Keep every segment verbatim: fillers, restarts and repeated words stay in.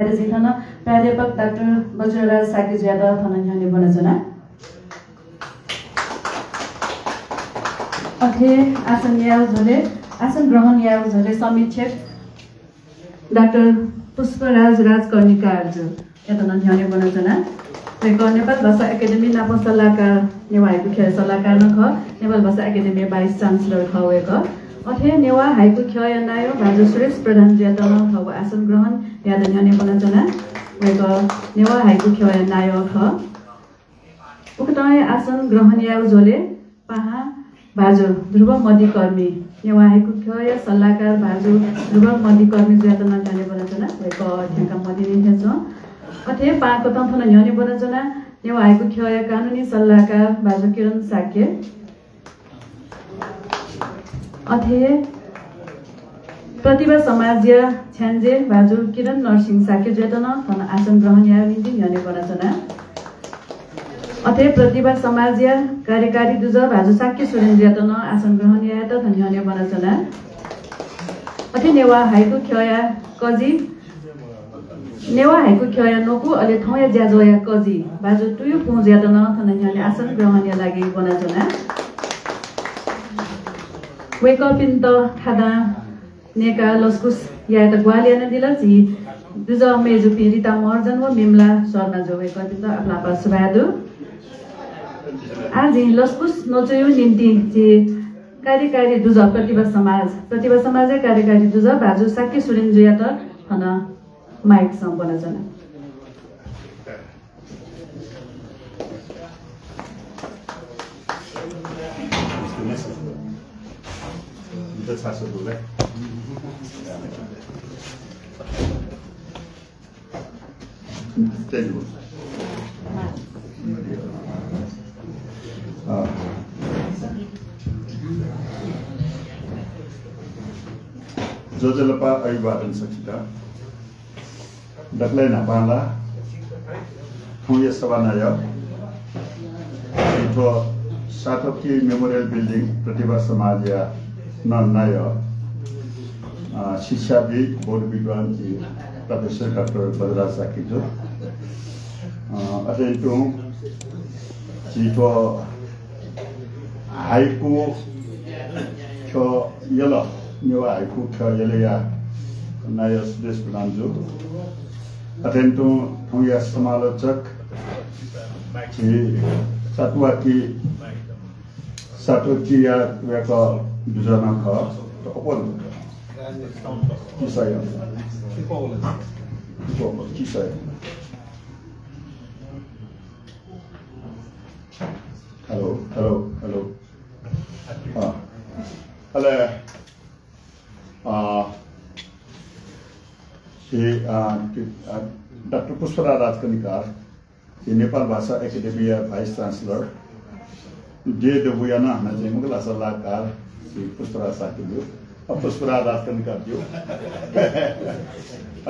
जिं थन प्राध्यापक डाक्टर वज्रराज शाक्यजुयात थन न्ह्यःने ब्वनाच्वना। अथे आसन यायेगु झ्वलय्, आसन ग्रहण यायेगु झ्वलय् समीक्षक डाक्टर पुष्पराज राजकर्णिकारजुयात नं न्ह्यःने ब्वनाच्वना। वय्कः नेपाल भाषा एकेडेमी नाप सल्लाहकार, नेवाः हाइकु ख्यःया सल्लाहकार नं खः। नेपाल भाषा एकेडेमी vice chancellor खः वय्कः। अथे नेवाः हाइकु ख्यःया नायः भाजु सुरेश प्रधानजुयात नं थःगु आसन ग्रहण यायेत न्ह्यःने ब्वनाच्वना। वय्कः नेवाः हाइकु ख्यःया नायः खः। उकथं हे आसन ग्रहण यायेगु झ्वलय् पाहां भाजु ध्रुव मधिकर्मी, नेवाः हाइकु ख्यःया सल्लाहकार भाजु ध्रुव मधिकर्मीजुयात नं न्ह्यःने ब्वनाच्वना। वय्कः थ्यंका मदीनि थें च्वं। अथे पाहां कथं थन न्ह्यःने ब्वनाच्वना नेवाः हाइकु ख्यःया कानुनी सल्लाहकार भाजु किरण शाक्य। अथे प्रतिभा समाजया छ्याञ्जे भाजु किरण नरसिंह शाक्यजुयात नं थन आसन ग्रहण यायेगु निंतिं न्ह्यःने ब्वनाच्वना। अथे प्रतिभा समाजया कार्यकारी दुजः भाजु शाक्य सुरेनजुयात नं आसन ग्रहण यायेत थन न्ह्यःने ब्वनाच्वना। अथे नेवाः हाइकु ख्यःया कजि, नेवाः हाइकु ख्यःया न्वकू अले थौंया ज्याझ्वःया कजि भाजु तुयु पुंजुयात नं थन न्ह्यःने आसन ग्रहणया लागि ब्वनाच्वना। वय्कःपिन्त थादां नयेकाः लसकुस यायेत ग्वाहालि यानादिल झी दुजः मय्जुपिं रिता महर्जन व मिमला शर्माजु, वय्कःपिन्त आपालं आपालं सुभाय् दु। आः झी लसकुस न्वचुया निंतिं झी कार्यकारी दुजः प्रतिभा समाज, प्रतिभा समाजया कार्यकारी दुजः भाजु शाक्य सुरेनजुयात थन माइक सं ब्वनाच्वना। ज्वजलपा अभिवादन सकसित। दकलय् न्हापां ला थौंया सभानायः, थ्व सातोकी Memorial Building प्रतिभा समाजया नं नायः, अ, शिक्षाविद्, बौद्ध विद्वान झी प्रोफेसर डाक्टर वज्रराज शाक्यजु। अ, अथे तुं झी थ्व हाइकु ख्यः यल, नेवाः हाइकु ख्यः यलया नायः सुरेश प्रधानजु। अथें तुं थौंया समालोचक झी सातोकी, सातोकीया वय्कः दुजः नं खः। अप्वः किसय्। अप्वः किसय्। Hello, hello, hello। अँ। अले, अँ, झी, अँ, डाक्टर पुष्पराज राजकर्णिकार, झी नेपाल भाषा एकेडेमीया vice chancellor, देय् दबूया नं हानं चाहिँ मखु ला सल्लाहकार झी पुष्पराज शाक्यजु, अ, पुष्पराज राजकर्णिकारजु।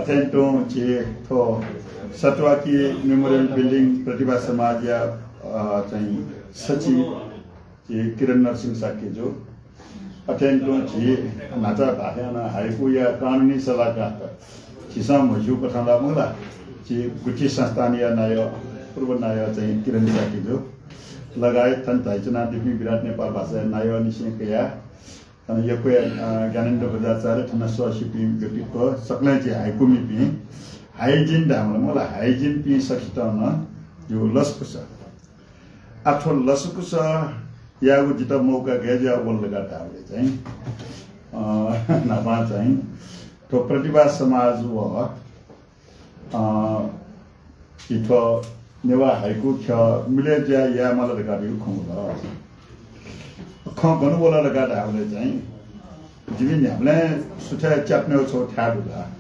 अथें तुं झी थ्व सातोकी Memorial Building प्रतिभा समाजया, अ, चाहिँ सचिव झी किरण नरसिंह शाक्यजु। अथें तुं झी न्हाचः धाःथें नं हाइकुया कानुनी सल्लाहकार, झीसं म्हस्यू कथं ला मखु ला, झी गुठी संस्थानया नायः, पूर्व नायः चाहिँ किरण शाक्यजु लगायत थन झायाच्वनादीपिं विराट नेपाल भाषाया नायःनिसें कयाः थन यक्व, अ, ज्ञानेन्द्र बज्राचार्य, थन सःस्यूपिं व्यक्तित्व, सकलें झी हाइकुमिपिं, हाइजिन धायेमाल मखु ला, हाइजिनपिं सकसितं नं जिगु लसकुस। आः थ्व लसकुस यायेगु जितः मौका गय् जुयावल धकाः धायेबलय् चाहिँ, अ, न्हापां चाहिँ थ्व प्रतिभा समाज व, अ, झी थ्व नेवाः हाइकु ख्यः मिलय् जुयाः यायेमाल धकाः धइगु खँ वल। खँ गन वल धकाः धायेबलय् चाहिँ जिमि न्ह्याबलें सुथय् च्यापनय् छगू थाय् दु ला।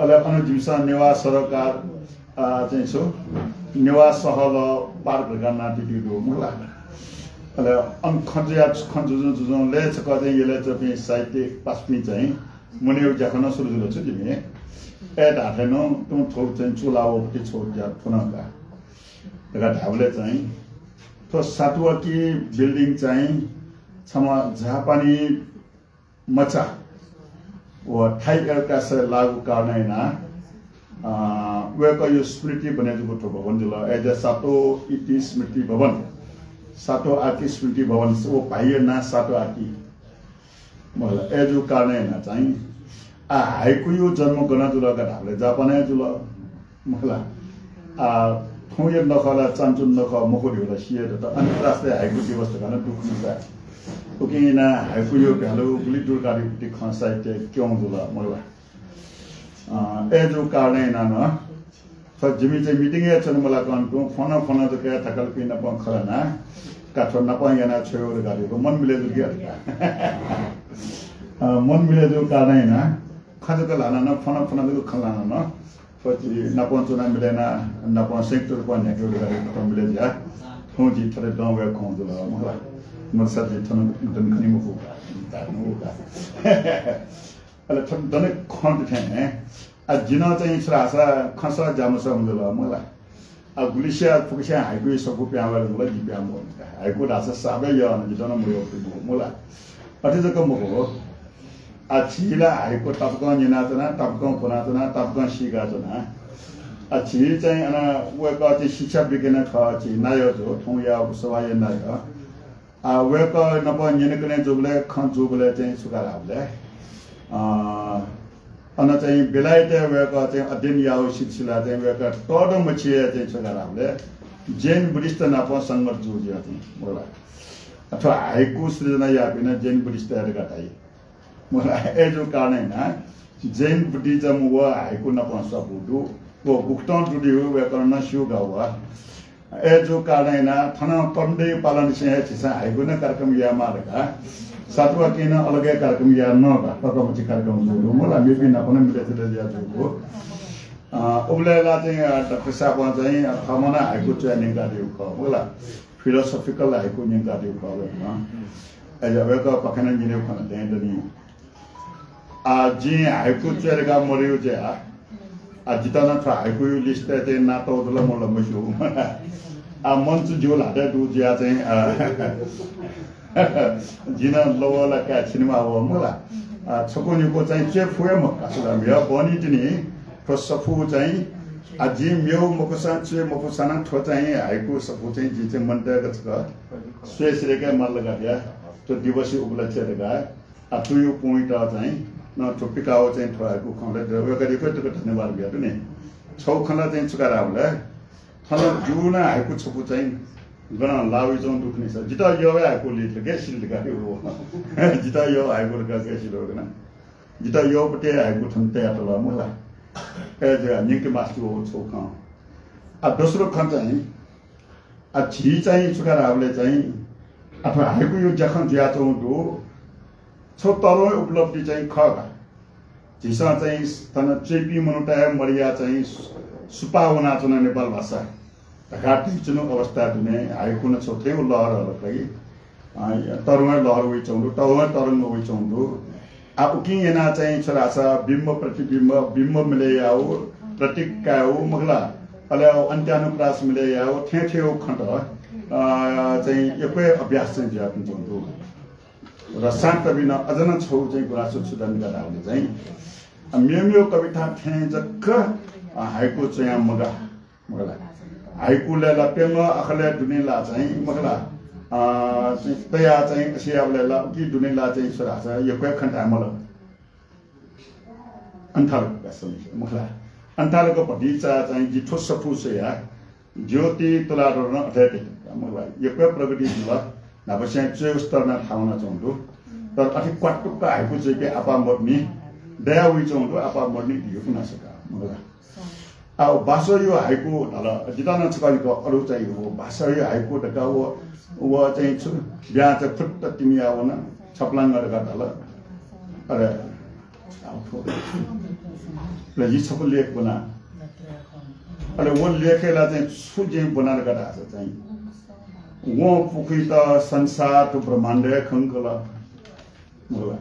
अले अन जिमिसं नेवाः सरोकार, अ, चाहिँ छु, नेवाः सहल park धकाः नां तयातयागु दु मखु ला। अले अन खँ जुया, खँ जुजुं जुजुं लय् छकः चाहिँ यलय् च्वंपिं साहित्यिक पासापिं चाहिँ मनयेगु ज्याखँ नं सुरु जुल छु जिमि। अय् धाःथें नं तुं थ्व चाहिँ चूलावःगु पति छगू ज्या थ्व नं का धकाः धायेबलय् चाहिँ थ्व सातोकी building चाहिँ छम्ह जापानी मचा व थाई एरोटासय् लाःगु कारणं यानाः, अ, वय्कःया स्मृति बने जूगु थ्व भवन जुल। अय्‌जुयाः सातो इति स्मृति भवन, सातो आति स्मृति भवन, व भाइया नां सातो आति। मखुला, अय्‌जुया कारणं यानाः चाहिँ, आ, हाइकुया जन्म गन जुल का धाःबलय् जापानय् जुल। मखुला, आ, थौंया नखः ला चान्चुन नखः मखु धइगु ला सिया दत। अन्तर्राष्ट्रिय हाइकु दिवस धकाः नं दु खः नि का। उकिं यानाः हाइकुया value गुलि दु धकाः धइगु खँ साहित्यय् क्यं जुल, मखुला। अ, अय्‌जुया कारणं यानाः नं थ्व जिमि चाहिँ meeting-य् च्वने मलाकं तुं फोन फोन जक यानाः थकालिपिं नाप खँ ल्हानाः का थ्व नाप यानाः छ्वये धकाः धइगु मन मिले जुल कि अथे का। अ, मन मिले जूगु कारणं यानाः खँ जक ल्हानाः नं, फोन फोन जक खँ ल्हानाः नं, थ्व झी नाप च्वनाः मिले यानाः, नाप संयुक्त रूपं न्ह्याके धकाः धइगु नाप मिले जुयाः थौं जि थथे दं वये खं जुल, मखुला। मखुसा जि थन दने खनी मखु का, धाःगु का। अले थन दने खँ थें, आ, जिं नं चाहिँ छु धाःसा खँसा ज्यामसा हुँ जुल, मखुला। आ, गुलिस्या फुक्कस्यां हाइकुया सफू पिहां वये धुंकल, जि पिहां मवल। हाइकु धाःसा साबे यः, जितः नं मयःपिं मखु, मखुला। अथे जक मखु, आ, झी ला हाइकु तापाकं न्यनाच्वना, तापाकं ब्वनाच्वना, तापाकं सीकाच्वना। आ, झी चाहिँ अन वय्कः चाहिँ शिक्षा विज्ञ खः, झी नायः जु, थौंया सभाया नायः। आ, वय्कः नाप न्यनेकने जूबलय्, खँ जूबलय् चाहिँ छु का धाःबलय्, अ, अन चाहिँ बेलायतय् वय्कः चाहिँ अध्ययन याःगु सिलसिला चाहिँ वय्कः तःधंम्ह मछि हे चाहिँ छु का धाःबलय् जैन बुद्धिस्ट नाप संगत जू जुयाः चाहिँ, मखुला। अथवा हाइकु सृजना याःपिं नं जैन बुद्धिस्ट हे धकाः धाइ। मखुला, अय्‌जुया कारणं यानाः जैन बुद्धिज्म व हाइकु नाप स्वापू दु। व गुकथं दु धइगु वय्कलं नं स्यू का व। अय्‌जुया कारणं यानाः थन तरुणतय् पालंनिसें हे झीसं हाइकु नं कार्यक्रम यायेमाः धकाः सातुवाकिं नं अलग हे कार्यक्रम याये नं का, तःधंम्ह मछि कार्यक्रम जूगु दु, मखुला, मेपिं नाप नं मिले जुले जुयाः जूगु। अ, उबलय् ला चाहिँ, अ, डाक्टर साहेबं चाहिँ, अ, थःम्हं नं हाइकु च्वयाः न्यंकादीगु खः, मखुला। Philosophical हाइकु न्यंकादीगु खः वय्कलं। अय्‌जुयाः वय्कःपाखें नं न्यनेगु खँ ला दये दनि। आ, जिं हाइकु च्वये धकाः मदय् जुयाः, आ, जितः नं थ्व हाइकुया list-य् चाहिँ नां तःगु दु ला मदु ला मस्यू। आ, मञ्च जिगु ल्हातय् दु जुयाः चाहिँ, आ, जिं नं लवः ला काये छिनेमाः वः, मखुला। आ, छकू निकू चाहिँ च्वये फु हे मखु का, सुलाम या बहनी तिनि। थ्व सफू चाहिँ, आ, जिं मेगु मखुसां, च्वये मफुसां नं थ्व चाहिँ हाइकु सफू चाहिँ जिं चाहिँ मनूतय्‌के छकः स्वये सिधय्‌के माल धकाः धयाः थ्व दिवसया उपलक्ष्य धकाः आ, तुयु पुंइत चाहिँ नं थ्व पिकाःगु चाहिँ थ्व हाइकु खँ ला वय्कःयात यक्व यक्व धन्यवाद बियादु नि। छगू खँ ला चाहिँ छु का धाःबलय्, थन जिगु नं हाइकु छपु चाहिँ गनं लाः वइच्वंगु दु खनि सा। जितः यःगु हाइकु लित गय् सिल धकाः धइगु। जितः यःगु हाइकु धकाः गय् सिल धकाः। जितः यःगु पति हाइकु थन तयातल, मखुला। अय्‌जुयाः न्यंके मास्ति वःगु छगू खँ। आ, दोस्रो खँ चाहिँ, आ, झी चाहिँ छु का धाःबलय् चाहिँ, अथवा हाइकुया ज्याखँ जुयाच्वंगु दु, छगू तःधंगु उपलब्धि चाहिँ खः का। झीसं चाहिँ थन च्वइपिं मनूतय् मदया चाहिँ सु-, सुपाः वनाच्वन नेपाल भाषा धकाः धइच्वंगु अवस्था दुने हाइकुं नं छगू थेंगु लहर हल का। अ, तःधंगु लहर वइच्वंगु दु, तःधंगु तरंग वइच्वंगु दु। आ, उकिं यानाः चाहिँ छु धाःसा बिम्ब प्रतिबिम्ब, बिम्ब मिले याःगु, प्रतीक कायेगु, मखुला, अले अन्त्यानुप्रास मिले याःगु, थें थेंगु खँत, अ, चाहिँ यक्व अभ्यास चाहिँ जुयाच्वंगु दु। र शान्तबिन अझ नं छगू चाहिँ गुनासो छु दनि का धाःबलय् चाहिँ, अ, मेमेगु कविता थें जक, अ, हाइकु च्वयां मगाः। मखुला। हाइकुलय् ला प्यंगः आखलय् दुने ला चाहिँ, मखुला, अ, चाहिँ तयाः चाहिँ अथे याःबलय् ला उकी दुने ला चाहिँ छु धाःसा यक्व खँ धाये माल। अन्थालक का समीक्षा, मखुला। अन्थालक भतिचा चाहिँ जि थ्व सफू स्वयाः ज्योति तुलाधरं अथे हे, मखुला, यक्व प्रगति जुल। न्हापांनिसें च्वयेगु स्तर नं थाहां वनाच्वंगु दु। तर अथे क्वातुक्क हाइकु च्वइपिं आपाः मदुनि, दया वइच्वंगु दु, आपाः मदुनि धइगु गुनासो का, मखुला। आ, बासया हाइकु धाल, जितः नं छकः निकः अःधु चाहिँ व बासया हाइकु धकाः व, व चाहिँ छु, ब्यां चाहिँ फुत्त तिमिया वन, छपलांग धकाः धाल। अले, आ, थ्व। अले जि छपु लेख ब्वना। अले व लेखय् ला चाहिँ छु जिं ब्वना धकाः धाःसा चाहिँ, वं पुखुइत संसार थ्व ब्रह्माण्डय् खंकल। मखुला।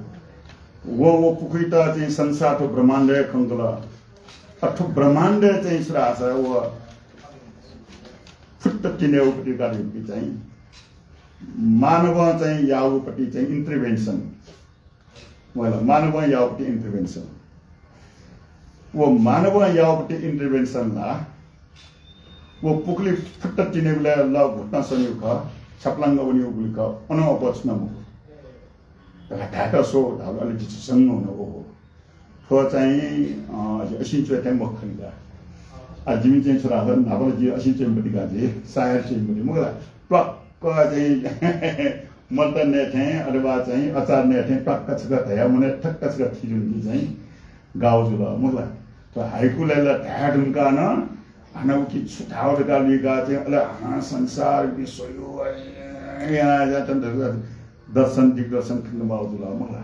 व, व पुखुइत चाहिँ संसार थ्व ब्रह्माण्डय् खंकल। अ, थ्व ब्रह्माण्डय् चाहिँ छु धाःसा व फुत्त तिनेगु पति का धइगु पति चाहिँ मानवं चाहिँ याःगु पति चाहिँ intervention। मखु ला, मानवं याःगु intervention। व मानवं याःगु intervention ला व पुखुली फुट्ट तिनेबलय् लः घुट्न सनीगु खः, छ्यापलांग वनीगु गुलि खः, अनं अप्वः छुं नं मखु। धायेत स्वः धाःबलय् अले जितः झसंक वन, ओहो, थ्व चाहिँ, अ, असिं च्वय् थें मखु खनि का। आ, जिमि चाहिँ छु धाःसा न्हापा ला जि असिं च्वय् मति का, जि सायार च्वय् मति, मखु ला। प्वाक्क चाहिँ मल्त नये थें अथवा चाहिँ अचार नये थें प्वाक्क छकः धयाः मनय् ठक्क छकः थितिनि चाहिँ गाः जुल, मखु ला। थ्व हाइकुलय् ला धाये धुंकाः नं हानं उकी छु धाःगु धकाः लुइकाः चाहिँ अले हानं संसार, विश्व, यो, या, या, दर्शन, दिग्दर्शन खनेमाःगु जुल, मखु ला।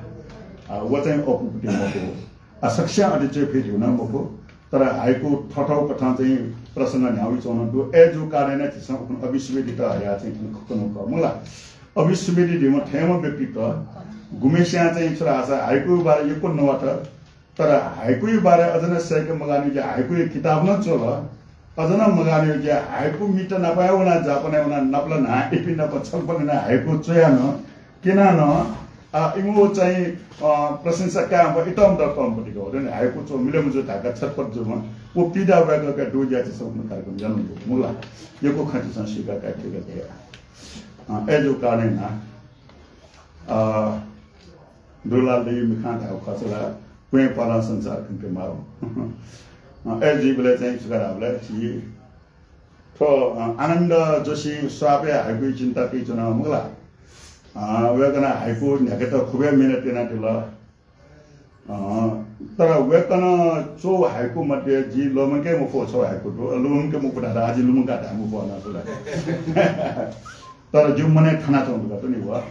आ, व चाहिँ अःपुपति मखु। आ, सकसियां अथे च्वय् फइ धइगु नं मखु। तर हाइकु थःथःगु कथं चाहिँ प्रसंग न्ह्याः वइच्वंगु दु। अय् जूगु कारणं नं झीसं उखुन्हु अविश्ववेदीत हयाः चाहिँ थन खँ कनागु खः, मखु ला। अविश्ववेदी धइम्ह थयम्ह व्यक्तित्व गुम्हेस्यां चाहिँ छु धाःसा हाइकुया बारे यक्व नवात। तर हाइकुया बारे अझ नं सय्के मगाःनिगु ज्या हाइकुया किताब नं च्वल। अझ नं मगाःनिगु ज्या हाइकु मित नाप हे वनाः जापानय् वनाः नापलाः न्हाः इपिं नाप छलफल यानाः हाइकु च्वयाः नं, क्यनाः नं, आ, इमिगु चाहिँ, अ, प्रशंसा कायेमाःम्ह इतःम्ह दक्वम्ह पतिक हो। हाइकु च्वः मिले मजू धकाः छटपट जूम्ह व पीडा वय्कःके दु ज्या झीसं उखुन्हु कार्यक्रम यानागु दु, मखु ला। यक्व खँ झीसं स्वीकार याये फइ का धया। अ, अय् जूगु कारणं यानाः, अ, दुलाल दाइया मिखां धायेगु खःसा ला क्वँय् पालं संसार खंकेमाः। अ, अय् जुइबलय् चाहिँ छु का धाःबलय् झी थ्व, अ, आनन्द जोशीं स्वापया हाइकुया चिन्ता कयाच्वन, मखु ला। अ, वय्कलं हाइकु न्ह्याकेत खुबय् मेहनत यानादिल। अ, तर वय्कलं च्वःगु हाइकु मध्ये जिं लुमंके मफुगु छगू हाइकु दु। लुमंके मफु धाःसा आः जिं लुमंकाः धाये मफु अन छु ला। तर जिगु मनय् थानाच्वंगु दु नि व।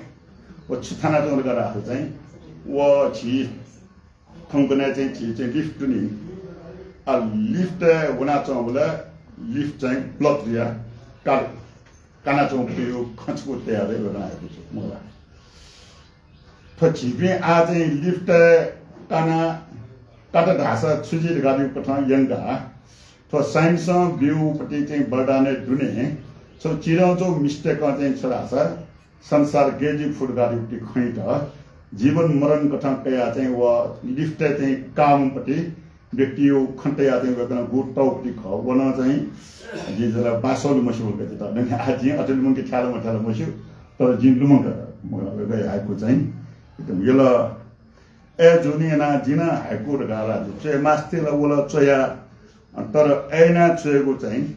व छु थानाच्वंगु दु धाःसा चाहिँ व झी थौंकन्हय् चाहिँ झी चाहिँ lift दु नि। आ, lift-य् वनाच्वंबलय् lift चाहिँ block जुयाः का-, कानाच्वंगु खँ छकू तयार वय्कलं हाइकु च्वःगु, मखु ला। थ्व झीपिं आः चाहिँ lift-य् काना, कात धाःसा छु जुइ धकाः धइगु कथं यंकाः थ्व science-ं ब्यूगु पति चाहिँ वरदानय् दुने छगू चिधंच्वंगु mistake-ं चाहिँ छु धाःसा संसार गय् जुइ फु धकाः धइगु पति खँयात जीवन मरण कथं कयाः चाहिँ व lift-य् चाहिँ काःम्ह पति व्यक्तिया खँ तयाः चाहिँ वय्कलं गुगु तःगु पति खः। व नं चाहिँ जिं झी ला बासलु मस्यू का जितः। आः जिं अथे लुमंके थ्याल मथ्याल मस्यू, तर जिं लुमंका, मखु ला, वय्कःया हाइकु चाहिँ एकदम यल। अय् जूगुलिं यानाः जिं नं हाइकु धकाः ला च्वये मास्ति ला व ला च्वया, तर अय् यानाः च्वयेगु चाहिँ,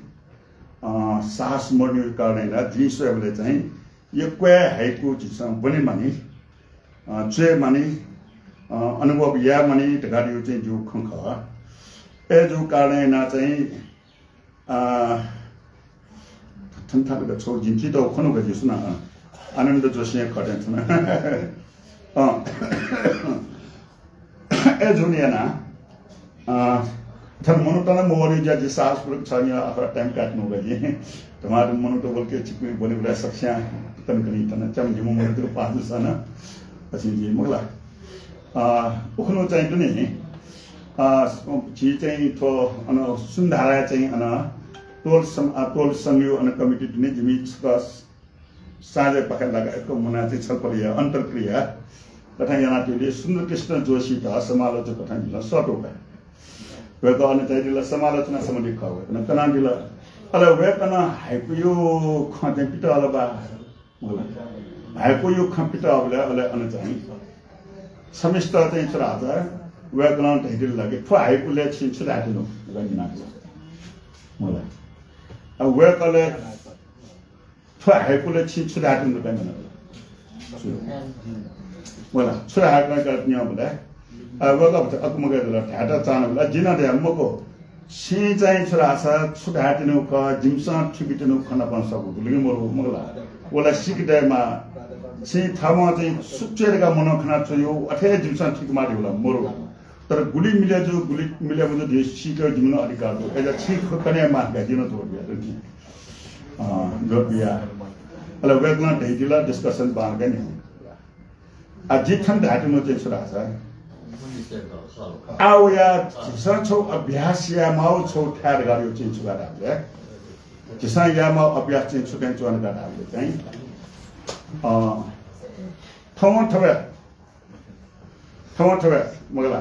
अ, साहस मदुनिगु कारणं यानाः जिं स्वयेबलय् चाहिँ यक्व हे हाइकु झीसं ब्वने मानि, अ, च्वये मानि, अ, अनुभव याये मानि धकाः धइगु चाहिँ जिगु खँ खः। अय् जूगु कारणं यानाः चाहिँ अ, थन थाय् छगू जिं चितः खन का जि सुनां, अ, आनन्द जोशीया खँ थें थन। अ, अय् जूगुलिं यानाः, अ, थन मनूत नं मवःनिगु ज्या जिं साहसपूर्वक छन्हु आखः time कायेत्यनागु का जिं। धमाधम मनूत वल का छिकपिं ब्वनेबलय् सकसियां कनकनी थन च्याम्ह निम्ह मनूतय्त पाः जूसां नं अथे जुइ मखु ला। अ, उखुन्हु चाहिँ दुने अ, झी चाहिँ थ्व अन सुन्धाराय् चाहिँ अन टोल सं-, अ, टोल संघया अन committee दुने जिमि छकः साँझपाखे लाकाः यक्व मुनाः चाहिँ छलफल याः, अन्तर्क्रिया कथं यानातुले सुन्दरकृष्ण जोशीत समालोचक कथं जिमिसं सःतागु का। वय्कः अन झायादिल, समालोचना सम्बन्धी खः वय्कलं कनादिल। अले वय्कलं हाइकुया खँ चाहिँ पित हल बा। मखु ला। हाइकुया खँ पित हःबलय् अले अन चाहिँ छम्हेसित चाहिँ छु धाःसा वय्कलं धयादिल ला कि थ्व हाइकुलय् छिं छु धायेत्यनागु धकाः न्यनादिल। मखु ला। अब वय्कलं थ्व हाइकुलय् छिं छु धायेत्यनागु धकाः न्यनादिल। मखु ला। छु धायेत्यनागु धकाः न्यंबलय् अ, वय्कः भचा अकमकादिल, धायेत चाःनबलय् जिं नं धया, मखु, छिं चाहिँ छु धाःसा छु धायेत्यनागु खः, जिमिसं थुइकेत्यनागु खँ नाप सःगु दु ला कि मरु, मखु ला। व ला सीके दयेमाः। छिं थःम्हं चाहिँ छु च्वये धकाः मनं खना च्वयागु, अथे हे जिमिसं थुइकेमाः धइगु ला मरु। तर गुलि मिले जू, गुलि मिले मजू धइगु सीकेगु जिमिगु नं अधिकार दु। अय्‌सा छिं खँ कनेमाः धकाः जिं नं जोर बिया। अ, जोर बिया। अले वय्कलं धयादिल, discussion बांलाक न्ह्याउ। आ, जिं थन धायेत्यनागु चाहिँ छु धाःसा, आ, वया झीसं छगू अभ्यास यायेमाःगु छगू थाय् धकाः धइगु चाहिँ छु का धाःबलय्, झीसं यायेमाःगु अभ्यास चाहिँ छु थें च्वं धकाः धाःबलय् चाहिँ, अ, थौं थथे थवं थवय् मखु ला।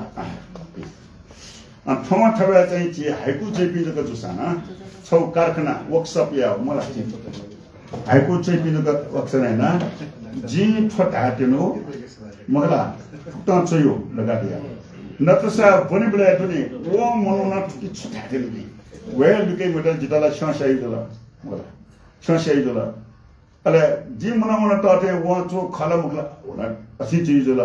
अ, थवं थवय् चाहिँ झी हाइकु च्वइपिं जक जूसां नं छगू कारखाना, workshop यायेगु मखु ला। हाइकु च्वइपिं जक workshop याना जिं थ्व धायेत्यनु मखु ला, फुक्कं च्वयु धकाः धया। नतसा ब्वनेबलय् दुने व मनूनं थुकी छु धायेत्यनु नि। व हे लुके मत, जितः ला स्यं स्याइ जुल मखु ला, स्यं स्याइ जुल। अले जिं मनंमनं तःथें वं च्वय् खः ला मखु ला, व ला अथे च्वयु जुल।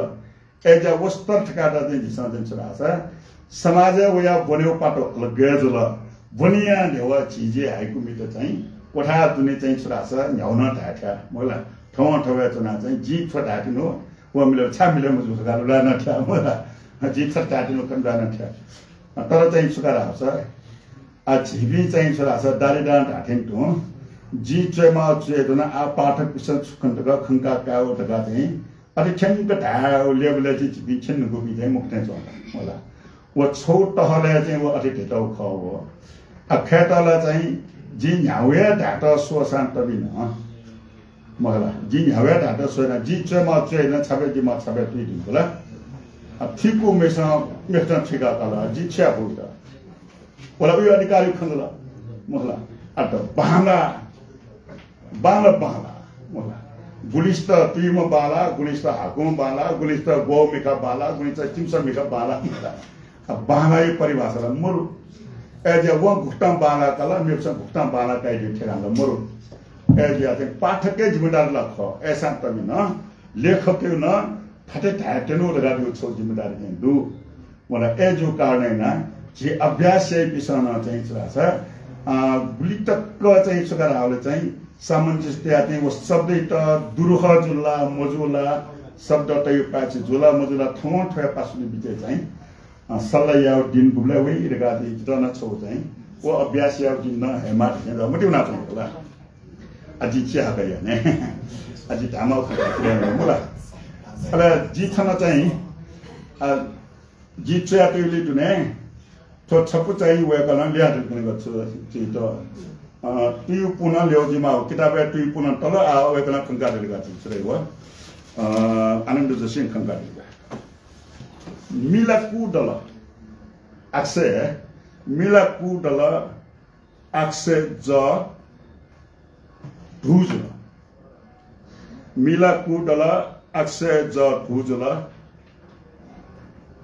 अय्‌जुया व स्तर थकायेत चाहिँ झीसं चाहिँ छु धाःसा समाजय् वयाः ब्वनेगु पाटो अलग जुल। ब्वनेया न्ह्यः झीझी हाइकुमित चाहिँ क्वथाय् दुने चाहिँ छु धाःसा न्ह्यागु नं धाये थ्याः मखु ला। थवं थवय् च्वनाः चाहिँ जिं थ्व धायेत्यनु, व मिले छाय् मिले मजू धकाः लुलाय् नं थ्याः मखु ला। जिं थथे धायेत्यनु खँ ल्हाय् नं थ्याः। तर चाहिँ छु का धाःसा आ, झीपिं चाहिँ छु धाःसा दारिदां धाःथें तुं जिं च्वयेमाः च्वये धुन, आ, पाठकपिसं छु खन तक खंका कायेगु धकाः चाहिँ अथे थ्यंक धायेगु level-य् चाहिँ झीपिं थ्यंगुपिं चाहिँ मखुथें च्वं ला। व छगू तहलय् चाहिँ व अथे ध्येतःगु खः व। आ, खय्‌त ला चाहिँ जिं न्ह्यागु हे धायेत स्वःसां तबि नं मखु ला। जिं न्ह्यागु हे धायेत स्वये नं, जिं च्वयेमाः च्वये नं, छापय् जुइमाः छापय् तुइ धुंकल। आ, थुइकूम्हय्‌सं मेखुतं थुइका काल, जिं छु याये फु त? व ला उया अधिकार खँ जुल मखु ला। अथे बांला, बांला, बांला मखु ला। गुलिसित तुइम्ह बांला, गुलिसित हाकूम्ह बांला, गुलिसित ग्वःमिखा बांला, गुलिसित तिमिसः मिखा बांला मखु ला। आ, बांलाया परिभाषा ला मरु। अय्‌जुया वं गुकथं बांला काल, मेपिसं गुकथं बांला काइ धइगु ठेकाना ला मरु। अय्‌जुया चाहिँ पाठकया जिम्मेदारी ला खः। अय्‌सां तबि नं लेखकया नं थथे धायेत्यनु धकाः धइगु छगू जिम्मेदारी चाहिँ दु। मखु ला, अय्‌जूगु कारणं यानाः झी अभ्यास याइपिसं नं चाहिँ छु धाःसा, अ, गुलि तक चाहिँ छु का धाःबलय् चाहिँ सामञ्जस्य तयाः चाहिँ व शब्दयात दुरुह जुल ला मजू ला, शब्द तयु पाय्‌छि जुल ला मजू ला, थवं थ्वया पासुलि बिचय् चाहिँ, अ, सल्लाह यायेगु दिं गुबलय् वइ धकाः चाहिँ जितः नं छगू चाहिँ व अभ्यास यायेगु दिं नं हयेमाः धइथें मतिइ वनाच्वंगु ला। आ, जिं चिहाकः याने। आ, जिं धायेमाःगु खँ धाये मखु ला। अले जि थन चाहिँ, अ, जिं च्वयातयागुलिइ दुने थ्व छपु चाहिँ वय्‌कलं ल्याः धुंकूगु छु, छु त, अ, तुयु पुन्हं ल्यं जुइमाःगु किताबय् तुयु पुन्हं तल, आ, वय्‌कलं खंकादीगु छु रे व, अ, आनन्द जोशीं खंकादीगु। मिला कुदल आकाशय्, मिला कुदल आकाशय् जः धू जुल। मिला कुदल आकाशय् जः धू जुल,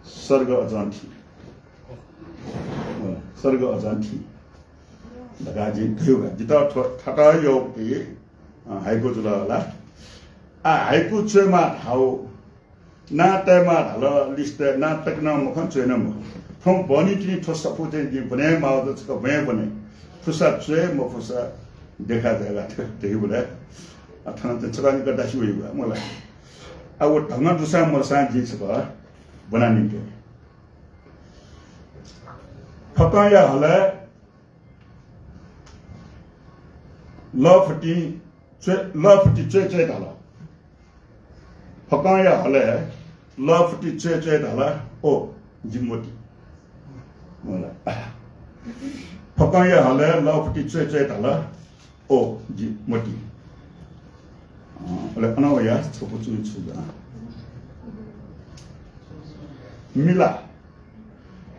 सर्ग अझं थी। अँ, सर्ग अझं थी धकाः जिं धयागु। जितः थ्व, थःत यःगु, अँ, हाइकु जुल ला। आ, हाइकु च्वयेमाः धाःगु नां तयेमाः धाल, list-य् नां तक नं मखं, च्वये नं मखं। थौं बहनी तिनि थ्व सफू चाहिँ जिं ब्वने माःगु दु, छकः ब्वने ब्वने। फुसा च्वये, मफुसा देखा जयेगा धइबलय्, अ, थन चाहिँ छकः निकः दासि वइगु मखु ला। आ, व ढंगं दुसां मदुसां जिं छकः ब्वना निंके। फकंया हलय् लःफुतिं च्वय्, लःफुति च्वय् च्वय् धाल। फकंया हलय् लःफुति च्वय् च्वय् धाल, ओ, जि मति। मखु ला। फकंया हलय् लःफुति च्वय् च्वय् धाल, ओ, जि मति। अँ, अले अन वया छपु च्वय् छु जुल। मिला,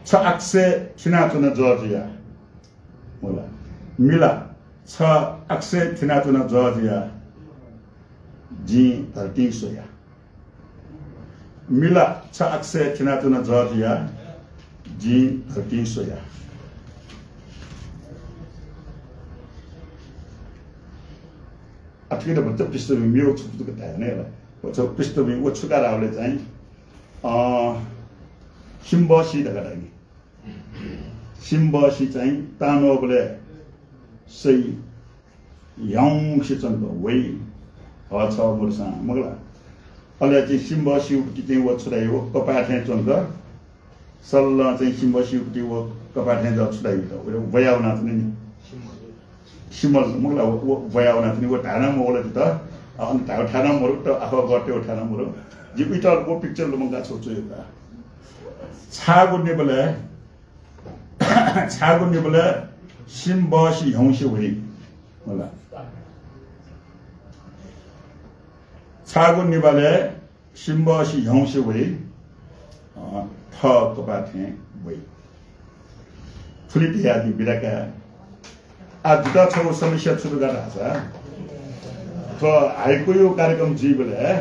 छ आकाशय् थिनाच्वन जः जुया। मखु ला। मिला, छ आकाशय् थिनाच्वन जः जुया, जिं धरतीं स्वया। मिला, छ आकाशय् थिनाच्वन जः जुया, जिं धरतीं स्वया। आ, थुकियात भचा पृष्ठभूमि मेगु छपु जक धाये ला। व छपु पृष्ठभूमि व छु का धाःबलय् चाहिँ, अ, सिम्बःसि धकाः धाइ नि। सिम्बःसि चाहिँ तांन्वःबलय् सइ ह्याउँसे च्वंक वइ, हःछः मदुसां मखु ला। अले चाहिँ सिम्बःसिगुपति चाहिँ व छु धाइ, व कपाः थें च्वंक सल्लं चाहिँ सिम्बःसिगुपति व कपाः थें जः छु धाइ त, व ब्वया वनाच्वनी नि। सिमल मखु ला, व, व ब्वया वनाच्वनी, व धाये नं मवल जितः, अ, अन धाये थाय् नं मरु, त आखः गःते व थाय् नं मरु। जिं उइत व picture लुमंकाः छगू च्वय् का। छाःगु निबलय्, छाःगु निबलय् सिम्बःसि ह्याउँसे वइ। मखु ला। छाःगु निबलय् सिम्बःसि ह्याउँसे वइ। अ, थः कपाः थें ब्वइ। थुलि धयाः जिं बिदा काये। आ, जितः छगू समस्या छु दु धाःसा, थ्व हाइकुया कार्यक्रम जुइबलय्,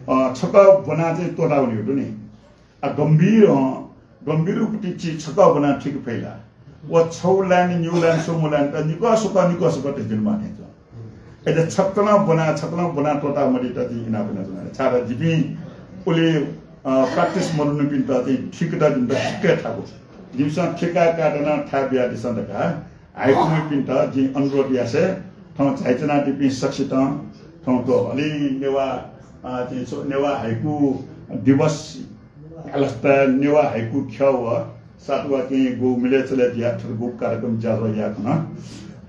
अ, छकः ब्वनाः चाहिँ त्वःता वनीगु दु नि। आ, गम्भीर, अ, गम्भीर उक्ति चिज छकः ब्वनाः थुइके फइ ला? व छगू लाइन, निगू लाइन, स्वम्ह लाइन, त निकः स्वकः, निकः स्वकः धयाच्वनेमाः थें च्वं। अय्‌त छकलं ब्वनाः, छकलं ब्वनाः त्वःता मदीत जिं इनाप यानाच्वना। छाय्‌धाःसा जिपिं उलि, अ, practice मदुनिपिन्त चाहिँ थुइकेत जिमित ठिक्क थाकु। जिमिसं थुइकाः कायेत नं थाय् बियादिसँ धकाः हाइकुमिपिन्त जिं अनुरोध यासें थौं झायाच्वनादीपिं सकसितं थौं थ्व हलिं नेवाः, अ, चाहिँ नेवाः हाइकु दिवस लसताय् नेवाः हाइकु ख्यः व सातुवाकिं गु मिलय् चले जुयाः थुगु कार्यक्रम ज्याझ्वः याये खन।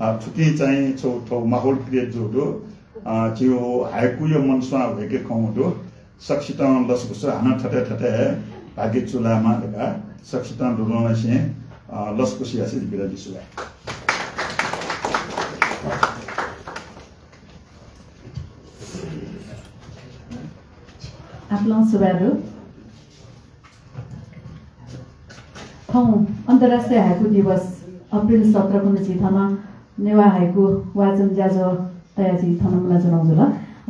अ, थुकिं चाहिँ छगू थ्व माहौल create जूगु दु। अ, झीगु हाइकुया मनस्वां ह्वय्‌के खंगु दु। सकसितं लसकुस। हानं थथे थथे हे भाग्य चूलायेमा धकाः सकसितं दुनुगलंनिसें, अ, लसकुस यासें बिदा जुइ। सुभाय्। आपालं सुभाय् दु। थौं अन्तर्राष्ट्रिय हाइकु दिवस अप्रिल सत्र कुन्हु झी थन नेवाः हाइकु वाचन ज्याझ्वः तयाः झी थन मुनाच्वनागु जुल।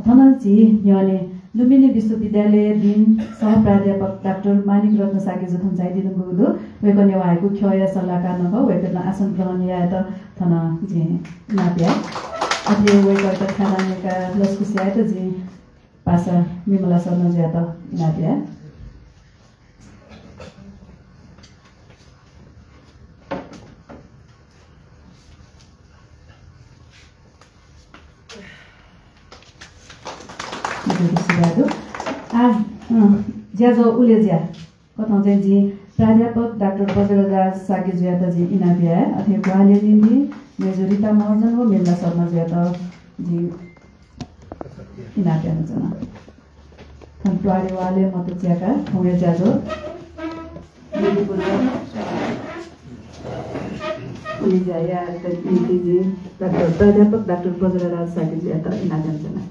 थन झी न्ह्यःने लुम्बिनी विश्वविद्यालय डिन सह प्राध्यापक डाक्टर माणिक रत्न शाक्यजु थन झायादीधुंकूगु दु। वय्‌कः नेवाः हाइकु ख्यःया सल्लाहकार नं खः। वय्‌कलं आसन ग्रहण यायेत थन जिं इनाप याये। अथे वय्‌कःयात थाय् ल्हानाः लसकुस यायेत जिं पासा विमला शर्माजुयात इनाप याये। सुभाय् दु। आ, अँ, ज्याझ्वः उलेज्या कथं चाहिँ जिं प्राध्यापक डाक्टर बज्रराज शाक्यजुयात जिं इनाप याये। अथे ग्वाहालिया निंतिं मेजु रिता महर्जन व विमला शर्माजुयात जिं इनाप यानाच्वना। थन त्वाःदेवालय् मतुच्वयाः थौंया ज्याझ्वः उलेज्या यायेत निंतिं जिं डाक्टर, प्राध्यापक डाक्टर बज्रराज शाक्यजुयात इनाप यानाच्वना।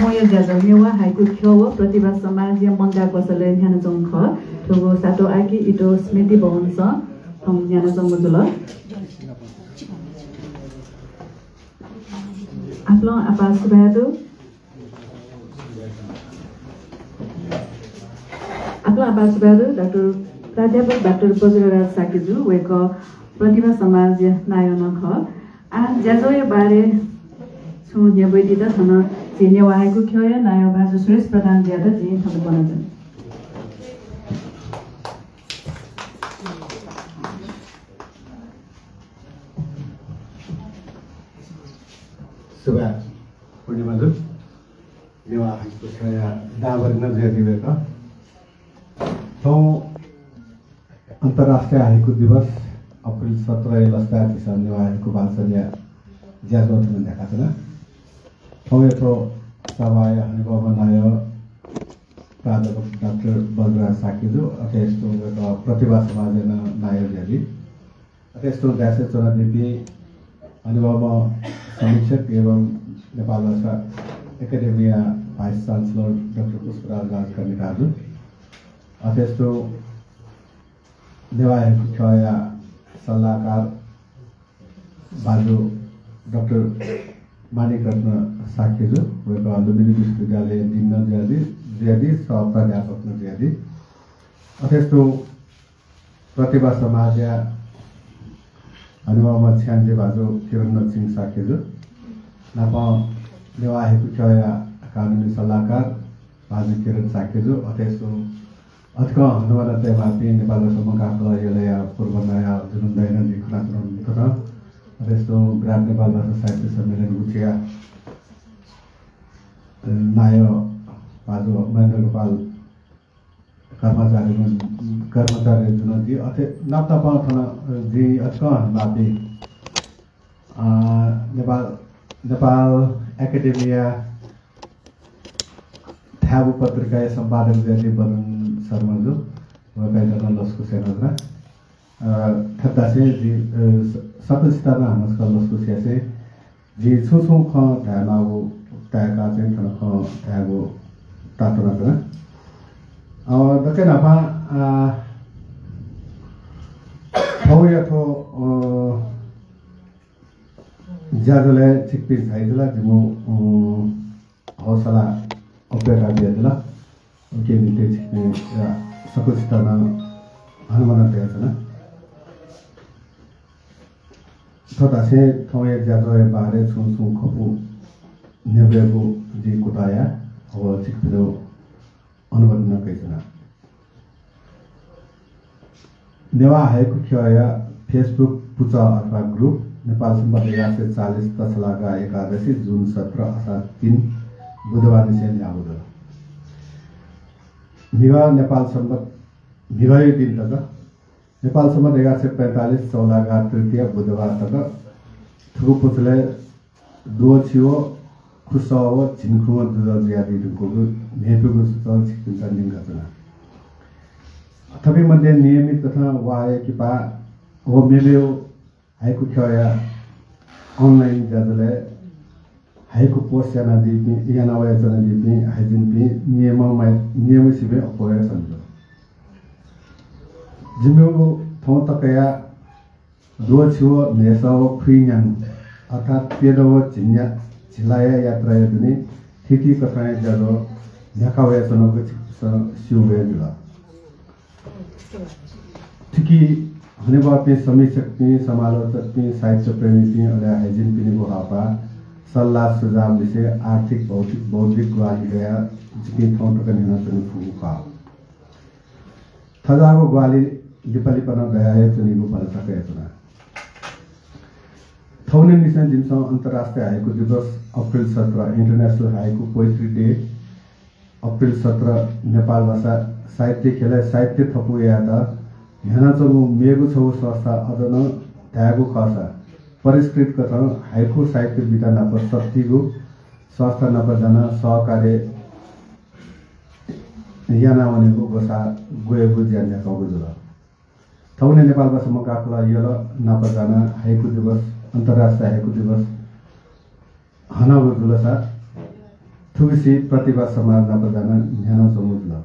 थौंया ज्याझ्वः नेवाः हाइकु ख्यः व प्रतिभा समाजया मंकाः ग्वसालय् न्ह्यानाच्वंगु खः। थुगु सातोआकि इटो स्मृति भवनसं थौं न्ह्यानाच्वंगु जुल। आपालं आपाः सुभाय् दु। आपालं आपाः सुभाय् दु डाक्टर, प्राध्यापक डाक्टर बज्रराज शाक्यजु, वय्‌कः प्रतिभा समाजया नायः नं खः। आ, ज्याझ्वःया बारे छुं न्ह्यब्वयेत थन झी नेवाः हाइकु ख्यःया नायः भाजु सुरेश प्रधानजुयात जिं थन ब्वनाच्वना। सुभाय् पूर्णिमाजु। नेवाः हाइकु ख्यःया दांभरिं नं ज्या दीगु खः। थौं अन्तर्राष्ट्रिय हाइकु दिवस अप्रिल सत्रया लसताय् झीसं नेवाः हाइकु वाचनया ज्याझ्वः थन न्ह्याकाच्वना। थौंया थ्व सभाया हनेबहःम्ह नायः प्राध्यापक डाक्टर बज्रराज शाक्यजु, अथे हे तुं वय्‌कः प्रतिभा समाजया नं नायः जुयादी। अथे हे तुं dais-य् च्वनादीपिं हनेबहःम्ह समीक्षक एवं नेपाल भाषा एकेडेमीया vice chancellor डाक्टर पुष्पराज राजकर्णिकारजु, अथे हे तुं नेवाः हाइकु ख्यःया सल्लाहकार भाजु डाक्टर माणिक रत्न शाक्यजु, वय्‌कः लुम्बिनी विश्वविद्यालय डिन नं जुयादी, जुयादी, सह प्राध्यापक नं जुयादी। अथे हे तुं प्रतिभा समाजया हनेबहःम्ह छ्याञ्जे भाजु किरण नछिं शाक्यजु, नापं नेवाः हाइकु ख्यःया कानुनी सल्लाहकार भाजु किरण शाक्यजु, अथे हे तुं अतिकं हनाबना तयेमाःपिं नेपाल भाषा मंकाः कलाः यलया पूर्व नायः जुनुन्दय् नं जिं खनाच्वनागु दु। अथे हे तुं विराट नेपाल भाषा साहित्य सम्मेलन गुथिया नायः भाजु महेन्द्र गोपाल कर्माचार्य, कर्माचार्यजुं नं जिं अथे नापनापं थन जिं अतिकं हनेमाःपिं, अ, नेपाल, नेपाल एकेडेमीया आगु पत्रिकाया सम्पादक जुयादी बदन शर्मा जु, वय्‌कःयात नं लसकुस यानाच्वना। अ, थथे धासें जि, अ, स-, सकलसित नं हानं छकः लसकुस यासें जिं छुं छुं खँ धायेमाःगु ताय्‌काः चाहिँ थन खँ धायेगु तातुनाच्वना। अ, दकलय् न्हापां, अ, थौंया थ्व, अ, ज्याझ्वलय् छिकपिं झाइगु ला जिमिगु, अ, हौसला अप्वय्‌का बियादिल। उकिया निंतिं छिकपिं सकलसित नं हनाबना तयाच्वना। थ्व धासें थौंया ज्याझ्वःया बारे छुं छुं खँपु न्ह्यब्वयेगु जिं कुतः याये व छिकपिनिगु अनुमति नं कयाच्वना। नेवाः हाइकु ख्यःया Facebook पुचः अथवा group नेपाल संवत् एघार सय चालिस तछलागा एकादशी जुन सत्र असार तीन बुधबारनिसें न्ह्याःगु दु। म्हिगः नेपाल संवत् म्हिगःया दिं तक, नेपाल संवत् एघार सय पैंतालिस चौलागा तृतीया बुधबार तक थुगु पुचलय् द्वःछि व खुसः व झिंखुमः दुजः जुयादी धुंकूगु न्ह्यइपुगु सुचं छिकपिन्त न्यंकाच्वना। थपिं मध्ये नियमित कथं वाःया किपा व मेमेगु हाइकु ख्यःया online ज्याझ्वलय् हाइकु post यानादीपिं, याना वयाच्वनादीपिं हाइजिनपिं नियममा, नियमसिबें अप्वः हे खनेदु। जिमिगु थौं तकया द्वःछि व न्हय्‌सः व खुइन्यान्हु अर्थात् प्यदँ व झिंन्या-, झिलाया यात्राया दुने थीथी कथंया ज्याझ्वः न्ह्याका वयाच्वनागु छिकपिन्सं स्यू हे जुल। थुकी हनेबहःपिं समीक्षकपिं, समालोचकपिं, साहित्य प्रेमीपिं, अले हाइजिनपिनिगु हःपाः, सल्लाह सुझाव लिसे आर्थिक, भौतिक, बौद्धिक ग्वाहालि कयाः जिपिं थौं तक न्ह्यानाच्वने फुगु खः। थज्याःगु ग्वाहालि लिपा लिपा नं दया हे च्वनीगु भलसा कयाच्वना। थौंनिसें जिमिसं अन्तर्राष्ट्रिय हाइकु दिवस अप्रिल सत्र, International Haiku Poetry Day, April सत्र, नेपाल भाषा साहित्य ख्यलय् साहित्य थपु यायेत न्ह्यानाच्वंगु मेगु छगू संस्था अझ नं धायेगु खःसा, परिष्कृत कथं हाइकु साहित्य विधा नाप सत्तीगु संस्था नाप जानाः सहकार्य याना वनेगु ग्वसाः ग्वयेगु ज्या न्ह्याकागु जुल। थौंया नेपाल भाषा मगाः खलः यल नाप जानाः हाइकु दिवस, अन्तर्राष्ट्रिय हाइकु दिवस हनागु जुलसा, थुगुसी प्रतिभा समाज नाप जानाः न्ह्यानाच्वंगु जुल।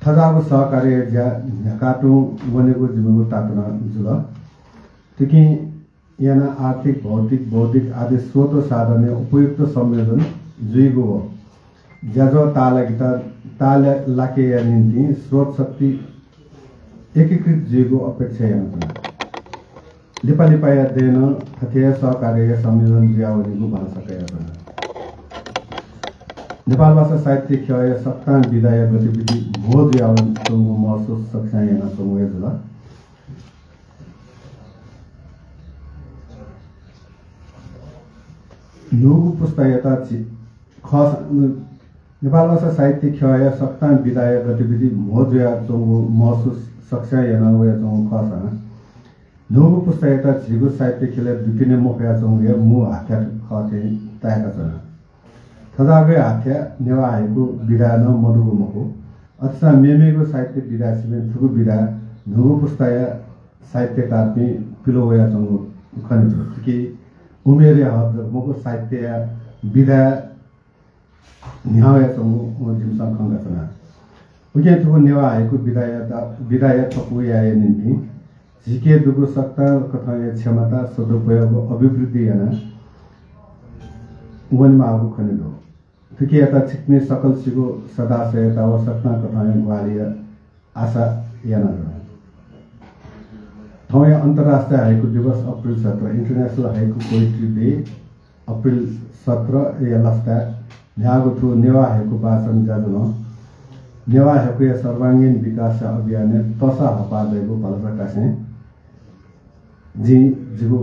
थज्याःगु सहकार्य ज्या न्ह्याकातुं वनेगु जिमिगु तातुना जुल। थुकिं यानाः आर्थिक, भौतिक, बौद्धिक आदि स्रोत व साधनया उपयुक्त संयोजन जुइगु व ज्याझ्वः ताःलाकेत, ताःलाकेया निंतिं स्रोत शक्ति एकीकृत जुइगु अपेक्षा यानाच्वना। लिपा लिपाया दँय् नं थथे हे सहकार्यया संयोजन जुयावनीगु भलसा कयाच्वना। नेपाल भाषा साहित्य ख्यःया सकतां विधाया गतिविधि म्हो जुयावंच्वंगु महसुस सकसिनं यानाच्वंगु हे जुल। न्हूगु पुस्तायात झी-, खःसा, नेपाल भाषा साहित्य ख्यःया सकतां विधाया गतिविधि म्हो जुयाच्वंगु महसुस सकसिनं याना वयाच्वंगु खःसां, न्हूगु पुस्तायात झीगु साहित्य ख्यलय् दुतिने मफयाच्वंगु हे मू हाथ्या खः थें ताय्‌काच्वना। थज्याःगु हे हाथ्या नेवाः हाइकु विधा नं मदुगु मखु। अथेसां मेमेगु साहित्य विधासिबें थुगु विधा न्हूगु पुस्ताया साहित्यकारपिं पिलु वयाच्वंगु खनेदु। थुकी उमेरया हद मखु, साहित्यया विधा न्ह्यावयाच्वंगु जिमिसं खंकाच्वना। उकिं थुगु नेवाः हाइकु विधाया, विधाया थपु याये निंतिं झीके दुगु सकतां कथंया क्षमता, सदुपयोग व अभिवृद्धि याना वनेमाःगु खनेदु। थुकियात छिकपिं सकलसिगु सदाशयता व सकतां कथंया ग्वाहालिया आशा यानाच्वना। थौंया अन्तर्राष्ट्रिय हाइकु दिवस अप्रिल सत्र, International Haiku Poetry Day, April सत्रया लसताय् न्ह्याःगु थ्व नेवाः हाइकु वाचन ज्याझ्वलं नेवाः हाइकुया सर्वाङ्गीण विकासया अभियानय् तःसा हःपाः दइगु भलसा कासें जिं जिगु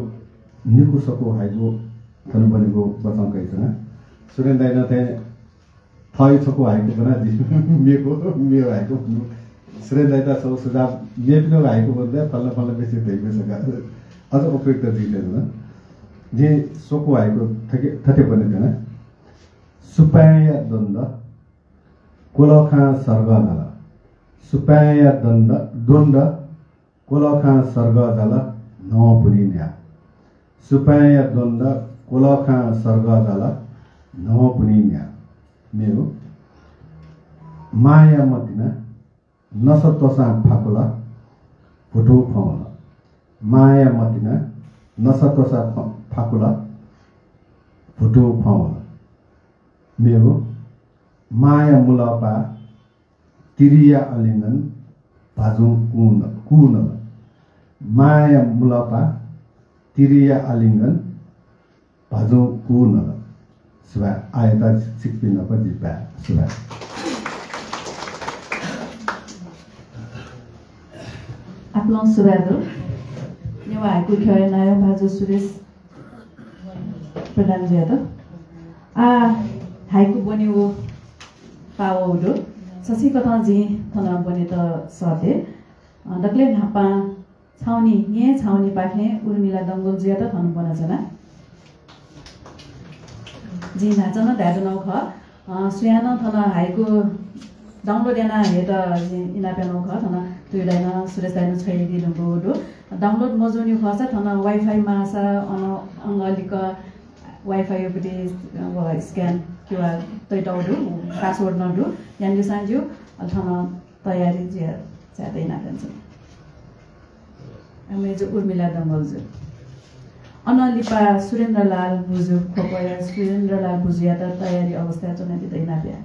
निकू स्वकू हाइकु थन ब्वनेगु वचं कयाच्वना। सुरेन दाइनं थें थःगु छकू हाइकु ब्वना, जि मेगु, मेगु हाइकु। सुरेन दाइयात छगू सुझाव, मेपिनिगु हाइकु ब्वने फल्ला फल्ला बेसी धइगु छकः अझ उपयुक्त जुइ धइगु। जिं स्वकू हाइकु थथे, थथे ब्वने धुन। सुपाँय्‌या द्वन्द्व क्वलखां सर्गः जाल। सुपाँय्‌या द्वन्द्व, द्वन्द्व क्वलखां सर्गः जाल, न्हवपुनि न्ह्याः। सुपाँय्‌या द्वन्द्व क्वलखां सर्गः जाल, न्हवपुनि न्ह्याः। मेगु, माया मतिना नसा त्वसां फाकुल, भुतुं ख्वंवल। माया मतिना नसा त्वसां फ-, फाकुल, भुतुं ख्वंवल। मेगु, माया मुलःपा तिरिया अलिंगन भाजुं कून-, कूनल। माया मुलःपा तिरिया अलिंगन भाजुं कूनल। सुभाय्। आःयात छिकपिं नाप जि बाय्। सुभाय्। आपालं सुभाय् दु। नेवाः हाइकु ख्यःया नायः भाजु सुरेश प्रधानजुयात। आः हाइकु ब्वनेगु पाः वःगु दु। छसिकथं जिं थन ब्वनेत सःते। अ, दकलय् न्हापां छाउनी, येँ छाउनीपाखें उर्मिला डंगोलजुयात थन ब्वनाच्वना। जिं न्हाचः नं धायेधुनागु खः। अ, सुयानं थन हाइकु download याना हयेत जिं इनाप यानागु खः। थन तुयु दाइनं, सुरेश दाइनं छ्वयादी धुंकूगु दु। Download मजूनिगु खःसा थन Wi-Fi माःसा अन अंगः लिक्क Wi-Fi योपति, अ, व scan QR तयातःगु दु, password नं दु। यानादिसँ ज्यू, अले थन तयारी जुया, जुयात इनाप यानाच्वना। अ, मय्जु उर्मिला डंगोलजु। अनं लिपा सुरेन्द्रलाल भुजु, ख्वपया सुरेन्द्रलाल भुजुयात तयारी अवस्थाय् च्वनादीत इनाप या।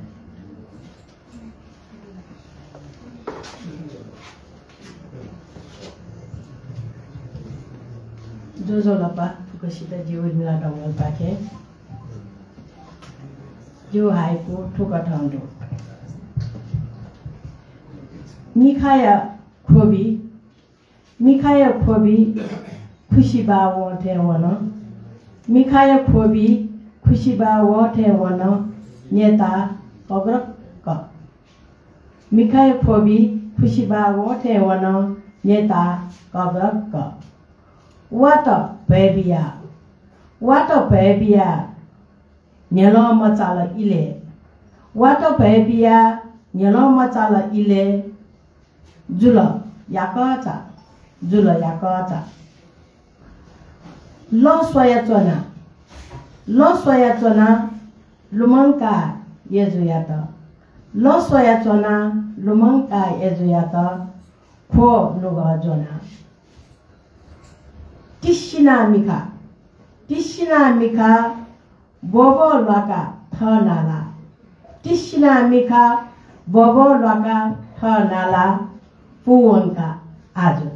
ज्वजलपा फुक्कसित, जि उर्मिला डंगोलपाखें जिगु हाइकु थुकथं दु। मिखाया ख्वबि, मिखाया ख्वबि खुसिबाः वः थें वन। मिखाया ख्वबि खुसिबाः वः थें वन, न्यता कग्रक्क। मिखाया ख्वबि खुसिबाः वः थें वन, न्यता कग्रक्क। वात भयबिया, वात भयबिया, न्ह्यलं मचाल इलय्। वात भयबिया, न्ह्यलं मचाल इलय्। जुल याकःचा, जुल याकःचा। लँ स्वयाच्वना, लँ स्वयाच्वना, लुमंका यजुयात। लँ स्वयाच्वना, लुमंका यजुयात। ख्व नुगः ज्वना। तिसिना मिखा, तिसिना मिखा, ब्वब्व ल्वाका थः नाला। तिसिना मिखा, ब्वब्व ल्वाका थः नाला, पूवंका आजु।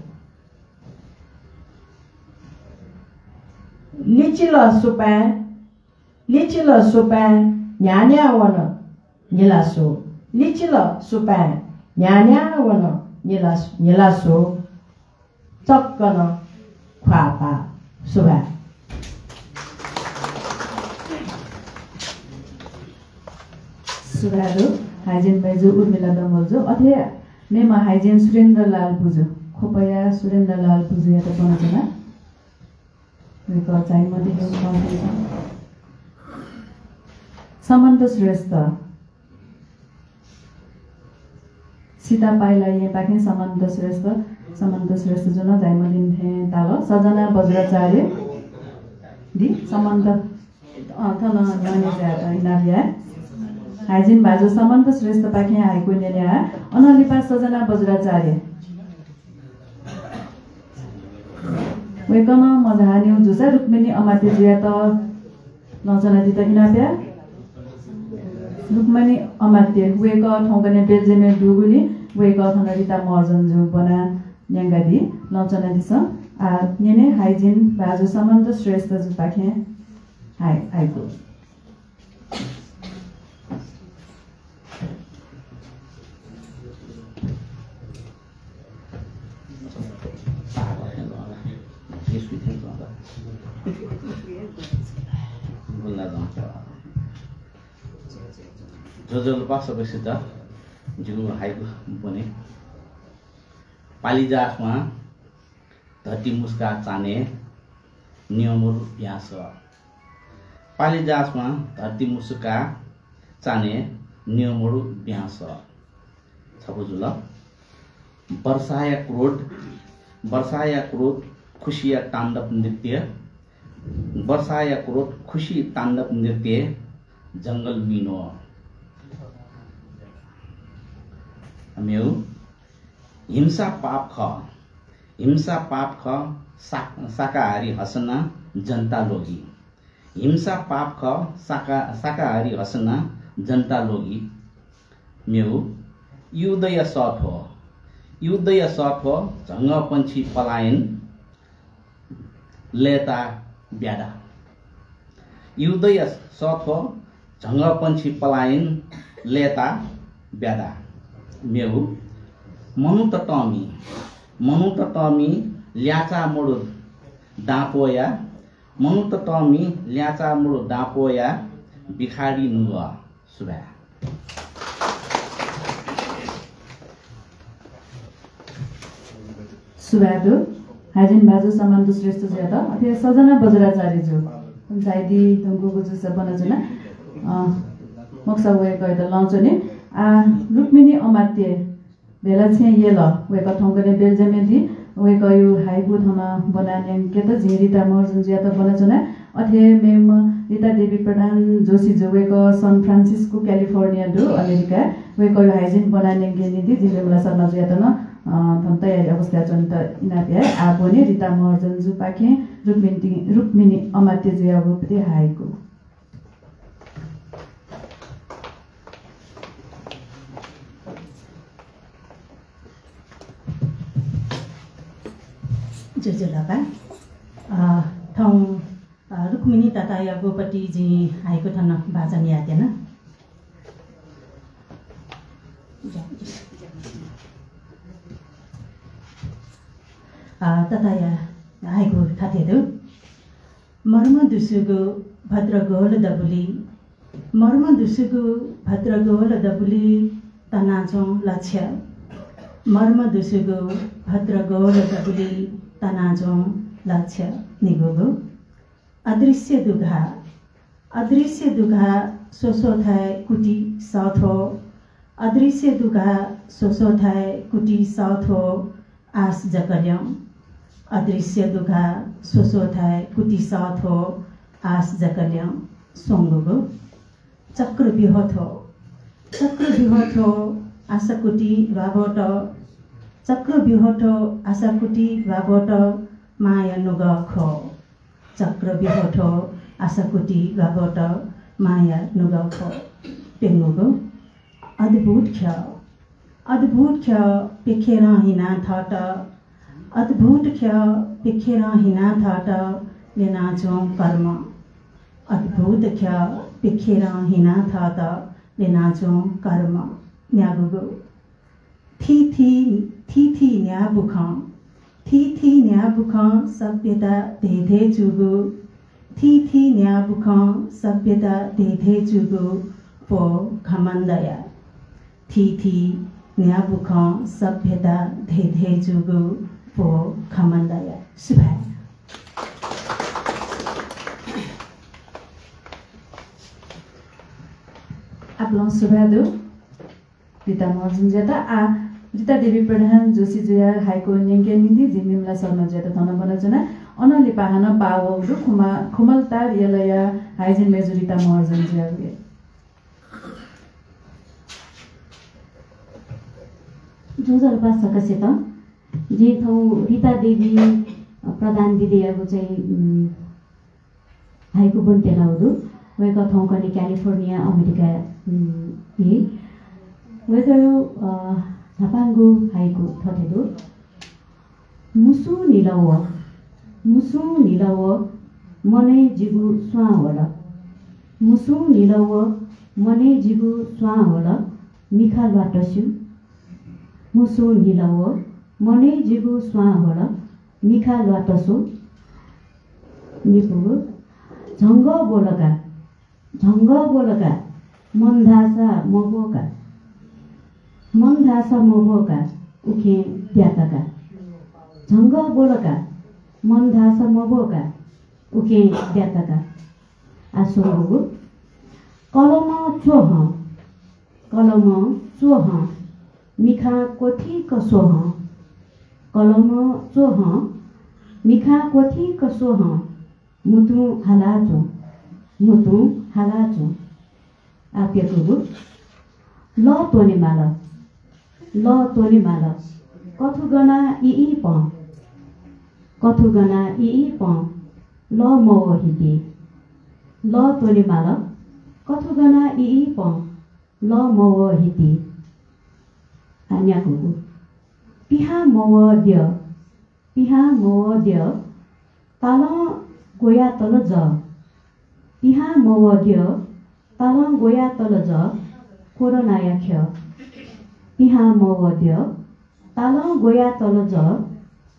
लिचिल सुपाँय्, लिचिल सुपाँय् न्ह्याः न्ह्याः वन न्हिलास्वः। लिचिल सुपाँय् न्ह्याः न्ह्याः वन न्हिलास-, न्हिलास्वः। चक्क नं ख्वाःपाः। सुभाय्। सुभाय् दु, हाइजिन मय्जु उर्मिला डंगोलजु। अथे मेम्ह हाइजिन सुरेन्द्रलाल भुजु, ख्वपया सुरेन्द्रलाल भुजुयात ब्वनाच्वना। वय्कः झाइमदि धुंकल। समन्त श्रेष्ठ। सीता पाइला येँपाखें समन्त श्रेष्ठ, समन्त श्रेष्ठजु नं झाइमदिन थें ताल। सजना बज्राचार्य दि, समन्त, अँ, थन न्ह्यःने झायेत इनाप याये। हाइजिन भाजु समन्त श्रेष्ठपाखें हाइकु न्यने आ। अनं लिपा सजना बज्राचार्य। वय्कलं मझाःनिगु जूसा रुक्मिणी अमात्यजुयात लँ च्वनादीत इनाप या। रुक्मिणी अमात्य, वय्कः थौंकन्हय् बेल्जियमय् दुगुलिं वय्कः थन रिता महर्जनजु ब्वना न्यंकादी। लँ च्वनादिसँ। आः न्यने हाइजिन भाजु समन्त श्रेष्ठजुपाखें हाइ-, हाइकु। ज्वजलपा सकसित, जिगु हाइकु ब्वने। पालिजास्वां धर्ती मुसुकाः चान्हय् न्यंमरु यासः। पालिजास्वां धर्ती मुसुकाः चान्हय् न्यंमदु ब्यां सः। छपु जुल। वर्षाया क्रोध, वर्षाया क्रोध, खुसिया ताण्डव नृत्य, वर्षाया क्रोध, खुसी ताण्डव नृत्य, जंगल मिनो। मेउ, हिंसा पाप खः, हिंसा पाप खः, शा-, शाकाहारी हसना जनता लोगी। हिंसा पाप खः, शाका-, शाकाहारी हसना जनता लोगी। मेउ, युद्धया सः थ्व, युद्धया सः थ्व, झंगःपंक्षी पलायन लय्ताः ब्यादा। युद्धया सः थ्व, झंगःपंक्षी पलायन लय्ताः ब्यादा। मेउ, मनूत तःमि, मनूत तःमि ल्याचाः मदु दांप्वःया, मनूत तःमि ल्याचाः मदु दांप्वःया भिखारी नुगः। सुभाय्। सुभाय् दु। हाइजिन भाजु समान्दु श्रेष्ठजुयात, अथे सजना बज्राचार्यजु झायादी धुंकूगु जूसा ब्वनाच्वना। अ, मखुसा वय्कःयात लं च्वने। आ, रुक्मिणी अमात्य भेला छेँ यल, वय्कः थौंकन्हय् बेल्जियमय् दी। वय्कःयागु हाइकु थन ब्वना न्यंकेत जिं रिता महर्जनजुयात ब्वनाच्वना। अथे मेम्ह रिता देवी प्रधान जोशीजु, वय्कः सान फ्रान्सिस्को, क्यालिफोर्निया दु, अमेरिका। वय्कःयागु हाइजिन ब्वना न्यंकेगु निंतिं जिं विमला शर्माजुयात नं, अ, थन तयारी अवस्थाय् च्वनेत इनाप याये। आः ब्वने रिता महर्जनजुपाखें रुक्मिणी, रुक्मिणी अमात्यजुयागु प्रति हाइकु। ज्वजलपा। अ, थौं, अ, रुक्मिणी तातायागु पति जिं हाइकु थन वाचन यायेत्यना। अ, ताताया हाइकु थथे दु। मर्म दुसुगु भद्रगोल दबुली, मर्म दुसुगु भद्रगोल दबुली तनाच्वं लक्ष्य, मर्म दुसुगु भद्रगोल दबुली तनाच्वं लक्ष्य। निगूगु। अदृश्य दुघा, अदृश्य दुघा स्वस्वथाय् कुति सः थ्व, अदृश्य दुघा स्वस्वथाय् कुति सः थ्व, आश जक ल्यं। अदृश्य दुघा स्वस्वथाय् कुति सः थ्व, आश जक ल्यं। स्वंगूगु। चक्रव्यूह थ्व, चक्रव्यूह थ्व, आशाकुति ल्वाभ्वत, चक्रव्यूह थ्व, आशाकुति ल्वाभ्वत, मांया नुगः ख्वः। चक्रव्यूह थ्व, आशाकुति ल्वाभ्वत, मांया नुगः ख्वः। प्यंगूगु। अद्भुत ख्यः, अद्भुत ख्यः प्यखेरं हिनाः थःत, अद्भुत ख्यः प्यखेरं हिनाः थःत ल्यनाच्वं कर्म। अद्भुत ख्यः प्यखेरं हिनाः थःत ल्यनाच्वं कर्म। न्यागूगु। थीथी, थीथी न्याय् बुखँ, थीथी न्याय् बुखँ सभ्यता धय्धय् जूगु, थीथी न्याय् बुखँ सभ्यता धय्धय् जूगु प्वः घमण्डया। थीथी न्याय् बुखँ सभ्यता धय्धय् जूगु प्वः घमण्डया। सुभाय्। आपालं सुभाय् दु। रिता महर्जनजुयात। आ, रिता देवी प्रधान जोशीजुया हाइकु न्यंकेगु निंतिं जिं विमला शर्माजुयात थन ब्वनाच्वना। अनं लिपा हानं पाः वःगु दु खुमा-, खुमलटार यलया हाइजिन मय्जु रिता महर्जनजुयागु। ज्वजलपा सकसितं। जिं थौं रिता देवी प्रधान दिदीयागु चाहिँ, उम्, हाइकु ब्वनेत्यनागु दु। वय्कः थौंकन्हय् क्यालिफोर्निया, अमेरिका, उम्, इ। वय्कःयागु, अ, न्हापांगु हाइकु थथे दु। मुसुं न्हिला वः, मुसुं न्हिला वः, मनय् जिगु स्वां ह्वल। मुसुं न्हिला वः, मनय् जिगु स्वां ह्वल, मिखा ल्वातस्यू। मुसुं न्हिला वः, मनय् जिगु स्वां ह्वल, मिखा ल्वातस्यू। निपुगु। झंगः ब्वल का, झंगः ब्वल का, मन धाःसा मब्वः का। मन धाःसा मब्वः का, उखें ब्यात का। झंगः ब्वल का, मन धाःसा मब्वः का, उखें ब्यात का। आः स्वंगूगु। कलमं च्वहं, कलमं च्वहं, मिखां क्वथिक स्वहं। कलमं च्वहं, मिखां क्वथिक स्वहं। म्हुतुं हालाच्वँ, म्हुतुं हालाच्वँ। आः प्यकूगु। लः त्वने माल, लः त्वने माल। कथु गना इइपं, कथु गना इइपं। लः मवः हिति, लः त्वने माल। कथु गना इइपं। लः मवः हिति। आः न्याकूगु। पिहां मवः द्यः, पिहां मवः द्यः। तालं ग्वयातल जः। पिहां मवः द्यः, तालं ग्वयातल जः। कोरोनाया ख्यः। पिहां मवः द्यः, तालं ग्वयातल जः।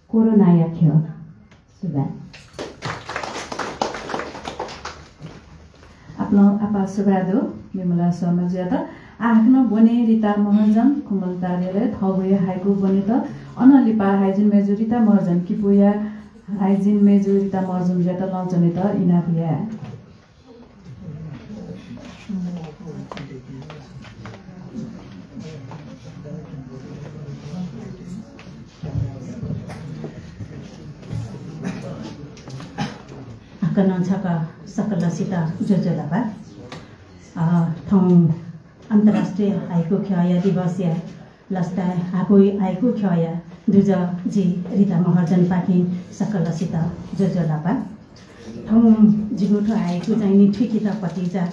कोरोनाया ख्यः। सुभाय्। आपालं आपाः सुभाय् दु विमला शर्माजुयात। आः हाकनं ब्वने रिता महर्जन, खुमलटार यलय् थःगु हे हाइकु ब्वनेत। अनं लिपा हाइजिन मेजु रिता महर्जन, किपूया हाइजिन मेजु रिता महर्जनजुयात लँ च्वनेत इनाप याये। हाकनं छकः सकलसित ज्वजलपा। अ, थौं अन्तर्राष्ट्रिय हाइकु ख्यःया दिवसया लसताय् हाकु, हाइकु ख्यःया दुजः जि रिता महर्जनपाखें सकलसित ज्वजलपा। थौं जिगु थ्व हाइकु चाहिँ नि थुइकेत पतिचा,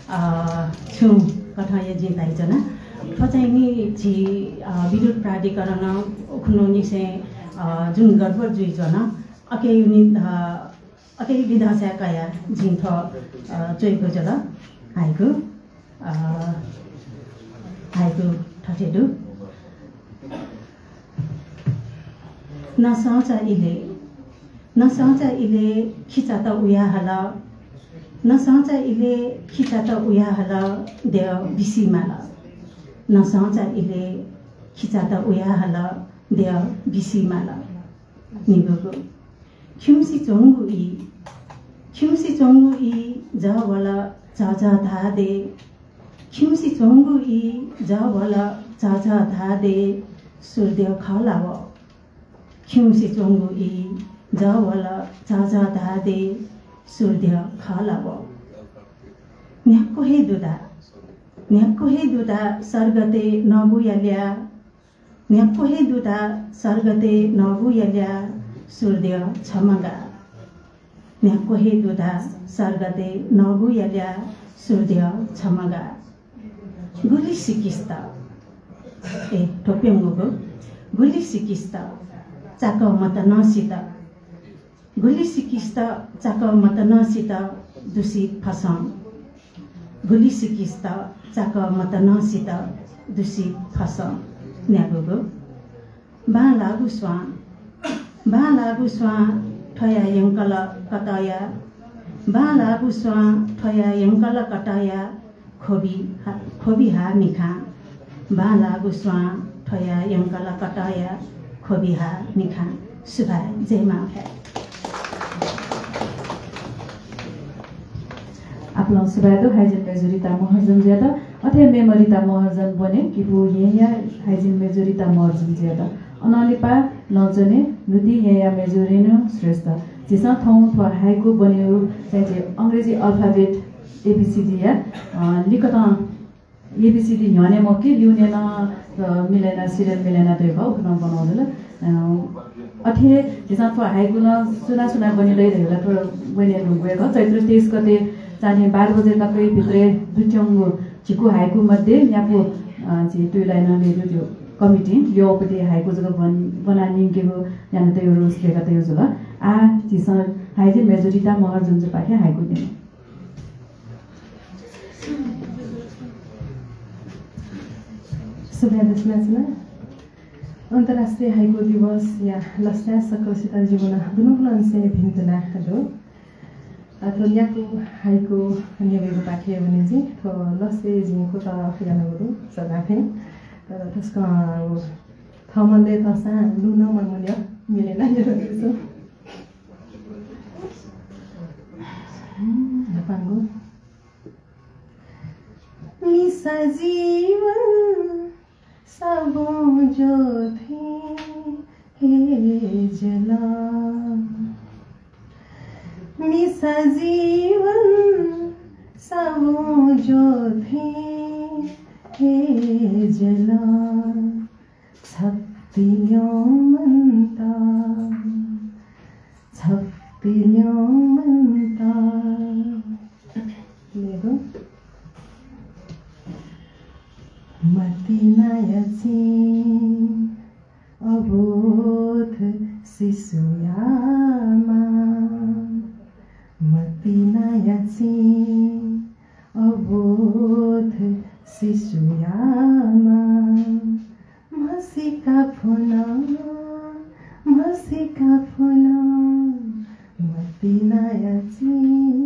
अ, छुं कथंया जिं धयाच्वना। थ्व चाहिँ नि झी, अ, विद्युत प्राधिकरणं उखुन्हुनिसें, अ, जुन गडबड जुइच्वन, अके युनि, अ, अथे विधासाय् कयाः जिं थ्व, अ, च्वयेगु जुल हाइकु। अ, हाइकु थथे दु। नसंचा इलय्, नसंचा इलय् खिचात उयाहल, नसंचा इलय् खिचात उयाहल, द्यः बिसिमाल। नसंचा इलय् खिचात उयाहल, द्यः बिसिमाल। निगूगु। खिउँसे च्वंगु ई, खिउँसे च्वंगु ई, जः वल झःझः धाःदे। खिउँसे च्वंगु ई, जः वल झःझः धाःदे, सुर्द्यः खः ला व। खिउँसे च्वंगु ई, जः वल झःझः धाःदे, सुर्द्यः खः ला व। न्ह्याक्व हे दुदा, न्ह्याक्व हे दुदा सर्गते नबुया ल्याः। न्ह्याक्व हे दुदा सर्गते नबुया ल्याः, सुर्द्यः छम्ह गाः। न्ह्याक्व हे दुदा सर्गते नबुया ल्याः, सुर्द्यः छम्ह गाः। गुलि सिकिस्त, ए, थ्व प्यंगूगु, गुलि सिकिस्त, चाकः मतनंसित। गुलि सिकिस्त चाकः मतनंसित दुसित फसं। गुलि सिकिस्त चाकः मतनंसित दुसित फसं। न्यागूगु। बांलाःगु स्वां, बांलाःगु स्वां थ्वया यंकल कतःया। बांलाःगु स्वां थ्वया यंकल कतःया। ख्वबि हा, ख्वबि हा मिखां। बांलाःगु स्वां थ्वया यंकल कतःया। ख्वबि हा मिखां। सुभाय्, जय मांभाय्। आपालं सुभाय् दु हाइजिन मेजु रिता महर्जनजुयात। अथे मेम्ह रिता महर्जन ब्वने किपू येँया हाइजिन मेजु रिता महर्जनजुयात। अनंलिपा लँ च्वने नुति येँया मेजु रेणु श्रेष्ठ। झीसं थौं थ्व हाइकु ब्वनेगु चाहिँ झी अंग्रेजी alphabet A B C D या, अ, लिकतं A B C D न्ह्यःने मखु कि ल्यूने नं, अ, मिले याना, सिरियल मिले याना दय्‌कः, उखुन्हु ब्वनागु जुल। अ, अथे झीसं थ्व हाइकु नं सुनां सुनां ब्वने दइ धइगु ला थ्व ब्वने धुंकूगु खः। चैत्र तेइस गते चान्हय् बाह्र बजे तक भित्र दुथ्यंगु झिकू हाइकु मध्ये न्यापु, अ, झी तुयुलाइ नं मेजु कमिटी ल्यःपति हाइकु जक ब्वन-, ब्वना न्यंकेगु याना तयेगु रुस दय्‌का तयेगु जुल। आः झीसं हाइजिन मेजु रिता महर्जनजुपाखें हाइकु न्यने। सुभाय् देछानाच्वना। अन्तर्राष्ट्रिय हाइकु दिवसया लसताय् सकलसित जिगु नं दुनुगलंनिसें भिन्तुना दु। अ, थ्व न्यागू हाइकु न्यंकेगुपाखे वने जिं। थ्व लसताय् जिं कुतः यानागु दु सदां थें। तर तसकं व थःम्हं लय् तःसां लुँ नं मन्वल, मिले याना न्यनागु दु। हम्म, न्हापांगु। मिसा जीवन सबुं ज्योथि हे जल। मिसा जीवन सबुं ज्योथि हे जल। छप्ति ल्यं मन्त, छप्ति ल्यं मन्त। लेगो। मतिनाया चिं अबोध शिशुया मां। मतिनाया चिं अबोध शिशुया मां। म्हसीका फ्वन, म्हसीका फ्वन, मतिनाया चिं।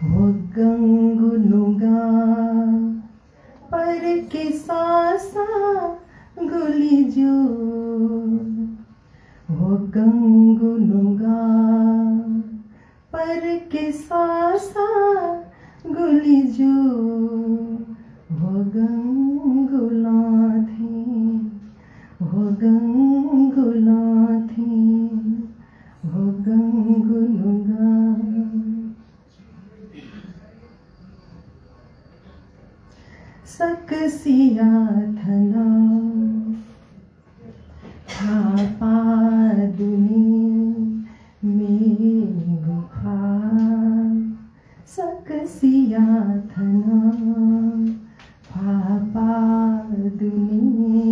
ह्वगंगु नुगः परके सःसा गुलि ज्यू। ह्वगंगु नुगः परके सःसा गुलि ज्यू। ह्वगंगु लँ थें, ह्वगंगु लँ थें, ह्वगंगु नुगः। सकसिया थन थापा दुने मेगु ख्वाः। सकसिया थन थापा दुने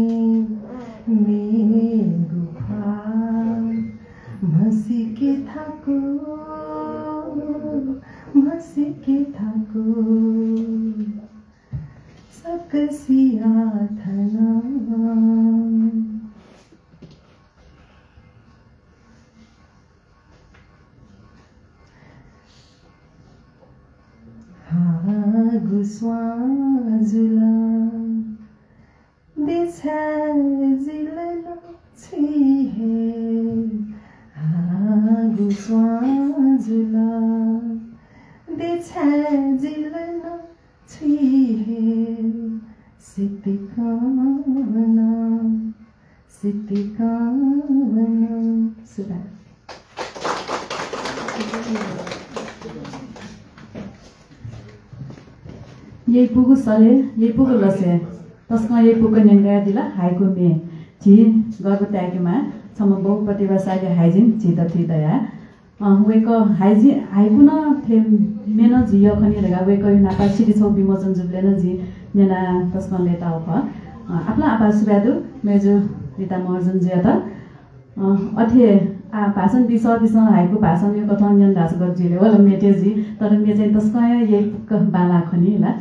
मेगु ख्वाः। म्हसीके थाकु, म्हसीके थाकु। सकसिया थन। हागु स्वां जुल, देछाय् जिल नं छि हे। हागु स्वां जुल, देछाय् जिल नं छि हे। सितिकं नं, सितिकं नं। सुभाय्। यइपुगु सलय्, यइपुगु लसय् तसकं यइपुक न्यंकादिल हाइकु म्ये। झी गर्व ताय्केमाः छम्ह बहुप्रतिभाशाली हाइजिन झी दथुइ दयाः। अ, वय्कः हाइजि-, हाइकु नं थ्व म्ये नं जुइ खनी धकाः वय्कःया न्हापा सिति छगू विमोचन जूबलय् नं जिं न्यनाः तसकं लय्ताः खः। अ, आपालं आपाः सुभाय् दु मय्जु रिता महर्जनजुयात। अ, अथे आः भाषण बी सःपिन्सं हाइकु भाषणया कथं न्यन धाःसा गथे जुइ ले, व ला म्ये थें जुइ, तर म्ये चाहिँ तसकं हे यइपुक बांलाः खनी ला।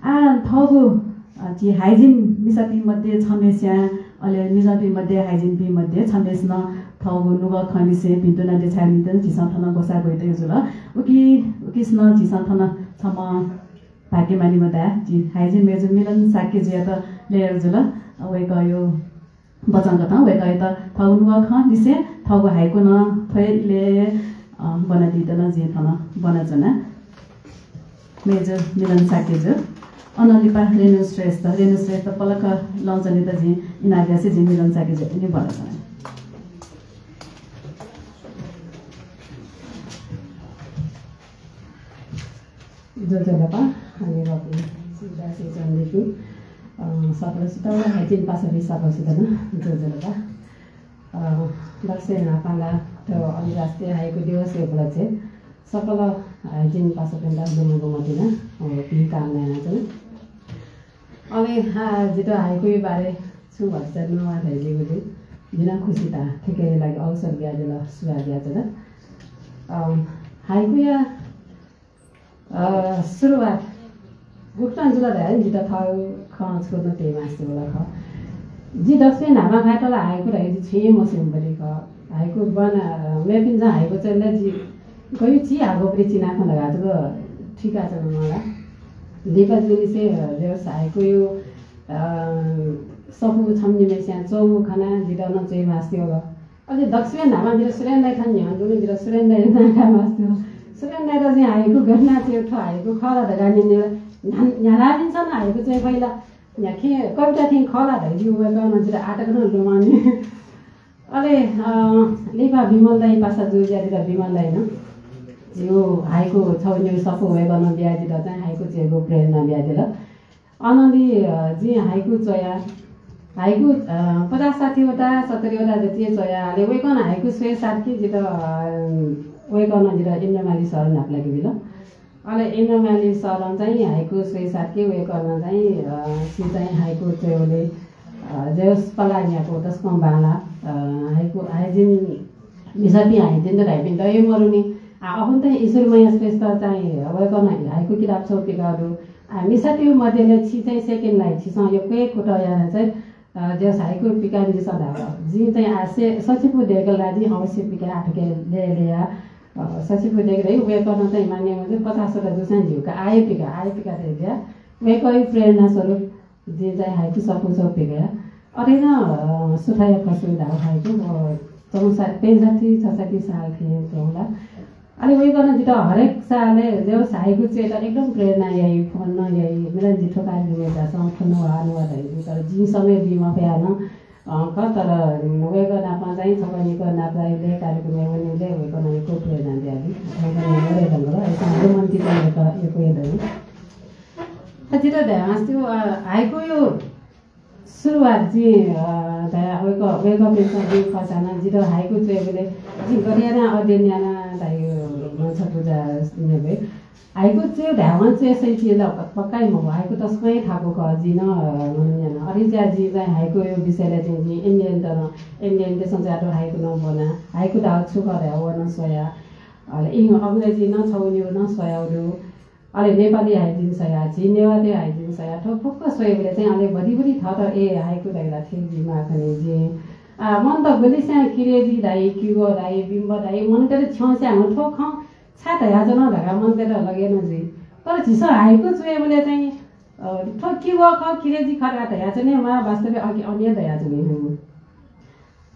आः थःगु, अ, झी हाइजिन मिसापिं मध्ये छम्हेस्यां, अले मिजंपिं मध्ये हाइजिनपिं मध्ये छम्हेसिनं थःगु नुगः खँ लिसें भिन्तुना देछायेगु निंतिं झीसं थन ग्वसाः ग्वयातयागु जुल। उकि-, उकिसनं झीसं थन छम्ह भाग्यमानी मदया, झी हाइजिन मय्जु मिलन शाक्यजुयात ल्ययागु जुल। अ, वय्कःया वचन कथं वय्कःयात थःगु नुगः खँ लिसें थःगु हाइकु नं थ्व हे इलय्, अ, ब्वनादीत नं जिं थन ब्वनाच्वना। मय्जु मिलन शाक्यजु, अनं लिपा रेणु श्रेष्ठ, रेणु श्रेष्ठ पलख लँच्वनेत जिं इनाप यासें जिं मिलन शाक्यजुयात नि ब्वनाच्वना। ज्वजलपा, हनेबहःपिं सुभाय् स्वयाच्वनादीपिं, अ, सकलसित व हाइजिन पासापिं सकलसित नं ज्वजलपा। अ, दकलय् न्हापां ला थ्व अन्तर्राष्ट्रिय हाइकु दिवसया उपलक्ष्यय् सकल हाइजिन पासापिन्त दुनुगलंनिंतिं नं, अ, भिंकामना यानाच्वना। अले, अ, जितः हाइकुया बारे छुं भचा नवाः धयादीगुलिं जि नं खुसी ताः। थुकिया लागि अवसर बियादिल, सुभाय् बियाच्वना। अ, हाइकुया अ, सुरुवात गुकथं जुल धाःसा जितः थःगु खँ छकू नं तये मास्ति वल खः। जि दकलय् न्हापां खः, तर हाइकु धइगु जि छुं हे मस्यूम्ह खः। हाइकु ब्वना, अ, मेपिन्सं हाइकु च्वय् ला जि गय् चिहाकःबलय् चिनाखन धकाः जक थुइकाच्वना मला। लिपा जूनिसें, अ, हाइकुया, अ, सफू छम्ह निम्हय्सियां च्वंगु खनाः जितः नं च्वये मास्ति वल। अले दक्वसिबें न्हापां जितः सुरेन दाइ थन न्ह्यःने दुगु, जितः सुरेन दाइ नां काये मास्ति। सुरेन दाइयात जिं हाइकु गथे यानाः च्वये, थ्व हाइकु खः ला धकाः न्यने, न्ह्या-, न्ह्यालाःपिन्सं नं हाइकु च्वये फइ ला, न्ह्याखे कविता थें खः ला धयादिल वय्कलं, जितः आःतक नं लुमंनि। अले, अ, लिपा विमल दाइ पासा जू, जितः विमल दाइनं जिगु हाइकु छगू निगू सफू वय्कलं बियाः जितः चाहिँ हाइकु च्वयेगु प्रेरणा बियादिल। अनंलि, अ, जिं हाइकु च्वया, हाइकु, अ, पचास साठी वटा, सत्तरी वटा जति च्वया। अले वय्कलं हाइकु स्वये साथ कि जितः, अ, वय्कलं जितः इन्द्रमाली सरं न्हापालाक बिल। अले इन्द्रमाली सरं चाहिँ हाइकु स्वये साथ कि वय्कलं चाहिँ, अ, छि चाहिँ हाइकु च्वयेबलय्, अ, जयस पलाः न्ह्याक्व तसकं बांलाः। अ, हाइकु, हाइजिन मिसापिं हाइजिन त धाइपिं दये मरुनि। आ, अखुन्त ईश्वर मैया श्रेष्ठ चाहिँ वय्कलं हाइकु किताब छगू पिकाः दु। आ, मिसापिं मध्येले छि चाहिँ second line, छिसं यक्व हे कुतः यानाः चाहिँ, अ, जयस हाइकु पिकादिसँ धाल। जिं चाहिँ आ से-, सछिपु दय्कल ला जिं अवश्य पिकाये, आः थुके लय् ल्यया। अ, सछिपु दय्कल धाइ, वय्कलं चाहिँ माननीय मञ्जुल पचास वटा जूसां ज्यू का, आः हे पिका, आः हे पिका धयादिया। वय्कःया प्रेरणा स्वरूप जिं चाहिँ हाइकु सफू छगू पिकया। अथे नं, अ, सुथाया फसु धाःगु हाइकु, अ, चौसा-, पैंसट्ठी, छसट्ठी साल थें च्वं ला। अले वय्कलं जितः हरेक सालय् जयस हाइकु च्वयेत एकदम प्रेरणा याइ, फोन नं याइ। मिलनजी थ्व कार्यक्रमय् झासँ, थ्व नं वा, नं वा धाइ। तर जिं समय बी मफयाः नं, अ, खः, तर वय्कः नाप चाहिँ छकः निकः नापलाइबलय् कार्यक्रमय् वनेबलय् वय्कलं यक्व प्रेरणा बियादी। वय्कः नं मदये धुंकल, अय्सां हाइकु मन्ति चाहिँ यक्व, यक्व हे दनि। अ, जितः धायेमास्ति, अ, हाइकुया सुरुवात जिं, अ, धया, वय्कः, वय्कःपिन्सं जिं खःसा नं जितः हाइकु च्वयेबलय् जिं गथे यानाः अध्ययन याना धाइगु मञ्जुल पुजायात न्यंबलय्। हाइकु च्वये धायेवं च्वये सइति ला प-, पक्का हे मखु। हाइकु तसकं हे थाकु खः, जिं नं, अ, मनन याना। अथे जुयाः जिं चाहिँ हाइकुया विषयलय् चाहिँ जिं एनडिएनयात नं, एनडिएनयात स्वयातःगु हाइकु नं ब्वना। हाइकु धाःगु छु खः धयाः व नं स्वया। अले इं अंग्रेजी नं छगू निगू नं स्वयागु दु। अले नेपाली हाइजिन स्वया, झी नेवाःतय् हाइजिन स्वया, थ्व फुक्क स्वयेबलय् चाहिँ अले भतिभति थःत ए हाइकु धाइ ला थें जुइमाः खनी जिं। आ, मनूत गुलिस्यां किरेजी धाइ, किगो धाइ, बिम्ब धाइ, मनूतय्त छ्यं स्वयाः थ्व खँ छाय् धयाच्वन धकाः मनूतय्त लगे नं जुइ। तर झीसं हाइकु च्वयेबलय् चाहिँ, अ, थ्व किगो खः, किरेजी खः धकाः धयाच्वनेमाः, वास्तवय् अघि अन हे धयाच्वनी हँ।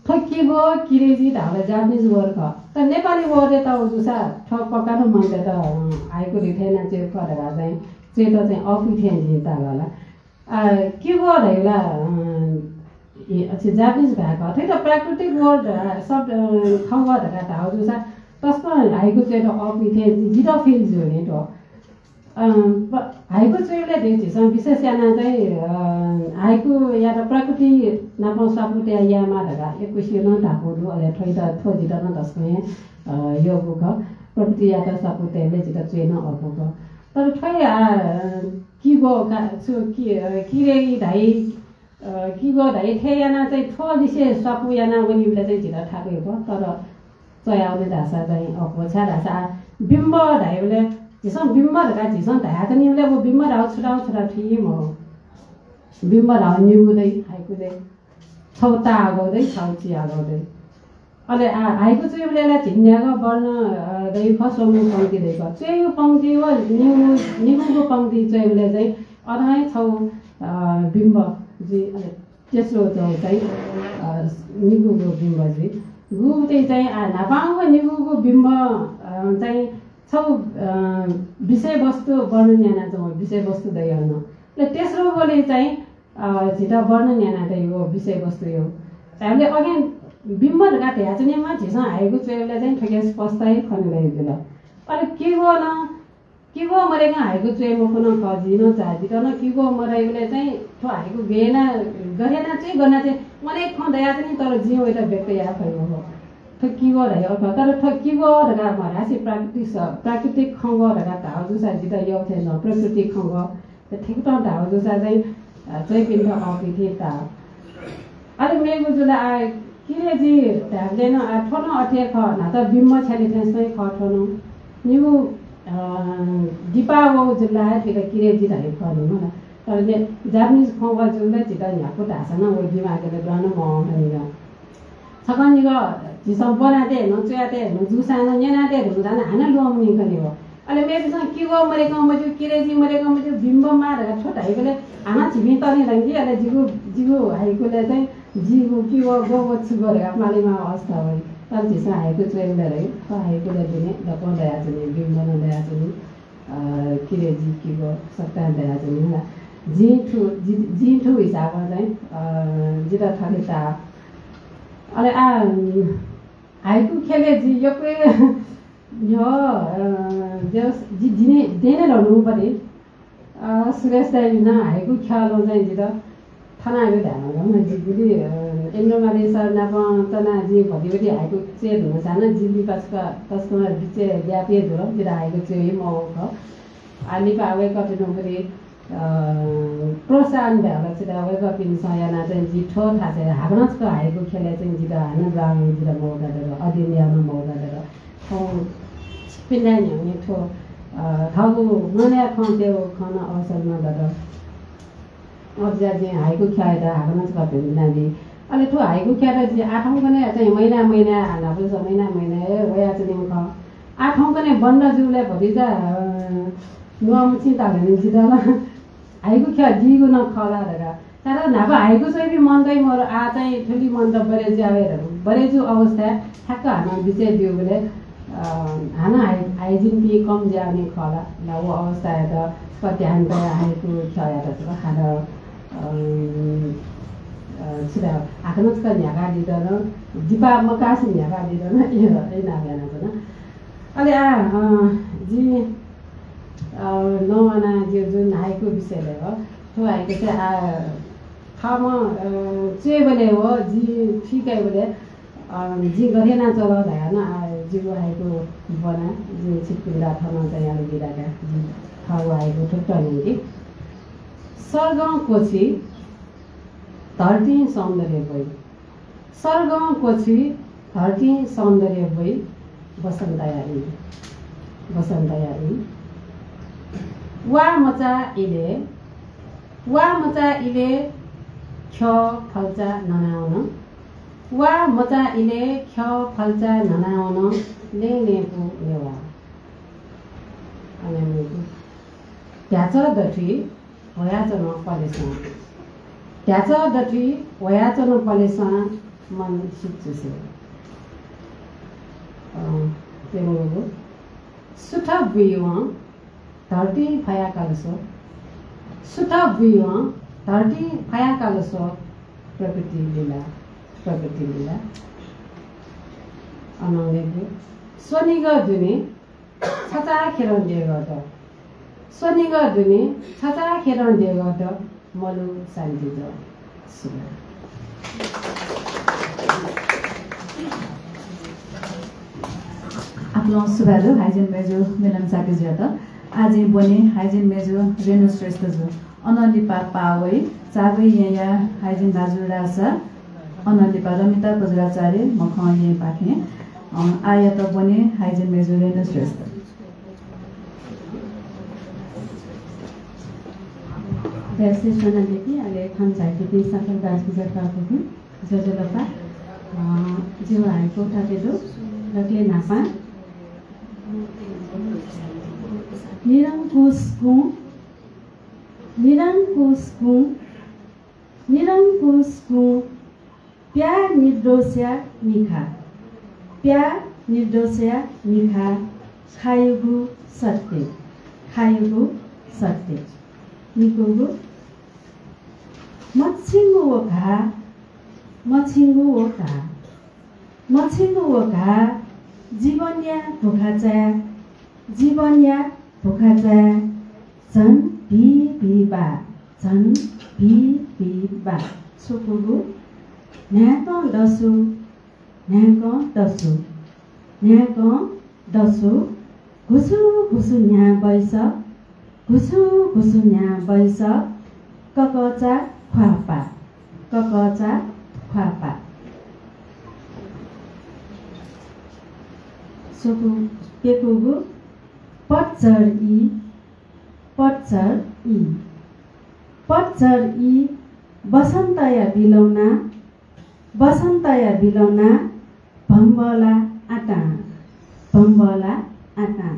थ्व किगो, किरेजी धाःगु ला Japanese word खः। तर नेपाली word-य् ताःगु जूसा थ्व पक्का नं मनूतय्त, अँ, हाइकु धइथें यानाः च्वयेगु खः धकाः चाहिँ च्वयेत चाहिँ अःपुइ थें जिं ताल ला। आ, किगो धइगु ला, अँ, ए, अथे Japanese भाय् खः। थुइत प्राकृतिक word धकाः, शब्द, अँ, खंगः धकाः धाःगु जूसा तसकं हाइकु च्वयेत अःपुइ थें जितः feel जुइ नि थ्व। अँ, प-, हाइकु च्वयेबलय् धइगु झीसं विशेष यानाः चाहिँ, अँ, हाइकुयात प्रकृति नाप स्वापू तयाः यायेमाः धकाः यक्वसिनं धाःगु दु। अले थ्वइत, थ्व जितः नं तसकं हे, अँ, यःगु खः। प्रकृतियात स्वापू तयेबलय् जितः च्वये नं अःपु खः। तर थ्व हे, अँ, किगो का, छु, कि, अँ, किरेजी धाइ, अ, किगो धाइ थें यानाः चाहिँ थ्व लिसे स्वापू यानाः वनीबलय् चाहिँ झीत थाकु हे खः, तर च्वयावने धाःसा चाहिँ अःपु, छाय्धाःसा बिम्ब धाइबलय् झीसं बिम्ब धकाः झीसं धयाच्वनीबलय् व बिम्ब धाःगु छु धाःगु छु धाःगु थुइ मखु। बिम्ब धाःगु निगू दइ, हाइकु दइ, छगू ताःहाकःगु दइ, छगू चिहाकःगु दइ। अले आ, हाइकु च्वयेबलय् ला झिंन्यागः वर्ण, अ, दइगु खः, स्वंगू पंक्ति दइगु खः। च्वयेगु पंक्ति व निगू, निगूगु पंक्ति च्वयेबलय् चाहिँ अन हे छगू, अ, बिम्ब जुइ, अले तेस्रो चाहिँ, अ, निगूगु बिम्ब जुइ। गुगु चाहिँ, आ, न्हापांगु निगूगु बिम्ब, अ, चाहिँ छगू, अ, विषयवस्तु वर्णन यानाच्वंगु विषयवस्तु दइ अन। अले तेस्रोबलय् चाहिँ अ, झीत वर्णन यानातःगु विषयवस्तु यो। धाइबलय् अघि बिम्ब धकाः धयाच्वनेमाः, झीसं हाइकु च्वयेबलय् चाहिँ थुकिया स्पष्ट हे खने दइ जुल। अले किगो नं, किगो मदय्कं हाइकु च्वये मफु नं खः, जिं नं चाहे जितः नं किगो मदइबलय् चाहिँ थ्व हाइकु गय् याना, गथे याना च्वये, गन याना च्वये, अनेक खँ दयाच्वनी, तर जिं वइत व्यक्त याये फइ मखु। थ्व किगो धयागु खः, तर थ्व किगो धकाः मधासे प्राकृतिक स-, प्राकृतिक खँग्वः धकाः धाःगु जूसा जितः यःथें नं प्रकृति खँग्वः थुकथं धाःगु जूसा चाहिँ, अ, च्वय्पिन्त अःपुइ थें ताः। अले मेगु जुल, आ, किरेजी धायेबलय् नं, आ, थ्व नं अथे हे खः, न्हाचः बिम्ब छ्याले थें स्वइ खः थ्व नं। निगू, अ, दिपा वःगु जुल हे थुइत किरेजी धाइ खः नं, मला। तर ने-, Japanese खँग्वः जूबलय् झीत न्ह्याक्व धाःसा नं व दिमागय् दुहां नं मवं खनी। छकः निगः झीसं ब्वनातये धुन, च्वयातये धुन, जूसां नं न्यनातये धुन, धाःसा हानं ल्वःमनी खनी व। अले मेपिन्सं किगो मदय्कं मज्यू, किरेजी मदय्कं मज्यू, बिम्ब माः धकाः छुं धाइबलय् हानं झीपिं तने धुंकी। अले जिगु, जिगु हाइकुलय् चाहिँ जिगु कि व गव छु गरे मालेमा अवस्था वइ। तर झीसं हाइकु च्वयेबलय् रइ, थ्व हाइकुया दुने दक्वं दयाच्वनी, विम्बनं दयाच्वनी। अ, किरे जि कि व सकतां दयाच्वनी होला। जिं थु, जि, जिं थु हिसाबं चाहिँ, अ, जितः थथे ताः। अले आ, हाइकु ख्यलय् जि यक्व न्ह्यः, अ, जस-, जि दिने, देने धनु पति। अ, सुरेश दाइनं हाइकु ख्यालं चाहिँ जितः थनागु धायेमाल। जि गुलि, अ, इन्द्रमाली सर नाप तना जि भतिभति हाइकु च्वये धुन साना जि लिपा छकः तसकं बिचय् gap हे जुल, जितः हाइकु च्वये मवःगु खः। आ, लिपा वय्कःपिनिगु गुलि, अ, प्रोत्साहन भ्याल छितः वय्कःपिन्सं यानाः चाहिँ जि थ्व थासय् हाकनं छकः हाइकु ख्यलय् चाहिँ जितः हानं ब्राउन जितः मौका दत, अध्ययन यायेगु मौका दत। थौं छिकपिन्त न्ह्यःने थ्व, अ, थःगु मनया खँ तयेगु खँ नं अवसर नं दत। अथे जुयाः जिं हाइकु ख्यःयात हाकनं छकः भिंतुना बी। अले थ्व हाइकु ख्यःयात जि आः थौंकन्हय् चाहिँ महिना महिना न्हापालास महिना महिना हे वयाच्वनीगु खः। आः थौंकन्हय् बन्द जूबलय् भतिचा, अ, न्ववाः मछिं ताल नि जितः ला हाइकु ख्यः दीगु नं खः ला धकाः। तर न्हापा हाइकु च्वइपिं मनूत हे मरु, आः चाहिँ थुलि मनूत बढे जुयावये धकाः। बढे जूगु अवस्थाय् ठ्याक्क हानं बिचय् ब्यूबलय्, अ, हानं हाइ-, हाइजिनपिं कम जुयावनी खः ला, ला व अवस्थायात छकः ध्यान तयाः हाइकु ख्यःयात छकः हानं, अ, अ, छु धाये, हाकनं छकः न्ह्याकादीत नं, दिपा मकासे न्ह्याकादीत नं, ए, ए, नाप यानाच्वना। अले आः, अ, जि, अ, नवाना जि जुन हाइकु विषयलय् हो, थ्व हाइकु चाहिँ, आ, थःम्हं, अ, च्वयेबलय् व जि थुइकायेबलय्, अ, जिं गथे यानाच्वल धयाः नं, आ, जिगु हाइकु ब्वना, जिं छिकपिन्त थन चाहिँ यानाबी धकाः जिं थःगु हाइकु थुकथं न्यंकि। सर्गं क्वछि धरतीं सौन्दर्य ब्वइ। सर्गं क्वछि धरतीं सौन्दर्य ब्वइ, बसन्तया ई, बसन्तया ई। वा मचा इलय्, वा मचा इलय् ख्यः फल्चा न्हनावन। वा मचा इलय् ख्यः फल्चा न्हनावन, लें लेंपु नेवाः। अन मेगु। ध्याचः दथुइ ह्वयाच्वन पलेसं। ध्याचः दथुइ ह्वयाच्वन पलेसं, मन सित चुसे। अ, प्यंगूगु। सुथ बुइवं धरती फया काल स्व। सुथ बुइवं धरती फया काल स्व। प्रकृति लीला, प्रकृति लीला। अनंगु। स्वनिगः दुने छचाःखेरं देगः दः। स्वनिगः दुने छचाःखेरं देगः दः, मलु शान्ति दः। सुभाय्। आपालं सुभाय् दु हाइजिन मय्जु मिलन शाक्यजुयात। आः जिं ब्वने हाइजिन मय्जु रेणु श्रेष्ठजु। अनं लिपा पाः वइ, चाबय् येँया हाइजिन भाजु रासा, अनं लिपा रमिता बज्राचार्य मखं येँपाखें, अ, आःयात ब्वने हाइजिन मय्जु रेणु श्रेष्ठ। दया स्वनादीपिं, अले थन झायादीपिं सकल दाजुकिजा तताकेहेँ, ज्वजलपा। अ, जिगु हाइकु थथे दु, दकले न्हापां। निरंकुश कुँ, निरंकुश कुँ, निरंकुश कुँ, प्याः निर्दोषया मिखा, प्याः निर्दोषया मिखा, खायुगु सत्य, खायुगु सत्य। निकूगु। मछिंगु व घाः, मछिंगु व घाः, मछिंगु व घाः, जीवनया भुखाचाय्, जीवनया भुखाचाय् झन भिः भिः बाः, झन भिः भिः बाः। स्वकूगु। न्हाय्कं दसु, न्हाय्कं दसु, न्हाय्कं दसु, घुसु घुसु न्ह्याः बैस, घुसु घुसु न्ह्याः बैस, ककचा ख्वाःपाः, ककचा ख्वाःपाः। स्वकू, प्यकूगु। पतझर ई, पतझर ई, पतझर ई, बसन्तया बिलौना, बसन्तया बिलौना, भम्बला आतां, भम्बला आतां।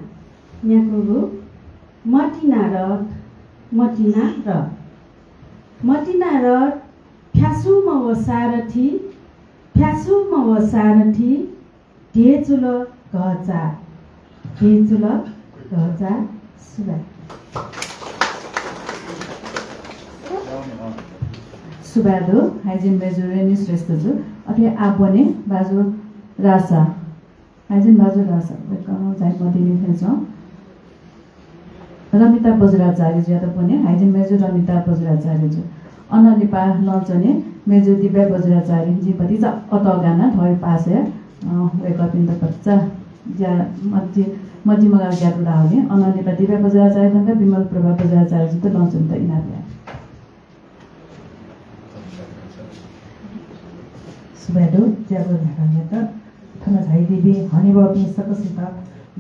न्याकूगु। मतिना रथ, मतिना रथ, मतिना रथ, फ्यासुम्ह व सारथी, फ्यासुम्ह व सारथी, धेचुल घःचाः, धेचुल घःचाः। सुभाय्। सुभाय् दु, हाइजिन मेजु रेणु श्रेष्ठ जु। अथे आः ब्वने बाजु रासा। हाइजिन बाजु रासा, वय्कलं झायादी नि थें च्वं। रमिता बज्राचार्य जुयात ब्वने, हाइजिन मेजु रमिता बज्राचार्य जु। अनं लिपा लँ च्वने मेजु दिव्या बज्राचार्य, जिं भतिचा अतः गाना धयागु पासय्, अ, वय्कःपिन्त भतिचा ज्या मति, मतिमगाः ज्या दुलावली। अनं लिपा दिव्या बज्राचार्य धकाः विमल प्रभा बज्राचार्य जुयात लँ च्वनेत इनाप याये। सुभाय् दु, ज्याझ्वः न्ह्याकाः न्ह्यात। थन झायादीपिं हनेबहःपिं सकसित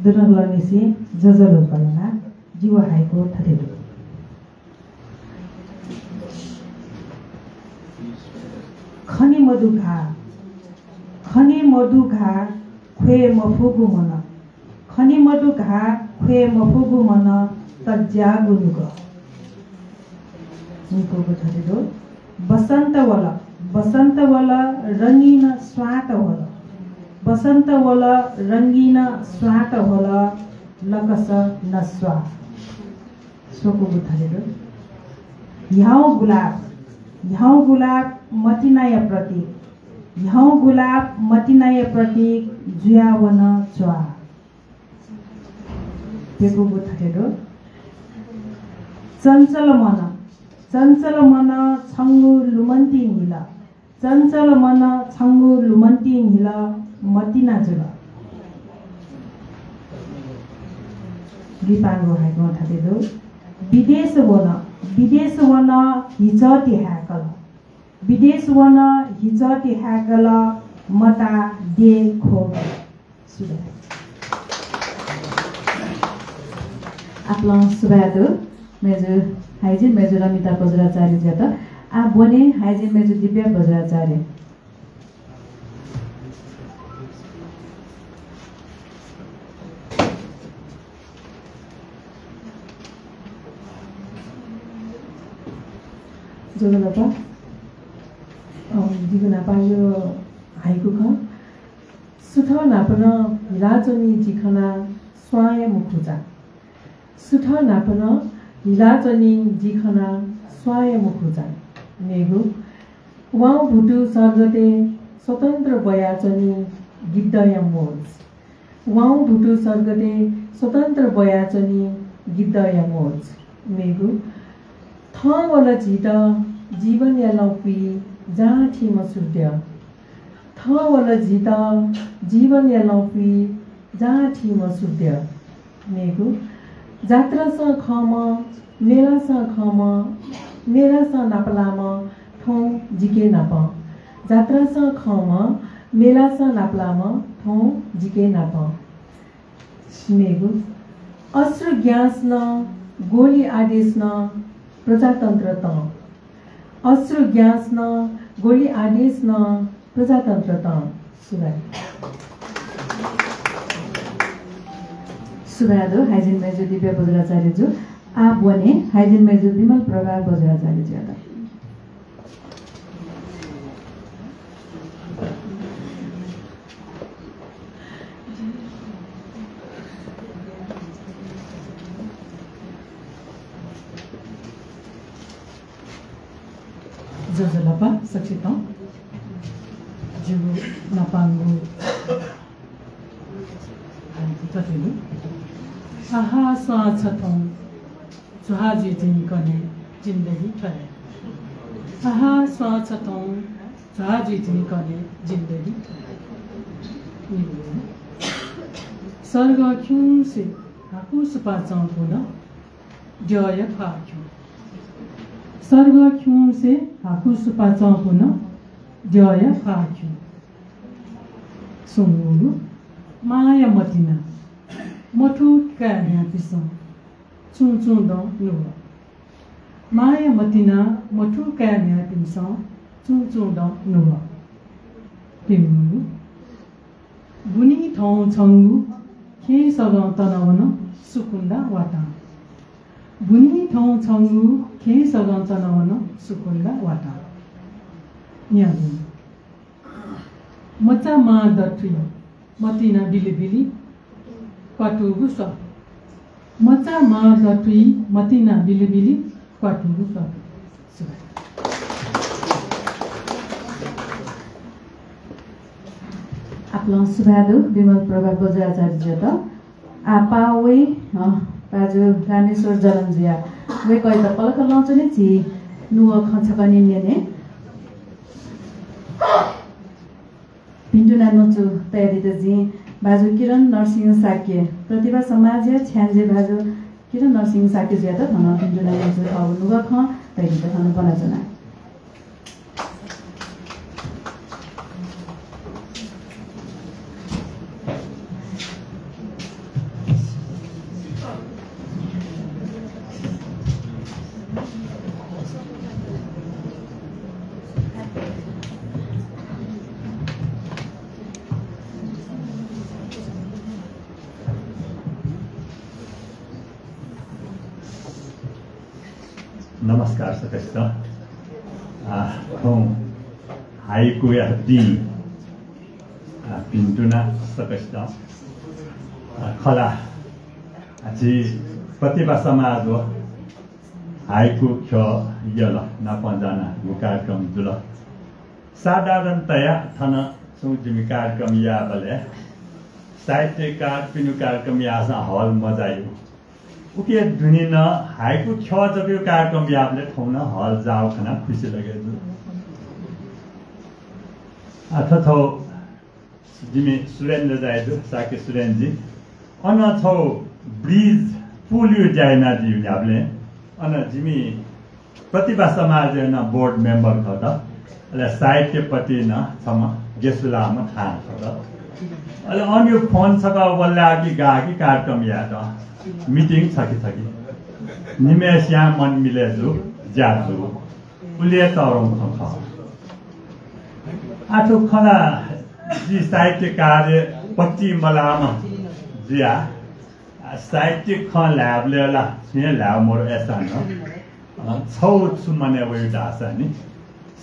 दुनुगलंनिसें ज्वजलपा यानाः जिगु हाइकु थथे दु। खने मदु घाः, खने मदु घाः, ख्वये मफुगु मन। खने मदु घाः, ख्वये मफुगु मन, तज्याःगु नुगः। निकूगु थथे दु। बसन्त वल, बसन्त वल, रंगीन स्वांत वल। बसन्त वल, रंगीन स्वांत वल, लकस नस्वाः। स्वकूगु थथे दु। ह्याउँ गुलाब, ह्याउँ गुलाब मतिनाया प्रतीक, ह्याउँ गुलाब मतिनाया प्रतीक जुयावन च्वाः। प्यकूगु थथे दु। चञ्चल मन, चञ्चल मन छंगु लुमन्ति न्हिल, चञ्चल मन छंगु लुमन्ति न्हिल मतिना जुल। लिपांगु हाइकुं थथे दु। विदेश वन, विदेश वन हिचःति हाय्कल, विदेश वन हिचःति हाय्कल मता देय् ख्वःगु। सुभाय्। आपालं सुभाय् दु मेजु, हाइजिन मेजु रमिता बज्राचार्य जुयात। आः ब्वने हाइजिन मेजु दिव्या बज्राचार्य। ज्वजलपा। अ, जिगु न्हापांगु हाइकु खः। सुथ न्हापा नं हिलाच्वनी जि खनाः स्वांया मुखुचा। सुथ न्हापा नं हिलाच्वनी जि खनाः स्वांया मुखुचा। मेगु, वाउँभुतु सर्गतय् स्वतन्त्र ब्वयाच्वनी गिद्धया मोज। वाउँभुतु सर्गतय् स्वतन्त्र ब्वयाच्वनी गिद्धया मोज। मेगु, थः वल झीत जीवनया लँ पुइ जाँठीम्ह सूर्य। थः वल झीत जीवनया लँ पुइ जाँठीम्ह सूर्य। मेगु, जात्रासं खंम्ह, मेलासं खंम्ह, मेलासं नापलाःम्ह थौं जिके नाप। जात्रासं खंम्ह, मेलासं नापलाःम्ह थौं जिके नाप। मेगु, अश्रु ग्यास नं, गोली आदेश नं, प्रजातन्त्र तं। अश्रु ग्यास नं, गोली आदेश नं, प्रजातन्त्र तं। सुभाय्। सुभाय् दु, हाइजिन मेजु दिव्या बज्राचार्य जु। आः ब्वने हाइजिन मेजु विमल प्रभा बज्राचार्य जुयात। ज्वजलपा सकसितं। जिगु न्हापांगु हाइकु थथे दु। आहा स्वां छथौं झ्वाः जुइ धुंकले जिन्दगी थ्वया। आहा स्वां छथौं झ्वाः जुइ धुंकले जिन्दगी थ्वया। सर्गं खिउँसे हाकु सुपाँचं पुन द्यःया ख्वाः खिउँ। सर्गं खिउँसे हाकु सुपाँचं पुन द्यःया ख्वाः खिउँ। स्वंगूगु, माया मतिना मथू काय् म्ह्याय्‌पिन्सं छुं छुं दँ नुगः। माया मतिना मथू काय् म्ह्याय्‌पिन्सं छुं छुं दँ नुगः। प्यंगूगु, बुनी थौं छंगु खेँ सगं तनावन सुकुन्दा वातां। बुनी थौं छंगु खेँ सगं तनावन सुकुन्दा वातां। न्यंगु। मचा मां दथुइ मतिना बिलिबिलि क्वातुगु स्व। मचा मां दथुइ मतिना बिलिबिलि क्वातुगु स्व। सुभाय्। आपालं सुभाय् दु विमल प्रभा बज्राचार्यजुयात। आः पाः वइ, अ, भाजु रामेश्वर जलनजुया। वय्कःयात पलख लँ च्वने, झी नुगः खँ छकः निं न्यने। भिंतुना न्वचु तयादीत जिं भाजु किरण नरसिंह शाक्य, प्रतिभा समाजया छ्याञ्जे भाजु किरण नरसिंह शाक्यजुयात थन भिंतुना न्वचु थःगु नुगः खँ तयादीत थन ब्वनाच्वना। नमस्कार सकसितं। आ, थौं हाइकुया दिं, आ, भिंतुना सकसितं। आ, खला, आ, झी प्रतिभा समाज व हाइकु ख्यः यल नापं जानागु कार्यक्रम जुल। साधारणतया थन छुं जिमि कार्यक्रम याःबलय् साहित्यकारपिनिगु कार्यक्रम याःसां हल मजाइगु। उके दुने नं हाइकु ख्यः जकया कार्यक्रम याःबलय् थौं नं हल जाःगु खनाः खुसी लगे दु। अ, थ्व थौं जिमि सुरेन्द्र दाइ दु, शाक्य सुरेन्द्रजी। अन छौ bridge, पुलया ज्या यानादीगु न्ह्याबलें अन जिमि प्रतिभा समाजया नं board member खः। अले साहित्यपट्टि नं छम्ह गेसुलाःम्ह थाहां खः। अले अनया phone छकः वल्लाः कि गाः कि कार्यक्रम यायेत meeting छकि छकि। निम्हय्सियां मन मिले जू, ज्या जू। उलि हे तःधंगु खँ खः। आः थ्व खँ ला जि साहित्यकारया पट्टि मलाःम्ह जुयाः आ, साहित्यिक खँ ल्हायेबलय् ला छुं हे ल्हाये मरु अय्सां नं, अ, छौ छु मनय् वइ धाःसा नि,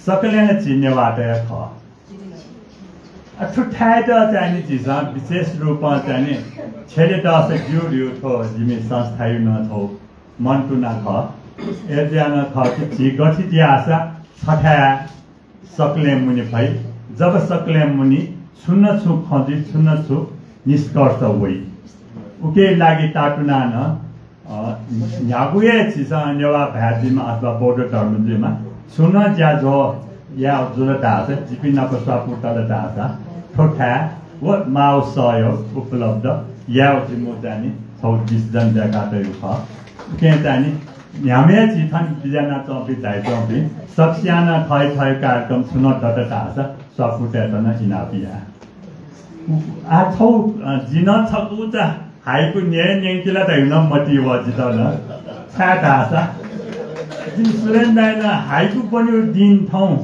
सकलें नं झी नेवाःत हे खः। अ, थुथाय्‌त चाहिँ नि झीसं विशेष रूपं चाहिँ नि छ्यले दःसा ज्यू ज्यू थ्व जिमि संस्थाया नं छौ मन्तुना खः। अय्‌जुयाः नं खः कि झी गथे जुयाःसा छथाय् सकलें मुने फइ। जब सकलें मुनी, छुं न छुं खँ जुइ, छुं न छुं निष्कर्ष वइ। उके लागि तातुनाः नं, अ, न्ह्यागु हे झीसं नेवाः भाय् जुइमा अथवा बौद्ध धर्म जुइमा, छुं नं ज्याझ्वः याये जुल धाःसा, जिपिं नाप स्वापू तल धाःसा, थ्व थाय् व माःगु सहयोग उपलब्ध याये जिमिगु चाहिँ नि छौ decision दय्‌का तयागु खः। उकिं चाहिँ नि न्ह्याम्ह हे झी थन बिज्यानाच्वंपिं, झायाच्वंपिं सकसियां नं थःगु थःगु कार्यक्रम छुं नं दत धाःसा स्वापू तयेत नं इनाप याये। आः छौ, अ, जि नं छकूचा हाइकु न्यये न्यंके ला धइगु नं मतिइ वः जितः नं। छाय् धाःसा जिमि सुरेन्द्र दाइनं हाइकु ब्वनेगु दिं थौं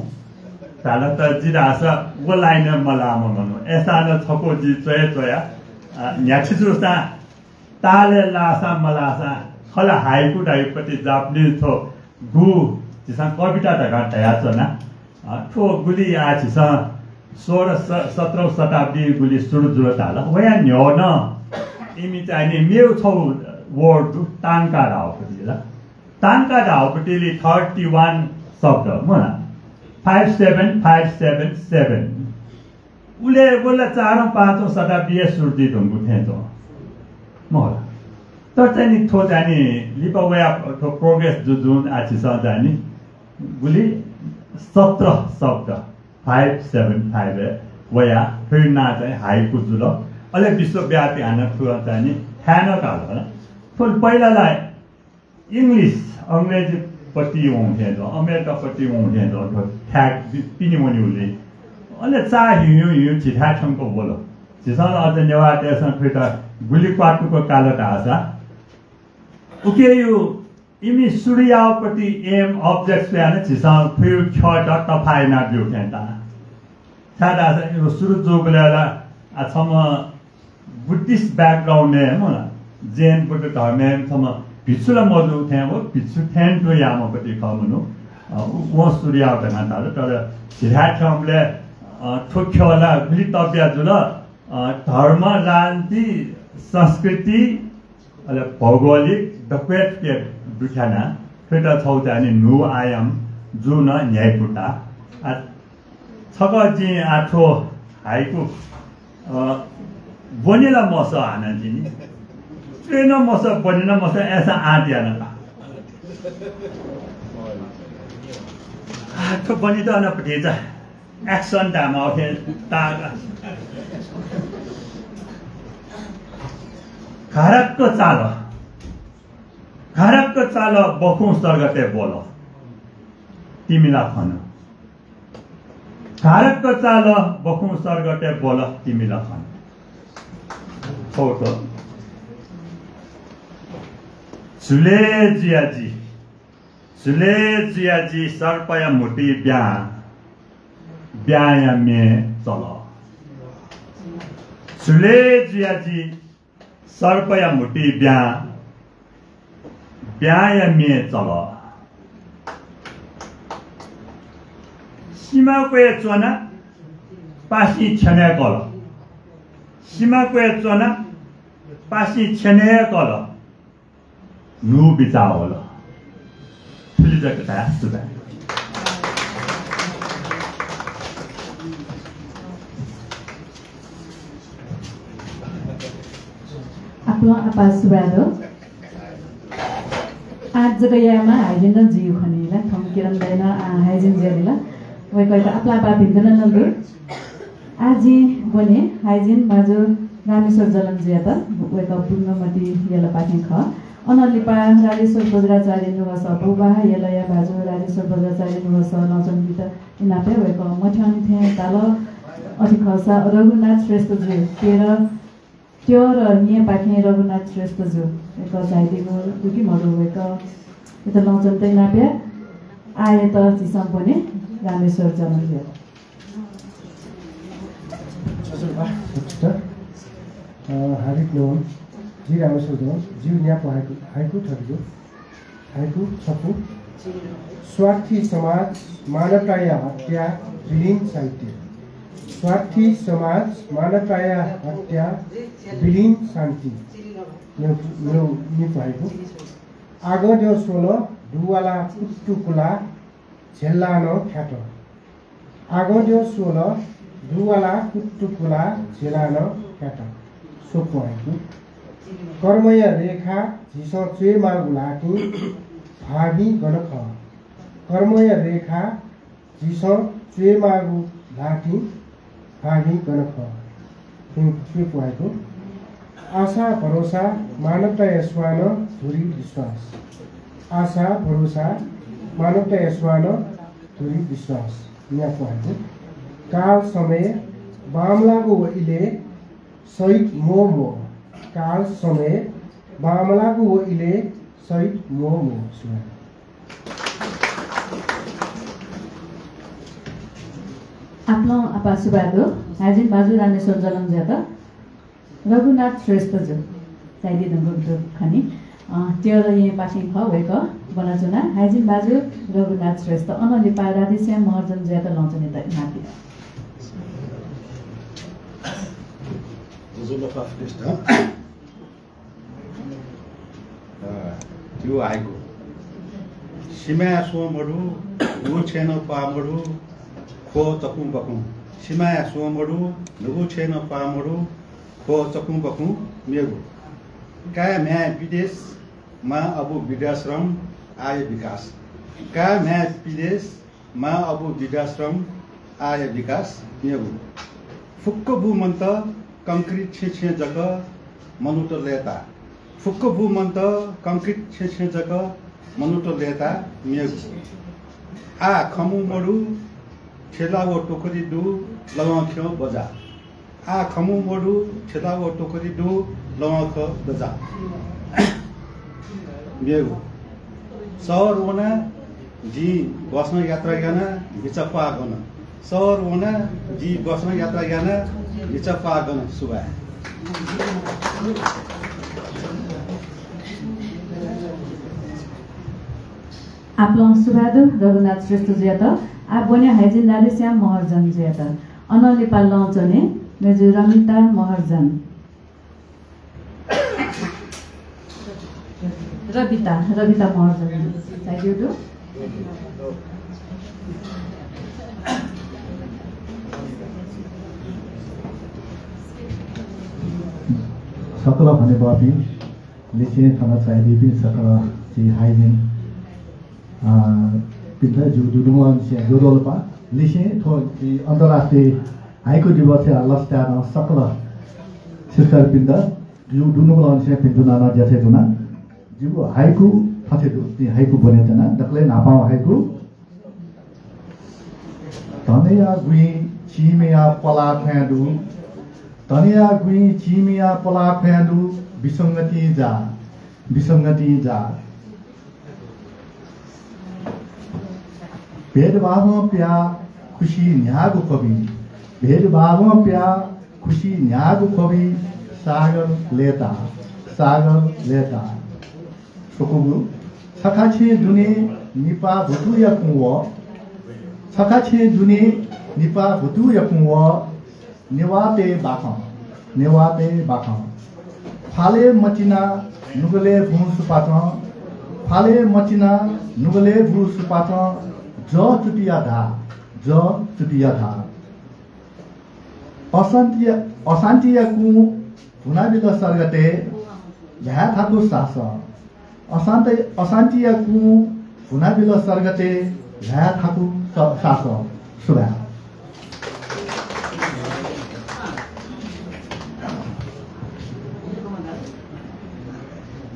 धाल त जि धाःसा व line-य् मलाःम्ह मनू। अय्‌सां नं छकू जि च्वया च्वया, अ, न्ह्याथे जूसां तालय् लाःसां मलाःसां खला हाइकु धाइपति Japanese थ्व गु झीसं कविता धकाः धयाच्वना। अ, थ्व गुलि आः झीसं सोह्र स-, सत्रौं शताब्दी गुलि सुरु जुल धाल। वया न्ह्यः नं इमि चाहिँ नि मेगु छौ word दु, तांका धाःपति ला। तांका धाःपतिलि thirty one शब्द, मला, five seven five seven seven। उले व ला चारौं पाँचौं शताब्दीया सुरु जुइ धुंकूगु थें च्वं, मखु ला। तर चाहिँ नि थ्व चाहिँ नि लिपा वया थ्व progress जुजुं आः झीसं चाहिँ नि गुलि सत्र शब्द five seven five-य् वया थ्वया नां चाहिँ हाइकु जुल। अले विश्वव्यापी हानं थ्व चाहिँ नि थाय् नं काल, होला। थ्व पहिला ला English, अंग्रेजीपट्टि वं थें च्वं, अमेरिकापट्टि वं थें च्वं, थ्व थाय् पि-, पिने वनीगुलिं। अले चा हिउँ हिउँ झीथाय् थ्यंक वल। झीसं ला अझ नेवाःतय्‌सं थुइत गुलि क्वातुक काल धाःसा, उकेया इमि सुरु याःपति aim object स्वयाः नं झीसं थुया ख्यःत तफा यानाब्यू थें ताः। छाय्‌धाःसा इमिगु सुरु जूबलय् ला, आ, छम्ह Buddhist background-य्, मला, जैन बुद्ध धर्मय् छम्ह भिक्षु ला मजू थें व भिक्षु थें तुं याःम्हपति खः मनू। अ, वं सुरु याः धकाः धाल। तर झिथाय् थ्यंबलय्, अ, थ्व ख्यः ला गुलि तब्या जुल, अ, धर्म, राजनीति, संस्कृति, अले भौगोलिक दक्वय् थुके दुथ्याना। थुइत छगू चाहिँ नि न्हू आयाम जू नं न्ह्याइपुता। आ, छकः जिं आः थ्व हाइकु, अ, ब्वने ला मसः हानं जिं नि। च्वये नं मसः, ब्वने नं मसः, अय्‌सां आँट याना का। आः थ्व ब्वनेत अन भतिचा action धायेमाः हे ताःका। घाराक्क चाल, घाराक्क चाल, बखुं सर्गतय् ब्वल, तिमि ला खन। घाराक्क चाल, बखुं सर्गतय् ब्वल, तिमि ला खन। छगू थ्व। झुले जुया जि, झुले जुया जि सर्पया म्हुतुइ ब्यां, ब्यांया म्ये चल। झुले जुया जि सर्पया म्हुतुइ ब्यां, ब्यांया म्ये चल। सिमा क्वय् च्वना, पासिं छ्यनय् कल। सिमा क्वय् च्वना, पासिं छ्यनय् कल। न्हू बिचाः वल। थुलि जक धाये, सुभाय्। आपालं आपाः सुभाय् दु। आः जक यायेमाः, हाइजिन नं जुइगु खनी ला, थौं किरण दाइनं, आ, हाइजिन जुयादिल। वय्‌कःयात आपालं आपाः भिंतुना नं दु। आः जिं ब्वने हाइजिन भाजु रामेश्वर जलंजुयात, वय्‌कः बुंगमती यलपाखें खः। अनं लिपा राजेश्वर वज्राचार्य नुगःसः बुबाह यलया भाजु राजेश्वर वज्राचार्य नुगःसः लँच्वनेत इनाप याये। वय्‌कः मथ्यंनि थें धाल। अथे खःसा रघुनाथ श्रेष्ठजु, तेह्र, त्यर येँपाखें रघुनाथ श्रेष्ठजु, वय्‌कः झायादीगु दु कि मदु, वय्‌कःयात लँच्वनेत इनाप याये। आःयात झीसं ब्वने रामेश्वर जलंजुयात। अ, हार्दिक नमन। जि रामेश्वर जलंजु, जिगु न्यापु हाइकु, हाइकु थथे दु। हाइकु छपु। स्वार्थी समाज, मानवताया हत्या, विलीन शान्ति। स्वार्थी समाज, मानवताया हत्या, विलीन शान्ति। मेगु, मेगु निपु हाइकु। आगद्यः स्वल, दुवाला कुट्टुकुला, झेल्लानं ख्यात। आगद्यः स्वल, दुवाला कुट्टुकुला, झेल्लानं ख्यात। स्वपु हाइकु। कर्मया रेखा झीसं च्वयेमाःगु ल्हातिं भावी गन खः? कर्मया रेखा झीसं च्वयेमाःगु ल्हातिं भावी गन खः? थ्व, थ्व स्वपु हाइकु। आशा भरोसा मानवताया स्वानं धुरी विश्वास। आशा भरोसा मानवताया स्वानं धुरी विश्वास। न्यापु हाइकु। काल समय बांमलाःगु व इलय् सहित मोह मोह। काल समय बांमलाःगु व इलय् सहित मोह मोह। सुभाय्। आपालं आपाः सुभाय् दु। हाइजिन भाजु रामेश्वर जलंजुयात। रघुनाथ श्रेष्ठजु, झायादी धुंकूगु दु खनी। अ, त्यर येँपाखें खः, वय्‌कः ब्वनाच्वना। हाइजिन भाजु रघुनाथ श्रेष्ठ, अनं लिपा राधेश्याम महर्जनजुयात लँच्वनेत इनाप याये। अ, जिगु हाइकु। सिमाय् स्वं मदु, न्हूगु छेँनं प्वाः मदु, ख्वः चकुं बकुं। सिमाय् स्वं मदु, न्हूगु छेँनं प्वाः मदु, ख्वः चकुं बकुं मेगु। काय् म्ह्याय् विदेश, मां अबु वृद्धाश्रम, आःया विकास। काय् म्ह्याय् विदेश, मां अबु वृद्धाश्रम, आःया विकास मेगु। फुक्क बू मन्त, कंक्रिट छेँ छेँ जक मनूत लय्‌ता। फुक्क बू मन्त, कंक्रिट छेँ छेँ जक मनूत लय्‌ता मेगु। आः खमु मदु, ठेला व टोकरी दु, लवंख्यः बजा। आः खमु मदु, ठेला व टोकरी दु, लवंख्यः बजा। मेगु। शहर वना, जिं बसं यात्रा याना, बिचाः प्वाः गन। शहर वना, जिं बसं यात्रा याना, बिचाः प्वाः गन। सुभाय्। आपालं सुभाय् दु रघुनाथ श्रेष्ठजुयात। आः ब्वने हाइजिन राधेश्याम महर्जनजुयात। अनं लिपा लँ च्वने मय्जु रमिता महर्जन। रबिता, रबिता महर्जन। Thank you दु। सकल हनेबहःपिं, लिसें थन झायादीपिं सकल झी हाइजिन, अ, पिन्त जिगु दुनुगलंनिसें ज्वजलपा। लिसें थ्व झी अन्तर्राष्ट्रिय हाइकु दिवसया लसताय् नं सकल शिष्टपिन्त जिगु दुनुगलंनिसें भिन्तुना नं ज्याथें ज्वना। जिगु हाइकु थथे दु, जिं हाइकु ब्वनेत्यना, दकलय् न्हापांगु हाइकु। धनया गुँइ चिमिया पलाः ख्वाँय् दु। धनया गुँइ चिमिया पलाः ख्वाँय् दु। विसंगतिं जाः, विसंगतिं जाः। भेदभावं प्याः खुसि न्ह्याःगु ख्वबि, भेदभावं प्याः खुसि न्ह्याःगु ख्वबि, सागर लय्ताः, सागर लय्ताः। स्वकुगु, छखा छेँ दुने निपाः भुतुया कुँ वः। छखा छेँ दुने निपाः भुतुया कुँ वः। नेवाःतय् बाखं, नेवाःतय् बाखं। ख्वालय् मचिना नुगलय् बुँ सुपाँचं, ख्वालय् मचिना नुगलय् बुँ सुपाँचं, जः चुतिया धाः, जः चुतिया धाः। अशान्तिया, अशान्तिया कुँ भुनाबिल सर्गतय्, ल्हाये थाकु सासः। अशान्त, अशान्तिया कुँ भुनाबिल सर्गतय्, ल्हाये थाकु स-, सासः। सुभाय्।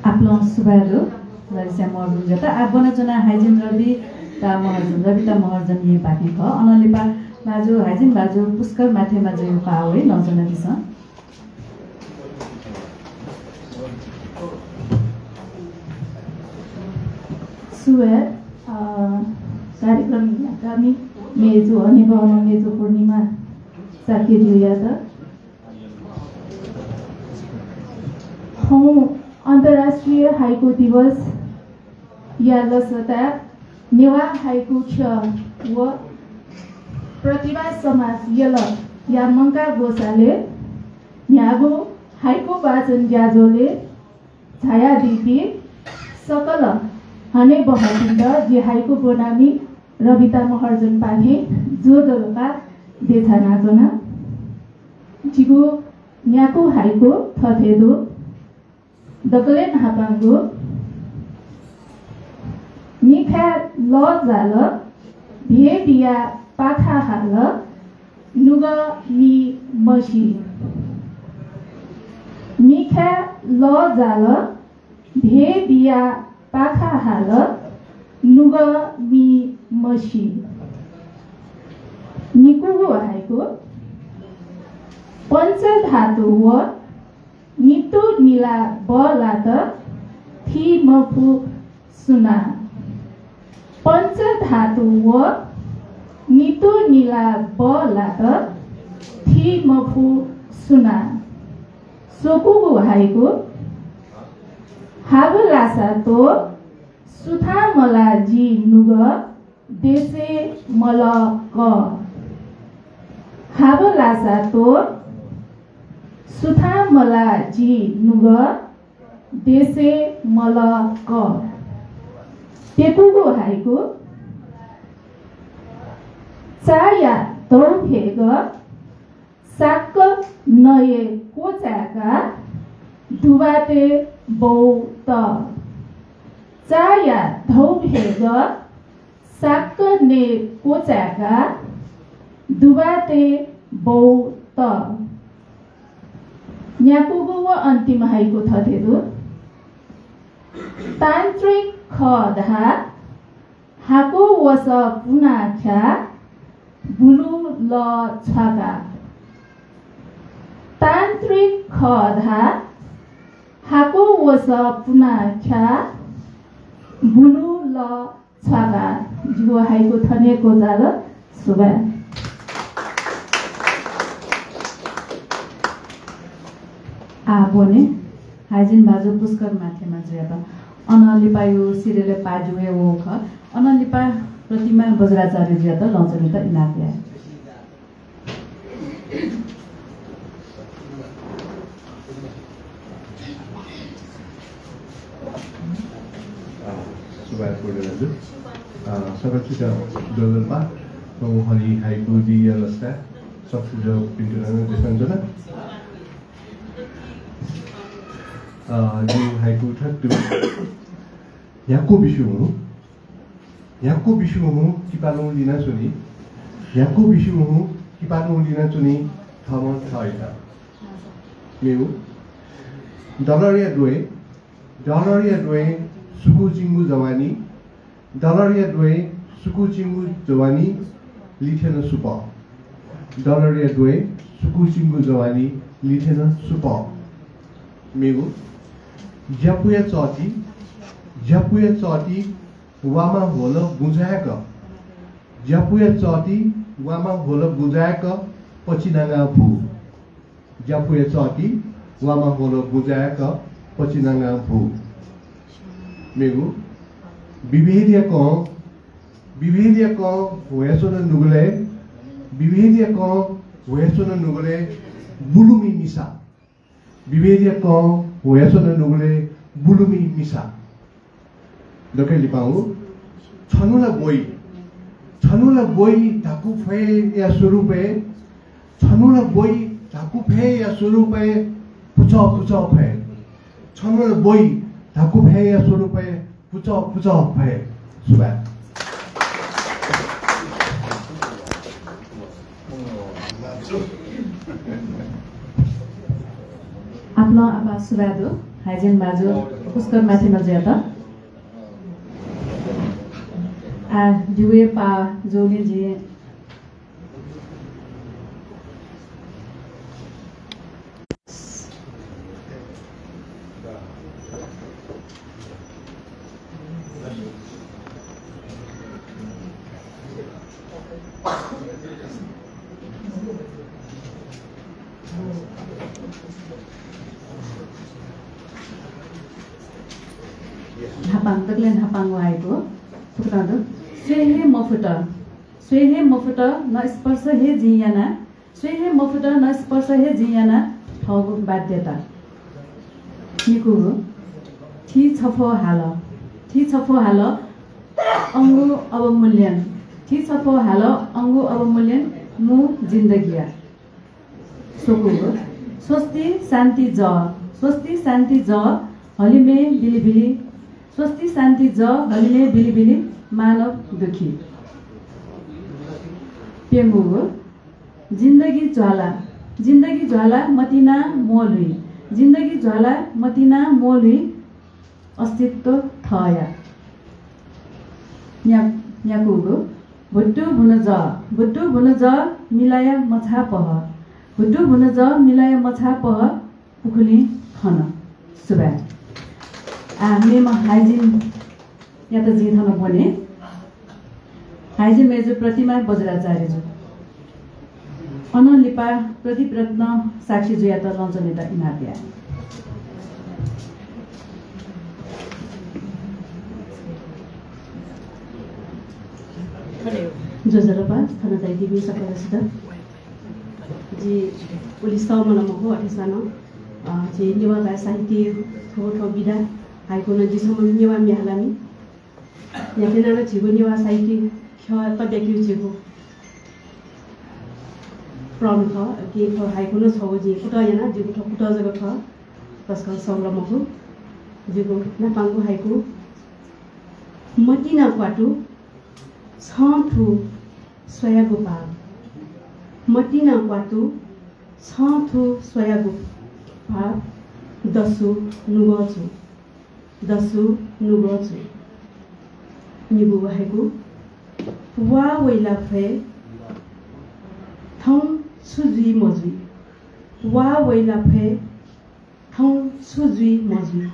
आपालं सुभाय् दु राधेश्याम महर्जनजुयात। आः ब्वनाच्वना हाइजिन रबिता महर्जन, रबिता महर्जनयापाखें खः। अनं लिपा भाजु, हाइजिन भाजु पुष्कर माथेमाजुया पाः वइ, लँ च्वनादिसँ। सुभाय्, अ, कार्यक्रम न्ह्याकामि मय्जु हनेबहःम्ह मय्जु पूर्णिमा शाक्यजुयात। थौं अन्तर्राष्ट्रिय हाइकु दिवस या लसताय् नेवाः हाइकु ख्यः व प्रतिभा समाज यलया मंकाः ग्वसालय् न्ह्याःगु हाइकु वाचन ज्याझ्वलय् झायादीपिं सकल हनेबहःपिन्त जि हाइकु ब्वनामि रबिता महर्जनपाखें ज्वजलपा देछानाच्वना। जिगु न्याकू हाइकु थथे दु। दकलय् न्हापांगु। मिखाय् लः जाल, भे बियाः पाखा हाल, नुगः मि मसी। मिखाय् लः जाल, भे बियाः पाखा हाल, नुगः मि मसी। निकूगु हाइकु। पञ्चधातु व नितुनिला बः लात, थी मफु सुनां। पञ्चधातु व नितुनिला बः लात, थी मफु सुनां। स्वकूगु हाइकु। हाबलासा त्वः, सुथां मला जि नुगः, देशय् मलः कः। हाबलासा त्वः, सुथां मला जि नुगः, देशय् मलः कः। प्यकूगु हाइकु। चाया धौ भेगः, साक्क नँय् क्वचाय्काः दुबातय् बौ तः। चाया धौ भेगः, साक्क नँय् क्वचाय्काः दुबातय् बौ तः। न्याकूगु व अन्तिम हाइकु थथे दु। तान्त्रिक खः धाः, हाकु वसः पुना ख्याः, बुलु लः छ्वाकाः। तान्त्रिक खः धाः, हाकु वसः पुना ख्याः, बुलु लः छ्वाकाः। जिगु हाइकु थन हे क्वचाल। सुभाय्। आः ब्वने हाइजिन भाजु पुष्कर माथेमाजुयात। अनं लिपाया सिरियलय् पाः ज्यू हे वःगु खः। अनं लिपा प्रतिमा बज्राचार्यजुयात लँ च्वनेत इनाप याये। अ, सुभाय् पौडेल दाजु। अ, सकसित ज्वजलपा। थौं हलिं हाइकु दिया लसता सकसितपिन्त नं देछानाच्वना। अ, जिगु हाइकु थथे दु। न्ह्याक्व बिस्युं हुँ, न्ह्याक्व बिस्युं हुँ किपालुं लिनाच्वनी, न्ह्याक्व बिस्युं हुँ किपालुं लिनाच्वनी थःम्हं थःत। मेगु, डलरया द्वय्, डलरया द्वय् सुकुचिंगु जवानी, डलरया द्वय् सुकुचिंगु जवानी लिथ्यन सुपः। डलरया द्वय् सुकुचिंगु जवानी लिथ्यन सुपः। मेगु, ज्यापुया चःति, ज्यापुया चःति वामा ह्वल बुँजाय्क। ज्यापुया चःति वामा ह्वल बुँजाय्क पचिनाङा भु। ज्यापुया चःति वामा ह्वल बुँजाय्क पचिनाङा भु। मेगु, विभेदया कं, विभेदया कं ह्वयाच्वन नुगलय्, विभेदया कं ह्वयाच्वन नुगलय् बुलुमि मिसा। विभेदया कं ह्वयाच्वन नुगलय् बुलुमि मिसा। दकलय् लिपांगु, छन्हु ला ब्वइ, छन्हु ला ब्वइ धाकु फय्‌या स्वरूपय्, छन्हु ला ब्वइ धाकु फय्‌या स्वरूपय् पुचः पुचः फय्, छन्हु ला ब्वइ धाकु फय्‌या स्वरूपय् पुचः पुचः फय्। सुभाय्। आपालं आपाः सुभाय् दु, हाइजिन भाजु पुष्कर माथेमाजुयात। आ, जिगु हे पाः जूलिं जिं न्हापां, दकलय् न्हापांगु हाइकु फुकं दु। स्वये हे मफुत, स्वये हे मफुत, न स्पर्श हे जिं याना, स्वये हे मफुत, न स्पर्श हे जिं याना, थःगु बाध्यता। निकूगु, थी छफ्वः हाल, थी छफ्वः हाल, अंगु अवमूल्यन, थी छफ्वः हाल, अंगु अवमूल्यन मू जिन्दगिया। स्वकूगु, स्वस्ति शान्ति जः, स्वस्ति शान्ति जः, हलिमय् बिलिबिलि, स्वस्ति शान्ति जः, हलिमय् बिलिबिलि मानव दुःखी। प्यंगूगु, जिन्दगी ज्वाला, जिन्दगी ज्वाला मतिना म्वःल्हुइ, जिन्दगी ज्वाला मतिना म्वःल्हुइ अस्तित्व थःया। न्या-, न्याकूगु, भुत्तु भुन जः, भुत्तु भुन जः मिलाया मछाः पहः, भुत्तु भुन जः मिलाया मछाः पहः पुखुलिं खन। सुभाय्। आ, मेम्ह हाइजिनयात जिं थन ब्वने। हाइजिन मय्जु प्रतिमा बज्राचार्यजु। अनं लिपा प्रदीप रत्न शाक्यजुयात लँ च्वनेत इनाप याये। ज्वजलपा, थन दयादीपिं सकलसित। जि उलि सःम्ह नं मखु, अथेसां नं, अ, जि नेवाः भाय् साहित्य थ्व थ्व विधा हाइकु नं जि छम्ह नेवाः म्ये हालामि। न्ह्याथे नं झीगु नेवाः साहित्य ख्यः तब्याकेगु झीगु प्रण खः। कि थ्व हाइकु नं छगू जिं कुतः याना, जिगु थ्व कुतः जक खः, तसकं सःगु ला मखु। जिगु न्हापांगु हाइकु, मतिना क्वातु छं थु स्वयागु भाव। मतिना क्वातु छं थु स्वयागु भाव। दसु नुगः छु, दसु नुगः छु। निगूगु हाइकु, वा वइला फय् थौं छु जुइ मजुइ। वा वइला फय् थौं छु जुइ मजुइ,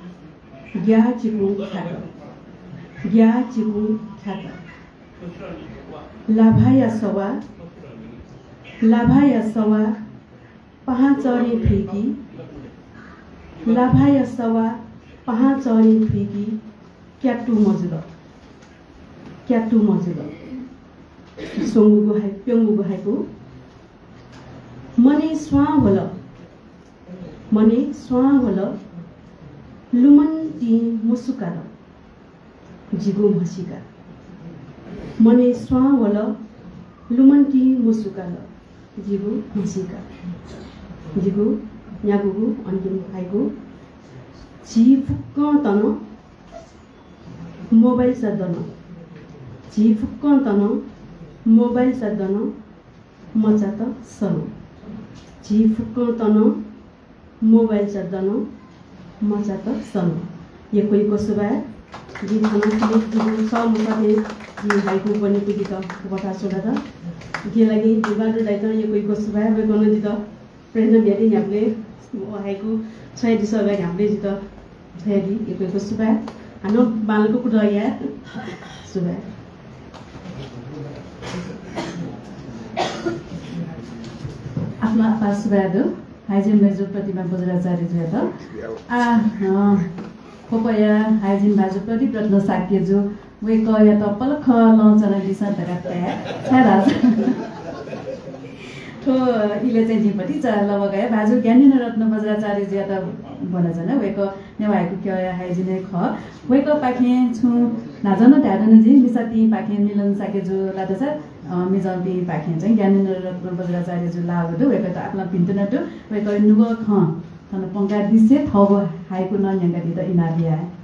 ग्याः चिकुं ख्यात, ग्याः चिकुं ख्यात। लाभाया सवाः, लाभाया सवाः पाहां चःने फुइकी, लाभाया सवाः पाहां चःने फुइकी, क्यातु मजुल। क्यातुम्ह जुल। स्वंगूगु हाइ-, प्यंगूगु हाइकु। मनय् स्वां ह्वल, मनय् स्वां ह्वल, लुमन्तिं मुसुकाल, जिगु म्हसीका। मनय् स्वां ह्वल, लुमन्तिं मुसुकाल, जिगु म्हसीका। जिगु न्यागूगु अन्तिम हाइकु। झी फुक्कं तन, मोबाइल चा दन। झी फुक्कं तन, मोबाइल चा दन, मचात सन। झी फुक्कं तन, मोबाइल चा दन, मचात सन। यक्व यक्व सुभाय्। जिं थन फिलिप जिगु सः मसःतय् जिं हाइकु ब्वनेगु जितः ग्वसाः स्वयादीत। जिगु लागि दिलबहादुर दाइतं यक्व यक्व सुभाय्। वय्कलं जितः प्रेरणा बियादी न्ह्याबलें, व हाइकु छ्वयादिसँ धकाः न्ह्याबलें जितः छ्वयादी। यक्व यक्व सुभाय्। हानं बांलाक कुतः याये। सुभाय्। आपालं आपाः सुभाय् दु हाइजिन भाजु प्रतिमा बज्राचार्यजुयात। आ, अँ, खोपया हाइजिन भाजु प्रदीप रत्न शाक्यजु, वय्कःयात पलख लँ च्वनादिसँ धकाः ताये, छाय्धाःसा थ्व इलय् चाहिँ जिं भतिचा लबा कया। भाजु ज्ञानेन्द्र रत्न बज्राचार्यजुयात ब्वनाच्वना। वय्कः नेवाः हाइकु ख्यःया हाइजिन हे खः। वय्कःपाखें छुं न्हाचः नं धायेधुन जिं, मिसापिंपाखें मिलन शाक्यजु ला धाःसा, अ, मिजंपिंपाखें चाहिँ ज्ञानेन्द्र रत्न बज्राचार्यजु लाःगु दु। वय्कःयात आपालं भिंतुना दु। वय्कःया नुगः खँ थन प्वंकादिसें थःगु हाइकु नं न्यंकादीत इनाप याये।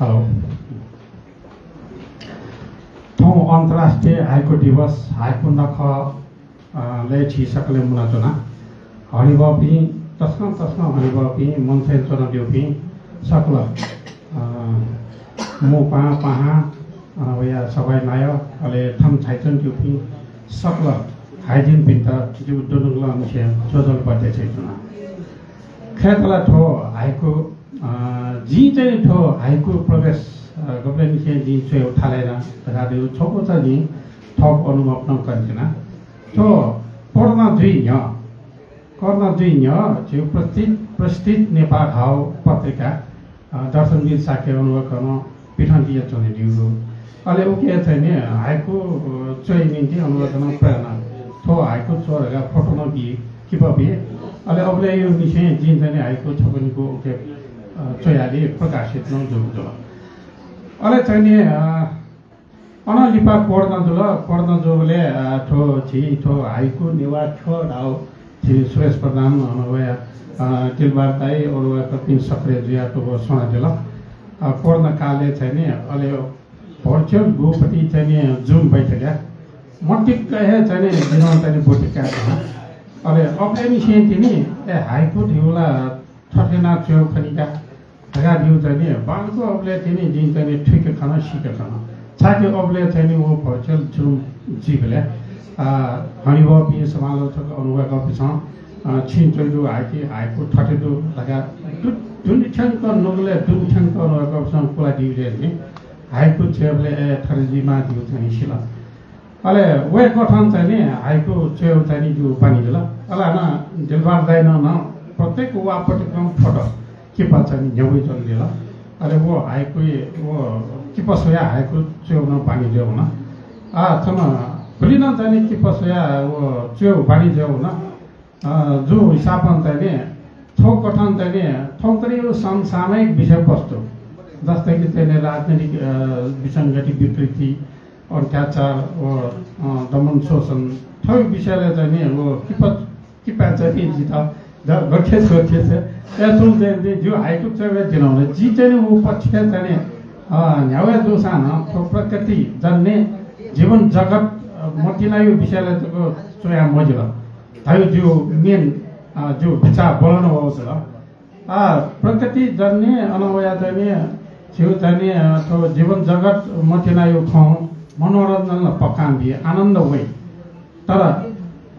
Hello। थौं अन्तर्राष्ट्रिय हाइकु दिवस, हाइकु नखः, अ, लय् झी सकलें मुनाच्वना। हनेबहःपिं, तसकं तसकं हनेबहःपिं, मञ्चय् च्वनादीपिं सकल, अ, मू पाहां पाहां, अ, वया सभाय् नायः, अले थन झायाच्वनादीपिं सकल हाइजिनपिन्त जिगु दुनुगलंनिसें ज्वजलपा देछानाच्वना। खय्‌त ला थ्व हाइकु, अ, जिं चाहिँ थ्व हाइकु प्रवेश, अ, गबलेनिसें जिं च्वयेगु थालय् याना धकाः धइगु छगू चा जिं थःगु अनुभव नं कनाच्वना। थ्व कोरोना जुइ न्ह्यः, कोरोना जुइ न्ह्यः झीगु प्रतिष्ठित, प्रतिष्ठित नेपाः धाःगु पत्रिका, अ, दर्शनवीर शाक्य अनुभवकं पिथं लियाच्वनादीगु। अले उकी चाहिँ नि हाइकु, अ, च्वयेगु निंतिं अनुभवकं प्रेरणा। थ्व हाइकु च्व धकाः फोटो नं बी, किपा बी। अले अबलय्‌यागु निसें जिं चाहिँ नि हाइकु छकू निकू उकी, अ, च्वयादी, प्रकाशित नं जूगु जुल। अले चाहिँ नि, अ, अनं लिपा कोरोना जुल। कोरोना जूबलय्, अ, थ्व झी थ्व हाइकु नेवाः ख्यः धाःगु झी सुरेश प्रधान, अन वया, अ, दिलबहादुर दाइ, अन वय्‌कःपिं सक्रिय जुयाः थ्व स्वनादिल। अ, कोरोना कालय् चाहिँ नि अले virtual गुपति चाहिँ नि Zoom बैठकय् मदिक्क हे चाहिँ नि जिं नं चाहिँ नि ब्वति काये धुन। अले अबलय्‌निसें तिनि, ए, हाइकु धइगु ला थथे याना च्वयेगु खनि का धकाः धइगु चाहिँ नि बांलाक अबलय् तिनि जिं चाहिँ नि थुइक खन, सीक खन। छाय्‌कि अबलय् चाहिँ नि व virtual Zoom जुइबलय्, अ, हनेबहःपिं समालोचक अनुभवकपिन्सं, अ, छिं च्वयादीगु हाइकु, हाइकु थथे दु धकाः दु-, दुने थ्यंक नुगलय् दुने थ्यंक अनुभवकपिन्सं कुलादीबलय् नि हाइकु च्वयेबलय्, ए, थथे जुइमाः धइगु चाहिँ नि सिल। अले वय्‌कथं चाहिँ नि हाइकु च्वयेगु चाहिँ नि जिगु बानी जुल। अले हानं दिलबहादुर दाइनं नं प्रत्येक वाःपतिकं फोटो किपा चाहिँ नि न्ह्यब्वयाच्वनादिल। अले व हाइकु, व किपा स्वयाः हाइकु च्वयेगु नं बानी जुयावन। आ, थन गुलि नं चाहिँ नि किपा स्वयाः व च्वयेगु बानी जुयावन। अ, जिगु हिसाबं चाहिँ नि थ्व कथं चाहिँ नि थौंकन्हय्‌गु समसामयिक विषयवस्तु, जस्तै कि चाहिँ नि राजनैतिक, अ, विसंगति, विकृति, अत्याचार व, अ, दमन शोषण, थ्व विषयलय् चाहिँ नि व किपा, किपा चाहिँ नि जितः ग-, गथे गथे यायेत चाहिँ नि जिगु हाइकु च्वयेबलय् दिनवन। जिं चाहिँ नि व पक्षय् चाहिँ नि, अ, न्ह्यावय् जूसां नं थ्व प्रकृति जन्य जीवन जगत, अ, मतिनाया विषयलय् जक च्वया मजिल। धायु जिगु main, अ, जिगु बिचाः ब्वलन वःगु जुल। अ, प्रकृति जन्य अन वया चाहिँ नि, झीगु चाहिँ नि, अ, थ्व जीवन जगत मतिनाया खँ मनोरञ्जन ला पक्कां बी, आनन्द वइ। तर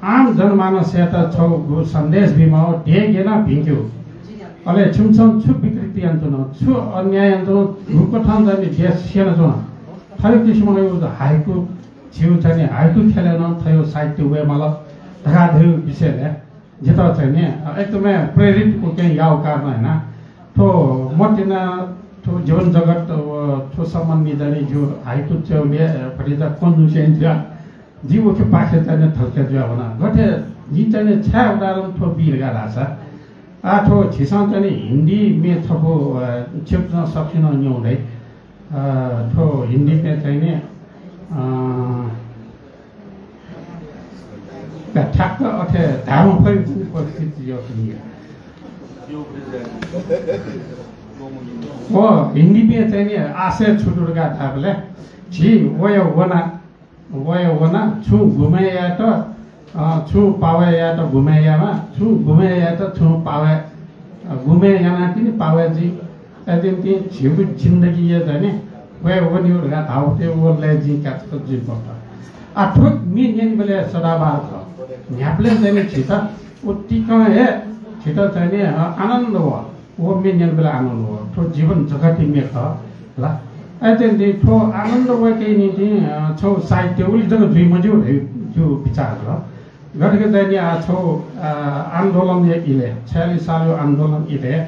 आम जनमानसयात छगू सन्देश बीमाः, देय् गय् यानाः भिंकेगु। अले छिमिसं छु विकृति यानाच्वन, छु अन्याय यानाच्वन, गुकथं चाहिँ नि देश स्यनाच्वन। थ्व किसिमं हाइकु झीगु चाहिँ नि हाइकु ख्यलय् नं थ्व साहित्य वयेमाल धकाः धइगु विषयलय् जितः चाहिँ नि, अ, एकदमै प्रेरित उकें याःगु कारणं यानाः थ्व मतिना थ्व जीवन जगत व थ्व सम्बन्धी चाहिँ नि जिगु हाइकु च्वयेगुलिइ, अ, भतिचा कन्जुसें जुया जि उखेपाखे चाहिँ नि थल्के जुया वना। गथे जि चाहिँ नि छाय् उदाहरण थ्व बी धकाः धाःसा, आ, थ्व झीसं चाहिँ नि हिन्दी म्ये छपु, अ, छिकपिन्सं सकसिनं न्यं दइ। अ, थ्व हिन्दी म्ये चाहिँ नि, अ, का ठ्याक्क अथे धायेमा फइ परिस्थिति जुया वनी। व हिन्दी म्ये चाहिँ नि आशय छु दु धकाः धाःबलय् झी वया वना वया वना, छुं गुमय् यायेत, अ, छुं पावय् यायेत गुमय् यायेमा, छुं गुमय् यायेत छुं पावय्, अ, गुमय् यानातिनि पावय् जुइ। अय्‌जूगुलिं झीगु जिन्दगीया चाहिँ नि वया वनीगु धकाः धाःगु व लय् जिं क्याचक जुइ मखुत। आ, थ्व म्ये न्यनेबलय् सदाबहार खः। न्ह्याबलें चाहिँ नि झीत उत्तिकं हे झीत चाहिँ नि, अ, आनन्द वः। व म्ये न्यनेबलय् आनन्द वः। थ्व जीवन जगतया म्ये खः ला। अय्‌जूगुलिं थ्व आनन्द वय्‌केया निंतिं, अ, छगू साहित्य उलि जक जुइ मज्यू धइगु जिगु विचार खः। गथेकि चाहिँ नि आ छगू, अ, आन्दोलनया इलय्, छयालिस सालया आन्दोलन इलय्, अ,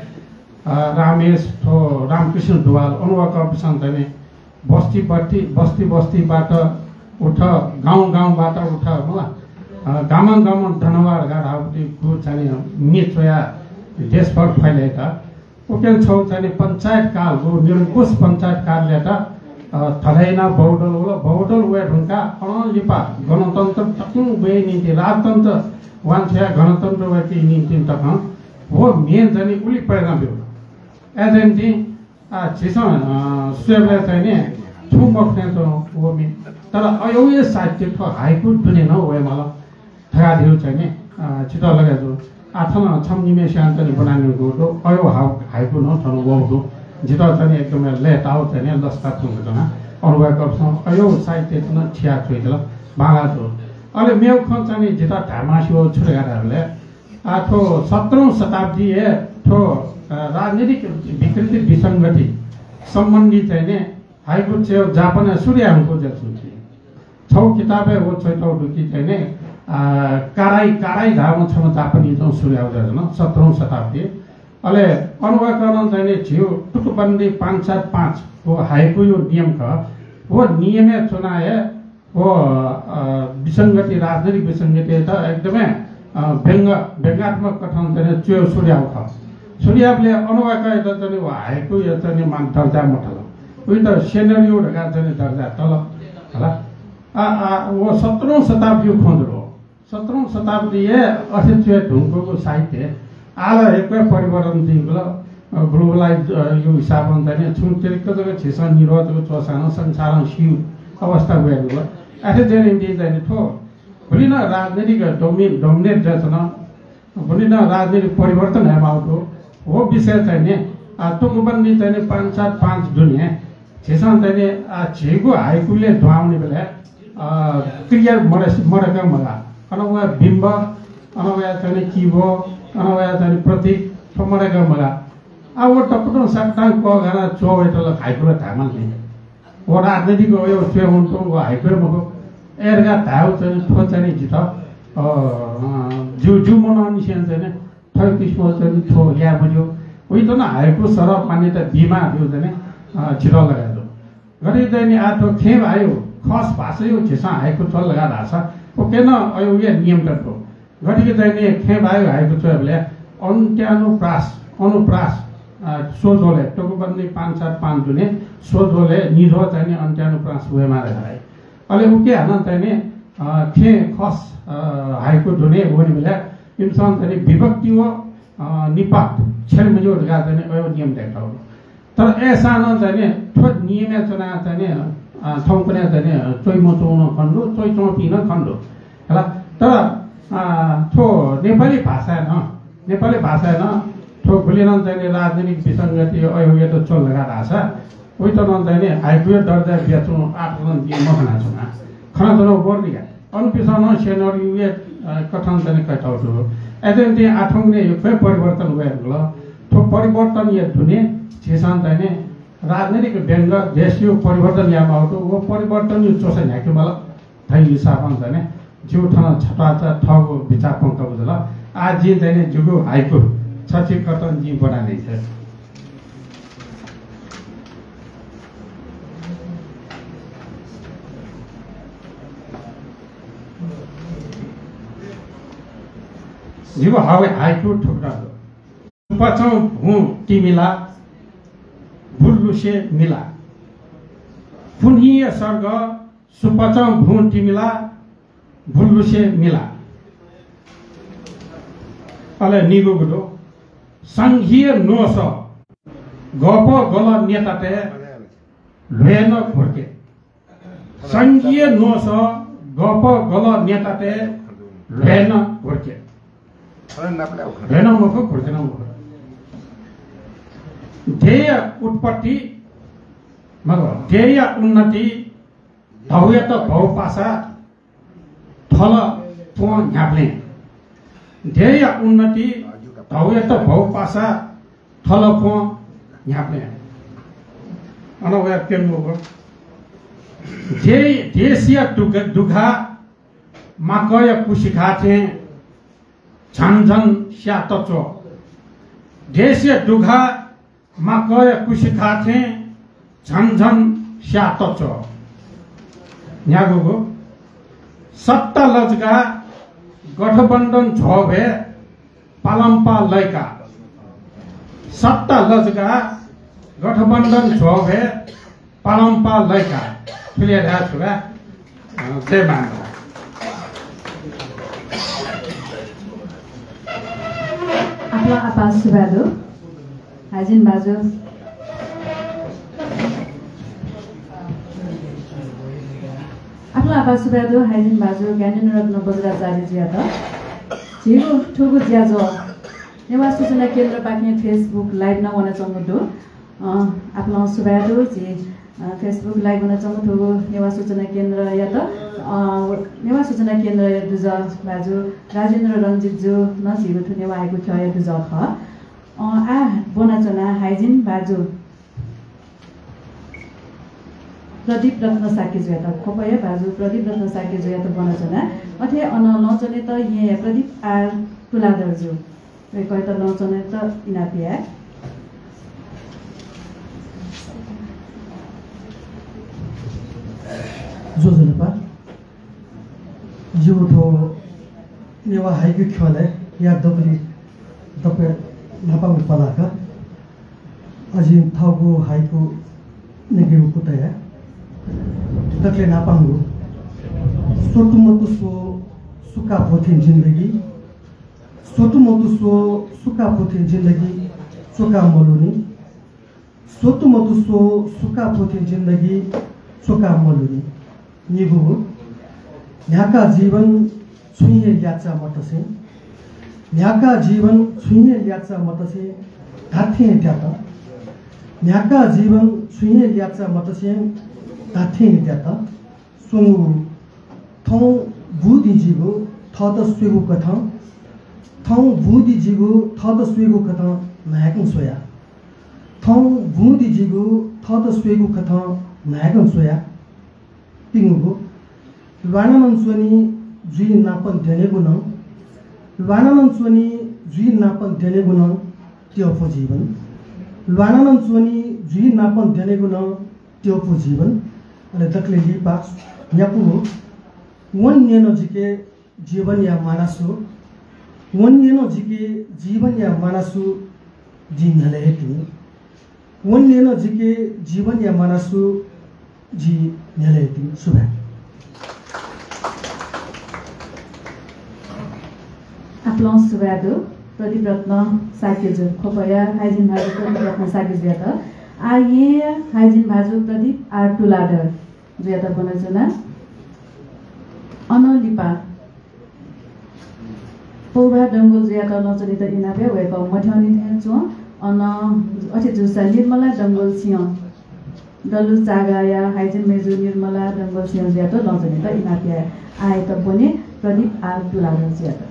रामेश, थ्व रामकृष्ण दुवाल, अन वय्‌कःपिन्सं चाहिँ नि बस्ती बस्ती, बस्ती बस्तीबाट उठ, गाउँ गाउँबाट उठ, मला, अ, गामं गामं दनावा धकाः धाःगु चाहिँ नि म्ये च्वयाः देशभर फैलायेत। उकें छगू चाहिँ नि पञ्चायत काल, व निरंकुश पञ्चायत कालयात, अ, धयाः यानाः बहुदल वल। बहुदल वये धुंकाः अनं लिपा गणतन्त्र तकं वये निंतिं, राजतन्त्र वांछ्वयाः गणतन्त्र वयेके निंतिं तकं व म्ये चाहिँ नि उलि प्रेरणा ब्यू। अय्‌जूगुलिं आ, झीसं, अ, स्वयेबलय् चाहिँ नि छुं मखुथें च्वं व म्ये। तर अय्‌गु हे साहित्य थ्व हाइकु दुने नं वयेमाल धकाः धइगु चाहिँ नि, अ, झीत लगे जू। आ, थन छम्ह निम्हय्‌सिनं चाहिँ नि ब्वनाः न्यंकूगु दु, अय्‌गु हाउ-, हाइकु नं थन वःगु दु। झीत चाहिँ नि एकदमै लय्‌ताः चाहिँ नि लसता थुंकूगु च्वना। अन वय्‌कःपिन्सं अय्‌गु साहित्य नं थियाः छ्वयादिल, बांलाः जू। अले मेगु खँ चाहिँ नि झीत धायेमास्ति वःगु छु धकाः धाःबलय् आ, थ्व सत्रौं शताब्दीया थ्व, अ, राजनीतिक विकृति विसंगति सम्बन्धी चाहिँ नि हाइकु च्वयेगु जापानय् सुरु याःगु जुयाच्वंगु। छगू किताबय् व च्वयातःगु दु कि चाहिँ नि, अ, काराइ, काराइ धाःम्ह छम्ह जापानीजं सुरु याःगु जुयाच्वन, सत्रौं शताब्दी। अले अन वय्‌कलं चाहिँ नि झीगु तुकबन्दी पाँच सात पाँच व हाइकुया नियम खः। व नियमय् च्वनाः हे व, अ, विसंगति, राजनीतिक विसंगतियात एकदमै, अ, व्यंग-, व्यंगात्मक कथं चाहिँ नि च्वयेगु सुरु याःगु खः। सुरु याःबलय् अन वय्‌कःयात चाहिँ नि व हाइकुया चाहिँ नि मान दर्जा मथल। उइत सेनर्यु धकाः चाहिँ नि दर्जा तल। हला? आ, आ, व सत्रौं शताब्दीया खँ जुल। सत्रौं शताब्दीया अथे च्वये धुंकूगु साहित्य आः ला यक्व परिवर्तन जुइगु ला, अ, ग्लोबलाइज, अ, यु हिसाबं चाहिँ नि छुं तिरिक्क जक झीसं निद्वः जक च्वःसां नं संसारं स्यू अवस्था वयेधुंकल। अथे जुयानिंतिं चाहिँ नि थ्व गुलि नं राजनीतिक डोमिने-, डोमिनेट जुयाच्वन, गुलि नं राजनीतिक परिवर्तन हयेमाःगु दु। व विषय चाहिँ नि, आ, तुकबन्दी चाहिँ नि पाँच सात पाँच दुने झीसं चाहिँ नि, आ, झीगु हाइकुलय् दुहां वनेबलय्, अ, क्रिया मदय्-, मदय्‌कं मगाः। अन वया बिम्ब, अन वया चाहिँ नि किबो, अन वया चाहिँ नि प्रतीक, थ्व मदय्‌कं मगाः। आ, व तकं सकतां कःघानाः च्वः वयेत ला हाइकु ला धायेमाल नि। व राजनीतिक वया च्वय् वंतुं व हाइकु हे मखु। अय् धकाः धायेगु चाहिँ नि थ्व चाहिँ नि जितः, अ, अ, ज्यू, ज्यू मनंनिसें चाहिँ नि थ्व किसिमं चाहिँ नि थ्व याये मज्यू। उइत नं हाइकु सरह मान्यता बीमाः धइगु चाहिँ नि, अ, जितः लगे जू। गथे चाहिँ नि आ थ्व खँय् भाय्‌या खस भाषाया झीसं हाइकु च्वल धकाः धाःसा उके नं अय्‌गु हे नियमत दु। गथेकि चाहिँ नि खँय् भाय्‌या हाइकु च्वयेबलय् अन्त्यानुप्रास, अनुप्रास, अ, स्वद्वलय्, तुकबन्दी पाँच सात पाँच दुने स्वद्वलय् निद्वः चाहिँ नि अन्त्यानुप्रास वयेमाः धकाः धाइ। अले उके हानं चाहिँ नि, अ, खँय् खस, अ, हाइकु दुने वनेबलय् इमिसं चाहिँ नि विभक्ति व, अ, निपात छ्यले मज्यू धकाः चाहिँ नि अय्‌गु नियम दय्‌कातःगु दु। तर अय्‌सां नं चाहिँ नि थ्व नियमय् च्वनाः चाहिँ नि, अ, थौंकन्हय् चाहिँ नि च्वइमच्वंपिं नं खने दु, च्वइच्वंपिं नं खने दु। हला, तर, अ, थ्व नेपाली भाषाय् नं, नेपाली भाषाय् नं थ्व गुलि नं चाहिँ नि राजनीतिक विसंगति अय्‌गुयात च्वल धकाः धाःसा उइत नं चाहिँ नि हाइकुया दर्जा बियाच्वंगु आपालं जिं मखनाच्वना। खनाच्वनागु मदु नि का। अनपिसं नं सेनर्युया, अ, कथं चाहिँ नि कयातःगु दु। अय्‌जूगुलिं आः थौंकन्हय् यक्व हे परिवर्तन वयेधुंकल। थ्व परिवर्तनया दुने झीसं चाहिँ नि राजनैतिक व्यंग देशयु परिवर्तन यायेमाःगु दु, व परिवर्तनयु च्वसा न्ह्याकेमाल धइगु हिसाबं चाहिँ नि जिगु थन छता थःगु बिचाः प्वंकागु जुल। आः जिं चाहिँ नि जिगु हाइकु छछि कथं जिं ब्वना न्ह्याइछे। जिगु हाइ-, हाइकु थुकथं दु। सुपाँचं भुँ तिमिला, बुल्लुसे मिला। पुन्हिया सर्ग, सुपाँचं भुँ तिमिला, बुल्लुसे मिला। अले निगूगु दु, संघीय न्वसः गपगल नेतातय् ल्ह्वय् नं घुर्के। संघीय न्वसः गपगल नेतातय् ल्ह्वय् नं घुर्के। ल्ह्वय् नं मखु, घुर्के नं मखु। देय्‌या उत्पत्ति, मखु, देय्‌या उन्नति, धौयात भौ पासा, थल प्वँ न्ह्याबलें। देय्‌या उन्नति, धौयात भौ पासा, थल प्वँ न्ह्याबलें। अन वया प्यंगू दु। दे-, देशया दुग-, दुघा माकःया कुसिखा थें झन झन स्यात च्वः। देशया दुघा माकःया कुसिखा थें झन झन स्यात च्वः। न्ह्यागूगु, सत्ता लजगाः गठबन्धन झ्वःभय् पालंपाः लय्‌का। सत्ता लजगाः गठबन्धन झ्वःभय् पालंपाः लय्‌का। थुलि धाये छु ला? अँ, जय मां। आपालं आपाः सुभाय् दु। हाइजिन भाजु। आपालं आपाः सुभाय् दु हाइजिन भाजु ज्ञानेन्द्र रत्न बज्राचार्यजुयात। झीगु थुगु ज्याझ्वः नेवाः सूचना केन्द्रपाखें Facebook live नं वनाच्वंगु दु। अ, आपालं सुभाय् दु, झी, अ, Facebook live वनाच्वंगु थुगु नेवाः सूचना केन्द्रयात, अ, नेवाः सूचना केन्द्रया दुजः भाजु राजेन्द्र रञ्जितजु नं झीगु थ्व नेवाः हाइकु ख्यःया दुजः खः। अ, आः ब्वनाच्वना हाइजिन भाजु प्रदीप रत्न शाक्यजुयात, ख्वपया भाजु प्रदीप रत्न शाक्यजुयात ब्वनाच्वना। अथे अन लँच्वनेत येँया प्रदीप आर तुलाधरजु। वय्‌कःयात लँच्वनेत इनाप याये। ज्वजलपा। जिगु थ्व नेवाः हाइकु ख्यलय् या दकलय् दकलय् न्हापांगु पलाः खः। अ, जिं थःगु हाइकु न्यंकेगु कुतः याये। दकलय् न्हापांगु। स्वतुमतु स्व सुका भ्वथें जिन्दगी। स्वतुमतु स्व सुका भ्वथें जिन्दगी च्वका मलुनि। स्वतुमतु स्व सुका भ्वथें जिन्दगी च्वका मलुनि। निगूगु। न्ह्याका जीवन छुं हे ल्याचा मतसें। न्ह्याका जीवन छुं हे ल्याचा मतसें धात्थें हे द्यात। न्ह्याका जीवन छुं हे ल्याचा मतसें धात्थें हे द्यात। स्वंगू, थौं बूदिं जिगु थःत स्वयेगु कथं, थौं बूदिं जिगु थःत स्वयेगु कथं न्हाय्कं स्वया। थौं बूदिं जिगु थःत स्वयेगु कथं न्हाय्कं स्वया। प्यंगूगु, ल्वानानं च्वनी जुइ नापं द्यनेगु नं, ल्वानानं च्वनी जुइ नापं द्यनेगु नं त्यःपु जीवन। ल्वानानं च्वनी जुइ नापं द्यनेगु नं त्यःपु जीवन। अले दकलय् लिपा न्यापु, वन्यनं जिके जीवनया माना सु, वन्यनं जिके जीवनया माना सु, जिं न्ह्यलय् हे तिनि। वन्यनं जिके जीवनया माना सु, जिं न्ह्यलय् हे तिनि। सुभाय्। आपालं सुभाय् दु प्रदीप रत्न शाक्यजु, ख्वपया हाइजिन भाजु प्रदीप रत्न शाक्यजुयात। आः येँया हाइजिन भाजु प्रदीप आर तुलाधरजुयात ब्वनाच्वना। अनं लिपा पौभा डंगोलजुयात लँच्वनेत इनाप याये, वय्कः मथ्यंनि थें च्वं। अन अथे जूसा निर्मला डंगोल सिंह, दलुचागाया हाइजिन मय्जु निर्मला डंगोल सिंहजुयात लँच्वनेत इनाप याये। आःयात ब्वने प्रदीप आर तुलाधरजुयात।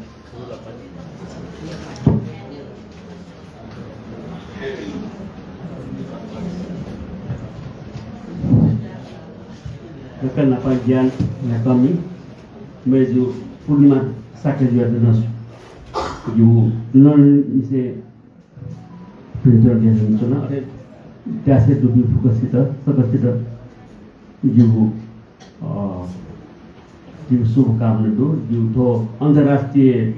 दकलय् न्हापां ज्या यानातःमि मय्जु पूर्णिमा शाक्यजुयात नं जिगु न्हून्हूनिसें भिंतुना बियाच्वना। अले इतिहासय् दुपिं फुक्कसित, सकसित जिगु, अ, जिगु शुभकामना दु। जिगु थ्व अन्तर्राष्ट्रिय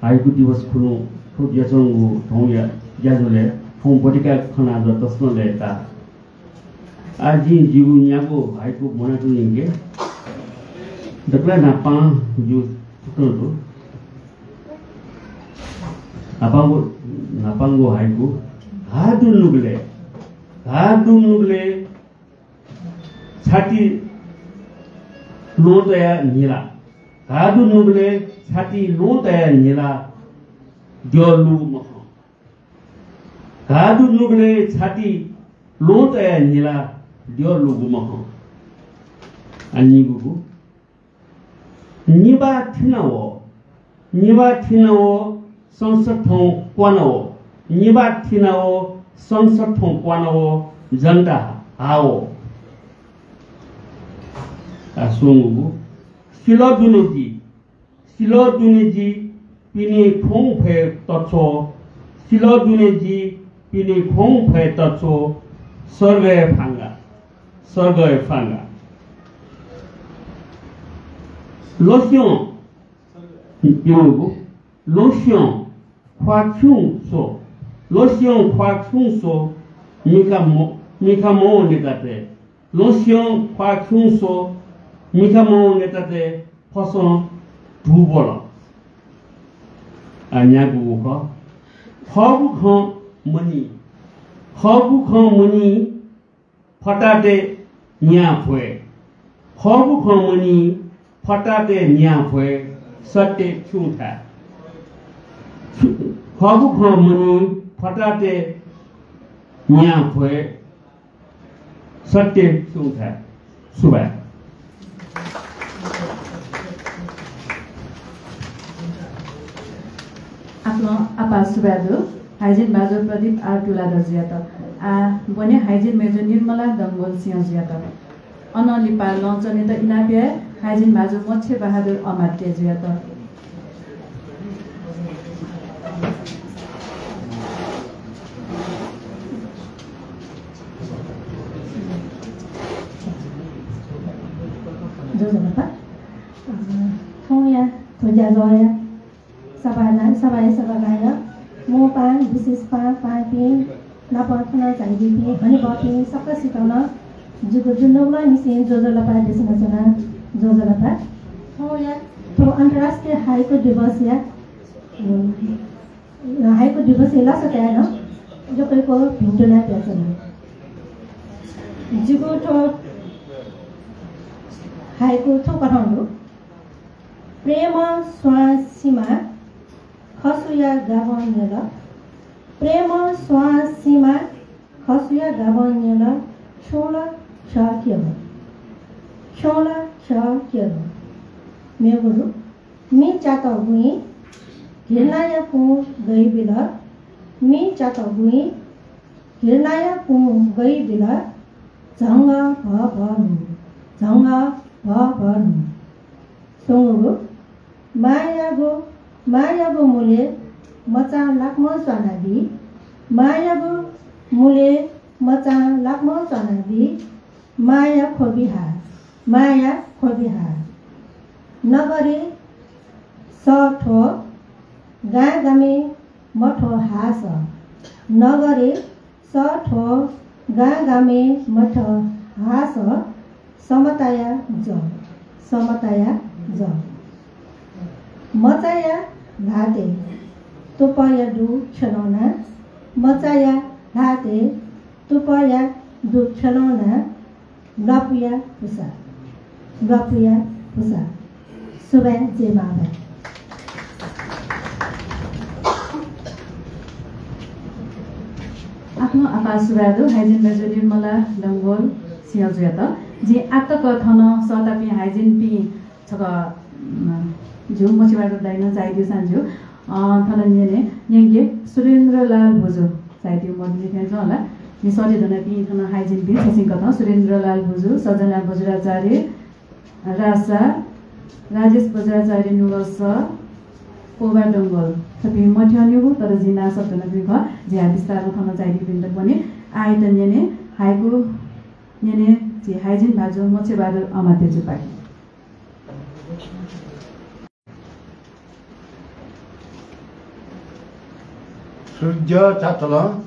हाइकु दिवस खुन्हु थ्व जुयाच्वंगु थौंया ज्याझ्वलय् थौं ब्वति कायेगु खनाः जिं तसकं लय्ताः। आः जिं जिगु न्यागू हाइकु ब्वनातुं यंके। दकलय् न्हापां जिगु थुकथं दु। न्हापांगु, न्हापांगु हाइकु। घाः दुनुगलय्, घाः दुनुगलय् छाति ल्वहं तयाः न्हिला। घाः दुनुगलय् छाति ल्वहं तयाः न्हिला, द्यः लूगु मखं। घाः दुनुगलय् छाति ल्वहं तयाः न्हिला, द्यः लूगु मखं। आः निगूगु। निभाः थिनावः, निभाः थिनावः संसद थौं क्वानावः, निभाः थिनावः संसद थौं क्वानावः, जनता हाःवः। आः स्वंगूगु। सिलः दुने जि, सिलः दुने जि पिने ख्वंफय् तछ्व, सिलः दुने जि पिने ख्वंफय् तछ्व, सर्गय् फांगा, सर्गय् फांगा। लस्यं, पिनेगु, लस्यं ख्वाः खिउँ स्व, लस्यं ख्वाः खिउँ स्व, मिखा म-, मिखा मवः नेतातय्, लस्यं ख्वाः खिउँ स्व, मिखा मवः नेतातय् फसं धू ब्वल। आः न्यागूगु खः। खःगु खँ मनी, खःगु खँ मनी, फताहातय् न्याय् फ्वय्। खःगु खँ मनी, फताहातय् न्याय् फ्वय्, सत्य खिउँथाय्। खःगु खँ मनी, फताहातय् न्याय् फ्वय्, सत्य खिउँथाय्। सुभाय्। आपालं आपाः सुभाय् दु हाइजिन भाजु प्रदीप आर तुलाधरजुयात। आः ब्वने हाइजिन मय्जु निर्मला डंगोल सिंहजुयात। अनं लिपा लं च्वनेत इनाप याये हाइजिन भाजु मच्छे बहादुर अमात्यजुयात। ज्वजलपा। अ, थौंया थ्व ज्याझ्वःया सभाना-, सभाया सभानायः, मू पाहां, विशेष पाहां, पाहांपिं, नाप थन झायादीपिं हनेबहःपिं सकसितं नं जिगु दुनुगलंनिसें ज्वजलपा देछानाच्वना, ज्वजलपा। थौंया थ्व अन्तर्राष्ट्रिय हाइकु दिवसया, उम्, हाइकु दिवसया लासा कायेत यक्व यक्व भिंतुना बियाच्वना। जिगु थ्व हाइकु थुकथं दु। प्रेमं स्वां सिमा, खसुया गाबं न्यल। प्रेमं स्वां सिमा, खसुया गाबं न्यल, खिउँला ख्यः क्यब। खिउँला ख्यः क्यब। मेगु दु, मि च्यात गुँइ, घृणाया कुं गय् बिल। मि च्यात गुँइ, घृणाया कुं गय् बिल, झंगः भः भः न्हू, झंगः भः भः न्हू। स्वंगूगु, मायागु, मायागु मुलय् मचां लाक्मं च्वानाबी, मायागु मुलय् मचां लाक्मं च्वानाबी, माया ख्वबि हाः, माया ख्वबि हाः। नगरय् सः थ्व, गां गामय् मथ्व हास। नगरय् सः थ्व, गां गामय् मथ्व हास। समताया जः, समताया जः। मचाया ल्हातय् तुपःया दु खेलौना, मचाया ल्हातय् तुपःया दु खेलौना। ल्वापुया पुसा, ल्वापुया पुसा। सुभाय्, जय मांभाय्। आपालं आपाः सुभाय् दु हाइजिन मय्जु निर्मला डंगोल सिंहजुयात। जिं आःतक थन सःतापिं हाइजिनपिं छकः, अ, ज्यू मच्छेबहादुर दाइ नं झायादीसां ज्यू। अ, थन न्यने, न्यंके सुरेन्द्रलाल भुजु झायादीगु मदुनि थें च्वं ला। निसःते धुनापिं थन हाइजिन बी छसिंकथं सुरेन्द्रलाल बुजु, सजना बज्राचार्य, रासा, राजेश बज्राचार्य नुगः स, कोबा डंगोल। थपिं मथ्यंनिगु, तर जिं नां सःतूगु खः। जिं बिस्तारं थन झायादीपिन्त ब्वने। आःयात न्यने हाइकु न्यने झी हाइजिन भाजु मच्छेबहादुर अमात्यजुपाखें। सूर्य चातलं,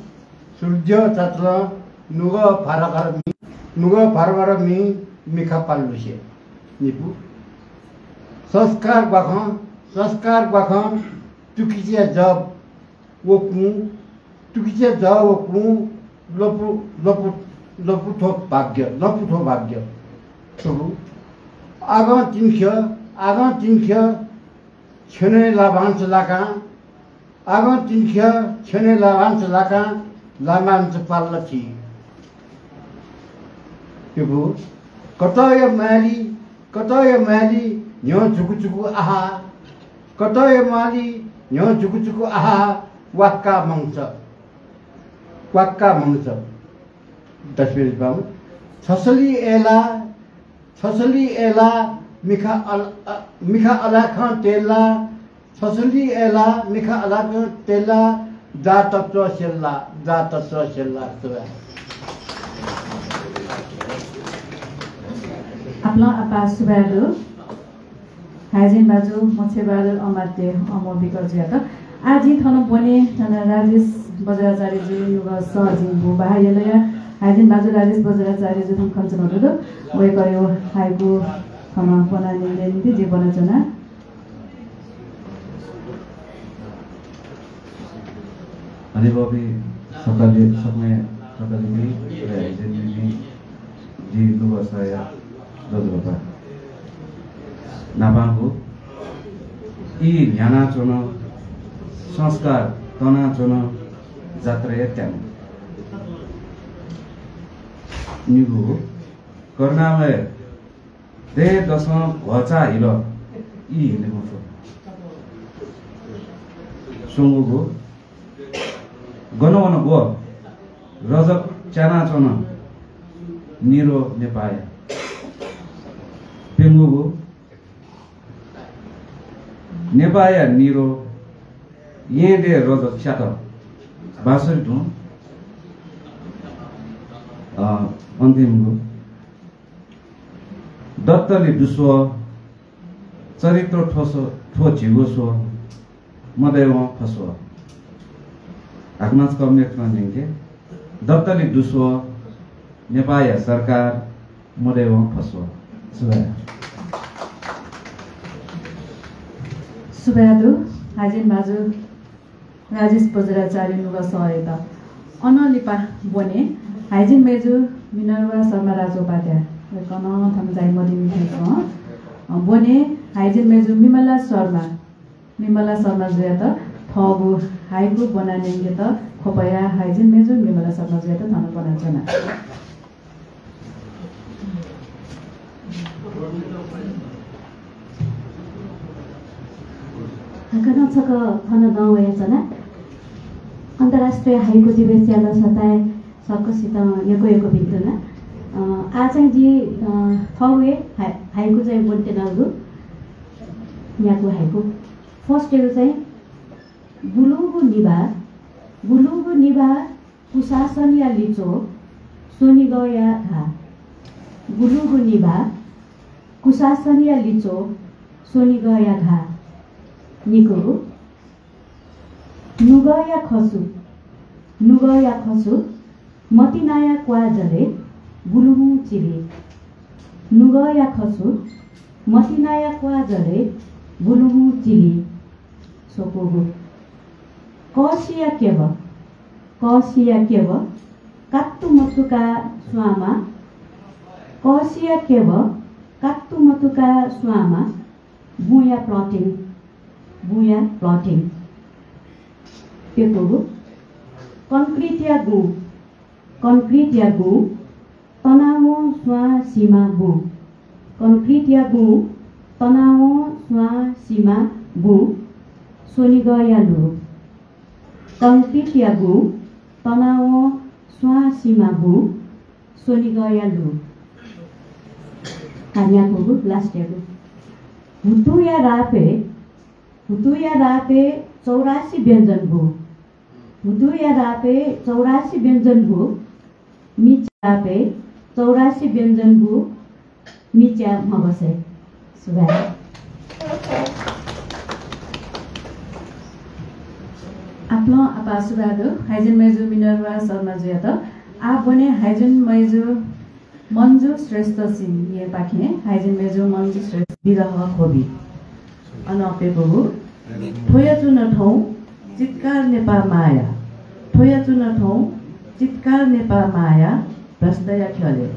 सूर्य चातलं नुगः भारभार मी, नुगः भारभार मी मिखा पालुसे निपु। संस्कार ग्वाखं, संस्कार ग्वाखं तुकिच्या जः व कुं, तुकिच्या जः व कुं लपु, लपु, लपु थ्व भाग्य, लपु थ्व भाग्य। प्रभु, आगं तिंख्य, आगं तिंख्य छेनय् लाभांश लाकां, आगं तिंख्य छेनय् लाभांश लाकां लाभांश पाल्ला थी। प्रभु, कतःया माली, कतःया माली न्ह्यः झुकुझुकु आहा, कतःया माली न्ह्यः झुकुझुकु आहा, वाक्का मंस, वाक्का मंस। दसवेज बाबु, छसली एला, छसली एला, मिखा अल-, अ, मिखा अलाखं तेला, छसली एला, मिखा अलाखं तेला, जात च्वसेला, जात च्वसेला, सुभाय्। आपालं आपाः सुभाय् दु। हाइजिन भाजु मच्छेबहादुर अमात्य अमर विकलजुयात। आः जिं थन ब्वने थन राजेश बज्राचार्यजु नुगः स जिं बु बाहा यलया। हाइजिन भाजु राजेश बज्राचार्यजु थन खंचन दुदु। वय्कःया हाइकु थन ब्वना न्यंकेया निंतिं जिं ब्वनाच्वना। हनेबहःपिं सकलया, सकलें, सकलेपिं, अले हाइजिनपिं, जि नुगः सया दजलपा। न्हापांगु ई न्ह्यानाच्वन, संस्कार तनाच्वन, जात्राया त्यानु। निगू करुणामय दँय्‌दसं भचा हिल ई हिनेगु छु। स्वंगूगु गन वन ग्व रजक च्यानाच्वन निरो नेपाःया। प्यंगूगु नेपाःया निरो येँ दे रजक स्यात बाँसुरी धुन। अ, अन्तिमगु दत्तले दुस्वः, चरित्र थ्व स्व, थ्व झीगु स्व, मदय्‌वं फस्वः। हाकनं छकः मेखनं न्यंके। दत्तले दुस्वः, नेपाःया सरकार, मदय्‌वं फस्वः। सुभाय्। सुभाय् दु, हाइजिन भाजु राजेश बज्राचार्य नुगः सयात। अनं लिपा ब्वने हाइजिन मय्‌जु मिनर्वा शर्मा राजोपाध्याय। वय्‌कलं थन झाइ मदुनि थें च्वं। अ, ब्वने हाइजिन मय्‌जु मिमला शर्मा, मिमला शर्माजुयात थःगु हाइकु ब्वना न्यंकेत ख्वपया हाइजिन मय्‌जु मिमला शर्माजुयात थन ब्वनाच्वना। हाकनं छकः थन दं वयाच्वना। अन्तर्राष्ट्रिय हाइकु दिवसया लसताय् सकसितं यक्व यक्व भिन्तुना। अ, आः चाहिँ जि, अ, थःगु हे हाइ-, हाइकु चाहिँ ब्वनेत्यनागु दु। न्यागू हाइकु। First य् चाहिँ बुलुगु निभाः, बुलुगु निभाः कुशासनया लिच्वः स्वनिगःया घाः। बुलुगु निभाः कुशासनया लिच्वः स्वनिगःया घाः। निकूगु नुगःया खसु, नुगःया खसु मतिनाया क्वाः जलय् बुलुहुँ चिली। नुगःया खसु मतिनाया क्वाः जलय् बुलुहुँ चिली। स्वकूगु कःसिया केब, कःसिया केब कात्तु मत्तुका स्वांमा, कःसिया केब कात्तु मत्तुका स्वांमा बुँया plotting, बुँया plotting। प्यकूगु concrete या गुँ, concrete या गुँ तनावं स्वां सिमा बुँ। Concrete या गुँ तनावं स्वां सिमा बुँ। स्वनिगःया लु। Concrete या गुँ तनावं स्वां सिमा बुँ, स्वनिगःया लु। आज्ञाकूगु last यागु। हुतुया रापय्, हुतुया रापय् चौरासी व्यञ्जन बु। हुतुया रापय् चौरासी व्यञ्जन बु। मिच्या रापय् चौरासी व्यञ्जन बु। मिच्या म्हगसय्। सुभाय्। आपालं आपाः सुभाय् दु हाइजिन मय्जु मिनर्वा शर्माजुयात। आः ब्वने हाइजिन मय्जु मन्जु श्रेष्ठ सिंहयापाखें। हाइजिन मय्जु मन्जु श्रेष्ठ। बिरह ख्वबि। अन प्यकूगु। थ्वया च्वन थौं चित्कार नेपाः माया। थ्वया च्वन थौं चित्कार नेपाः माया भ्रष्टया ख्यलय्।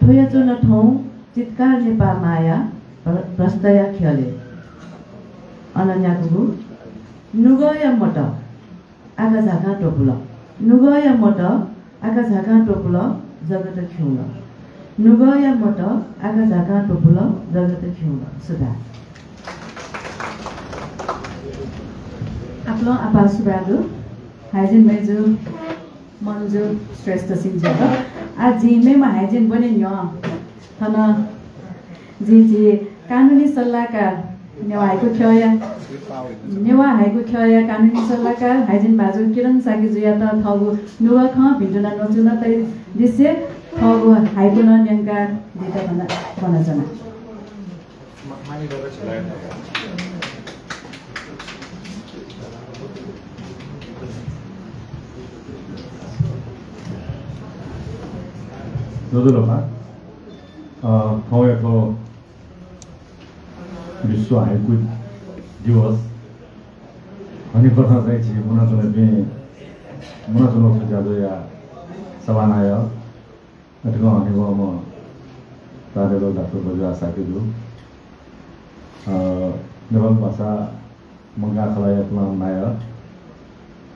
थ्वया च्वन थौं चित्कार नेपाः माया भ्र-, भ्रष्टया ख्यलय्। अन न्याकूगु। नुगःया मत आकाझाकां त्वपुल। नुगःया मत आकाझाकां त्वपुल, जगत खिउँल। नुगःया मत आकाझाकां त्वपुल, जगत खिउँल। सुभाय्। आपालं आपाः सुभाय् दु हाइजिन मय्जु मन्जु श्रेष्ठ सिंहजुयात। आः जिं मेम्ह हाइजिन ब्वने न्ह्यः थन जिं झी कानुनी सल्लाहकार, नेवाः हाइकु ख्यःया, नेवाः हाइकु ख्यःया कानुनी सल्लाहकार हाइजिन भाजु किरण शाक्यजुयात थःगु नुगः खँ भिंतुना न्वचुना तयादिसें थःगु हाइकु नं न्यंकादीत थन ब्वनाच्वना। ज्वजलपा। अ, थौंया थ्व विश्व हाइकु दिवस हनेबहःम्ह चाहिँ झी मुनाच्वनापिं, मुनाच्वनागु ज्याझ्वःया सभानायः, अथे कं हनेबहःम्ह प्राध्यापक डाक्टर बज्रराज शाक्यजु, अ, नेपाल भाषा मंकाः खलःया पुलांम्ह नायः,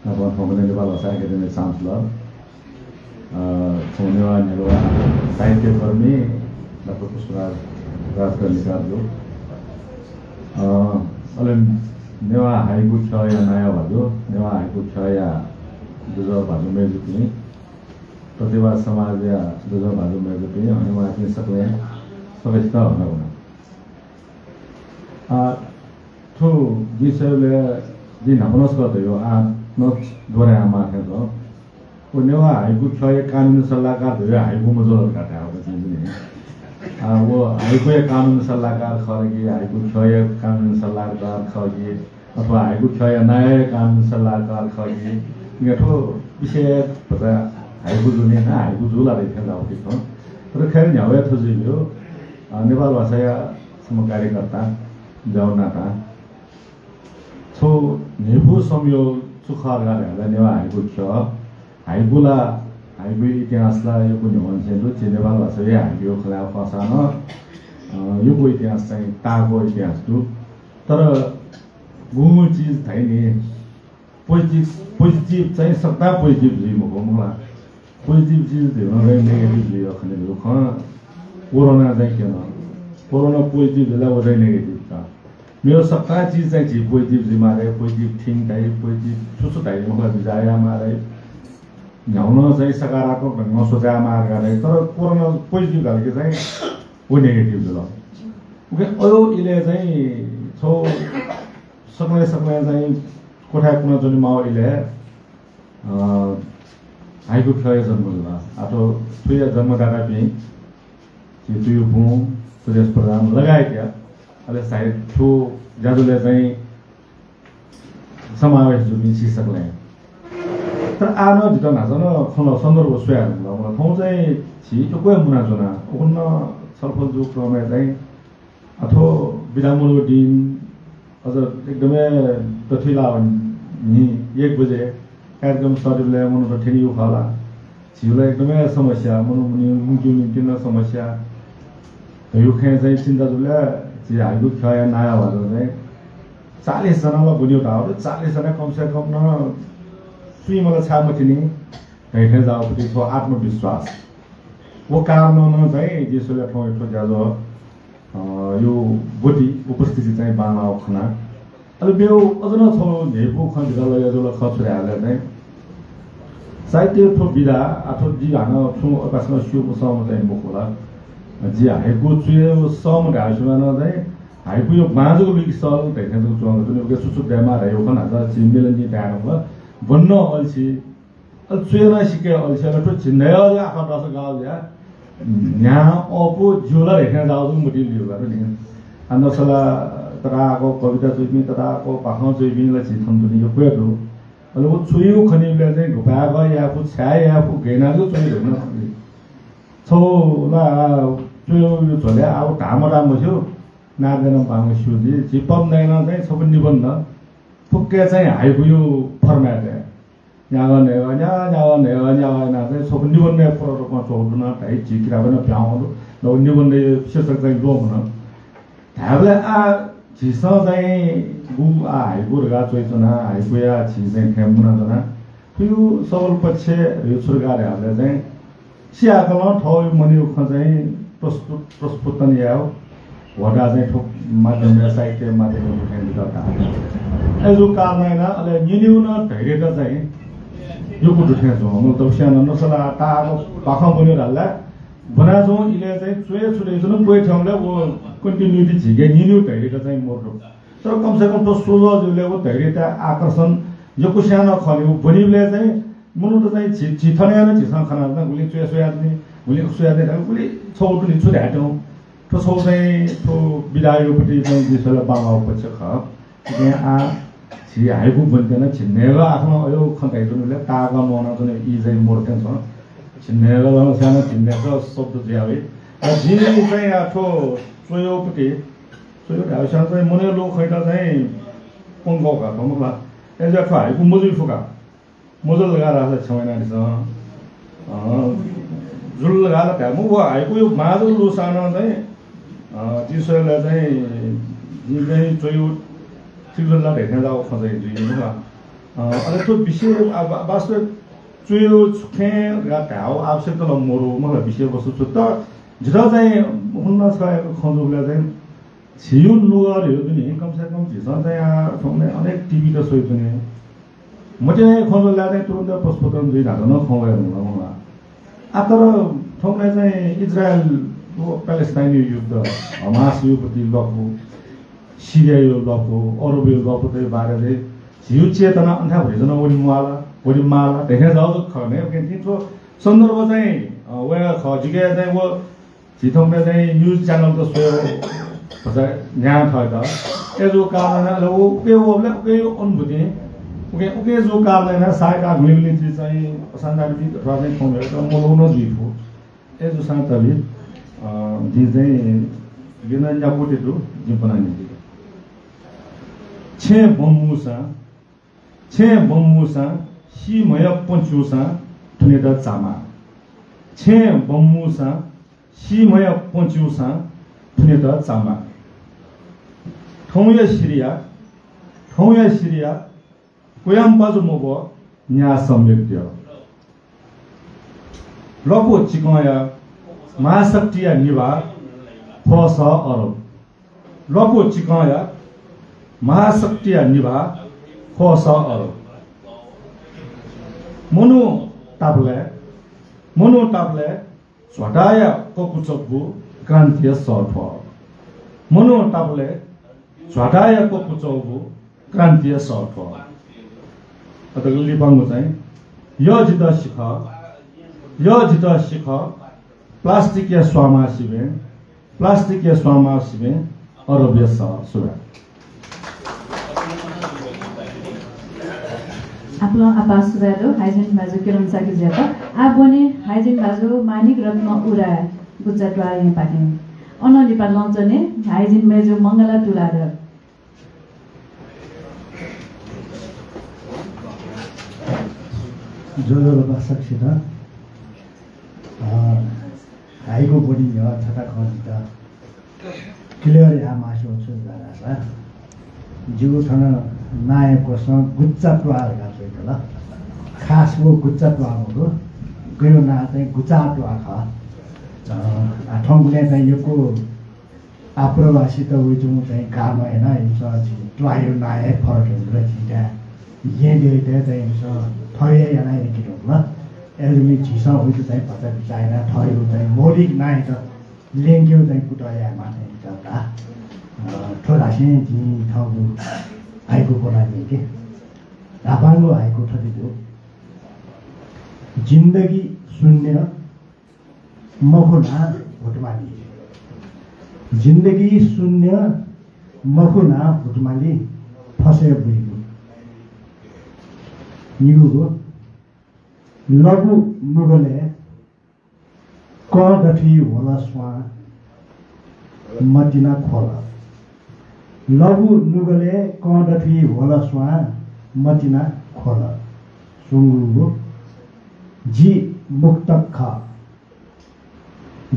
नापं थौंकन्हय् नेपाल भाषा एकेडेमी chancellor, अ, थौं नेवाः न्ह्यलुवा साहित्यकर्मी डाक्टर पुष्पराज राजकर्णिकारजु, अ, अले नेवाः हाइकु ख्यःया नायः भाजु, नेवाः हाइकु ख्यःया दुजः भाजु मय्जुपिं, प्रतिवाद समाजया दुजः भाजु मय्जुपिं, हनेबहःपिं सकलें सकसित हनाबना। आ, थ्व जिं स्वयेबलय् जिं न्हापा नं सकल धयागु, आः नं दोहोरे यायेमाः थें च्वं। व नेवाः हाइकु ख्यःया कानुनी सल्लाहकार धयागु हाइकु मजुल धकाः धायेगु जिं। आ, व हाइकुया कानुनी सल्लाहकार खः कि, हाइकु ख्यःया कानुनी सल्लाहकार खः कि, अथवा हाइकु ख्यःया नायःया कानुनी सल्लाहकार खः कि, इमिके थ्व विषय भचा हाइकु जूनि ना, हाइकु जू ला धइथें धाःगु खः। तर खय् न्ह्यागु हे थ्व जुइगु, अ, नेपाल भाषाया छम्ह कार्यकर्ता, ज्याःगु नातां छगू न्ह्यइपुगु संयोग छु खः धकाः धाःसा नेवाः हाइकु ख्यः, हाइकु ला, हाइकुया इतिहास ला यक्व न्ह्यवंनिसें दु। झी नेपाल भाषाया हाइकुया खँ ल्हायेगु खःसा नं, अ, यक्व इतिहास चाहिँ ताःगु इतिहास दु। तर गुगुं चिज धाइ नि, positive, positive चाहिँ सकतां positive जुइ मखु, मखु ला। Positive चिज धइगु नं चाहिँ negative जुइ खने दु। खँ कोरोना चाहिँ क्यन। कोरोना positive जुल ला, व चाहिँ negative का। मेगु सकतां चिज चाहिँ झी positive जुइ मारे, positive think धाइ, positive छु छु धाइ, मखु ला, बिचाः याये मारे। न्ह्यागु नं चाहिँ सकारात्मक ढंगं सोचे याये मारे का धाइ। तर कोरोना positive धाल कि चाहिँ व negative जुल। उकिं अय् इलय् चाहिँ छगू सकलें सकलें चाहिँ क्वथाय् कुना च्वनेमाःगु इलय्, अ, हाइकु ख्यःया जन्म जुल। आः थ्व, थ्वया जन्मदातापिं झी तुयु बुँ, सुरेश प्रधान लगायतया, अले सायद थ्व ज्याझ्वलय् चाहिँ समावेश जूपिं झी सकलें। तर आः नं जितः न्हाचः नं खँ ल्हाःगु सन्दर्भ स्वयाच्वना। मला थौं चाहिँ झी यक्व हे मुनाच्वना। उखुन्हु नं छलफल जूगु क्रमय् चाहिँ अ, थ्व बिदा मदुगु दिं, अझ एकदमै दथुइ लाः न्हि एक बजे कार्यक्रम सरेबलय् मनूत थ्यनीगु खः ला। झीगु ला एकदमै समस्या, मनू मुने मुंकेगु निंतिं नं समस्या। धयागु खँय् चाहिँ चिन्ता जुल। झी हाइकु ख्यःया नायः भाजु चाहिँ चालिस जना ला ब्वनीगु धाःगु दु, चालिस जना कम से कम नं सुइमला छाय् मथ्यनी धइथें जाःगु प्रति थ्व आत्मविश्वास। व कारणं नं चाहिँ जिं स्वयाः थौं थ्व ज्याझ्वः अ, यो ब्वति उपस्थिति चाहिँ बांलाःगु खना। अले मेगु अझ नं छगू न्ह्यइपु खँ भिंतुना लगे जुल खँ छु धाःसा चाहिँ साहित्य थ्व विधा, आ, थ्व जि हानं छुं अपाय्सकं स्यूम्ह सःम्ह चाहिँ मखु ला। जि हाइकु च्वयेगु सःम्ह धाःसा नं चाहिँ हाइकुया बां जक लुइके सल धइथें जक च्वंगु दु नि। उके छु छु दयेमाः धाइ, उखन हानं झी मिलनजी धायेधुंकल। ब्वने नं अल्छी, अले च्वये नं सिक्के अल्छी, अले थ्व झिंन्हय्‌गः जक आखः दःसा गाः जुया। न्ह्याः अःपु ज्यू ला धइथें जाःगु जक मतिइ ल्यूगु दु नि। आ, नसा ला तताःक कविता च्वइपिं, तताःक बाखं च्वइपिं ला झी थन दुने यक्व हे दु। अले व च्वयेगु खनीबलय् चाहिँ गुपाय्‌क याये फु, छाय् याये फु, गय् यानाः जक च्वये धुन। छगू ला च्वयेगु झ्वलय् आः धाः मधाः मस्यू, नां दयेनं बांलाक स्यू जुइ। झी पद्म दाइनं चाहिँ छपु निबन्ध फुक्कय् चाहिँ हाइकुया format-य् न्यागः न्हय्‌गः, न्यागः न्हय्‌गः, न्यागः यानाः चाहिँ छपु निबन्धया पूरक रूपमा च्वःगु दु नं धाइ। झी किताबय् नं ब्याहां वंगु दु। व निबन्धया शीर्षक चाहिँ ल्वःमन। धायेबलय् आः झीसं चाहिँ गु आः हाइकु धकाः च्वयाच्वना, हाइकुया झी चाहिँ थें मुनाच्वना। थुगु सबल पक्ष छु धकाः धायेबलय् चाहिँ सियाकलं थःगु मनया खँ चाहिँ प्रस्तुत, प्रस्फुटन यायेगु ह्वःताः चाहिँ थ्व माध्यमया, साहित्य माध्यमया थें जितः ताः। अय्‌जूगु कारणं यानाः अले न्यनेगु नं धैर्यता चाहिँ यक्व दु थें च्वं। मतलब स्यानं नसा ला ताःक बाखं ब्वने धाल ला ब्वनाच्वंगु इलय् चाहिँ च्वय् छु धइच्वन क्वय् थ्यंबलय् व continuity झीके न्यनेगु धैर्यता चाहिँ मरु दु। तर कम से कम थ्व सोझः जुइबलय् व धैर्यता, आकर्षण यक्व स्यानं खः नि। व ब्वनीबलय् चाहिँ मनूत चाहिँ झी, झी थन यानाः झीसं खनाच्वना, गुलिं च्वय् स्वयाच्वनी, गुलिं स्वयाच्वनी, गुलिं छगू दुने छु धायेत्यंगु। थ्व छगू चाहिँ थ्व विधाया पति चाहिँ जिं स्वयेबलय् बांलाःगु पक्ष खः। उकिं आः झी हाइकु ब्वनेत्यना, झिंन्हय्‌गः आखलं अय् खँ धाइच्वनीबलय् ताःक न्वनाच्वने ई चाहिँ मरु थें च्वं। झिंन्हय्‌गलं स्यानं झिंन्हय्‌सः शब्द जुया वइ। अ, जिं चाहिँ आः थ्व च्वय् पति, च्वय् धाःसा चाहिँ मनय् ल्वः खनेत चाहिँ पंगः का, थ्व मखु ला। अय्‌जुया थ्व हाइकु मजुइ फु का। मजुल धकाः धाःसा क्षमा यानादिसँ। अँ, जुल धकाः ला धाये मखु, व हाइकुया बां जक लूसां नं चाहिँ, अँ, जिं स्वयेबलय् चाहिँ जिं चाहिँ च्वय् ठीक जुल ला धइथें जाःगु खँ चाहिँ जुइ मखु ला। अँ, अले थ्व विषय, आ, वा-, वास्तवय् च्वय् छु खँ धकाः धायेगु आवश्यकता ला मरु मखु ला, विषयवस्तु छु। तर जितः चाहिँ हुन्न छकः खँ जूबलय् चाहिँ झीगु नुगः धइगु दु नि, कम से कम झीसं चाहिँ आः थौंकन्हय् अनेक टिभीत स्वयाच्वने। मतिनाया खँ जुल धाःसा चाहिँ तुरुन्त प्रस्फुटन जुइ धाःसा नं खँ वये धुंकल मला। आः तर थौंकन्हय् चाहिँ इजरायल व प्यालेस्टाइनया युद्ध, हमासया पति ल्वापु, सिरियाया ल्वापु, अरबया ल्वापुतय् बारे चाहिँ झीगु चेतना अन्थाय् भतिचा नं वने म्वाःला, वने माःला धइथें जाःगु खः नि। उकिं थ्व सन्दर्भ चाहिँ, अ, वया खः। जिके चाहिँ व झी थौंकन्हय् चाहिँ news channel त स्वयेगु भचा न्ह्याः थःत। अय्‌जूगु कारणं यानाः अले व उके वःबलय् उकेया अनुभूति, उके, उके जूगु कारणं यानाः सायद आः गुलिं गुलिं झी चाहिँ असांजामिक अथवा चाहिँ थौंकन्हय् मल्वः नं जुइ फु। अय्‌जूसां तबि, अ, जिं चाहिँ गन न्यापु दु, जिं ब्वनाः न्यंके। छेँय् बँ मूसां छेँय् बँ मूसां, सीम्हया पँ च्यूसां थुनेत चाःमाः। छेँय् बँ मूसां, सीम्हया पँ च्यूसां थुनेत चाःमाः। थौंया सिरिया, थौंया सिरिया, कुयाम्पाजु मब्व, न्याय सम्यक द्यः। ल्वापु चिकंया महाशक्तिया निभाः ख्वःसः अरब। ल्वापु चिकंया महाशक्तिया निभाः ख्वःसः अरब। मनू तापालय्, मनू तापालय् झ्वाताया ककुचक्कु क्रान्तिया सः थ्वः। मनू तापालय् झ्वाताया ककुचक्कु क्रान्तिया सः थ्वः। अले लिपांगु चाहिँ, यः जितः सिखः, यः जितः सिखः, प्लास्टिकया स्वांमाः सिबें, प्लास्टिकया स्वांमाः सिबें अरबया सः। सुभाय्। आपालं आपाः सुभाय् दु हाइजिन भाजु किरण शाक्यजुयात। आः ब्वने हाइजिन भाजु मानिक रत्न उराय् गुच्चा त्वाःयापाखें। अनं लिपा लँ च्वने हाइजिन मय्‌जु मंगला तुलाधर। ज्वजलपा सकसित। अ, हाइकु ब्वने न्ह्यः छता खँ जितः clear याये मास्ति वः छु धाःसा, जिगु थन नांया क्वसं गुच्चा त्वाः धकाः च्वइतल। खास व गुच्चा त्वाः मखु, गय् नां चाहिँ गुचा त्वाः खः। अ, आ, थौंकन्हय् चाहिँ यक्व आप्रवासीत वइच्वंगु चाहिँ कारणं यानाः इमिसं झी त्वाःया नां हे फरक यानाः झीथाय् येँ देय्‌केत चाहिँ इमिसं थथे हे यानाः यंके धुंकल। अय्‌जूगुलिं झीसं वइत चाहिँ भचा बिचाः यानाः थःगु चाहिँ मौलिक नांयात ल्यंकेगु चाहिँ कुतः यायेमाः चाहिँ का। अ, थ्व धासें जिं थःगु हाइकु ब्वना न्यंके। न्हापांगु हाइकु थथे दु। जिन्दगी शून्य मखु न्हां भुतमाली। जिन्दगी शून्य मखु न्हां भुतमाली, फसय् बुइगु। निगूगु। लबु नुगलय् कं दथुइ ह्वल स्वां, मतिना ख्वल। लबु नुगलय् कं दथुइ ह्वल स्वां, मतिना ख्वल। स्वंगूगु। जि मुक्तक खः।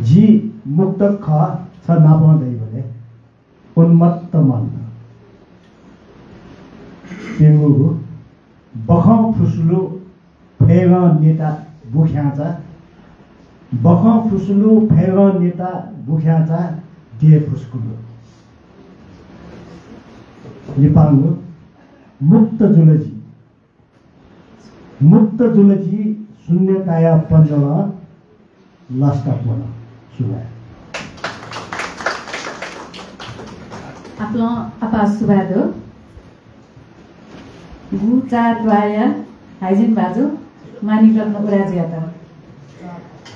जि मुक्तक खः, छ नापं दइबलय् उन्मत्त मन। प्यंगूगु। बखं फुसुलु फय्‌गं नेता बुख्याँचा। बखं फुसुलु फय्‌गं नेता बुख्याँचा, द्यः फुस्कुलु। लिपांगु। मुक्त जुल जि। मुक्त जुल जि शून्यताया पन्जलं लसता प्वन। सुभाय्। आपालं आपाः सुभाय् दु। गु चार त्वाःया हाइजिन भाजु मानिकरत्न उराज्यूयात।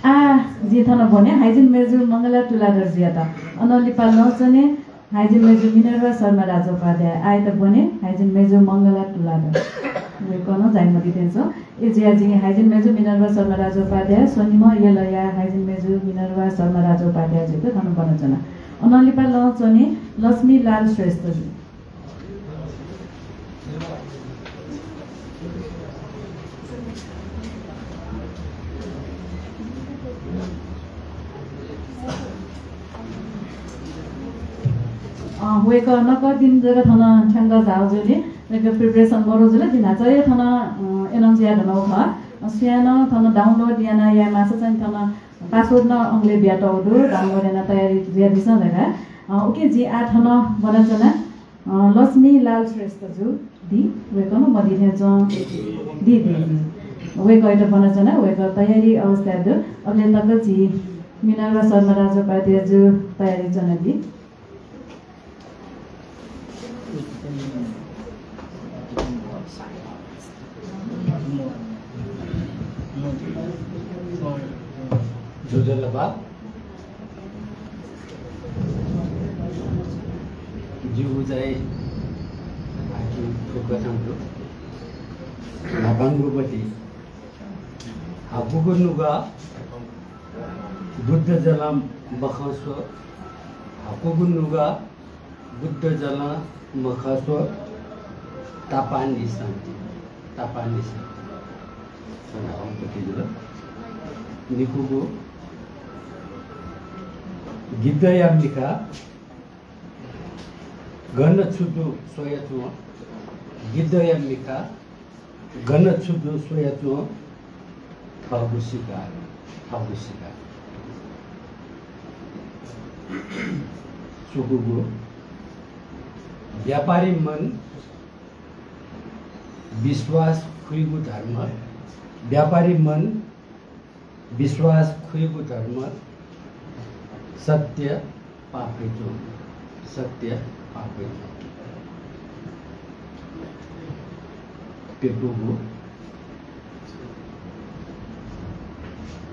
आः जिं थन ब्वने हाइजिन मय्‌जु मंगला तुलाधरज्यूयात। अनं लिपा लँ च्वने हाइजिन मय्‌जु मिनर्वा शर्मा राजोपाध्याय। आःयात ब्वने हाइजिन मय्‌जु मंगला तुलाधर। वय्‌कलं जाय्‌क मदी थें च्वं। अय्‌जुयाः जिं हाइजिन मय्‌जु मिनर्वा शर्मा राजोपाध्याय, स्वनिम्ह यलया हाइजिन मय्‌जु मिनर्वा शर्मा राजोपाध्यायज्यूयात थन ब्वनाच्वना। अनं लिपा लँ च्वने लक्ष्मी लाल श्रेष्ठज्यू। अ, वय्‌कः नकतिनि जक थन थ्यंक झाः जुलिं वय्‌कः preparation मदु जुल। जिं न्हाचः हे थन, अ, announce याये धुनागु खः। अ, सुयानं थन download याना याये माःसा चाहिँ थन password नं अंगलय् बियातःगु दु। Download याना तयारी जुयादिसँ धकाः। अ, उकिं जिं आः थन ब्वनाच्वना। अ, लक्ष्मी लाल श्रेष्ठज्यू दी, वय्‌कलं मदी थें च्वं। दी, दी, दी। वय्‌कःयात ब्वनाच्वना, वय्‌कः तयारी अवस्थाय् दु। अबलय् तक झी मिनर्वा शर्मा राजोपाध्यायज्यू तयारी च्वनादी। ज्वजलपा। जिगु चाहिँ हाइकु थुकथं दु। न्हापांगु पति। हाकुगु नुगः बुद्ध जलं मखंस्व। हाकुगु नुगः बुद्ध जलं मखंस्व। तापांनिसें, तापांनिसें। सनावं पति जुल। निकूगु। गिद्धया मिखा गन छु दु स्वयाच्वं। गिद्धया मिखा गन छु दु स्वयाच्वं। थःगु सिका, थःगु सिका। स्वकूगु। व्यापारी मन, विश्वास खुइगु धर्म। व्यापारी मन, विश्वास खुइगु धर्म। सत्य पाफय् च्वं, सत्य पाफय् च्वं। प्यकूगु।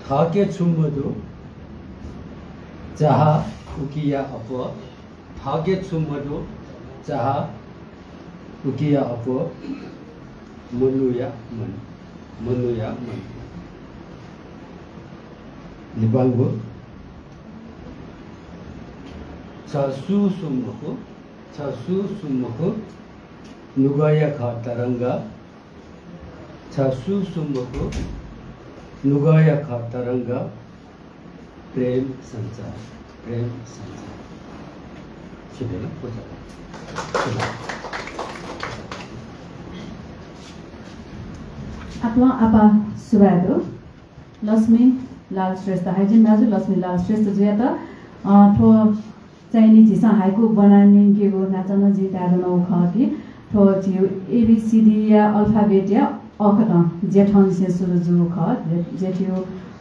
थःके छुं मदु, चाहा उकिया अप्वः। थःके छुं मदु, चाहा उकिया अप्वः। मनूया मन, मनूया मन। लिपांगु। छ सु सु मखु, छ सु सु मखु, नुगःया खः तरंग। छ सु सु मखु, नुगःया खः तरंग। प्रेम संचार, प्रेम संचार। सुनेला पूजा। आपालं आपाः सुभाय् दु। लक्ष्मी लाल श्रेष्ठ, हाइजिन भाजु लक्ष्मी लाल श्रेष्ठज्यूयात, अ, थ्व चाहिँ नि झीसं हाइकु ब्वना न्यंकेगु न्हाचः नं जिं धाये धुनागु खः कि थ्व झीगु A B C D या alphabet या अःखतं जेठंनिसें सुरु जूगु खः। जे-, जेठयु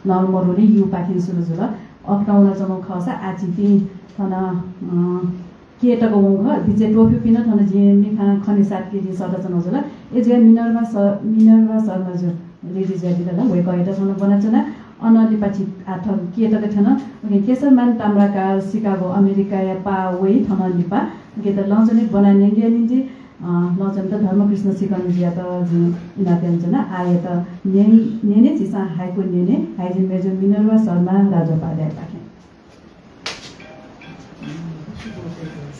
नल मरुनि युपाखें सुरु जुल। अःखतं वनाच्वंगु खःसा आः झीपिं थन, अँ, के तक वंगु खः। बिचय् त्वःफिपिं नं थन जिं मिखां खने साथ के जिं सःताच्वनागु जुल। अय् जुयाः मिनर्भा स-, मिनर्भा शर्मा जु ready जुयादिल ला, वय्कःयात थन ब्वनाच्वना। अनं लिपा झी आः थन के तक थ्यन। उकिं केशरमान ताम्राकार शिकागो अमेरिकाया पाः वइ थनं लिपा उकियात लँच्वने ब्वनाः न्यंकेया निंतिं अ, लँच्वनेत धर्मकृष्ण सिकःमिजुयात जिं इनाप यानाच्वना। आःयात न्यने, न्यने झीसं हाइकु न्यने, हाइजिन मेजु मिनर्भा शर्मा राजोपाध्यायपाखें।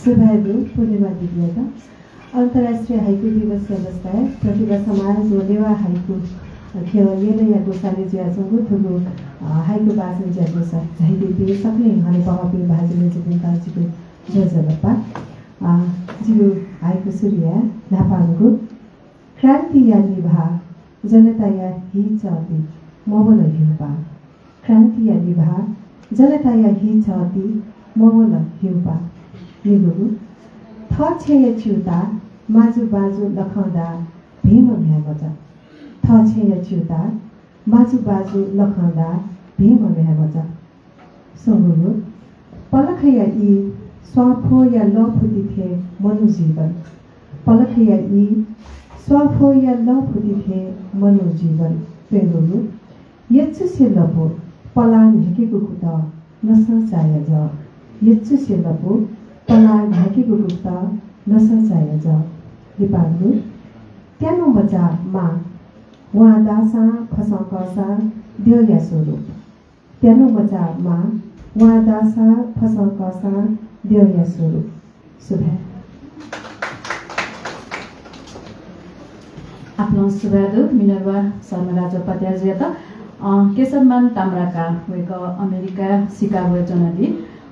सुभाय् दु पूर्णिमा दिदीयात। अन्तर्राष्ट्रिय हाइकु दिवसया लसताय् प्रतिभा समाज व नेवाः हाइकु, अ, ख्यः यलया ग्वसालय् जुयाच्वंगु थुगु, अ, हाइकु वाचन ज्याझ्वलय् झायादीपिं सकलें हनेबहःपिं भाजु मय्जुपिन्त जिगु ज्वजलपा। अ, जिगु हाइकु सुरु याये न्हापांगु। क्रान्तिया निभाः जनताया हि चःति मवल ह्यूपाः। क्रान्तिया निभाः जनताया हि चःति मवल ह्यूपाः। निगूगु। थः छेँया च्यूताः माजु बाजु लखं दाः भिंम्ह म्ह्याय् मचा। थः छेँया च्यूताः माजु बाजु लखं दाः भिंम्ह म्ह्याय् मचा। स्वंगूगु। पलखया ई स्वांफोया लःफुति थें मनू जीवन। पलखया ई स्वांफोया लःफुति थें मनू जीवन। प्यंगूगु। यचुसे लपु पलाः न्ह्याकेगु कुतः नसंचाया जः। यचुसे लपु पलाः न्ह्याकेगु कुतः नसंचाया जः। लिपांगु। त्यानु मचा मां वां दाःसां फसं कःसां द्यःया स्वरूप। त्यानु मचा मां वां दाःसां फसं कःसां द्यःया स्वरूप। सुभाय्। आपालं सुभाय् दु मिनर्भा शर्मा राजोपाध्यायजुयात। अ, केशरमान ताम्राकार वय्कः अमेरिका सिकागोय् च्वनादी।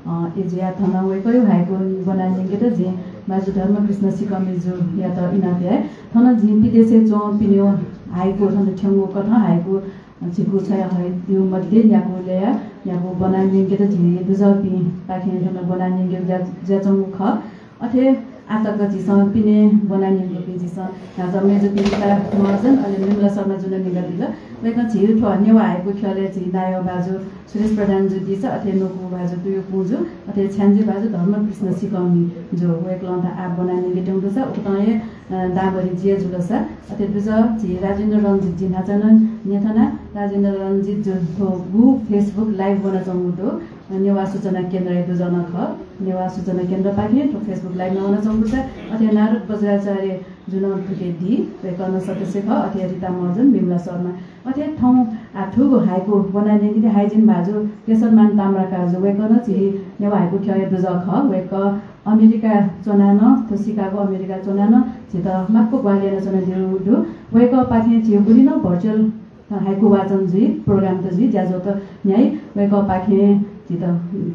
अ, अय्जुयाः थन वय्कःया हाइकु ब्वना न्यंकेत जिं भाजु धर्मकृष्ण सिकःमिजुयात इनाप याये। थन जिं विदेशय् च्वंपिनिगु हाइकु थन थ्यंगु कथं हाइकु झिगू छ्वया हयेगु मध्ये न्यागू ल्यया, न्यागू ब्वना न्यंकेत झी दुजःपिंपाखें थन ब्वना न्यंकेगु ज्या, ज्याच्वंगु खः। अथे आः तक झीसं पिने ब्वना न्यंकूपिं झीसं न्हाचः मय्जुपिं रिता महर्जन अले मिमला शर्माजुं नं न्यंकादिल। वय्कलं झी थ्व नेवाः हाइकु ख्यलय् झी नायः भाजु सुरेश प्रधानजु दिसा, अथे न्वकू भाजु तुयु पुंजु, अथे छ्याञ्जे भाजु धर्मकृष्ण सिकःमिजु वय्कलं त आः ब्वना न्यंकेत्यंगु दुसा उकथं हे अ, दांभरि जुया जुलसा, अथे दुजः झी राजेन्द्र रञ्जितजुं न्हाचः नं न्ह्यथना। राजेन्द्र रञ्जितजुं थ्व गु Facebook live ब्वनाच्वंगु दु। अ, नेवाः सूचना केन्द्रया दुजः नं खः। नेवाः सूचना केन्द्रपाखें थ्व Facebook live नं वनाच्वंगु दु। अथे नारद बज्राचार्यजु नं थुके दी, वय्कः नं सदस्य खः, अथे रिता महर्जन, मिमला शर्मा। अथे थौं आः थुगु हाइकु ब्वना न्यंकेत हाइजिन भाजु केशरमान ताम्राकारजु, वय्कः नं झी नेवाः हाइकु ख्यःया दुजः खः। वय्कः अमेरिका च्वनाः नं, थ्व सिकागो अमेरिका च्वनाः नं झीत माक्व ग्वाहालि यानाच्वनादीगु दु। वय्कःपाखें झी गुलि नं virtual हाइकु वाचन जुइ, program त जुइ, ज्याझ्वः त न्ह्याइ। वय्कःपाखें झीत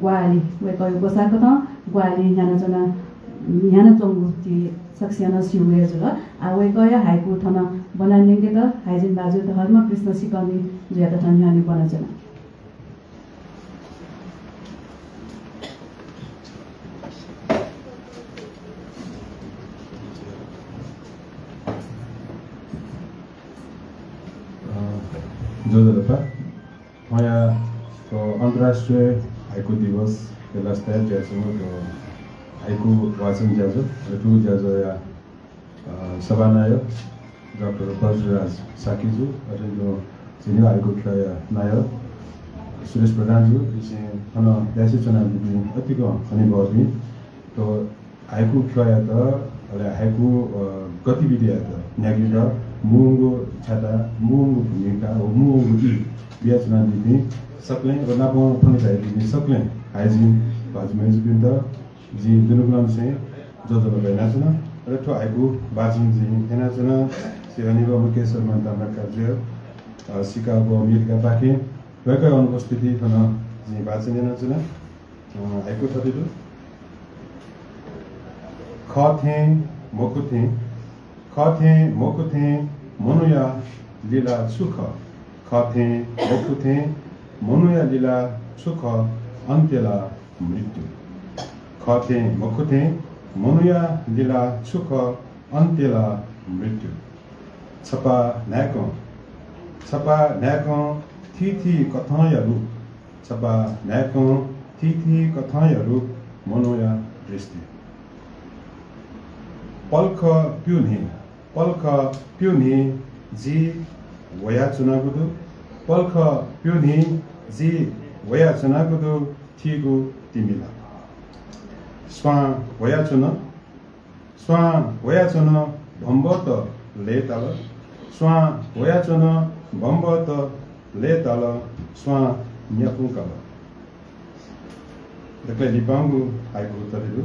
ग्वाहालि, वय्कःया ग्वसाःकथं ग्वाहालि न्ह्यानाच्वना, न्ह्यानाच्वंगु झी सकसियां नं स्यू हे जुल। आः वय्कःया हाइकु थन ब्वना न्यंकेत हाइजिन भाजु धर्मकृष्ण सिकःमिजुयात थन न्ह्यःने ब्वनाच्वना। अ, ज्वजलपा। थौंया, अ, अन्तर्राष्ट्रिय हाइकु दिवसया लसताय् जुयाच्वंगु थ्व हाइकु वाचन ज्याझ्वः, अले थुगु ज्याझ्वःया अ, सभानायः डाक्टर बज्रराज शाक्यजु, अथे तुं झी नेवाः हाइकु ख्यःया नायः सुरेश प्रधानजु, इपिं थन ल्यासे च्वनादीपिं अतिकं हनेबहःपिं। थ्व हाइकु ख्यःयात, अले हाइकु, अ, गतिविधियात न्ह्याकेत मुंगु छता, मुंगु भूमिका व मुंगु ई बियाच्वनादीपिं सकलें व नापं थन झायादीपिं सकलें हाइजिन भाजु मय्जुपिन्त जिं दुनुगलंनिसें ज्वजलपा यानाच्वना। अले थ्व हाइकु वाचन जिं यानाच्वना। झी हनेबहःम्ह केशरमान ताम्राकारजुया, अ, सिकागो अमेरिकापाखें वय्कःया अनुपस्थितिइ थन जिं वाचन यानाच्वना। अ, हाइकु थथे दु। खः थें मखु थें, खः थें मखु थें मनूया लिला छु खः? खः थें मखु थें मनूया लिला छु खः? अन्त्य ला मृत्यु। खः थें मखु थें मनूया लिला छु खः? अन्त्य ला मृत्यु। छपा न्हाय्कं, छपा न्हाय्कं थीथी कथंया रूप, छपा न्हाय्कं थीथी कथंया रूप मनूया दृष्टि। पलख प्यू न्हि, पलख प्यू न्हि जि वयाच्वनागु दु, पलख प्यू न्हि जि वयाच्वनागु दु, थीगु तिमिला। स्वां वयाच्वन, स्वां वयाच्वन, भम्बत लय्ताल। स्वां वयाच्वन, भम्बत लय्ताल, स्वां न्यापुंकाल। दकलय् लिपांगु हाइकु उत्तर दु।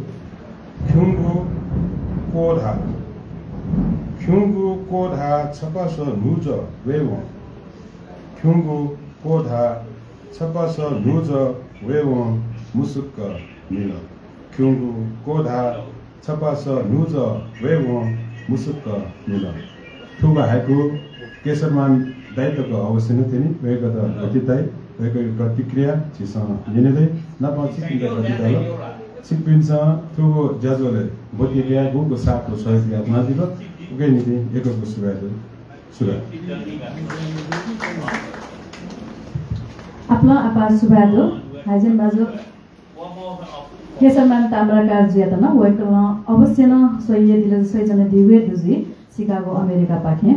खिउँगु क्वधा, खिउँगु क्वधा छपास न्हूज वयेवं, खिउँगु क्वधा छपास न्हूज वयेवं मुसुक्क मिल। खिउँगु क्वधा छपास न्हूज वयेवं मुसुक्क मिल। थुगु हाइकु केशरमान दाइ तक अवश्य नं थ्यनी। वय्कःयात गथे ताइ, वय्कःया प्रतिक्रिया झीसं न्यने दइ। नापं छिकपिन्त गथे ताल। छिकपिन्सं थुगु ज्याझ्वलय् ब्वति कयाः गुगु साथ व सहयोग यानादिल, उकिया निंतिं यक्व यक्व सुभाय् दु। सुभाय्। आपालं आपाः सुभाय् दु। हाइजिन भाजु केशरमान ताम्राकार जुयात नं वय्कलं अवश्य नं स्वयादिल, स्वयाच्वनादीगु हे दु जुइ, शिकागो अमेरिकापाखें।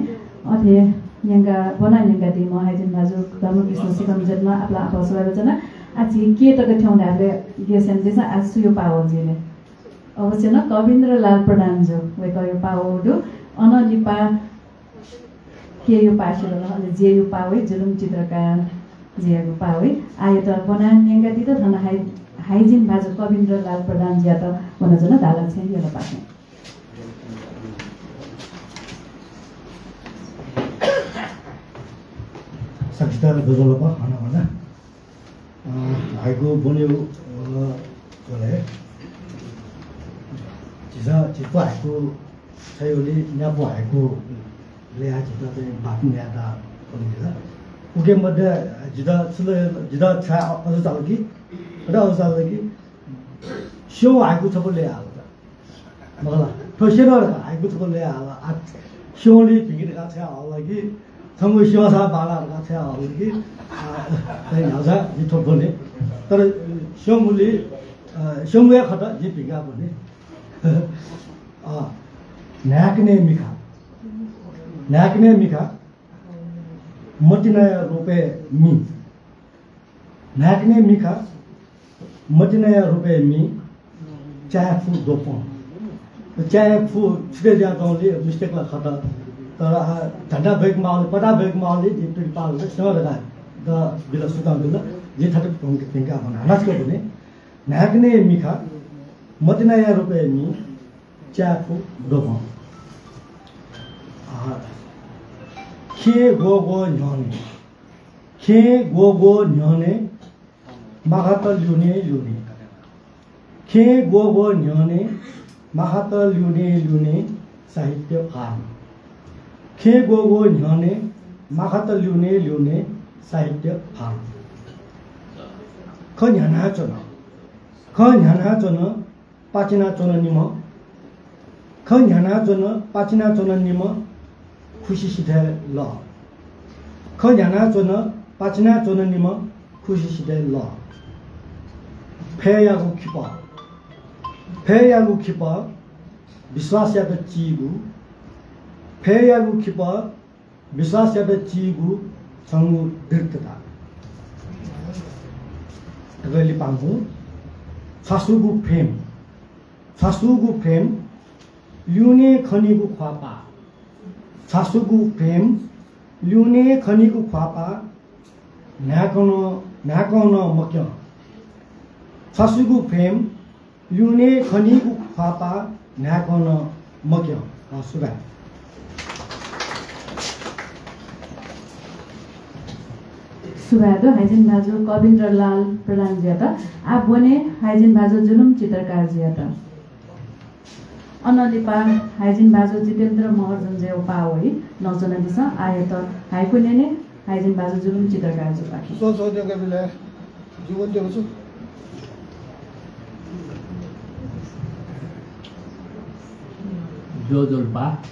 अथे न्यंका, ब्वना न्यंकादीम्ह हाइजिन भाजु धर्मकृष्ण सिकंदयात नं आपालं आपाः सुभाय् बियाच्वना। आः झी के तक थ्यंगु धायेबलय् guess यानादिसँ, आः सुया पाः वल जुइ ले? अवश्य नं कविन्द्रलाल प्रधान जु, वय्कःया पाः वःगु दु। अनं लिपा केया पाः सिधल, अले जेया पाः वइ, जुलुम चित्रकार जेयागु पाः वइ। आःयात ब्वना न्यंकादीत थन हाइ-, हाइजिन भाजु कविन्द्रलाल प्रधान जुयात ब्वनाच्वना धालछेँ यलपाखें। सकसित ज्वजलपा हनाबना। अ, हाइकु ब्वनेगु, अ, झ्वलय् झीसं झीगु हाइकु छ्वयेगुलिइ न्यापु हाइकु ल्ययाः झीत चाहिँ बाकि न्यायेत ब्वनेगु जुल। उकी मध्ये जितः छु ल्ययाः, जितः छाय् अजू चाल कि, अथे अजू चाल कि स्यंगु हाइकु छपु ल्ययाः हल। मखु ला, थ्व स्यन धकाः हाइकु छपु ल्ययाः हल। आः स्यंगुलिइ भिंकी धकाः छ्वयाहल कि, छंगु स्यंसां बांलाः धकाः छ्वयाहल कि, अ, चाहिँ न्ह्यागुसां जिं थ्व ब्वने। तर स्यंगुलिइ, अ, स्यंगु हे खः, जिं भिंकाः ब्वने। अ, न्हाय्कनय् मिखा, न्हाय्कनय् मिखा, मतिनाया रुपय् मि। न्हाय्कनय् मिखा, मतिनाया रुपय् मि, चाय् फु द्वपं। चाय् फु छुटे जुयाच्वंगुलिइ mistake ला खः। तर आः धन्दा ब्वयेके माःगुलिइ, पता ब्वयेके माःगुलिइ जिं तुति पाल, स्यं धकाः द बिल, सुतं बिल। जिं थथे भिंकाः ब्वना। हानं छकः ब्वने। न्हाय्कनय् मिखा, मतिनाया रुपय् मि, चाय् फु द्वपं। आः, खेँ ग्वःग्वः न्ह्यःने, खेँ ग्वःग्वः न्ह्यःने, माखात ल्यूने ल्यूने। खेँ ग्वःग्वः न्ह्यःने, माखात ल्यूने ल्यूने, साहित्य फाल। खेँ ग्वःग्वः न्ह्यःने, माखात ल्यूने ल्यूने, साहित्य फाल। खँ न्ह्यानाच्वन, खँ न्ह्यानाच्वन, पाचिनाच्वनीम्ह। खँ न्ह्यानाच्वन, पाचिनाच्वनीम्ह, खुसि सिथय् लः। खँ न्ह्यानाच्वन, पाचिनाच्वनीम्ह, खुसि सिथय् लः। फय्‌यागु खिपः, फय्‌यागु खिपः, विश्वासयात चीगु। फय्‌यागु खिपः, विश्वासयात चीगु छंगु दृढता। अले लिपांगु छ्वासुगु frame, छ्वासुगु frame, ल्यूने खनीगु ख्वाःपाः। छ्वासुगु frame, ल्यूने खनीगु ख्वाःपाः, न्हाय्कं नं, न्हाय्कं नं मक्यं। छ्वासुगु frame, ल्यूने खनीगु ख्वाःपाः, न्हाय्कं नं मक्यं। हँ, सुभाय्। सुभाय् दु हाइजिन भाजु कविन्द्रलाल प्रधान जुयात। आः ब्वने हाइजिन भाजु जुलुम चित्रकार जुयात। अनं लिपा हाइजिन भाजु जितेन्द्र महर्जन जुयागु पाः वइ, नवानादिसँ। आःयात हाइकु न्यने हाइजिन भाजु जुलुम चित्रकार जुपाखें। स्व, स्व, देखे बिले। जीवन देखे छु। ज्वजलपा।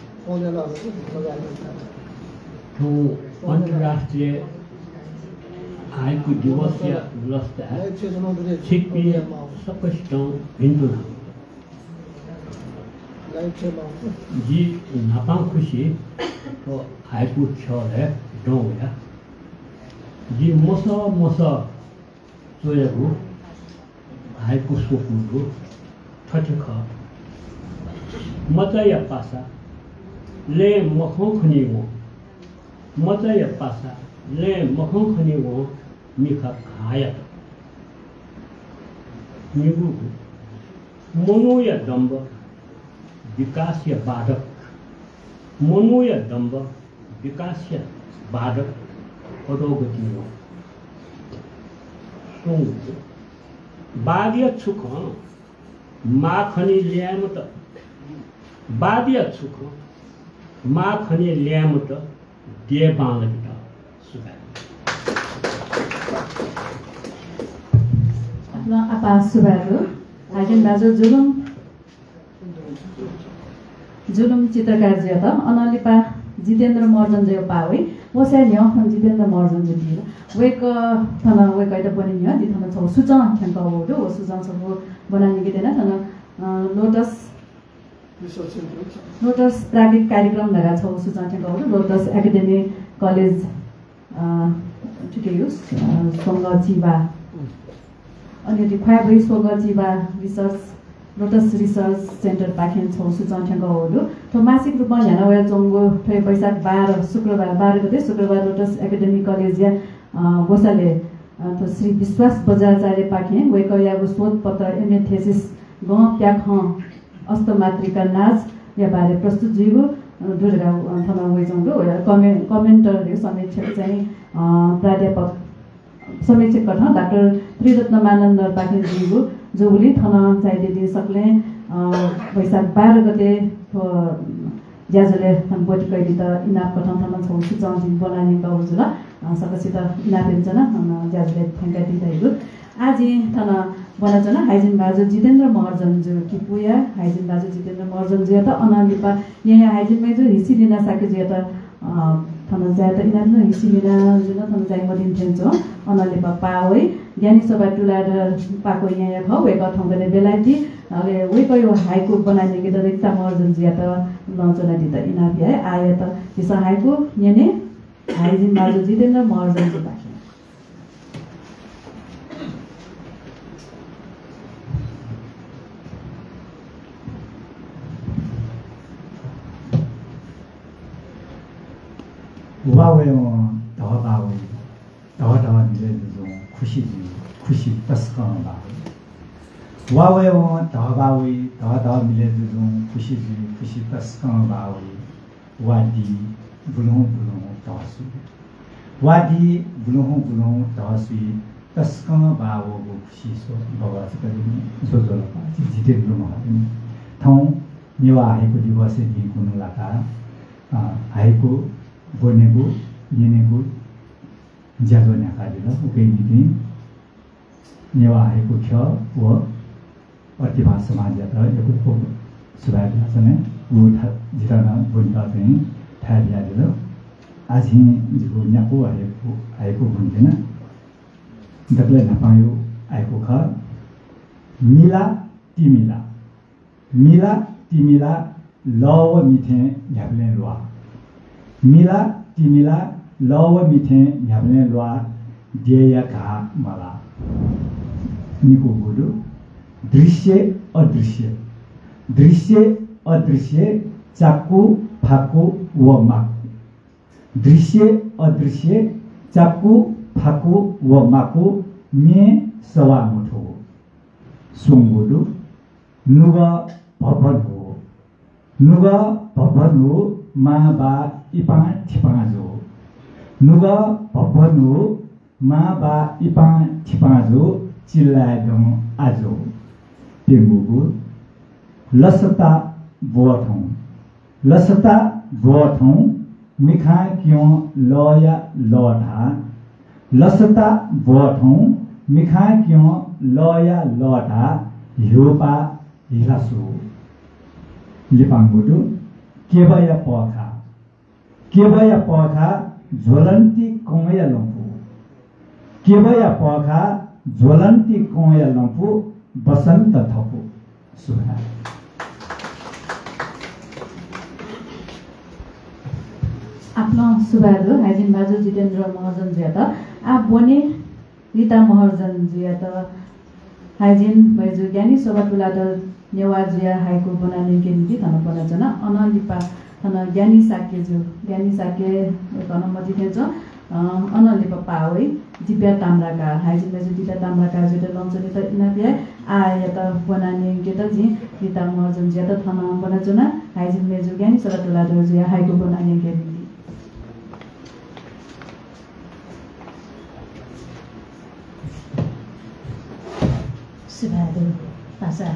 थौं अन्तर्राष्ट्रिय हाइकु दिवसया लसताय् छिकपिं सकसितं भिन्तुना। जि न्हापां खुसि थ्व हाइकु ख्यलय् दं वया। जि मसः मसः च्वयागु हाइकु स्वकूगु थथे खः। मचाया पासा लँय् मखं खनी वं, मचाया पासा लँय् मखं खनी वं मिखा घाः यात। निगूगु, मनूया दम्भ विकासया बाधक, मनूया दम्भ विकासया बाधक अधोगति वं। स्वंगू, वादया छु खँ माखनी ल्याय्म्हत, वादया छु खँ माखनी ल्याय्म्हत देय् बांलाकेत सुभाय्। आपालं आपाः सुभाय् दु। हाइजिन दाजु जुलुम जुलुम चित्रकारजुयात। अनं लिपा जितेन्द्र महर्जनजुयात पाः वइ। वसःया न्ह्यः थन जितेन्द्र महर्जनजु दी। वय्कः थन वय्कःयात ब्वने न्ह्यः जि थन छगू सूचं थ्यंकः वःगु दु। व सूचं छगू ब्वना न्यंके त्यना। थन, अ, लोटस, लोटस प्राज्ञिक कार्यक्रम धकाः छगू सूचं थ्यंकः वःगु दु। लोटस एकेडेमी कलेज अ, थुकिया, अ, स्वंगः चिबाः। अन अथे ख्वाये ब्वइ स्वंगः चिबाः research, लोटस research center पाखें छगू सूचं थ्यंकः वःगु दु। थ्व मासिक रूपं न्ह्याना वयाच्वंगु थ्व वैशाख बाह्र, शुक्रबार, बाह्र गते शुक्रबार लोटस एकेडेमी कलेजया, अ, ग्वसालय्, अ, थ्व श्री विश्वास बज्राचार्यपाखें वय्कःयागु शोधपत्र, M A thesis गं प्याखं अष्टमातृका नाचया बारे प्रस्तुत जुइगु, अ, दु धकाः, अ, थन वयाच्वंगु दु। वया कमे-, commenter धइगु समीक्षक चाहिँ, अ, प्राध्यापक, समीक्षक कथं डाक्टर त्रिरत्न मानन्धरपाखें जुइगु जूगुलिं थन झायादीपिं सकलें, अ, वैशाख बाह्र गते थ्व ज्याझ्वलय् थन ब्वति कयादीत इनाप कथं थन छगू सूचं जिं ब्वना न्यंकागु जुल। अ, सकसित इनाप यानाच्वना, अ, ज्याझ्वलय् थ्यंकादी धइगु। आः जिं थन ब्वनाच्वना हाइजिन भाजु जितेन्द्र महर्जनजु किपूया, हाइजिन भाजु जितेन्द्र महर्जनजुयात। अनं लिपा येँया हाइजिन मय्जु हिसिलिना शाक्यजुयात, अ, थन झायेत इनाप याना। हिसिलिनाजु नं थन झाये मदिन थें च्वं। अनं लिपा पाः वइ। ज्ञानी शोभा तुलाधर पाको येँया खः। वय्कः थौंकन्हय् बेलायती। अले वय्कःया हाइकु ब्वना न्यंकेत रिता महर्जनजुयात नं च्वनादीत इनाप याये। आःयात झीसं हाइकु न्यने हाइजिन भाजु जितेन्द्र महर्जनजुपाखें। वा वयेवं धः बाः वइ, धः धः मिलय् जुजुं खुसि जुइ, खुसि तसकं बाः वइ। वा वयेवं धः बाः वइ, धः धः मिलय् जुजुं खुसि जुइ, खुसि तसकं बाः वइ। वा दी, बुलुहुँ बुलुहुँ धः सुइ। वा दी, बुलुहुँ बुलुहुँ धः सुइ, तसकं बाः वःगु खुसि स्व बगः छकः दनि। ज्वजलपा, जि जितेन्द्र महर्जन। थौं नेवाः हाइकु दिवसय् जिं कुन्हु लाकाः, अ, हाइकु ब्वनेगु, न्यनेगु ज्याझ्वः न्ह्याकादिल। उकिया निंतिं नेवाः हाइकु ख्यः व प्रतिभा समाजयात यक्व यक्व सुभाय् बियाच्वना। व जितः नं ब्वनेत चाहिँ थाय् बियादिल। आः जिं जिगु न्यागू हाइकु, हाइकु ब्वनेत्यना। दकलय् न्हापांगु हाइकु खः, मिला तिमिला। मिला तिमिला लः व मि थें न्ह्याबलें ल्वाः। मिला तिमिला लः व मि थें न्ह्याबलें ल्वाः, देय्या घाः मलाः। निकूगु दु, दृश्य अदृश्य। दृश्य अदृश्य, चाकु, फाकु व माकु। दृश्य अदृश्य, चाकु, फाकु व माकु, म्ये सवाः मथूगु। स्वंगू दु, नुगः भभ्व न्हू। नुगः भभ्व न्हू, मां बाः इपां थिपां जू। नुगः भभ्व न्हू, मां बाः इपां थिपां जू, चिल्लाय् दँ आजु। प्यंगूगु, लसता ब्वः थौं। लसता ब्वः थौं, मिखां क्यं लःया लः धाः। लसता ब्वः थौं, मिखां क्यं लःया लः धाः, ह्यूपाः हिला सू। लिपांगु दु, केबया पःखाः, केबया पःखाः ज्वलन्ती कंया लँपु, केबया पःखाः ज्वलन्ती कंया लँपु बसन्त थपु। सुभाय्। आपालं सुभाय् दु हाइजिन भाजु जितेन्द्र महर्जन जुयात। आः ब्वने रिता महर्जन जुयात। हाइजिन मय्जु ज्ञानी शोभा तुलाधर नेवाः जुया हाइकु ब्वना न्यंके निंतिं थन ब्वनाच्वना। अनं लिपा थन ज्ञानी शाक्य जु, ज्ञानी शाक्य वय्कलं मतिइ थें च्वं। अ, अनं लिपा पाः वइ दिव्या ताम्राकार। हाइजिन मय्जु दिव्या ताम्राकार जुयात लँच्वनेत इनाप याये। आःयात ब्वना न्यंकेत जिं रिता महर्जन जुयात थन ब्वनाच्वना। हाइजिन मय्जु ज्ञानी शोभा तुलाधर जुया हाइकु ब्वना न्यंके निंतिं। सुभाय् दु पासा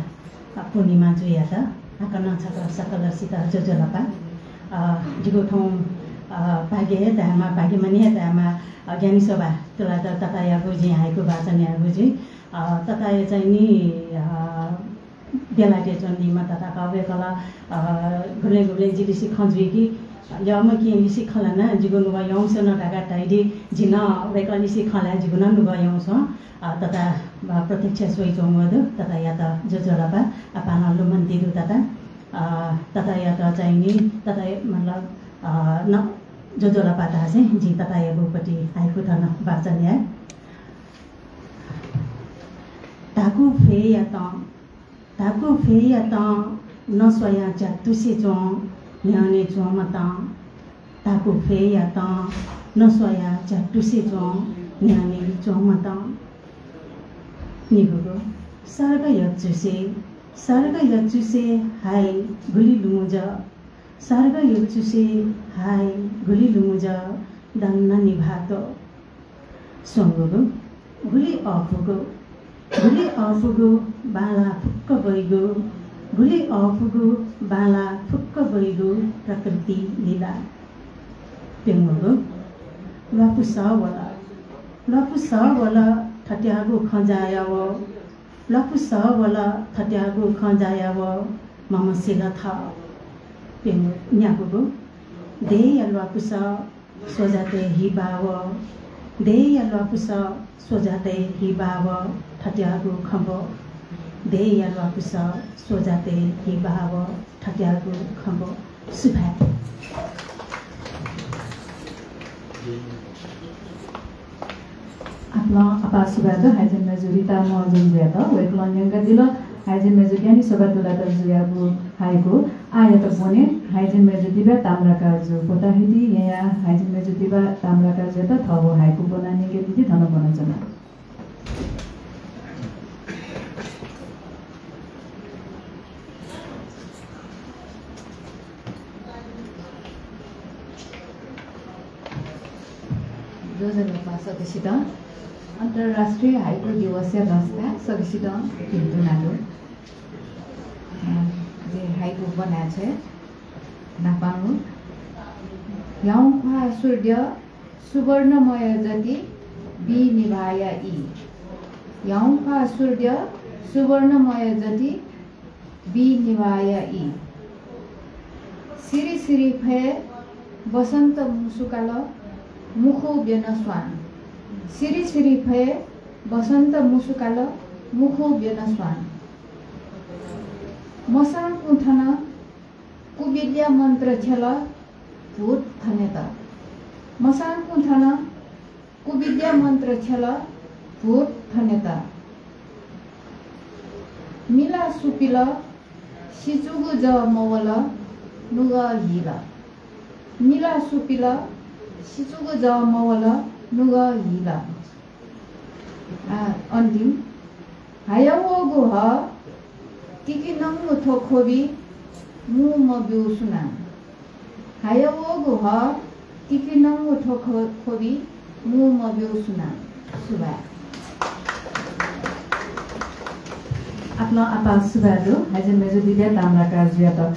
पूर्णिमा जुयात। हाकनं छकः सकलसित ज्वजलपा। अ, जिगु थौं, अ, भाग्य हे धायेमाः, भाग्यमानी हे धायेमाः, अ, ज्ञानी शोभा तुलाधर ततायागु जिं हाइकु वाचन यायेगु जुइ। अ, तताया चाहिँ नि, अ, बेलायतय् च्वनीम्ह तता खः। वय्कलं, अ, गुबलें गुबलें जिलिसे खँ जुइकी, यःम्ह केहेँलिसे खँ ल्हानाः जिगु नुगः यंस्यू नं धकाः धयादी। जिं नं वय्कःलिसे खँ ल्हाये, जिगु नं नुगः यंस्यू। अ, तता, अ, प्रत्यक्ष स्वयाच्वंगु दु। ततायात ज्वजलपा, आपालं लुमन्ति दु तता। अ, ततायात चाहिँ नि, तता मतलब, अ, नं ज्वजलपा धासें जिं ततायागु पति हाइकु थन वाचन याये। धाकु फय्यातं, धाकु फय्यातं नस्वयाः झ्यातुसे च्वं न्ह्यःने च्वंम्हतं। धाकु फय्यातं नस्वयाः झ्यातुसे च्वं न्ह्यःने च्वंम्हतं। निगूगु। सर्गया चुसे, सर्गया चुसे हाइ गुलि लुमु जः। सर्गया चुसे हाइ गुलि लुमु जः दन निभाः त्वः। स्वंगूगु। गुलि अःपुगु, गुलि अःपुगु बांलाः फुक्क ब्वइगु, गुलि अःपुगु बांलाः फुक्क ब्वइगु प्रकृति लीला। प्यंगूगु। ल्वापुसः वल, ल्वापुसः वल थत्याःगु खँ जाया वः, ल्वापुसः वल थत्याःगु खँ जाया वः, ममसिल थः। प्यंगू, न्यागूगु। देय्‌या ल्वापुसः स्वजातय् हि बाः वः, देय्‌या ल्वापुसः स्वजातय् हि बाः वः, थत्याःगु खँ ब्व। देय्‌या ल्वापुसः स्वजातय् हि बाः वः, थत्याःगु खँ ब्व। सुभाय्। आपालं आपाः सुभाय् दु हाइजिन मय्जु रिता महर्जन जुयात। वय्कलं न्यंकादिल हाइजिन मय्जु ज्ञानी शोभा तुलाधर जुयागु हाइकु। आःयात ब्वने हाइजिन मय्जु दिव्या ताम्राकार जु। भोताहिति येँया हाइजिन मय्जु दिव्या ताम्राकार जुयात थःगु हाइकु ब्वना न्यंके निंतिं थन ब्वनाच्वना। ज्वजलपा सकसितं। अन्तर्राष्ट्रिय हाइकु दिवसया लसताय् सकसितं भिन्तुना दु। अ, जिं हाइकु ब्वनाछ्वये। न्हापांगु। ह्याउँख्वाः सूर्य सुवर्णमय जति बी निभाःया ई। ह्याउँख्वाः सूर्य सुवर्णमय जति बी निभाःया ई। सिरि सिरि फय् बसन्त मुसुकाल मुखु ब्यन स्वां। सिरि सिरि फय् बसन्त मुसुकाल मुखु ब्यन स्वां। मसांकुं थन कुविद्या मन्त्र छ्यल भूत थनेत। मसांकुं थन कुविद्या मन्त्र छ्यल भूत थनेत। मिला सुपिल सिचुगु जः मवल नुगः हिल। मिला सुपिल सिचुगु जः मवल नुगः हिल। आ, अन्तिम। हायावःगु ह तिकिनंगु थ्व ख्वबि मू मब्यू सुनां। हायावःगु ह तिकिनंगु थ्व ख्व-, ख्वबि मू मब्यू सुनां। सुभाय्। आपालं आपाः सुभाय् दु हाइजिन मय्जु दिव्या ताम्राकार जुयात।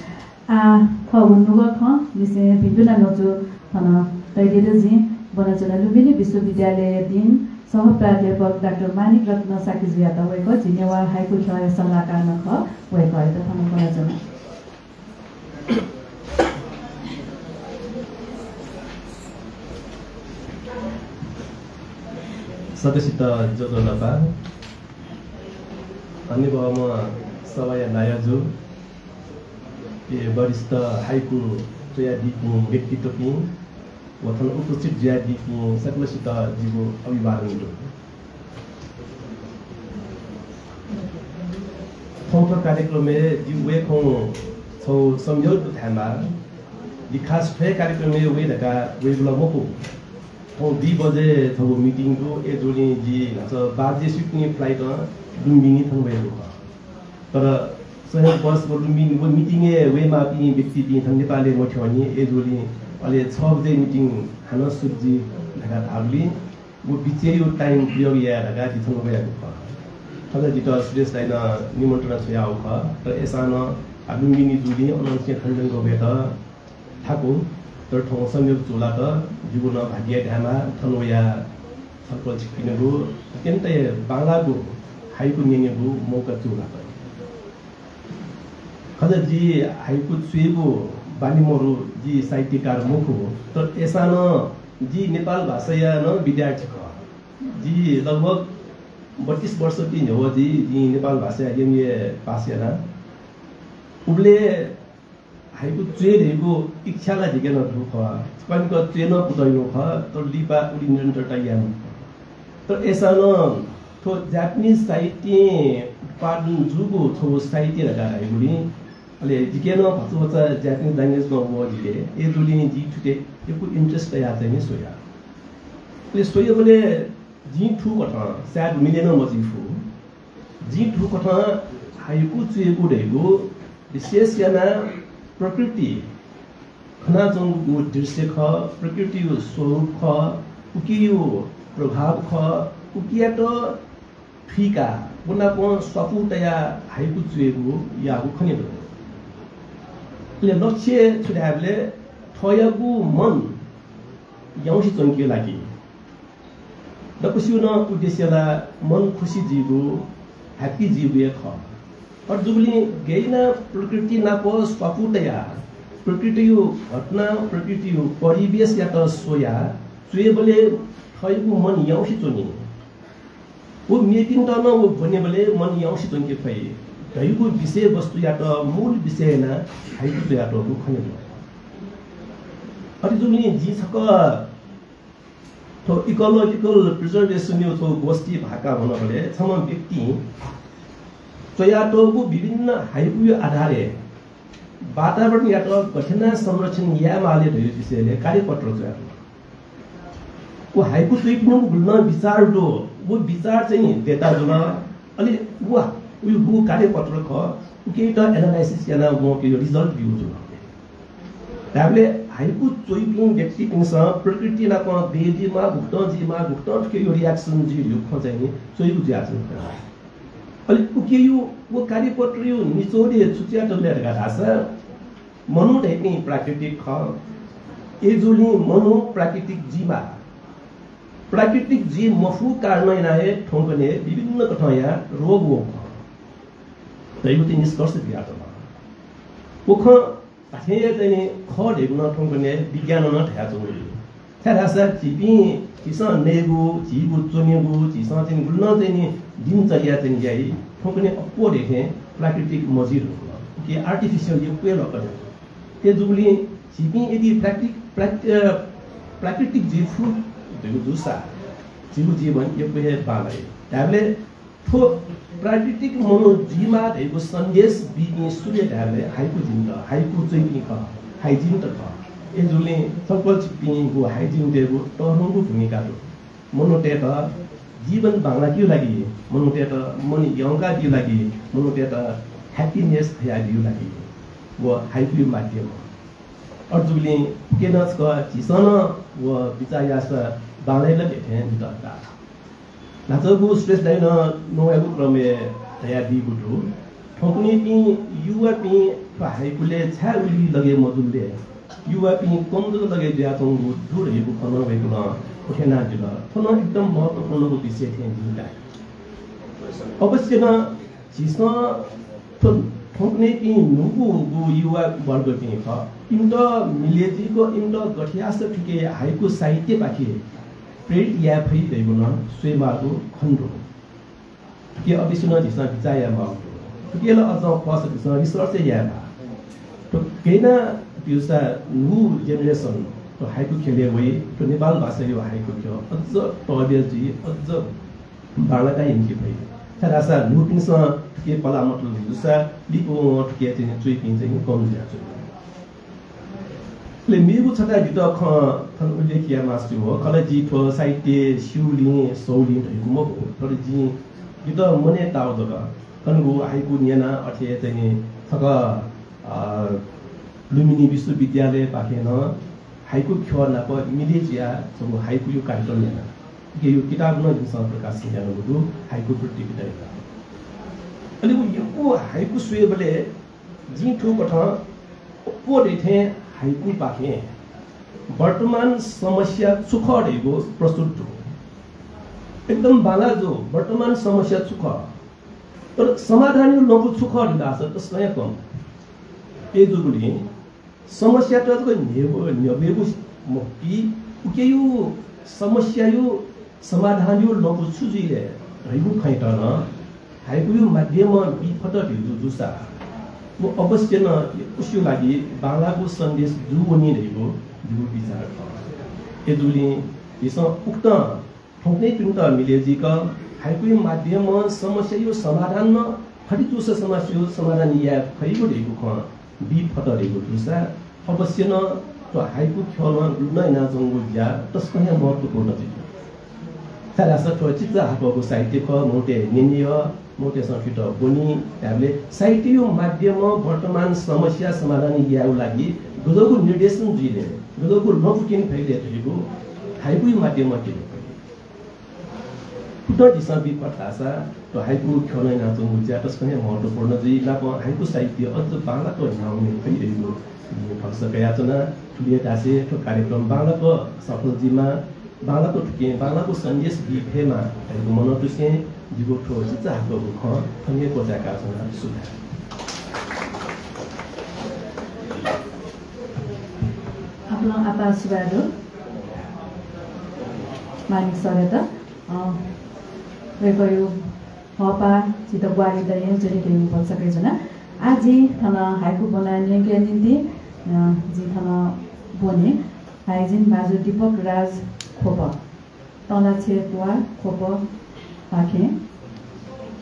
आः थःगु नुगः खँ लिसें भिन्तुना न्वचु थन तयादीत जिं ब्वनाच्वना। लुम्बिनी विश्वविद्यालयया dean सह प्राध्यापक डाक्टर माणिक रत्न शाक्यजुयात। वय्कः झी नेवाः हाइकु ख्यःया सल्लाहकार नं खः। वय्कःयात थन ब्वनाच्वना। सकसित ज्वजलपा। हनेबहःम्ह सभाया नायःजु, ए वरिष्ठ हाइकु च्वयादीपिं व्यक्तित्वपिं व थन उपस्थित जुयादीपिं सकलसित जिगु अभिवादन दु। थौंथ्व कार्यक्रमय् जि वयेखं छगू संयोग दु धायेमाः। जि खास थ्व हे कार्यक्रमय् वये धकाः वयेगु ला मखु। थौं दुई बजे छगू meeting दु, अय्‌जूगुलिं जि न्हाचः बाह्र बजे सुकुने flight-ं लुम्बिनी थन वयेगु खः। तर संयोगवश व लुम्बिनी व meeting-य् वयेमाःपिं व्यक्तिपिं थन नेपालय् मथ्यंनि, अय्‌जूगुलिं अले छ बजे meeting हानं सुरु जुइ धकाः धाःगुलिं व बिचय्‌या time प्रयोग याये धकाः जि थन वयागु खः। अझ जितः सुरेश दाइनं निमन्त्रणा छ्वयागु खः। तर अय्‌सां नं आ लुम्बिनी जूगुलिं अनंनिसें थन जक वयेत थाकु, तर थौं संयोग चूलात, जिगु नं भाग्य धायेमाः, थन वयाः छलपोल छिकपिनिगु अत्यन्त हे बांलाःगु हाइकु न्यनेगु मौका चूलात। खः, जि हाइकु च्वयेगु बानी मदु, जि साहित्यकार मखु, तर अय्‌सां नं जि नेपाल भाषाया नं विद्यार्थी खः। जि लगभग बत्तीस वर्ष ति न्ह्यः जि, जिं नेपाल भाषाया एमए पास याना। उबलय् हाइकु च्वये धइगु इच्छा ला जिके नं दु खः। छकः निकः च्वये नं कुतः यानागु खः, तर लिपा उलि निरन्तरता याये मफु। तर अय्‌सां नं थ्व Japanese साहित्यं उत्पादन जूगु छगू साहित्य धकाः धाइगुलिं, अले जिके नं भचा भचा Japanese language नं वः जिके, अय्‌जूगुलिं जिं थुके यक्व interest तयाः चाहिँ नि स्वया। अले स्वयेबलय् जिं थुकथं सायद मिले नं मजुइ फु। जिं थुकथं हाइकु च्वयेगु धइगु विशेष यानाः प्रकृति खनाच्वंगु दृश्य खः, प्रकृतिया स्वरूप खः, उकिया प्रभाव खः, उकियात थुइकाः व नाप स्वापू तयाः हाइकु च्वयेगु याःगु खने दु। अले लक्ष्य छु धायेबलय् थःयागु मन याउँसे च्वंकेगु लागि। दक्वसिगु नं उद्देश्य ला मन खुसी जुइगु, happy जुइगु हे खः। अथे जूगुलिं गय् यानाः प्रकृति नाप स्वापू तयाः, प्रकृतिया घटना, प्रकृतिया परिवेशयात स्वयाः च्वयेबलय् थःयागु मन याउँसे च्वनी। व मेपिन्त नं व ब्वनेबलय् मन याउँसे च्वंके फइ धइगु विषयवस्तुयात मूल विषय यानाः हाइकु च्वयातःगु खने दु। अथे जूगुलिं जिं छकः थ्व ecological preservation-या थ्व गोष्ठी भाका वनाबलय् छम्ह व्यक्तिं च्वयातःगु विभिन्न हाइकुया आधारय् वातावरणयात गथे यानाः संरक्षण यायेमाली धइगु विषयलय् कार्यपत्र च्वयातःगु। व हाइकु च्वइपिनिगु गुलि नं विचार दु, व विचार चाहिँ data जुल। अले व, उगु कार्यपत्र खः, उकियात analysis यानाः वं उकिया result ब्यूगु जुल। धायेबलय् हाइकु च्वइपिं व्यक्तिपिन्सं प्रकृति नाप गय् जुइमाः, गुकथं जुइमाः, गुकथं थुकिया reaction जुइ धइगु खँ चाहिँ नि च्वइगु जुयाच्वंगु खः। अले उकिया व कार्यपत्रया निचोडय् छु च्वयातःगु धकाः धाःसा, मनू धइपिं प्राकृतिक खः, अय्‌जूगुलिं मनू प्राकृतिक जुइमाः। प्राकृतिक जुइ मफुगु कारणं यानाः हे थौंकन्हय् विभिन्न कथंया रोग वःगु खः धइगु चाहिँ निष्कर्ष बियातल। व खँ धात्थें हे चाहिँ नि खः धइगु नं थौंकन्हय् विज्ञानं नं धयाच्वंगु दु। छाय्‌धाःसा झीपिं, झीसं नयेगु, झीगु च्वनेगु, झीसं चाहिँ गुलि नं चाहिँ नि दिनचर्या चाहिँ नि याइ, थौंकन्हय् अप्वः धइथें प्राकृतिक मजुइ धुंकल। उकी artificial यक्व हे लकल। अय्‌जूगुलिं झीपिं यदि प्राकृतिक, प्राकृ-, अ, प्राकृतिक जुइ फु धइगु जूसा झीगु जीवन यक्व हे बांलाइ। धायेबलय् थ्व प्राकृतिक मनू जुइमाः धइगु सन्देश बीपिं सु ले धायेबलय् हाइकुजिन्त, हाइकु च्वइपिं खः, हाइजिन्त खः। अय्‌जूगुलिं छलपोल छिकपिनिगु हाइजिनतय्‌गु तःधंगु भूमिका दु। मनूतय्‌त जीवन बांलाकेगु लागि, मनूतय्‌त मन यंकाबीगु लागि, मनूतय्‌त happiness फयाबीगु लागि व हाइकुया माध्यम। अय्‌जूगुलिं उकी नं छकः झीसं नं व बिचाः याःसा बांलाइ ला धइथें जितः ताः। न्हाचःगु सुरेश दाइनं नवायेगु क्रमय् धयादीगु दु। थौंकन्हय्‌पिं युवापिं थ्व हाइकुलय् छाय् उलि लगे मजुल ले? युवापिं कम जक लगे जुयाच्वंगु दु धइगु खँ नं वय्‌कलं उठे यानादिल। थ्व नं एकदम महत्त्वपूर्णगु विषय थें जिं ताये। अवश्य नं झीसं थ्व थौंकन्हय्‌पिं न्हूगु युवा वर्गपिं खः। इमित मिले जुइक इमित गथे याःसा थुकी हाइकु साहित्यपाखे प्रेरित याये फइ धइगु नं स्वयेमाःगु खनेदु। थुकिया अतिसुनं झीसं बिचाः यायेमाःगु दु। थुकिया ला अझ फस झीसं research यायेमाः। थ्व गय् याना ब्यूसा न्हू generation थ्व हाइकु ख्यलय् वइ, थ्व नेपाल भाषाया हाइकु ख्यः अझ तःब्या जुइ, अझ बांलाकाः यंके फइ। छाय्धाःसा न्हूपिन्सं थुके पलाः मतल जूसा लिपा वं थुके चाहिँ च्वइपिं चाहिँ कम जुयाच्वन। अले मेगु छता जितः खँ थन उल्लेख याये मास्ति हो। खला जि थ्व साहित्य स्यूलिं सौलिं धइगु मखु। तर जिं जितः मनय् ताःगु जक थनगु हाइकु न्यना अथे चाहिँ छकः, अ, लुम्बिनी विश्वविद्यालयपाखें नं हाइकु ख्यः नाप मिले जुयाः छगू हाइकुया कार्यक्रम याना। उकिया किताब नं जिमिसं प्रकाशन यानागु दु, हाइकु प्रतियोगिता याना। अले व यक्व हाइकु स्वयेबलय् जिं थुकथं अप्वः दइथें हाइकुपाखें वर्तमान समस्या छु खः धइगु प्रस्तुत दु। एकदम बांलाः जू, वर्तमान समस्या छु खः, तर समाधानया लँपु छु खः धइगु धाःसा तसकं हे कम। अय्जूगुलिं समस्यात जक न्ह्यब्व-, न्ह्यब्वयेगु मखु कि उकिया समस्याया समाधानया लँपु छु जुइ ले धइगु खँयात नं हाइकुया माध्यमं बी फत धइगु जूसा व अवश्य नं यक्वसिया लागि बांलाःगु सन्देश जूवनी धइगु जिगु बिचाः खः। अय्जूगुलिं झीसं उकथं थौंकन्हय्‌पिन्त मिले जुइक हाइकुया माध्यमं समस्याया समाधान नं, थथे जूसा समस्याया समाधान याये फइगु धइगु खँ बी फत धइगु जूसा अवश्य नं थ्व हाइकु ख्यलं लुमना यानाच्वंगु ज्या तसकं हे महत्त्वपूर्ण जुइ। छाय्धाःसा थ्व चिचाहाकःगु साहित्य खः, मनूतय् न्यने यः, मनूतय्सं थुइत ब्वनी धायेबलय् साहित्यया माध्यमं वर्तमान समस्या समाधान यायेगु लागि गज्याःगु निर्देशन जुइ ले, गज्याःगु लँपु क्यने फइ ले धइगु हाइकुया माध्यमं क्यने फइ। थुकथं झीसं बी फत धाःसा थ्व हाइकु ख्यलं यानाच्वंगु ज्या तसकं हे महत्त्वपूर्ण जुइ। नापं हाइकु साहित्य अझ बांलाक न्ह्याः वने फइ धइगु जिं भरोसा कयाच्वना। थुलि हे धासें थ्व कार्यक्रम बांलाक सफल जुइमा, बांलाक थुकिं बांलाःगु सन्देश बी फयेमा धइगु मनंतुसें जिगु थ्व चिचाहाकःगु खँ थन हे क्वचाय्काच्वना। सुभाय्। आपालं आपाः सुभाय् दु मानिक सरयात। अ, वय्कःया हःपाः झीत ग्वाहालि दयें जुल धइगु भरोसा कयाच्वना। आः जिं थन हाइकु ब्वना न्यंकेया निंतिं, अ, जिं थन ब्वने हाइजिन भाजु दीपक राज ख्वप, तंलाछेँ त्वाः ख्वपपाखें।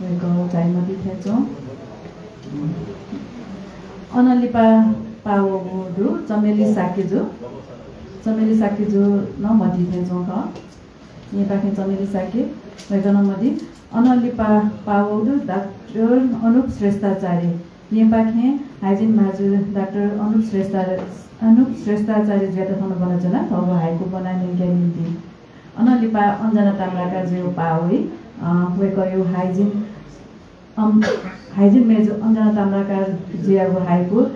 वय्कः झाइ मदी थें च्वं। अनं लिपा पाः वःगु दु चमेली शाक्यजु। चमेली शाक्यजु नं मदी थें च्वं खः। येँपाखें चमेली शाक्य, वय्कलं मदी। अनं लिपा पाः वःगु दु डाक्टर अनुप श्रेष्ठाचार्य। येँपाखें हाइजिन भाजु डाक्टर अनुप श्रेष्ठा-, अनुप श्रेष्ठाचार्यजुयात थन ब्वनाच्वना, थःगु हाइकु ब्वना न्यंकेया निंतिं। अनं लिपा अञ्जना ताम्राकारजुया पाः वइ। अ, वय्कःया हाइजिन अम, हाइजिन मय्जु अञ्जना ताम्राकारजुयागु हाइकु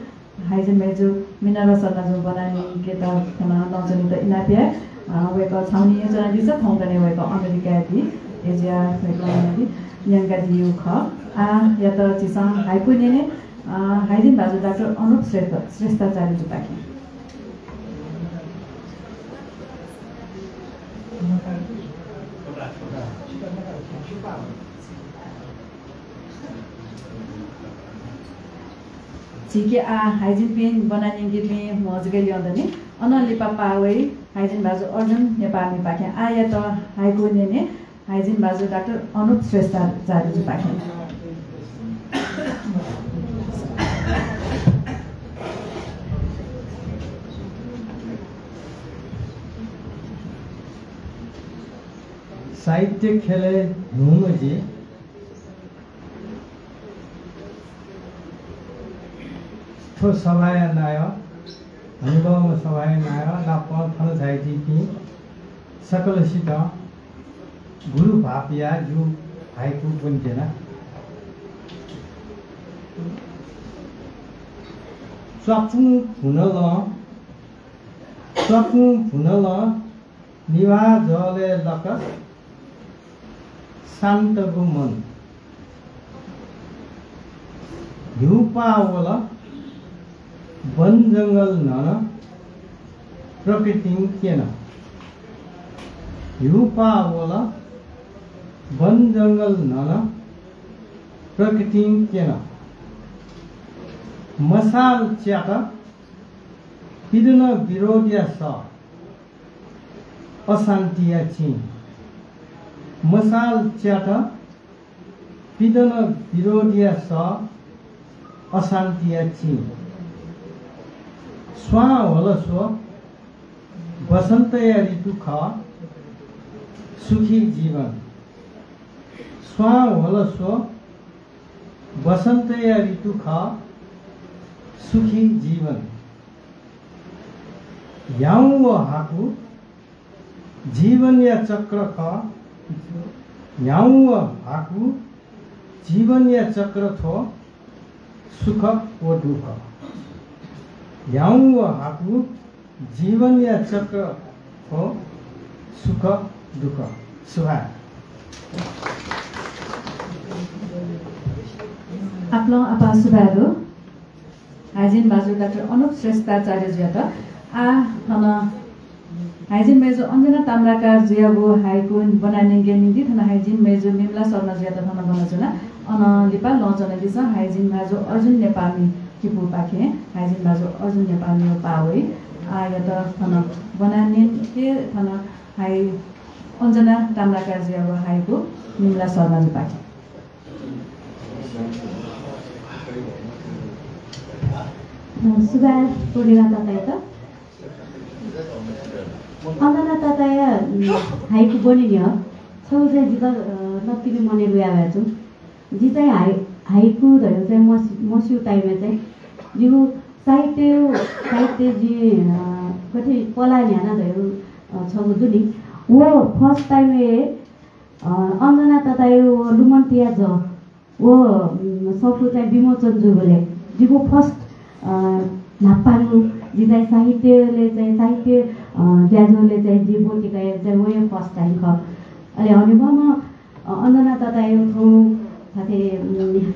हाइजिन मय्जु मिनर्भा शर्माजुं ब्वना न्यंकेत थन न्ववानादीत इनाप याये। अ, वय्कः छाउनीइ च्वनादीसा, थौंकन्हय् वय्कः अमेरिकाय् दी। अय्जुयाः वय्कलं न्यंकादीगु खः। आः यात झीसं हाइकु न्यने, अ, हाइजिन भाजु डाक्टर अनुप श्रेष्ठ, श्रेष्ठाचार्यजुपाखें। झीके आः हाइजिनपिं ब्वना न्यंकीपिं म्हो जक ल्यं दनि। अनं लिपा पाः वइ हाइजिन भाजु अर्जुन नेपाःमिपाखें। आः यात हाइकु न्यने हाइजिन भाजु डाक्टर अनुप श्रेष्ठाचार्यजुपाखें। साहित्य ख्यलय् न्हूम्ह जि। थ्व सभाया नायः, हनेबहःम्ह सभाया नायः नापं थन झायादीपिं सकलसित गुरु भाःपियाः जिगु हाइकु ब्वनेत्यना। च्वापुं भुनलं, च्वापुं भुनलं निभाः जलय् लक शान्तगु मन। न्ह्यूपाः वल, वन जंगल न्हन, प्रकृतिं क्यन। न्ह्यूपाः वल, वन जंगल न्हन, प्रकृतिं क्यन। मसाल च्यात, पिदन विरोधया सः, अशान्तिया चिं। मसाल च्यात, पिदन विरोधया सः, अशान्तिया चिं। स्वां ह्वल स्व, वसन्तया ऋतु खः, सुखी जीवन। स्वां ह्वल स्व, वसन्तया ऋतु खः, सुखी जीवन। ह्याउँ व हाकु, जीवनया चक्र खः। ह्याउँ व हाकु, जीवनया चक्र थ्व, सुख व दुःख। ह्याउँ व हाकु, जीवनया चक्र थ्व, सुख दुःख। सुभाय्। आपालं आपाः सुभाय् दु। हाइजिन भाजु डाक्टर अनुप श्रेष्ठाचार्यजुयात। आः थन हाइजिन मय्जु अञ्जना ताम्राकारजुयागु हाइकु ब्वना न्यंकेगु निंतिं थन हाइजिन मय्जु विमला शर्माजुयात थन ब्वनाच्वना। अनं लिपा लँ च्वनादिसँ हाइजिन भाजु अर्जुन नेपाःमि किपूपाखें। हाइजिन भाजु अर्जुन नेपाःमिया पाः वइ। आःयात थन ब्वना न्यंके थन हाइ अञ्जना ताम्राकारजुयागु हाइकु विमला शर्माजुपाखें। सुभाय् पूर्णिमा ततायात। अञ्जना तताया, उम्, हाइकु ब्वने न्ह्यः छगू चाहिँ जितः, अ, नकतिनि मनय् लुया वयाच्वं। जि चाहिँ हाइ-, हाइकु धयागु चाहिँ मसि-, मस्यू time-य् चाहिँ जिगु साहित्य, साहित्य जि, अ, गथे पला न्ह्याना धयागु, अ, छगू दु नि। व first time-य् अ, अञ्जना तताया व लुमन्तिया जः, व, उम्, सफू चाहिँ विमोचन जूबलय् जिगु first, अ, न्हापांगु जि चाहिँ साहित्यलय् चाहिँ साहित्य, अ, ज्याझ्वलय् चाहिँ जि ब्वति कयागु चाहिँ व हे first time खः। अले हनेबहःम्ह, अ, अञ्जना तताया थौं थथे, उम्,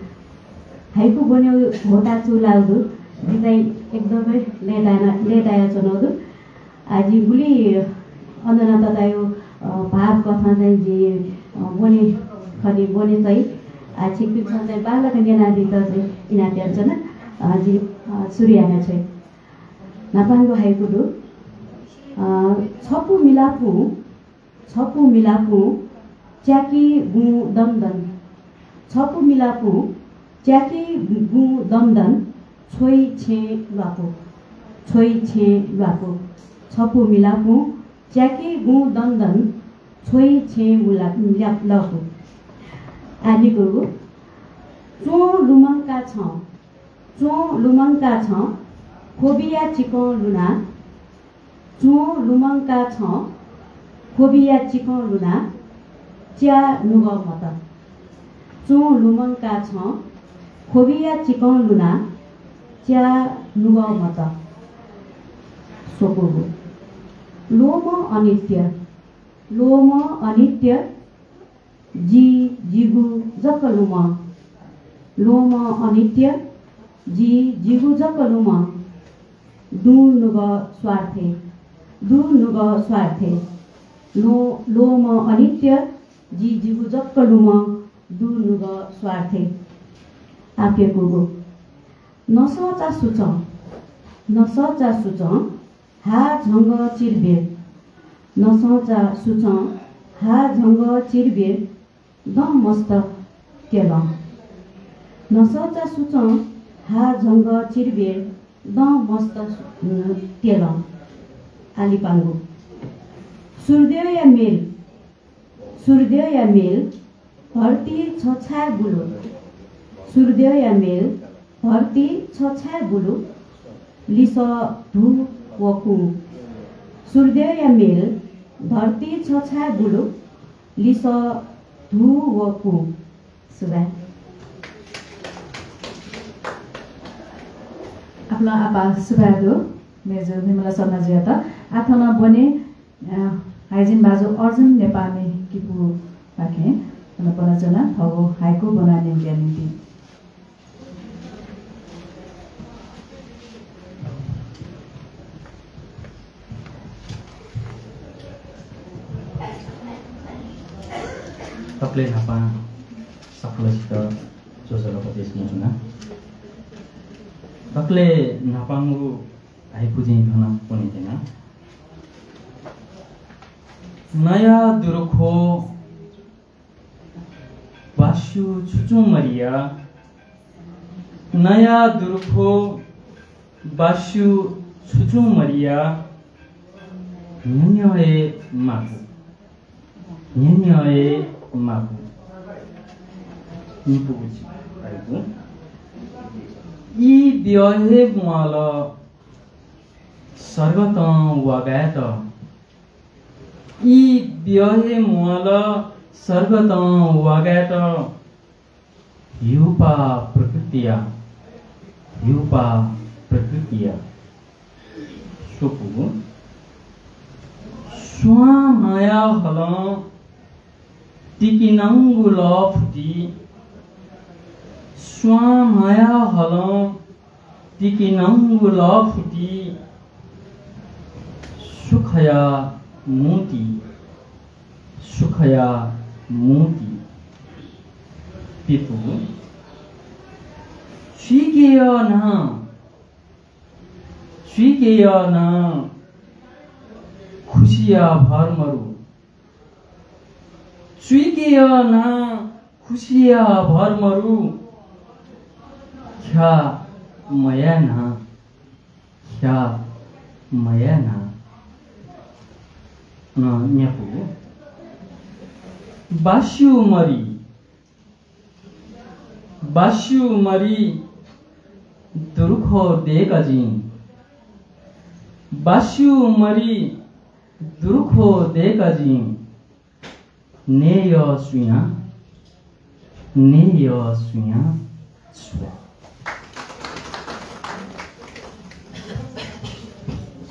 हाइकु ब्वनेगु ह्वःताः चूलाःगु दु। जि चाहिँ एकदमै लय्ताया, लय्तायाच्वनागु दु। आः जि गुलि अञ्जना तताया, अ, भाव कथं चाहिँ जि, अ, ब्वने खनी, ब्वने चाइ। आः छिकपिन्सं चाहिँ बांलाक न्यनादीत चाहिँ इनाप यानाच्वना। अ, जि, अ, सुरु याना छ्वये। न्हापांगु हाइकु दु। अ, छपु मिलापुं, छपु मिलापुं च्याकी गुँ दन दन। छपु मिलापुं च्याकी गुँ दन दन, छ्वइ छेँ ल्वापु, छ्वइ छेँ ल्वापु। छपु मिलापुं च्याकी गुँ दन दन, छ्वइ छेँ मुला-, ल्या-, ल्वापु। आः निगूगु। च्वं लुमंका छं, च्वं लुमंका छं, ख्वबिया चिकं लुना, च्वं लुमंका छं, ख्वबिया चिकं लुना, च्या नुगः मत। च्वं लुमंका छं, ख्वबिया चिकं लुना, च्या नुगः मत। स्वकूगु। लोम अनित्य, लोम अनित्य, जि जिगु जक लुमं। लोम अनित्य, जि जिगु जक लुमं। दुं नुगः स्वार्थय्, दुं नुगः स्वार्थय्। लो-, लोम अनित्य, जि जिगु जक लुमं, दुं नुगः स्वार्थय्। आः प्यकूगु। नसंचा सुचं, नसंचा सुचं, हा झंगः चिरबेर। नसंचा सुचं, हा झंगः चिरबेर, दँ मस्त त्यलं। नसंचा सुचं, हा झंगः चिरबेर, दँ मस्त सु-, त्यलं। आः लिपांगु। सूर्योदयया मेल, सूर्योदयया मेल, धर्ती छ छाय् बुलु। सूर्योदयया मेल, धर्ती छ छाय् बुलु, लिसः धू व कुं। सूर्योदयया मेल, धर्ती छ छाय् बुलु, लिसः धू व कुं। सुभाय्। आपालं आपाः सुभाय् दु मय्जु विमला शर्माजुयात। आः थन ब्वने, अ, हाइजिन भाजु अर्जुन नेपाःमि किपूपाखें थन ब्वनाच्वना थःगु हाइकु ब्वना न्यंकेया निंतिं। दकलय् न्हापां सकलसित ज्वजलपा देछानाच्वना। दकलय् न्हापांगु हाइकु जिं थन प्वने त्यना। नया दुरुखो बास्यु छुचुं मरिया, नया दुरुखो बास्यु छुचुं मरिया, न्यन्यं हे माकु, न्यन्यं हे माकु। निपु उचि हाइकु। ई ब्यः हे म्वाल सर्गतं वागायेत, ई ब्यः हे म्वाल सर्गतं वागायेत, ह्यूपाः प्रकृतिया, ह्यूपाः प्रकृतिया। स्वपुगु। स्वां म्हाया हलं तिकिनांगु लः फुति, स्वां म्हाया हलं तिकिनांगु लः फुति, सुखया मुति, सुखया मुति। पिपु। चुइके यः नं, चुइके यः नं खुसिया भर मरु, चुइके यः नं खुसिया भर मरु, ख्याः मयाये नं, ख्याः मयाये नं। अन न्यापु। बास्यु मरि, बास्यु मरि दुरुखो दय्‌का जिं, बास्यु मरि दुरुखो दय्‌का जिं। नये यः सुयां, नये यः सुयां, सुयां।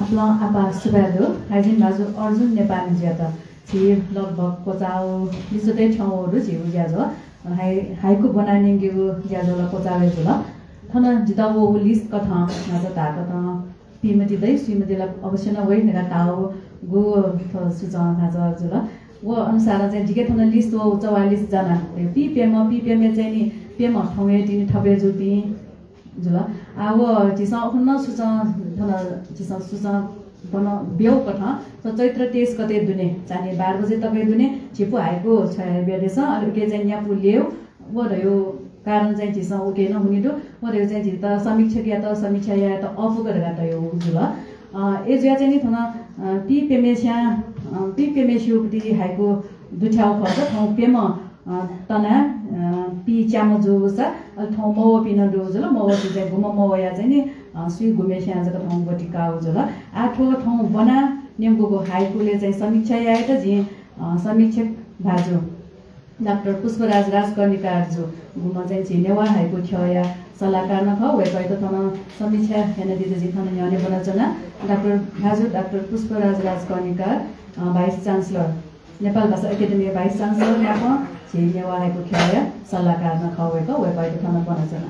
आपालं आपाः सुभाय् दु। हाइजिन भाजु अर्जुन नेपाःनिजुयात। झी लगभग क्वचाः लिच्वतय् थ्यंगु दु झीगु ज्याझ्वः। हाइ-, हाइकु ब्वनाः न्यंकेगु ज्याझ्वः ला क्वचाः हे जुल। थन जितः वःगु list कथं न्हाचः धाःकथं पीम्ह ति दइ, सुइम्ह ति ला अवश्य नं वइ धकाः धाःगु थ्व सुचं न्हाचः जुल। व अनुसारं चाहिँ जिके थन list व चवालिस जना। पीप्यम्ह, पीप्यम्ह चाहिँ नि प्यम्ह थौं हे तिनि थप हे जूपिं जुल। आ, व झीसं अखुन्हु सुचं थन झीसं सुचं ब्वन ब्यू कथं थ्व चैत्र तेइस गते दुने चान्हय् बाह्र बजे तक हे दुने झीपु हाइकु छ्वया ब्यू देछानाः, अले उके चाहिँ न्यापु ल्यू व धयो कारण चाहिँ झीसं उके नं हुनि दु। व धयो चाहिँ झीत समीक्षकयात समीक्षा यायेत अःपुक धकाः धयो जुल। अ, अय् जुया चाहिँ नि थन, अ, पीप्यम्हेस्यां, अ, पीप्यम्हेस्युपति हाइकु दुथ्याउ खःसा थौं प्यम्ह, अ, तना, अ, पीच्याम्ह जूगुसा, अले थौं मवःपिं नं दु जुल। मवःपिं चाहिँ गुम्ह मवःया चाहिँ नि, अ, सुइ गुम्हेस्यां जक थौं ब्वति काउ जुल। आ थ्व थौं ब्वना न्यंकूगु हाइकुले चाहिँ समीक्षा यायेत जिं, अ, समीक्षक भाजु डाक्टर पुष्पराज राजकर्णिकार जु, गुम्ह चाहिँ झी नेवाः हाइकु ख्यःया सल्लाहकार नं खः, वय्‌कःयात थन समीक्षा यानादीत जिं थन न्ह्यःने ब्वनाच्वना। डाक्टर भाजु डाक्टर पुष्पराज राजकर्णिकार, अ, Vice Chancellor, नेपाल भाषा एकेडेमीया Vice Chancellor नापं झी नेवाः हाइकु ख्यःया सल्लाहकार नं खः वय्‌कः, वय्‌कःयात थन ब्वनाच्वना।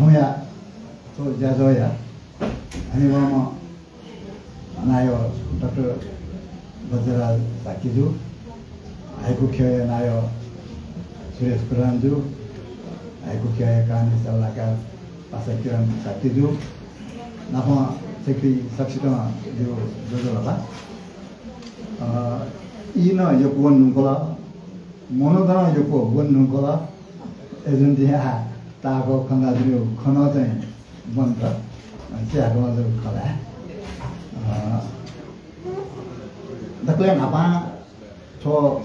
थौंया थ्व ज्याझ्वःया हनेबहःम्ह नायः डाक्टर बज्रराज शाक्यजु, हाइकु ख्यःया नायः सुरेश प्रधानजु, हाइकु ख्यःया कानुनी सल्लाहकार पासा किरण शाक्यजु, नापं छिकपिं सकसितं जिगु ज्वजलपा। अ, ई नं यक्व वने धुंकल, मनूत नं यक्व वने धुंकल। अय्‌जूगुलिं आः ताःहाकः खँ ल्हानादीगु खँ नं चाहिँ ब्वनेत, अ, स्यायेधुंकल जक खला। अ, दकलय् न्हापां थ्व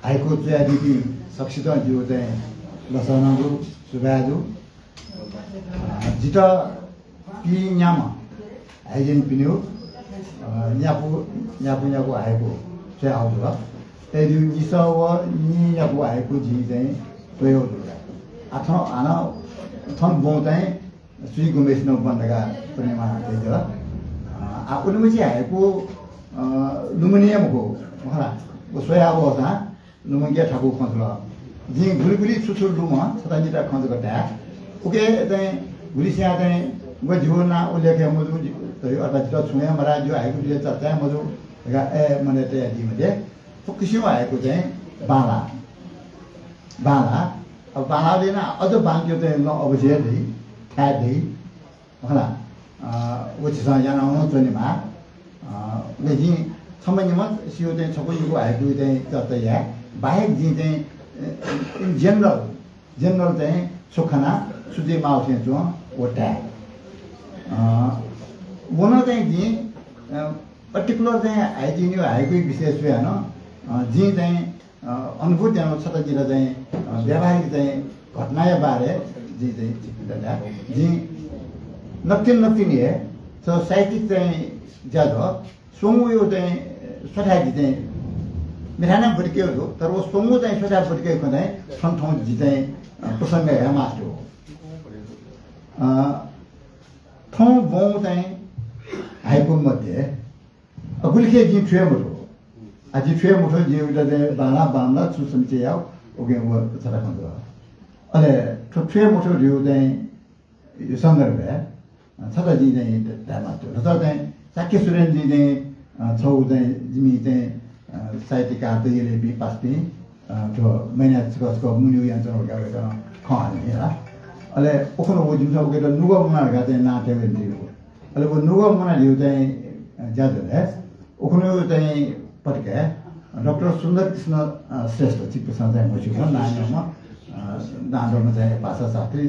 हाइकु च्वयादीपिं सकसितं जिगु चाहिँ लसः नं दु, सुभाय् दु। अ, जितः पीन्याम्ह हाइजिनपिनिगु, अ, न्यापु, न्यापु, न्यापु हाइकु च्वयाहःगु जुल। अय्‌जूगुलिं निसः व नीन्यापु हाइकु जिं चाहिँ च्वयाहःगु जुल। आ, थन, हानं थन ब्वं चाहिँ सुइ गुम्हेसिनं ब्वन धकाः च्वनेमाः धयादिल। अ, आ, उलिमछि हाइकु, अ, लुमने मखु, मखु ला, व स्वयाः वःसां लुमंके थाकु खँ जुल। जिं गुलि गुलि छु छु लुमं छता निता खँ जक धाये। उके चाहिँ गुलिसिया चाहिँ व जिगु नां उल्लेख हे मजू, अथवा जितः छुं हे मधाः, जिगु हाइकु विषय चर्चा हे मजू धकाः, ए, मनय् तयादी मते। फुक्कसिगु हाइकु चाहिँ बांलाः। बांलाः। अब बांलाः दिना अझ बांके चाहिँ लं अवश्य दइ, थाय् दइ। होला। अ, व झीसं यानाः नं च्वनेमाः। अ, उकिं जिं छम्ह निम्ह सिउ चाहिँ छकू निगू हाइकु चाहिँ चर्चा याये। बाहेक जिं चाहिँ, अ, in general, general चाहिँ छु खना, छु जुइ माःगु थें च्वं, व धाये। अ, व नं चाहिँ जिं, अ, particular चाहिँ हाइकु निगू हाइकुया विषय स्वयाः नं, अ, जिं चाहिँ अ, अनुभूति यानाः छता जितः चाहिँ, अ, व्यावहारिक चाहिँ घटनाया बारे जिं चाहिँ छिकपिन्त धाये। जिं नकतिनि नकतिनि हे छ साहित्यिक चाहिँ ज्याझ्वः स्वंगूया चाहिँ स्वथाय् जि चाहिँ मेथाय् नं ब्वतिके दु, तर व स्वंगू चाहिँ स्वथाय् ब्वतिके खँ चाहिँ थन थौं जि चाहिँ, अ, प्रसंग हे मास्टर हो। अ, थौं ब्वं चाहिँ हाइकु मध्ये अ, गुलिखे जिं थुइ मथू। आ, जिं थुइ मथू, जिं उइत चाहिँ बांलाः बांलाः छु समिति याउ, उकिं व छता खँ जुल। अले थ्व थुइ मथू धइगु चाहिँ सन्दर्भय्, अ, छता जिं चाहिँ धायेमास्ति। थ्व चाहिँ शाक्य सुरेनजी चाहिँ, अ, छगू चाहिँ जिमि चाहिँ, अ, साहित्यकार दय्‌केगु पासापिं, अ, थ्व मैनाय् छकः छकः मुनिउ यानाच्वंगु धकाः वय्‌कलं खँ हानि ला। अले उखुन्हु व जिमिसं उकेत नुगः मुना धकाः चाहिँ नां तयाबियादीगु। अले व नुगः मुना धइगु चाहिँ, अ, ज्याझ्वलय् उखुन्हु चाहिँ पतिके डाक्टर सुन्दर कृष्ण, अ, श्रेष्ठ, छिकपिन्सं चाहिँ म्हस्यूम्ह नांयाम्ह, अ, नांदंम्ह चाहिँ भाषाशास्त्री,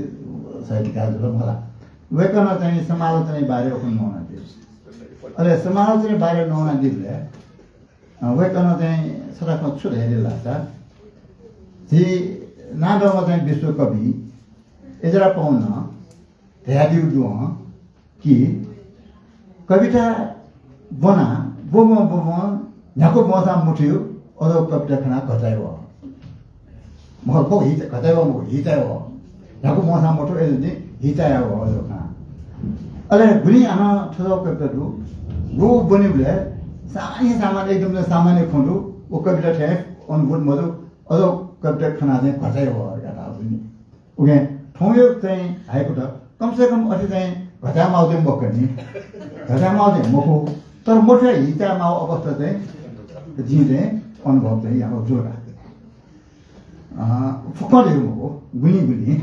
साहित्यकार जुल मला। वय्‌कलं चाहिँ समालोचनाया बारे उखुन्हु न्वनादी। अले समालोचनाया बारे न्वनादीबलय् अ, वय्‌कलं चाहिँ छता खँ छु धयादिल धाःसा, झी नांदंम्ह चाहिँ विश्वकवि इजरा पावनं धयादीगु दु हं कि कविता ब्वना ब्वब्वं ब्वब्वं न्ह्याक्व ब्वंसां मथुइगु अज्याःगु कविता खनाः घचाय् वः। मखु, मखु, हिचा-, घचाय् वः मखु, हिचाय् वः। न्ह्याक्व ब्वंसां मथू, अय्‌जूगुलिं हिचाय् वः अज्याःगु खँ। अले गुलिं हानं थज्याःगु कविता दु, व ब्वनीबलय् सामान्य, सामान्य, एकदम सामान्य खँ दु, व कविता थें अनुभूत मजू, अज्याःगु कविता खनाः चाहिँ घचाय् वः धकाः धाःगु दु नि। उकिं थौंया चाहिँ हाइकुत कम से कम अथे चाहिँ घचाय् माःगु चाहिँ मखु नि। घचाय् माःगु चाहिँ मखु, तर मथुयाः हिचाय् माःगु अवस्था चाहिँ जिं चाहिँ अनुभव चाहिँ यानागु जुल का। अ, फुक्कं धइगु मखु, गुलिं गुलिं।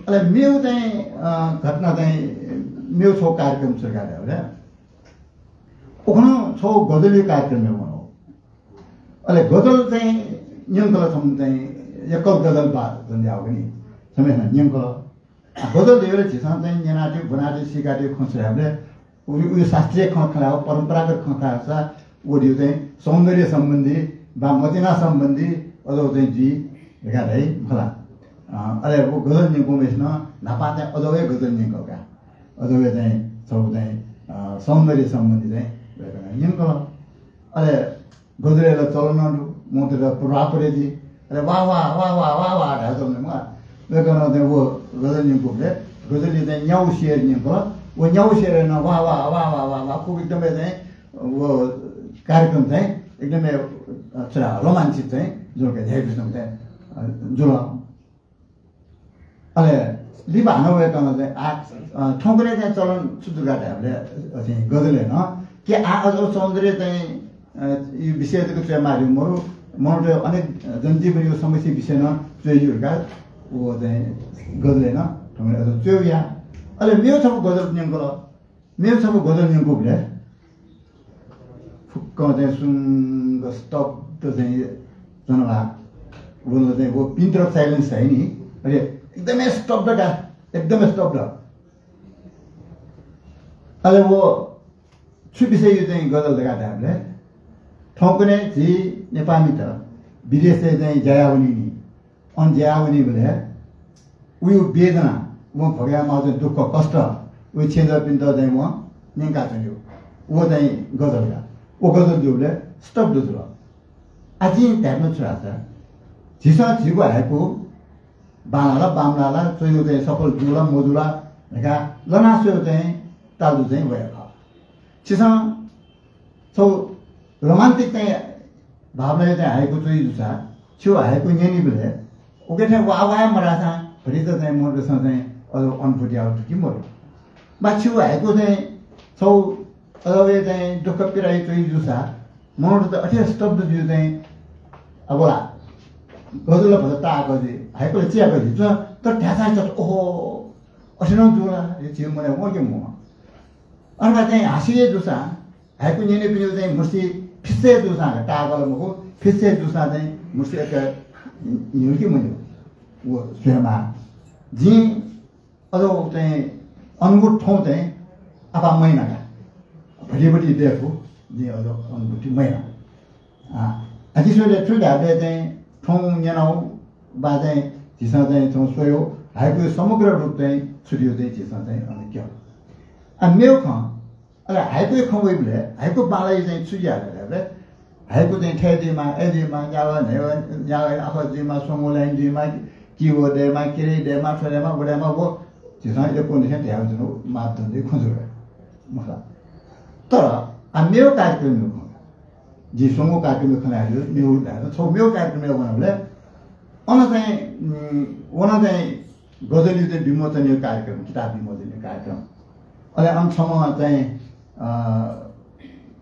अले मेगु चाहिँ, अ, घटना चाहिँ मेगु छगू कार्यक्रम छु धकाः धायेबलय् उखुन्हु छगू गजलया कार्यक्रमय् वनागु। अले गजल चाहिँ न्यंकल, छम्ह चाहिँ एकल गजल बा जुयावःगु नि, छम्हय्‌सिनं न्यंकल। आ, गजल धइबलय् झीसं चाहिँ न्यनातःगु, ब्वनातःगु, सीकातःगु खँ छु धायेबलय् उइ, उइ शास्त्रीय खँ खँ ल्हायेगु, परम्परागत खँ खँ ल्हाःसा व धइगु चाहिँ सौन्दर्य सम्बन्धी वा मतिना सम्बन्धी अज्याःगु चाहिँ जुइ धकाः धाइ, मखु ला। अ, अले व गजल न्यंकूम्हय्‌सिनं न्हापां चाहिँ अज्याःगु हे गजल न्यंकल का। अज्याःगु हे चाहिँ छगू चाहिँ, अ, सौन्दर्य सम्बन्धी चाहिँ वय्‌कलं न्यंकल। अले गजलय् ला चलन दु, मनूतय्‌त प्रभाव परे जुइ। अले वाह, वाह, वाह, वाह, वाह, वाह धाये च्वंम्ह मला। वय्‌कलं चाहिँ व गजल न्यंकूबलय् गजलय् चाहिँ न्यागू शेर न्यंकल। व न्यागू शेरय् नं वाह, वाह, वाह, वाह, वाह, वाह, खूब एकदमै चाहिँ व कार्यक्रम चाहिँ एकदमै, अ, छु धाये, रोमाञ्चित चाहिँ जुल का, ध्याइपुस्तम चाहिँ, अ, जुल। अले लिपा हानं वय्‌कलं चाहिँ आ, अ, थौंकन्हय् चाहिँ चलन छु दु का धायेबलय्, अ, चाहिँ गजलय् नं कि आ अज्याःगु सौन्दर्य चाहिँ, अ, यो विषय जक च्वयेमाःगु मरु, मनूतय् अनेक जनजीवनया समस्या विषय नं च्वयेज्यू धकाः व चाहिँ गजलय् नं थौंकन्हय् अज्याःगु च्वयेगु या। अले मेगु छपु गजल न्यंकल। मेगु छपु गजल न्यंकूबलय् फुक्कं चाहिँ सुंक स्तब्ध चाहिँ च्वनाः व चाहिँ व pin drop silence धाइ नि, अले एकदमै स्तब्ध का, एकदमै स्तब्ध। अले व छु विषयया चाहिँ गजल धकाः धायेबलय् थौंकन्हय् झी नेपाःमित विदेशय् चाहिँ ज्या याः वनी नि। अन ज्या याः वनीबलय् उया वेदना, वं भोगया माःगु दुःख कष्ट, उया छेँजःपिन्त चाहिँ वं न्यंकाच्वनीगु। व चाहिँ गजल का। व गजल जूबलय् स्तब्ध जुल। आः जिं धायेमाःगु छु धाःसा, झीसं झीगु हाइकु बांलाः ला, बांमलाः ला, च्वयेगु चाहिँ सफल जू ला, मजू ला धकाः लना स्वयेगु चाहिँ तालु चाहिँ वया खः। झीसं छगू romantic चाहिँ भावनाया चाहिँ हाइकु च्वइ जूसा, छिगु हाइकु न्यनीबलय् उके थें वाः वाः मधाःसां भतिचा चाहिँ मनूतय्‌सं चाहिँ अझ अनुभूति याः दु कि मदु? वा छिगु हाइकु चाहिँ छगू अझ चाहिँ दुःख पीडाइ च्वइ जूसा, मनूत अथे स्तब्ध जुइ चाहिँ, अब ला, गजल भचा ताःगु जुइ, हाइकुला चियागु जुइ, तर धाःसा चत, ओहो, अथे नं जू ला, हे झीगु मनय् वं कि मवं। अथवा चाहिँ हाँसिया जूसा, हाइकु न्यनीपिनिगु चाहिँ मुर्सि फिस्सया जूसां का, ताःगु ला मखु, फिस्सया जूसां चाहिँ मुर्सि एक न्ह्यू कि मन्ह्यू, व स्वयेमाः। जिं अझ चाहिँ अनुभूति थौं चाहिँ आपाः मयाना का। भतिभति दय्‌कू, जिं अझ अनुभूति मयाना। आ, अतिशयले छु धाःबलय् चाहिँ थौं न्यनागु वा चाहिँ झीसं चाहिँ थौं स्वयागु हाइकुया समग्र रूप चाहिँ छु धइगु चाहिँ झीसं चाहिँ अन क्यं। आ, मेगु खँ, अले हाइकुया खँ वइबलय् हाइकु बांलाइ चाहिँ छु याः धाःबलय् हाइकु चाहिँ थय् जुइमाः, अय् जुइमाः, न्यागः न्हय्‌गः, न्यागः आखः जुइमाः, स्वंगू लाइन जुइमाः, कि व दयेमाः, किरे दयेमाः, थ्व दयेमाः, व दयेमाः, व झीसं यक्व निसें धयागु जुन मापदण्डया खँ जुल। मखु ला। तर आ मेगु कार्यक्रमया खँ, जि स्वंगू कार्यक्रमया खँ ल्हाये, मेगु ल्हाये, छगू मेगु कार्यक्रमय् वनाबलय् अन चाहिँ, उम्, व नं चाहिँ गजलया चाहिँ विमोचनया कार्यक्रम, किताब विमोचनया कार्यक्रम। अले अन छम्ह चाहिँ, अ,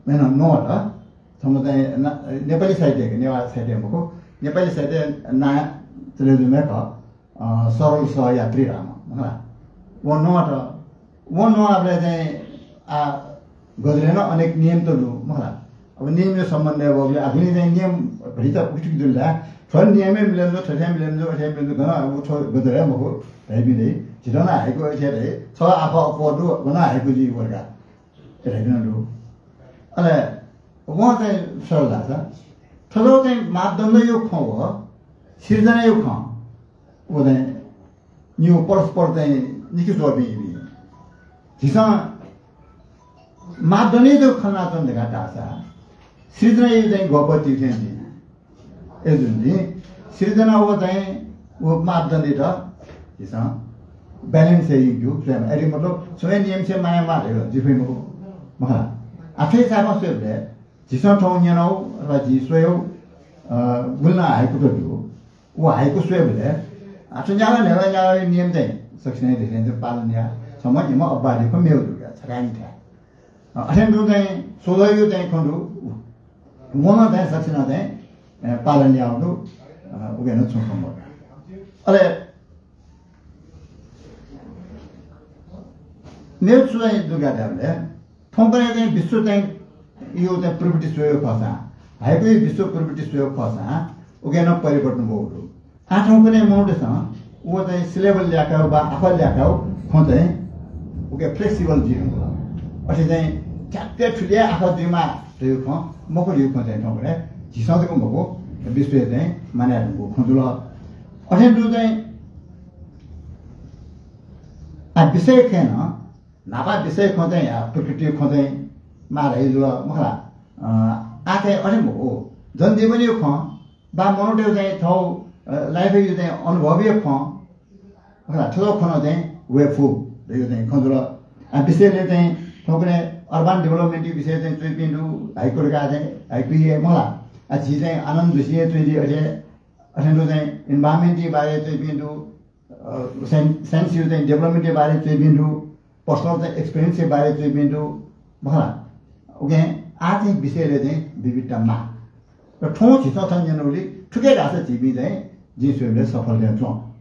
मेन नवात, छम्ह चाहिँ ना-, नेपाली साहित्य, नेवाः साहित्य मखु, नेपाली साहित्य नां चले जुम्ह खः, अ, सरल सहयात्री राम, मखु ला। व नवात, व नवाःबलय् चाहिँ आ गजलय् नं अनेक नियम त दु, मखु ला। अब नियमया सम्बन्धय् वःबलय् आखुन्हु चाहिँ नियम भतिचा उकिचुकि जुल ला, थ्व नियमय् मिले मजू, थथे मिले मजू, अथे मिले मजू, गन अब थ्व गजलय् मखु धइपिं दइ। झीत नं हाइकु अथे धइ, छ आखः अप्वः दु, गन हाइकु जुइ वल का धइपिं नं दु। अले वं चाहिँ सरल धाःसा, थ्व चाहिँ मापदण्डया खँ व सिर्जनाया खँ, व चाहिँ निगू परस्पर चाहिँ निकि च्वःपिं इपिं। झीसं मापदण्डयात खँ ल्हानाच्वन धकाः धाःसा, सिर्जनाया चाहिँ गप ति थें जुइ। अय्‌जूगुलिं सिर्जना व चाहिँ व मापदण्डयात झीसं balance यायेगु स्वयेमाः। अथे मतलब छुं हे नियमसे माया माः धयागु जुइ फइ मखु, मखु ला। आ, थ्व हिसाबं स्वयेबलय् झीसं थौं न्यनागु अथवा झी स्वयागु, अ, गुलि नं हाइकु त दु। व हाइकु स्वयेबलय्, आ, थ्व न्यागः न्हय्‌गः न्यागःया नियम चाहिँ सकसिनं हे देशय् पालन याः। छम्ह इम्ह अब्बादी खँ मेगु दुगु, छकाः नि थाय्। अ, अथें तुं चाहिँ सोझ्वःगु चाहिँ खँ दु, व नं चाहिँ सकसिनं चाहिँ, अ, पालन याःगु दु, अ, उके नं छुं खँ मदु। अले मेगु छु चाहिँ दुगु धाःबलय् थौंकन्हय् चाहिँ विश्व चाहिँ यो चाहिँ प्रवृत्ति स्वयेगु खःसां, हाइकुया विश्व प्रवृत्ति स्वयेगु खःसां उके नं परिवर्तन वःगु दु। आः थौंकन्हय् मनूतय्‌सं व चाहिँ syllable ल्याकागु वा आखः ल्याकागु खँ चाहिँ उके flexible जुइ धुंकल। अथे चाहिँ ठ्याक्कै थुलि हे आखः जुइमाः धइगु खँ मखु धइगु खँ चाहिँ थौंकन्हय् झीसं जक मखु, विश्वय् चाहिँ मानय् याये धुंकूगु खँ जुल। अथें तुं चाहिँ आ विषय खँय् नं न्हापा विषय खँ चाहिँ या प्रकृति खँ चाहिँ माः धइगु जुल, मखु ला। अ, आः चाहिँ अथे मखु, जनजीवनया खँ वा मनूतय्‌गु चाहिँ थःगु, अ, life या चाहिँ अनुभवया खँ, मखु ला, थ्व खँ नं चाहिँ वये फु धइगु चाहिँ खँ जुल। आ विषयले चाहिँ थौंकन्हय् urban development या विषय चाहिँ च्वइपिं दु, हाइकु धकाः चाहिँ हाइकु हे, मखु ला। आ झी चाहिँ आनन्द जोशीं हे च्वइदी अथे, अथें तुं चाहिँ environment या बारे च्वइपिं दु, अ, science, science या चाहिँ development या बारे च्वइपिं दु, personal चाहिँ experience या बारे च्वइपिं दु, मखु ला। उकिं आः चाहिँ विषयले चाहिँ विविधता माः। र थौं झीसं थन न्यनागुलिं थुके धाःसा झीपिं चाहिँ जिं स्वयेबलय् सफल थें च्वं।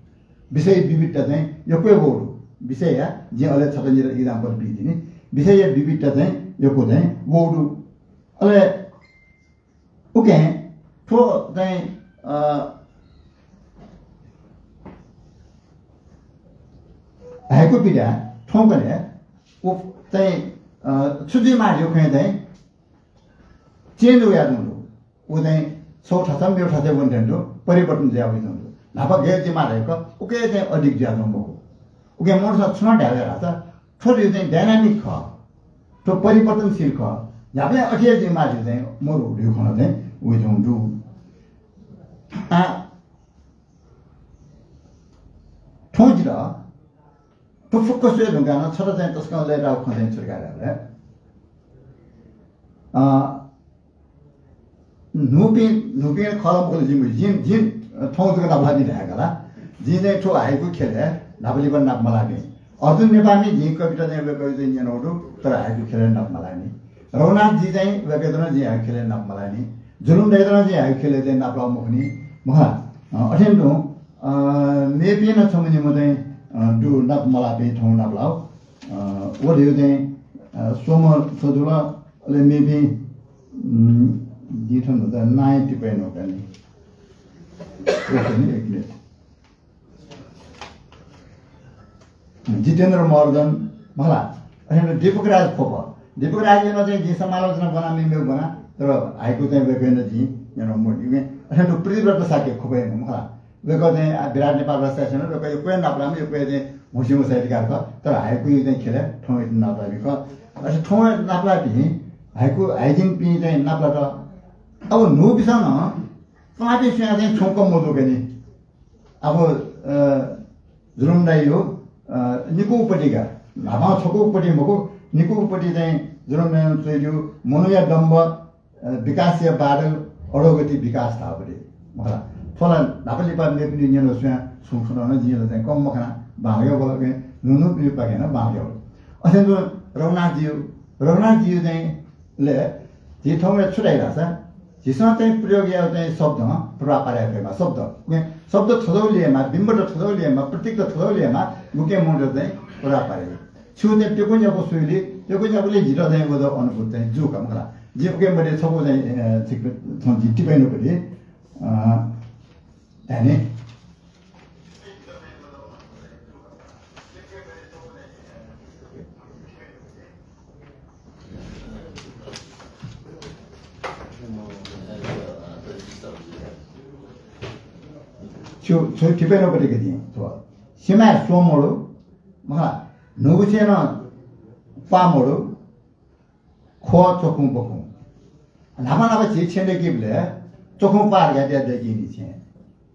विषय विविधता चाहिँ यक्व हे वःगु दु। विषयया जिं अले छता निता example बी तिनि। विषयया विविधता चाहिँ यक्व चाहिँ वःगु दु। अले उकिं थ्व चाहिँ, अ, हाइकु विधा थौंकन्हय् व चाहिँ, अ, छु जुइमाः धइगु खँय् चाहिँ change वयाच्वंगु दु। व चाहिँ छगू थासं मेगु थासय् वने धुंकल, परिवर्तन जुया वइच्वंगु दु। न्हापा गय् जुइमाः धइगु खँ उके चाहिँ अडिग जुयाच्वंगु मखु। उकिं मनूतय्‌सं छु नं धाये धाःसा थ्व धइगु चाहिँ dynamic खः। थ्व परिवर्तनशील खः। न्हापां अथे हे जुइमाः धइगु चाहिँ मरु धइगु खँ नं चाहिँ वइच्वंगु दु। आ, थौं जितः थ्व फुक्क स्वये धुंकाः नं छता चाहिँ तसकं लय्ताःगु खँ चाहिँ छु धकाः धाःबलय्, अ, न्हूपिं, न्हूपिं खः ला मखु ला जिं, जिं, जिं थौं जक नापलाःपिं धायेका ला। जिं चाहिँ थ्व हाइकु ख्यलय् न्हापा लिपा नाप मलाःपिं। अर्जुन नेपाःमि जिं कविता चाहिँ वय्कःया चाहिँ न्यनागु दु, तर हाइकु ख्यलय् नाप मलाःनि। रघुनाथजी चाहिँ वय्कःयात नं जिं हाइकु ख्यलय् नाप मलाःनि। जुलुम दाइयात नं जिं हाइकु ख्यलय् चाहिँ नापलाःगु मखुनि। मखु ला? अ, अथे नं तुं, अ, मेपिं नं छम्ह निम्ह चाहिँ, अ, दु नाप मलाःपिं थौं नापलाःगु। अ, व धइगु चाहिँ, अ, स्वम्ह सः जुल, अले मेपिं, उम्, जिं थन नां हे तिपय् नका नि। एक मिनेट। जितेन्द्र महर्जन, मखु ला? अथे नं दीपकराज ख्वप। दीपकराजयात नं चाहिँ जिं समालोचना ब्वना, मेमेगु ब्वना, तर हाइकु चाहिँ वय्कःयात नं जिं न्यनागु मदु। अथे नं पृथ्वीरत्न शाक्य ख्वप हे, मखु ला? वय्कः चाहिँ, आ, विराट नेपाल रचयिता संघ, वय्कः यक्व हे नापलाःम्ह, यक्व हे चाहिँ म्हस्यूम्ह साहित्यकार खः, तर हाइकुया चाहिँ ख्यलय् थौंयात नापलाःपिं खः। अथे थौंयात नापलाःपिं हाइकु, हाइजिनपिं चाहिँ नापलात। अब न्हूपिन्सं नं तःपिं स्वयाः चाहिँ छुं कम मजू का नि। अब, अ, जुलुम दाइया, अ, निकूपट्टि का, न्हापां छकूपट्टि मखु, निकूपट्टि चाहिँ जुलुम दाइनं च्वयादीगु मनूया दम्भ, अ, विकासया बादल, अधोगति विकास धाःपट्टि, मखु ला? थ्व ला न्हापा लिपा मेपिनि न्यनाः स्वयाः छुं खँ नं जिं ला चाहिँ कम मखना, बांलाक वल, न्हू न्हूपिनिपाखें नं बांलाक वल। अथे नं रघुनाथजीया, रघुनाथजीया चाहिँ ले, झी थौंकन्हय् छु धाइ धाःसा, झीसं चाहिँ प्रयोग याःगु चाहिँ शब्दं प्रभाव पारे याये फयेमा, शब्द। उकिं शब्द थज्याःगु लिसेंमा, बिम्ब त थज्याःगु लिसेंमा, प्रतीक त थज्याःगु लिसेंमा, गुकिं मनूत चाहिँ प्रभाव पारे याइ। छिगु चाहिँ प्यकू न्यापू स्वइगुलिं, प्यकू न्यापूलिं जितः चाहिँ व अनुभूति चाहिँ जू का, मखु ला? जिं उकिया मध्ये छकू चाहिँ, अ, छिकपिन्त जिं टिप्पणी यानागु दु, अ, धाये नि। छु, छु टिप्पणी यानागु दु का जिं, थ्व। सिमाय् स्वम्ह मदु, मखु ला? न्हूगु छेँय् नं प्वाः मदु, ख्वः चखुं बखुं। न्हापा न्हापा झी छेँ दय्कीबलय् चखुं प्वाः धकाः दय्कीनि छेँ,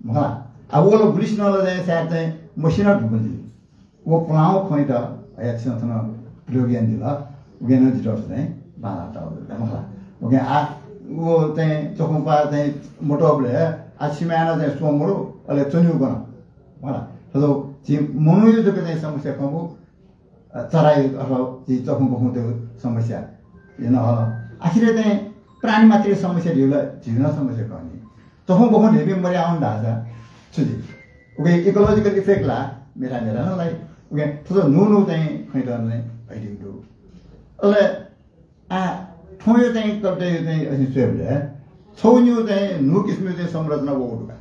मखु ला? आ, व ला गुलिसिनं ला चाहिँ सायद चाहिँ मस्यू नं धुंकल जुइ। व पुलांगु खँयात हया छिं थन प्रयोग यानादिल, उकिं नं जितः चाहिँ बांलाः तःगु दु, मखु ला? उकिं आ, व चाहिँ चखुं प्वाः चाहिँ मतःबलय् आ सिमाय् नं चाहिँ स्वम्ह मदु, अले च्वनीगु गन, मखु ला? थ्व झी मनूया जक चाहिँ समस्या खंगु, अ, चराया अथवा झी चखुं बखुंतय् समस्या नं हल। आखिर चाहिँ प्राणी मात्रै समस्या धइगु ला झीगु नं समस्या खः नि। चखुं बखुं न्ह्यइपिं मदयावन धाःसा छु जुइ? उकिं ecological effect ला मेथाय् मेथाय् नं लाइ। उकिं थ्व न्हू न्हू चाहिँ खँयात नं हइदीगु दु। अले आ, थौंया चाहिँ कविताया चाहिँ अथे स्वयेबलय् छगू निगू चाहिँ न्हू किसिमया चाहिँ संरचना वःगु दु का।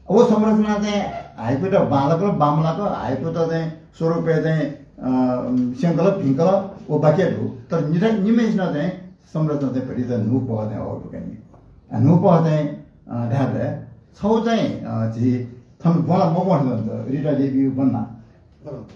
अब व संरचना चाहिँ हाइकुत बांलाक ला बांमलाक, हाइकुत चाहिँ स्वरूपय् चाहिँ, अ, स्यंकल भिंकल व बाकि दु, तर निम्हय्सिनं चाहिँ संरचना चाहिँ भतिचा न्हू पहः चाहिँ हःगु दु का नि। आ, न्हू पहः चाहिँ, अ, धायेबलय् छगू चाहिँ, अ, झी थन ब्वं ला मब्वं धुन, रिता देवीया ब्वं ला।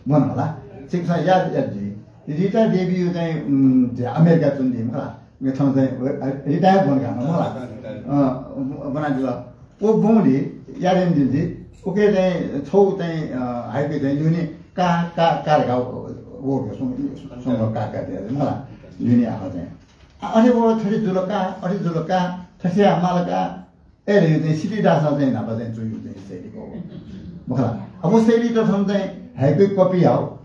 ब्वं ला। छिकपिन्सं याद, याद जुइ। रिता देवीया चाहिँ, उम्, झी अमेरिका च्वनादी, मखु ला? उकिं थन चाहिँ व, अ, रिता हे ब्वं का, मखु ला? अ, ब्वनादिल। व ब्वंलि याद यानादिल जि। उकिं चाहिँ छगू चाहिँ, अ, हाइकु चाहिँ ल्यूने का, का, का धकाः वःगु दु का, स्वंगः, स्वंगः का, का धयाः, मखु ला? ल्यूने आखः चाहिँ। आ, अथे व थथे जुल का, अथे जुल का, थथे यायेमाल का, अय् धइगु चाहिँ सिद्धिदासं चाहिँ न्हापा चाहिँ च्वयागु चाहिँ शैली खः, मखु ला? अब व शैली त थन चाहिँ हाइकुइ copy याःगु,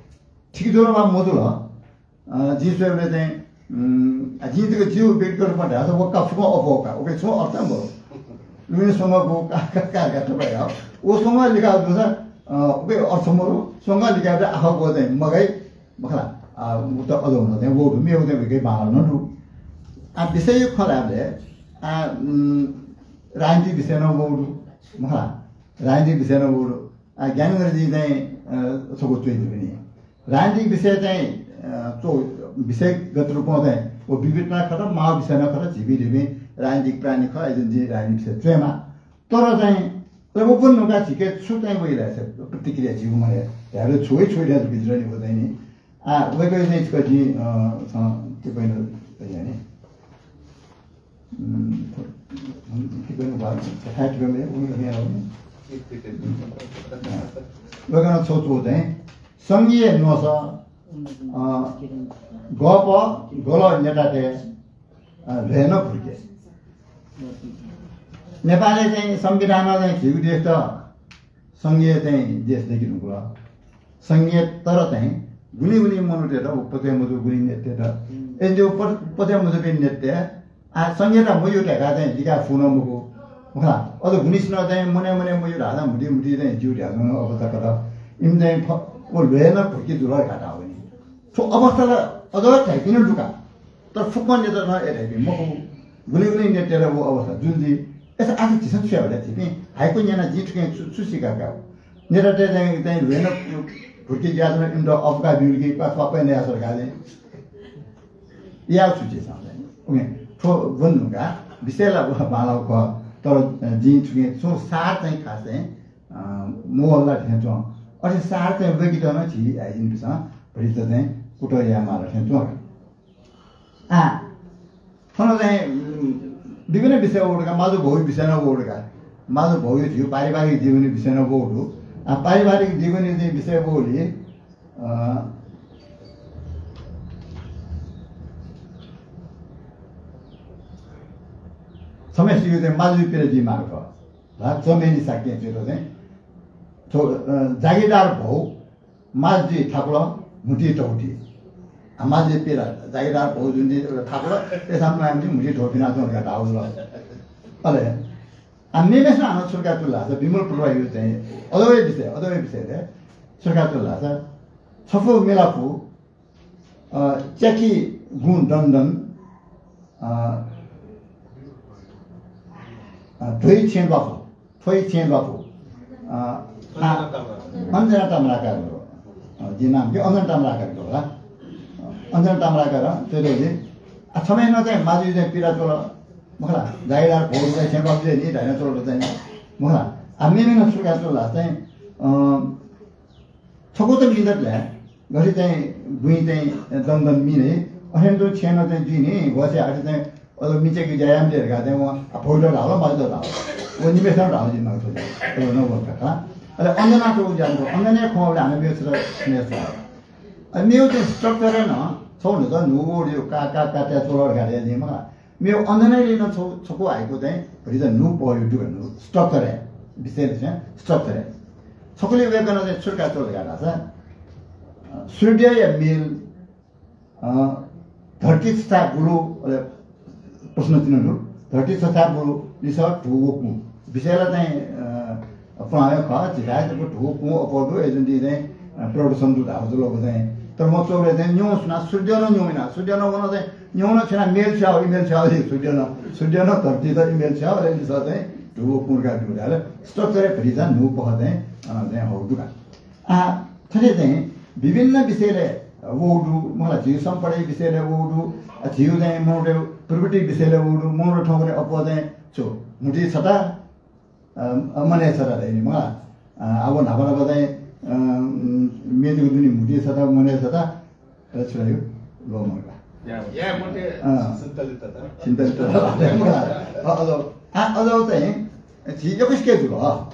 ठीक जुल वा मजुल, अ, जिं स्वयेबलय् चाहिँ, उम्, आ, जिं जक जिगु व्यक्तिगत रूपमा धाःसा व का फुक्कं अप्वः का, उकिं छुं अर्थ हे मदु। उकिं स्वंगः का, का, का, का थपाय् याःगु। व स्वंगः लिकाः जूसा, अ, उकिं अर्थ मदु, स्वंगः लिकाः आखः ग्वः चाहिँ मगाइ, मखु ला? आ, व त अझ हुन चाहिँ वःगु दु, मेगु चाहिँ वय्कःया बांलाः नं दु। आ, विषयया खँ ल्हायेबलय्, आ, उम्, राजनीतिक विषय नं वःगु दु, मखु ला? राजनीतिक विषय नं वःगु दु। आ, ज्ञानेन्द्रजीं चाहिँ, अ, छगू च्वयादीगु नि। राजनीतिक विषय चाहिँ, अ, च्व-, विषयगत रूपं चाहिँ व विविध नं खः, माःगु विषय नं खः, झीपिं धइपिं राजनीतिक प्राणी खः, अय्‌जूगुलिं जिं राजनीतिक विषय च्वयेमाः। तर चाहिँ, तर व ब्वने धुंकाः झीके छु चाहिँ वइ ला, प्रतिक्रिया झीगु मनय् धायेबलय् छु वइ, छु वइ धयागु बिज्यात नि, व चाहिँ नि। आ, वय्कःया चाहिँ छकः जिं, अ, छं टिप्पणी याये नि। उम्, टिप्पणी भा-, कथाय् टिप्पणी याये, उनी कथं याये नि। अ, वय्कलं छगू च्वःगु चाहिँ, संघीय न्वसः, अ, गःपः गलः नेतातय्, अ, ल्वय् नं भुर्के। नेपालय् चाहिँ संविधानं चाहिँ झीगु देश त संघीय चाहिँ देश दय्‌के धुंकल। संघीय, तर चाहिँ गुलिं गुलिं मनूतय्‌त व पचय् मजू, गुलिं नेतृत्वय्‌त। यदि व पच-, पचय् मजूपिं नेतृत्वय् आ, संघीयता मज्यू धकाः चाहिँ लिकाः फु नं मखु। मखु ला? अझ गुलिसिनं चाहिँ मनय् मनय् मज्यू धाःसा म्हुतुइ म्हुतुइ चाहिँ ज्यू धयाच्वंगु अवस्था कत। इमि चाहिँ फ-, व ल्वय् नं भुर्के जुल धकाः धाः वनी। थ्व अवस्था ला अझ धाइपिं नं दु का। तर फुक्कं नेतृत्वं हे धाइपिं मखु। गुलिं गुलिं नेतृत्वय्‌त व अवस्था जुल जुइ। अय्‌सा आः झीसं छु याये धया झीपिं हाइकु न्यनाः जिं थुकिं छु, छु सीका का? नेतृत्वय् चाहिँ, चाहिँ ल्वय् नं भुर्के जुयाच्वन, इमित अप्वः बिउलिके, पा-, पा-, पा-, नयाः सरकार चाहिँ। याः छु झीसं चाहिँ। OK, थ्व ब्वने धुंकाः विषय ला बांलाःगु खः, तर, अ, जिं थुकिं छुं सार चाहिँ खास चाहिँ, अ, मवल ला थें च्वं। अथे सार चाहिँ वय्‌केत नं झी आइजिनपिसं भतिचा चाहिँ कुतः यायेमाल थें च्वं। आ, थन चाहिँ, उम्, विभिन्न विषय वःगु दु का, माजु भौया विषय नं वःगु दु का। माजु भौया झीगु पारिवारिक जीवनया विषय नं वःगु दु। आ, पारिवारिक जीवनया चाहिँ विषय वःगुलिं, अ, छम्हय्‌सिगु चाहिँ माजुया पिरा जुइमाःगु खः। ला, चमेली शाक्यं च्वय्‌त चाहिँ थ्व, अ, जागिरदार भौ माजुइ थाकुल, म्हुतुइ धौति। आ, माजुया पिरा, जागिरदार भौ जुन थाकुल, अय्‌सां म्हुतुइ धौपिं यानाच्वन धकाः धाःगु जुल। अले, आ, मेमेसं हानं छु धकाः च्वल धाःसा, विमल प्रभायागु चाहिँ अझ हे विषय, अझ हे विषयय् छु धकाः च्वल धाःसा, छपु मिलापु, अ, च्याकी गुँ दनदन, अ, अ, ध्वइ छेँ ल्वापु, थ्वइ छेँ ल्वापु, अ, अञ्जना ताम्राकार। अञ्जना ताम्राकार हो। अ, जिं नाम कि अञ्जना ताम्राकार हो ला। अ, अञ्जना ताम्राकार, च्वय्‌त जुइ। आ, छम्हय्‌सिनं चाहिँ माजुइ चाहिँ पिरा च्वल, मखु ला, जागिरदार भौ चाहिँ छेँ ल्वापु जुइ नि धाइनं च्वल चाहिँ, मखु ला। आ, मेमेसं छु धकाः च्वल धाःसा चाहिँ, अ, छकू त मिदत ला, गथे चाहिँ गुँइ चाहिँ दनदन मि नि, अथें तुं छेँ नं चाहिँ जुइ नि, भ्वसे अथे चाहिँ अझ मि च्याकी ज्या याये मते धकाः चाहिँ वं, आ, भौयात धाल, माजुयात धाल। व निम्हेसिनं धाल जिं मागु थ्व। अले नं वल का। अले अञ्जनायात ज्या यानाः, अञ्जनाया खँ वःबलय् हानं मेगु छता छुं याये छु। अले मेगु चाहिँ structure नं, छगू न्हूगु न्हू word यो का, का, का, का च्वल धकाः धया जिं मखु ला। मेगु अञ्जनायालिं नं छगू, छकू हाइकु चाहिँ भतिचा न्हू पहःगु दु का, न्हू structure हे, विषय लिसें structure हे। छकुलि वय्‌कलं चाहिँ छु धकाः च्वल धकाः धाःसा, अ, सूर्यया मेल, अ, धरती तथा बुलु, अले प्रश्न चिन्ह दु, धरती तथा बुलु, लिसः धू व कुँ। विषय ला चाहिँ, अ, पुलांगु खः, झीथाय् जक धू कुँ अप्वः दु, अय्‌जूगुलिं चाहिँ, अ, प्रदूषण दु धाःगु जुल व चाहिँ। तर वं च्वःबलय् चाहिँ न्ह्यः सुनां सूर्यं नं न्ह्यः वनाः, सूर्यं नं वन चाहिँ न्ह्यः नं छ्यनाः मेल छ्वयाः, मेल छ्वयाः सूर्यं नं, सूर्यं नं धरतीत मेल छ्वयाः, अले लिसः चाहिँ धू व कुँ धकाः दु धाल। Structure हे भतिचा न्हू पहः चाहिँ, अ, चाहिँ हःगु दु का। आ, थथे चाहिँ विभिन्न विषयलय् वःगु दु, मखु ला, झीगु सम्पदाया विषयलय् वःगु दु, आ, झीगु चाहिँ मनूतय् प्रवृत्ति विषयलय् वःगु दु, मनूत थौंकन्हय् अप्वः चाहिँ छु, म्हुतुइ छता, अ, मनय् छता धइगु नि, मखु ला। अ, अब न्हापा न्हापा चाहिँ, अ, मेजूगु दु नि, म्हुतुइ छता, मनय् छता, अले छु धाइ, ल्वःमंका। या, या, मते अँ। सञ्चालित त। सञ्चालित त। अ, अझ, आ, अझ चाहिँ, झी यक्व schedule, अ।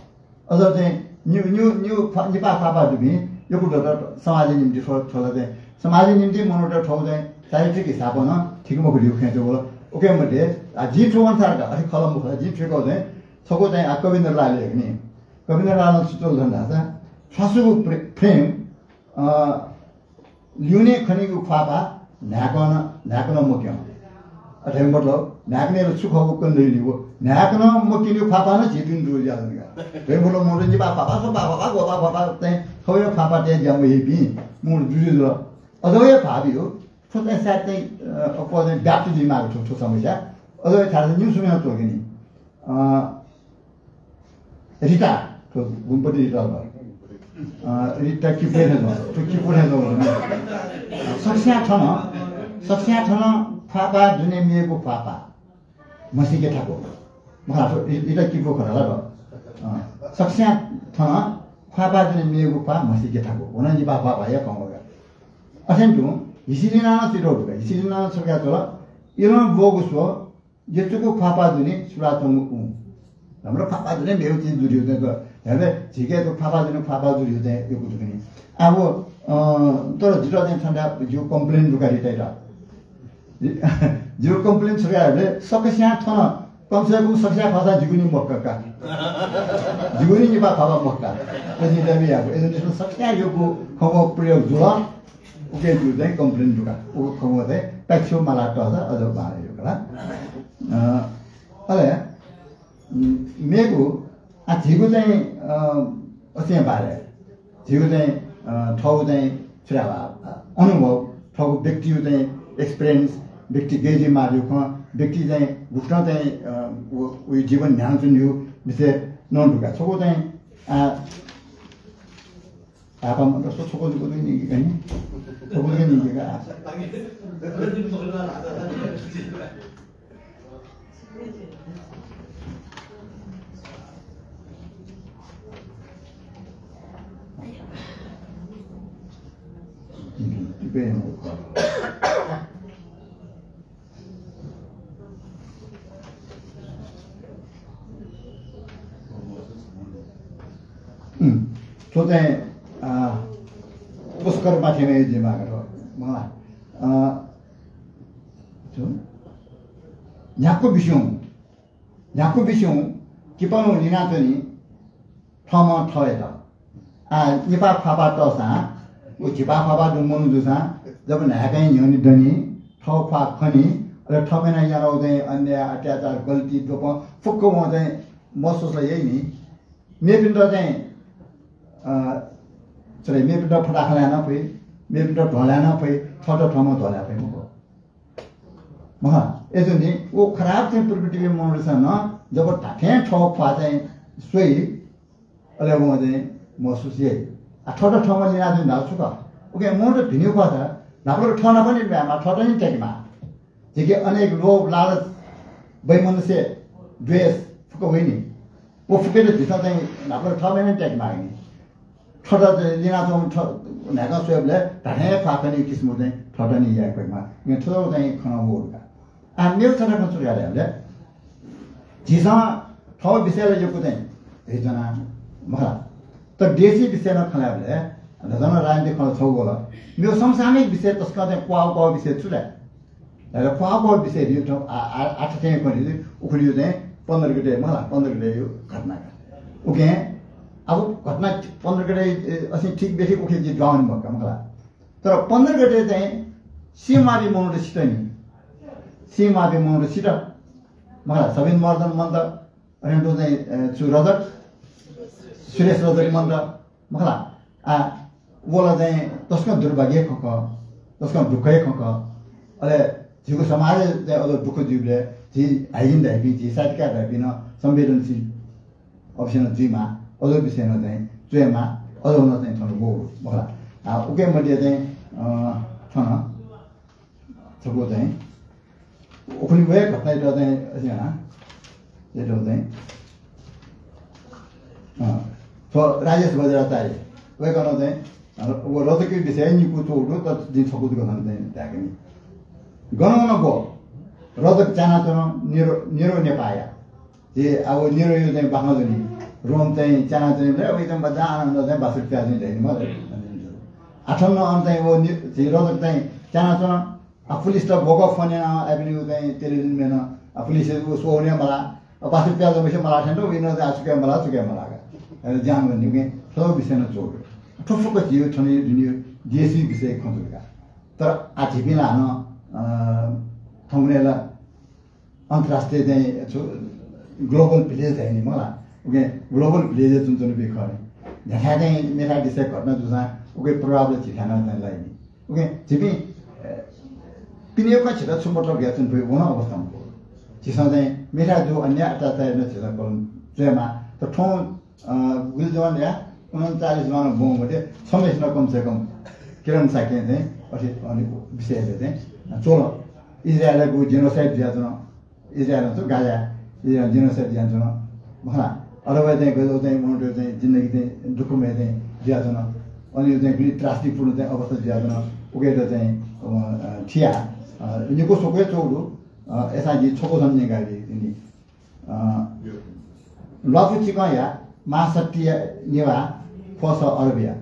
अझ चाहिँ न्यू, न्यू, न्यू फ-, निपाः ख्वाःपाः दुपिं यक्व दत समाजया निम्ति थ्व, थ्व ला चाहिँ समाजया निम्ति मनूत थौं चाहिँ चारित्रिक हिसाबं नं ठीक मखु धइगु खँ च्वःगु वल। उकिया मध्ये, आ, जिं थुकथं का, अथे खः ला मखु ला, जिं थुकथं चाहिँ छकू चाहिँ, आ, कविन्द्र लालया खनी। कविन्द्र लालं छु च्वल धकाः धाःसा, छ्वासुगु प्रे-, frame, अ, ल्यूने खनीगु ख्वाःपाः न्हाय्कं नं, न्हाय्कं नं मक्यं। अथे मतलब, न्हाय्कनय् ला छु खःगु कने दइगु, न्हाय्कं नं मक्यनीगु ख्वाःपाः नं झी तुं दुगु ज्या जुल का। अथे मतलब, मनूत निपाः ख्वाःपाः, स्वपाः ख्वाःपाः, ग्वपाः ख्वाःपाः, चाहिँ थौंया ख्वाःपाः तयाः ज्या मयाइपिं मनूत जुजुं जुल। अझ हे भाःपी हो। थ्व चाहिँ सायद चाहिँ, अ, अप्वः चाहिँ व्याप्त जुइमाःगु थ्व, थ्व समस्या। अझ हे छाय् न्यू समयं च्वंगु नि। अ, रिता, थ्व गुम्पति रिता ला। अ, रिता किपु थें च्वं, थ्व किपु थें च्वं। अ, सकस्यां थन, सकस्यां थन ख्वाःपाः दुने मेगु ख्वाःपाः म्हसीके थाकु। मखु ला, थ्व रि-, रिता किपु खः ला द। अ, सकस्यां थन ख्वाःपाः दुने मेगु ख्वाः म्हसीके थाकु। व नं निपाः ख्वाःपाःया खँ खः का। अथें तुं हिसिलिनां नं चिधंगु दु का। हिसिलिनां नं छु धकाः च्वल, इलं ब्वःगु स्व, यचुकू ख्वाःपाः दुने सुलाच्वंगु उँ। धाःसा ख्वाःपाः दुने मेगु चिज दु धइगु चाहिँ, धाःसा झीके थ्व ख्वाःपाः दुने ख्वाःपाः दु धइगु चाहिँ यक्व दु खनी। आ, व, अ, तर जितः चाहिँ छन्त जिगु complain दु का रितायात। जिगु complain छु का धाःसा सकस्यां थन कम से कम सकस्यां खःसा जिगु नि मखु का। जिगु नि निपाः खःबा मखु का। President याःगु, education सकस्यां यक्व खँग्वः प्रयोग जुल। उके जु चाहिँ complain दु का। उ खँग्वः चाहिँ पाय्छि माला तःसा अझ बांलाइ का। अ, अले, उम्, मेगु, आ, झीगु चाहिँ, अ, असिया बारे, झीगु चाहिँ, अ, थःगु चाहिँ छु धाःबा, अ, अनुभव, थःगु व्यक्तिगत चाहिँ experience, व्यक्ति गय् जुइमाःगु खँ, व्यक्ति चाहिँ गुकथं चाहिँ, अ, उ, उइ जीवन न्ह्यानाच्वनीगु विषय नं दु का। छगू चाहिँ, आ, आपामं त छकः जक निंके का नि। छकः जक निंके का। उम्, थ्व चाहिँ, अ, पुष्कर माथेमा जिमाःगु खः, मला। अ, छु? न्ह्याक्व बिस्युं, न्ह्याक्व बिस्युं किपालुं लिनाच्वनी। थःम्हं थःयात। आ, निपाः ख्वाःपाः तःसां, व झिपाः ख्वाःपाः दुम्ह मनू जूसां, जब न्हाय्‌कं न्ह्यःने दनी, थः ख्वाः खनी, अले थःम्हं यानागु चाहिँ अन्याय, अत्याचार, गल्ती, द्वपं फुक्क वं चाहिँ महसुस ला याइ नि। मेपिन्त चाहिँ, अ, sorry, मेपिन्त फटाहा ल्हाये नं फइ, मेपिन्त ध्वं ल्हाये नं फइ, थःत थःम्हं ध्वं ल्हाये फइ मखु। मखु, अय्‌जूगुलिं व खराब चाहिँ प्रवृत्तिया मनूतय्‌सं नं जब धात्थें थः ख्वाः चाहिँ स्वइ, अले वं चाहिँ महसुस याइ। आ, थःत थःम्हं लिनाच्वनी धाःगु छु खः? उकिं मनूत भिनेगु खःसा न्हापालाक थः नाप निम्हय्‌माः, थःत नि त्याकेमाः। झीके अनेक लोभ, लालच, वैमनस्य, द्वेष फुक्क वइ नि। व फुक्कयात झीसं चाहिँ न्हापालाक थःम्हं नि त्याकेमाः नि। थःत चाहिँ लिनाच्वंम्ह न्हाय्‌कं स्वयेबलय् धात्थें ख्वाः खनीगु किसिमं चाहिँ थःत नि याये फयेमाः। उकिं थ्व चाहिँ खँ नं वःगु का। आ, मेगु छता खँ छु धाःसा, झीसं थःगु विषयय् ला यक्व चाहिँ धयाच्वना, मखु ला। तर देशी विषयय् नं खँ ल्हायेबलय्, झन राजनीतिक खँ ला छगू वल। मेगु समसामयिक विषय तसकं चाहिँ क्वाः क्वाः विषय छु धाःसा, धाःसा क्वाः क्वाः विषय धइगु थ्व आ, आ, आः थें खँ धइगु उखुलिइ चाहिँ पन्ध्र गते, मखु ला, पन्ध्र गतेया घटना का। उकिं अब घटना पन्ध्र गते, ए, असिं ठीक बेठीक उखे जि दुहां वने मखु का, मखु ला। तर पन्ध्र गते चाहिँ सीमापी मनूत सित नि। सीमापी मनूत सित। मखु ला, सबिन महर्जन मन्त, अथें तुं चाहिँ, अ, छु रजक, सुरेश रजक मन्त, मखु ला। आ, व ला चाहिँ तसकं दुर्भाग्य खँ खः, तसकं दुःखया खँ खः। अले झीगु समाजय् चाहिँ अझ दुःख जुइबलय् झी हाइजिन धाइपिं, झी साहित्यकार धाइपिं नं संवेदनशील अवश्य नं जुइमाः, अज्याःगु विषय नं चाहिँ च्वयेमाः, अज्याःगु नं चाहिँ थन वःगु, मखु ला। आ, उके मध्ये चाहिँ, अ, थन छगू चाहिँ उखुन्हु व हे घटनायात चाहिँ, अझ हानं, यात चाहिँ, अ, थ्व राजेश बज्राचार्य, वय्‌कलं चाहिँ, अ, व रजकया विषयय् निकू च्वःगु दु, तर जिं छकू जक थन चाहिँ धायेका नि। गन वन ग्व रजक च्यानाच्वन, निरो, निरो नेपाःया। झी, आ, व निरोया चाहिँ बाखं जुनि। रोम चाहिँ च्यानाच्वनीबलय् वइदँ बज्जा आनन्द चाहिँ बासुरी प्याः जुनि धाइ नि, मखु ला। आः थन नं अन चाहिँ व नि-, झी रजक चाहिँ च्यानाच्वन। आ, पुलिसत बोकः फोन यानाः आइपिनिगु चाहिँ टेलिभिजन मेनं, आ, पुलिसं व स्वः वने मलाः। आ, बासुरी प्याः जूम्हसिनं मलाः थें तुं, वइनं चाहिँ आ, छु कये मलाः, छु कये मलाः का। अले ज्यान वनी, उकिं थ्व विषय नं च्वःगु। थ्व फुक्क झीगु थनया दुनेया देशी विषय खँ जुल का। तर आ, झीपिं ला हानं, अ, थौंकन्हय् ला अन्तर्राष्ट्रिय चाहिँ छु, global village धाइ नि, मखु ला। उकिं global village-य् च्वनाच्वनापिं खः नि। न्ह्याथाय् चाहिँ मेथाय् देशय् घटना जूसां उकिया प्रभाव ला झीथाय् नं चाहिँ लाइ नि। उकिं झीपिं, अ, पिने यक्व झीत छु मतलब धयाच्वनापिं व नं अवस्था मखु। झीसं चाहिँ मेथाय् जूगु अन्याय अत्याचारयात नं झीसं कलम च्वयेमाः। तर थौं अ, गुलि जवान या, उनन्चालिस जवान ब्वंगु मध्ये छम्हसिनं कम से कम किरण शाक्यं चाहिँ अथे अन विषयय् चाहिँ च्वल। इजरायलय् genocide जुयाच्वन, इजरायलं छु गाजाय्, इजरायलं genocide जुयाच्वन। मखु ला, अथवा चाहिँ गज्याःगु चाहिँ मनूतय् चाहिँ जिन्दगी चाहिँ दुःखमय चाहिँ जुयाच्वन। अन चाहिँ गुलि त्रासदीपूर्ण चाहिँ अवस्था जुयाच्वन। उकियात चाहिँ, अ, अ, थियाः, अ, निकू स्वकू हे च्वःगु दु। अ, अय्‌सां जिं छकू छन्हु न्यंकाबी नि। अ, ल्वापु चिकंया महाशक्तिया नेवाः ख्वःसः अरबया।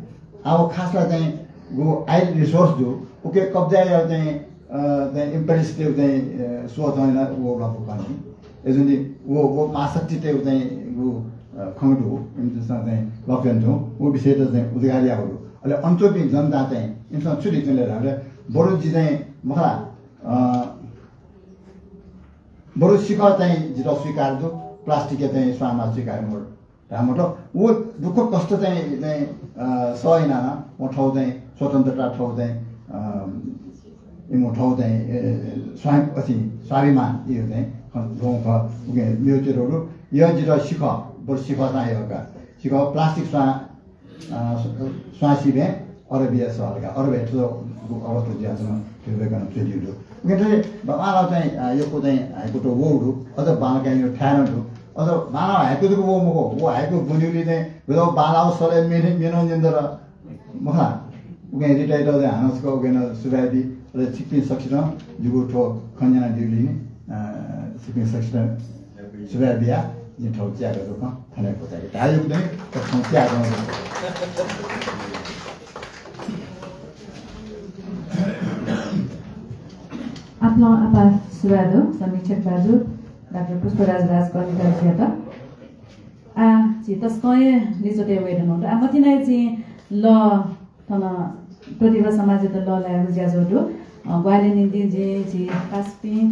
आ, व खास ला चाहिँ व oil resource दु, उके कब्जा यायेगु चाहिँ, अ, चाहिँ imperialist-या चाहिँ, अ, सोच यानाः व ल्वापु खनी। अय्‌जूगुलिं व, व महाशक्तितय्‌गु चाहिँ व, अ, खँ दु, इमिसं चाहिँ लँप्यना च्वं, व विषयत चाहिँ उजागर याःगु दु। अले अन च्वंपिं जनतां चाहिँ इमिसं छु धइच्वन ले धाःसा, बरु जि चाहिँ मखु ला, अ, बरु सिखः चाहिँ जितः स्वीकार दु, plastic-या चाहिँ स्वांमा स्वीकार मदु। धाये मते, व दुःख कष्ट चाहिँ, चाहिँ, अ, सह यानाः नं व थःगु चाहिँ स्वतन्त्रता, थःगु चाहिँ, अ, इमिगु थःगु चाहिँ, अ, स्वां-, अथि, स्वाभिमान इमिगु चाहिँ खँ ल्वःगु खः। उकिं मेगु च्वय्‌तःगु दु। यः जितः सिखः, बरु सिखः चाहिँ यः का। सिखः plastic स्वां, अ, स्वां सिबें अरबिया सः धकाः, अरबिया थ्व अवस्था जुयाच्वन, थ्व वय्‌कलं च्वयादीगु दु। उकिं थथे बांलाःगु चाहिँ, अ, यक्व चाहिँ हाइकुत वःगु दु, अझ बांलाक इमिगु थाय् नं दु। अझ बांलाःगु हाइकु जक वःगु मखु, व हाइकु ब्वनीगुलिं चाहिँ बांलाःगु सलय् म्ये, म्ये नं न्यनेदत मखु ला। उकिं रितायात चाहिँ हानं छकः उकिं नं सुभाय् बी। अले छिकपिं सकसितं जिगु थ्व खँ न्यनादीगुलिं, अ, छिकपिं सकसितं सुभाय् बियाः जिं थःगु च्याय्‌कागु खँ थन हे क्वचायेके धायेगु दु नि, थ्व खँ च्याय्‌कागु दु। आपालं आपाः सुभाय् दु समीक्षक दाजु डाक्टर पुष्पराज राजकर्णिकारजुयात। आः झी तसकं हे लिच्वतय् वये धुंकल। आः मतिनाया चाहिँ लः थन प्रतिभा समाजयात लःल्हायेगु ज्याझ्वः दु। अ, ग्वाहालि निंतिं जिं झी पासापिं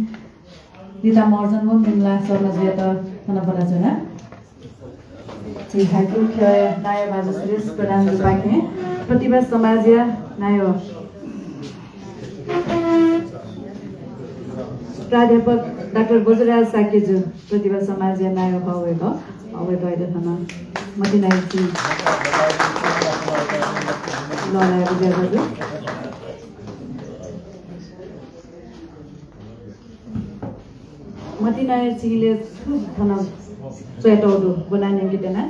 रिता महर्जन व मिमला शर्माजुयात थन ब्वनाच्वना। झी हाइकु ख्यःया नायः भाजु सुरेश प्रधानजुपाखें प्रतिभा समाजया नायः प्राध्यापक डाक्टर बज्रराज शाक्यजु प्रतिभा समाजया नायः खः वय्‌कः। अ, वय्‌कःयात थन मतिनाया चिं लःल्हायेगु ज्याझ्वः दु। मतिनाया चिंले छु थन च्वयातःगु दु, ब्वना न्यंके त्यना।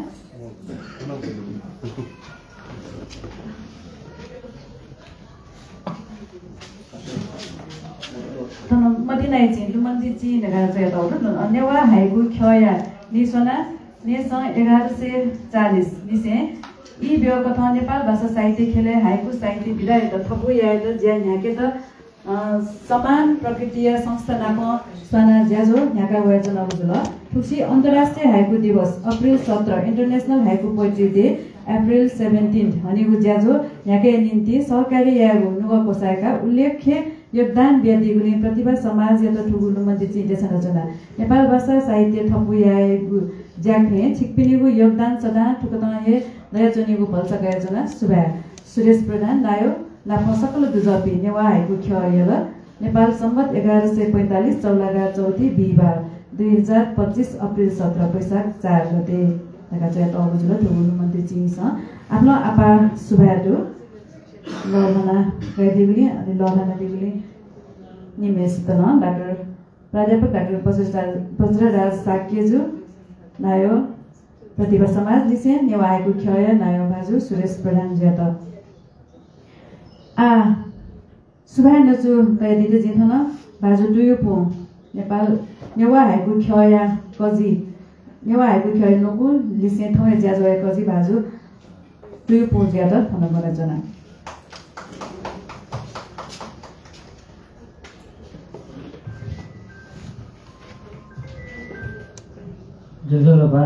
थन मतिनाया चिं, लुमन्ति चिं धकाः च्वयातःगु दु। नेवाः हाइकु ख्यःया नीस्वना नीसं एघार सय चालिस निसें ई ब्यःकथं नेपाल भाषा साहित्य ख्यलय् हाइकु साहित्य विधायात थपु यायेत ज्या न्ह्याकेत, अ, समान प्रकृतिया संस्था नाप स्वानाः ज्याझ्वः न्ह्याका वयाच्वनागु जुल। थुगुसी अन्तर्राष्ट्रिय हाइकु दिवस, अप्रिल सत्र, International Haiku Poetry Day, April seventeen, हनेगु ज्याझ्वः न्ह्याकेया निंतिं सहकार्य यायेगु नुगः क्वसाय्‌काः उल्लेख्य योगदान बियादीगुलिं प्रतिभा समाजयात थुगु लुमन्ति चिं देछानाच्वना। नेपाल भाषा साहित्य थपु यायेगु ज्याखँय् छिकपिनिगु योगदान सदां थुकथं हे दयाच्वनीगु भलसा कयाच्वना। सुभाय्। सुरेश प्रधान नायः नाप सकल दुजःपिं नेवाः हाइकु ख्यःया लः, नेपाल संवत् एघार सय पैंतालिस चौलागा चौथी बिहिबार, दुई हजार पच्चिस अप्रिल सत्र वैशाख चार गते धकाः च्वयातःगु जुल। थुगु लुमन्ति चिंसं आपालं आपाः सुभाय् दु। लःल्हाना कयादीगुलिं, अले लःल्हानादीगुलिं निम्हय्‌सित नं डाक्टर, प्राध्यापक डाक्टर बज्रराज, बज्रराज शाक्यजु नायः प्रतिभा समाज लिसें नेवाः हाइकु ख्यःया नायः भाजु सुरेश प्रधानजुयात। आः सुभाय् न्वचु कयादीत जिं थन भाजु तुयुपुं नेपाल नेवाः हाइकु ख्यःया कजि, नेवाः हाइकु ख्यःया न्वकू लिसें थौंया ज्याझ्वःया कजि भाजु तुयुपुंजुयात थन ब्वनाच्वना। ज्वजलपा।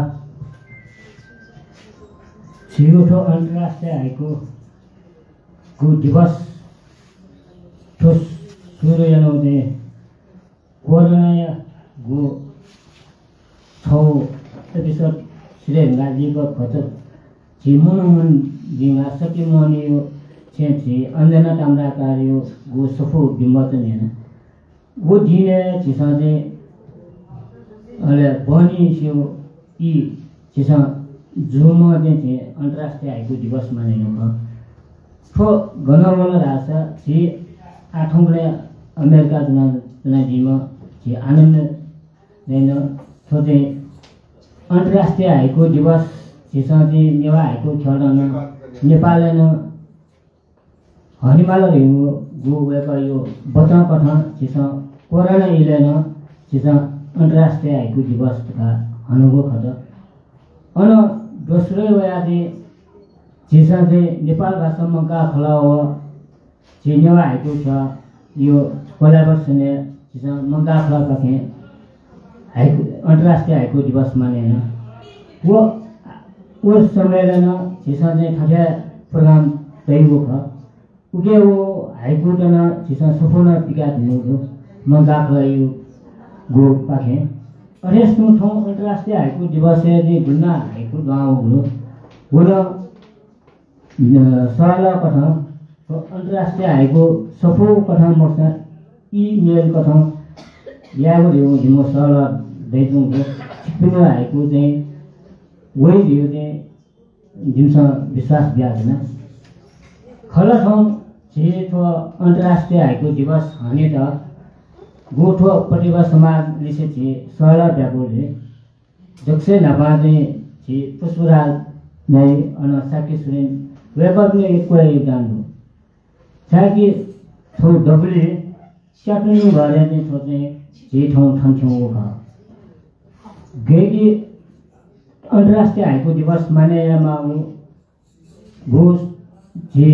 झीगु थ्व अन्तर्राष्ट्रिय हाइकु गु दिवस थ्व सुरु यानागु चाहिँ कोरोनायागु छगू episode सिधये धुंकाः लिपा भचा झी मनू मन भिंगु सत्यमोहनया छेँय् झी अञ्जना ताम्राकारयागु सफू विमोचन याना। व दिनय् झीसं चाहिँ अले बहनी स्यू ई झीसं जूम्ह चाहिँ झी अन्तर्राष्ट्रिय हाइकु दिवस मानय् यानागु खः। थ्व गन वल धाःसा झी आः थौंकन्हय् अमेरिका च्वना, च्वनादीम्ह झी आनन्द दाइनं थ्व चाहिँ अन्तर्राष्ट्रिय हाइकु दिवस झीसं चाहिँ नेवाः हाइकु ख्यलं नं नेपालय् नं हनेमाल धइगु वय्कःया वचन कथं झीसं कोरोना इलय् नं झीसं अन्तर्राष्ट्रिय हाइकु दिवस धकाः हनागु खः। अन दोस्रो वयाः चाहिँ झीसं चाहिँ नेपाल भाषा मंकाः खलः व झी नेवाः हाइकु ख्यःया collaboration-य् झीसं मंकाः खलःपाखें हाइकु, अन्तर्राष्ट्रिय हाइकु दिवस मानय् याना। व, व समय नं झीसं चाहिँ थथे program तयागु खः। उके व हाइकुत नं झीसं सफू नं पिकातयागु दु, मंकाः कयागु पाखें। अथे तुं थौं अन्तर्राष्ट्रिय हाइकु दिवसय् चाहिँ गुलि नं हाइकु दुहां वःगु दु। व नं अ, सहलह कथं, अन्तर्राष्ट्रिय हाइकु सफू कथं मखुसां email कथं यायेगु धइगु जिमिगु सहलह दयाच्वंगु दु। छिकपिनिगु हाइकु चाहिँ वइ धइगु चाहिँ जिमिसं विश्वास बियाच्वना। खः ला थौं झी थ्व अन्तर्राष्ट्रिय हाइकु दिवस हनेत गुगु थ्व प्रतिभा समाज लिसे झी सहलह ब्यागु दु। दकलय् न्हापां चाहिँ झी पुष्पराज दाइ अन शाक्य सुरेन वय्कःपिनिगु यक्व योगदान दु। छाय्कि थ्व दबुलिइ स्यातुनि घरय् चाहिँ थ्व चाहिँ झी थौं थन थ्यंगु खः। गय्कि अन्तर्राष्ट्रिय हाइकु दिवस मानय् यायेमाःगु गु झी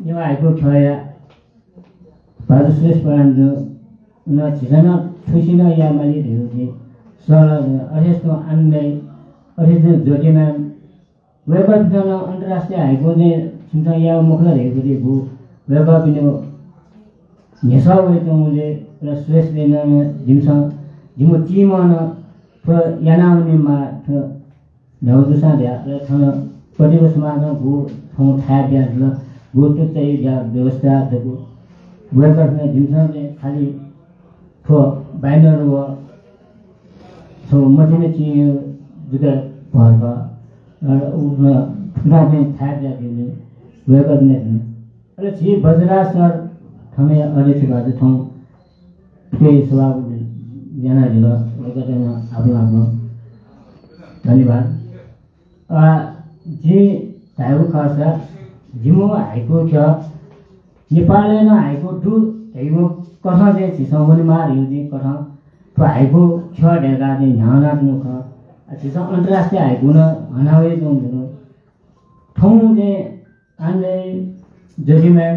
नेवाः हाइकु ख्यःया भाजु सुरेश प्रधान जु नं झीसं नं थुसी नं यायेमाली धइगु झी सहलह जु। अथे तुं आनन्द दाइ, अथे तुं ज्योति म्याम, वय्कःपिन्सं नं अन्तर्राष्ट्रिय हाइकु चाहिँ छिमिसं याये मखु ला धइगु झी गु वय्कःपिनिगु न्ह्यसः वयाच्वंगुलिं र सुरेश दाइनं नं जिमिसं, जिमिगु team नं थ्व याना वनेमाः थ्व न्ह्यागु जूसां धया, अले थन प्रतिभा समाजं गु थौं थाय् बियादिल, गु तुच्चा यायेगु व्यवस्था दु। वय्कःपिं जिमिसं चाहिँ खालि थ्व banner व थ्व मथिना चिं जक भर खः। अ, उ, अ, थुनापिं थाय् बियादीगुलिं वय्कःपिं अले झी बज्रराज सर थन अध्यक्ष भाजु थौं थुके सभापति यानादिल, वय्कःपिन्त आपालं आपालं धन्यवाद। अ, जिं धायेगु खःसा, जिमिगु हाइकु ख्यः नेपालय् नं हाइकु दु धइगु कथं चाहिँ झीसं वनेमाः धइगु चाहिँ कथं थ्व हाइकु ख्यः दय्काः चाहिँ न्ह्यानाच्वंगु खः। अ, झीसं अन्तर्राष्ट्रिय हाइकु नं हना वयाच्वंगु दु। थौं चाहिँ आनन्द दाइ, ज्योति म्याम,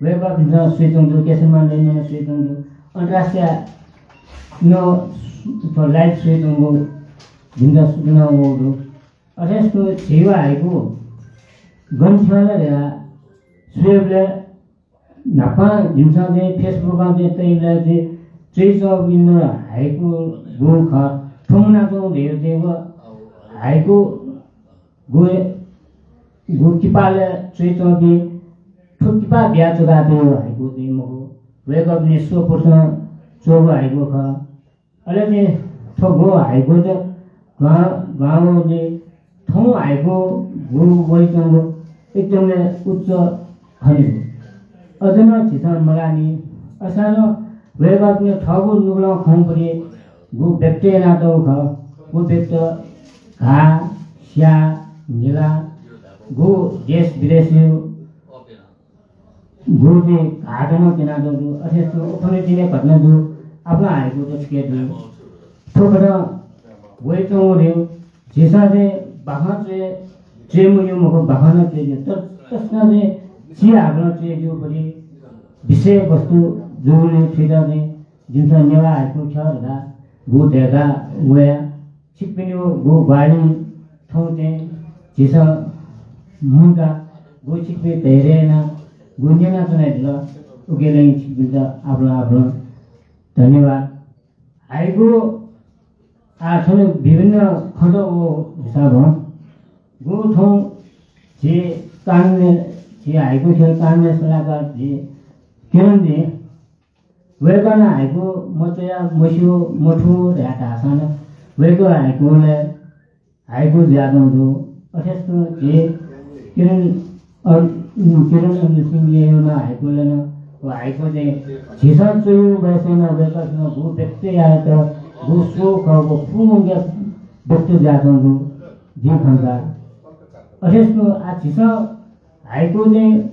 वय्कःपिन्सं स्वयाच्वंगु दु, केशरमान दाइनं स्वयाच्वंगु दु, अन्तर्राष्ट्रिय नं थ्व live स्वयाच्वंगु जिमित सूचना वःगु दु। अथे तुं झीगु हाइकु गन थ्यं ला धयाः स्वयेबलय् न्हापां जिमिसं चाहिँ Facebook-ं चाहिँ तइबलय् चाहिँ च्वयाच्वंपिं हाइकु गु खः, थ्व मुनाच्वंगु धइगु चाहिँ व हाइकु गु, गु किपालय् च्वयाच्वंपिं थ्व किपा बिया च्वकातःगु हाइकु चाहिँ मखु, वय्कःपिनि स्वपुरुषं च्वःगु हाइकु खः। अले चाहिँ थ्व गु हाइकु चाहिँ दुहां, दुहां वःगुलिं थौं हाइकु गु वयाच्वंगु एकदम हे उच्च खनेदु। अझ नं झीसं मगाःनि। असां नं वय्कःपिनि थःगु नुगलं खंगु पति गु व्यक्त यानातःगु खः। गु व्यक्त घाः, स्याः, न्हिला, गु देश विदेशयु गु चाहिँ घाःत नं क्यनातःगु दु। अथे तुं उखुन्हु तिनि घटना दु, आपालं हाइकु दु, थुके दु। थ्व खतं वयाच्वंगु दु। झीसं चाहिँ बाखं च्वये, च्वये मज्यू मखु, बाखं नं च्वये ज्यू। तर तसकं चाहिँ चिहाकलं च्वये ज्यू पति विषय वस्तु जूगुलिं थुइत चाहिँ जिमिसं नेवाः हाइकु ख्यः धकाः गु दय्का वया। छिकपिनिगु गु ग्वाहालिं थौं चाहिँ झीसं मुंकाः गु छिकपिं धैर्य यानाः गु न्यनाच्वनादिल, उकिया लागिं छिकपिन्त आपालं आपालं धन्यवाद। हाइकु आः थन विभिन्न खँत व हिसाबं गु थौं झी कानुनय्, झी हाइकु ख्यः कानुनय् सल्लाहकार झी किरण जी, वय्कलं हाइकु मच्वया, मस्यू, मथू धया धाःसां नं वय्कः हाइकुलय् हाइकु जुयाच्वंगु दु। अथे तुं झी किरण अर-, किरण अमृत सिंहया नं हाइकुलय् नं व हाइकु चाहिँ झीसं च्वयु वय्सय् नं वय्कःपिं गु व्यक्त यायेत गु स्वः खः व फुम्हंके व्यक्त जुयाच्वंगु जिं खंका। अथे तुं आः झीसं हाइकु चाहिँ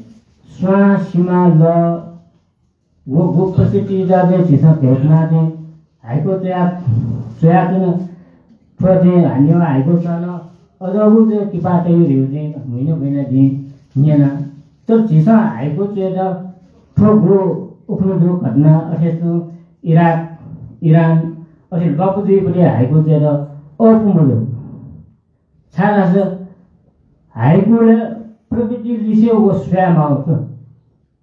स्वां, सिमा, लः, व गु प्रकृतियात चाहिँ झीसं घय्पुनाः चाहिँ हाइकु च्वया, च्वयाच्वन। थ्व चाहिँ हानं हाइकु च्वना अज्याःगु चाहिँ किपा तयु धइगु चाहिँ हुइना भुइना जिं न्यना। तर झीसं हाइकु च्वयेत थ्व गु उखुन्हु जूगु घटना, अथे तुं इराक, इरान, अथे ल्वापु जुइबलय् हाइकु जुयात अःपु मजू। छाय्धाःसा हाइकुलय् प्रकृति लिसे व स्वये माःगु खः।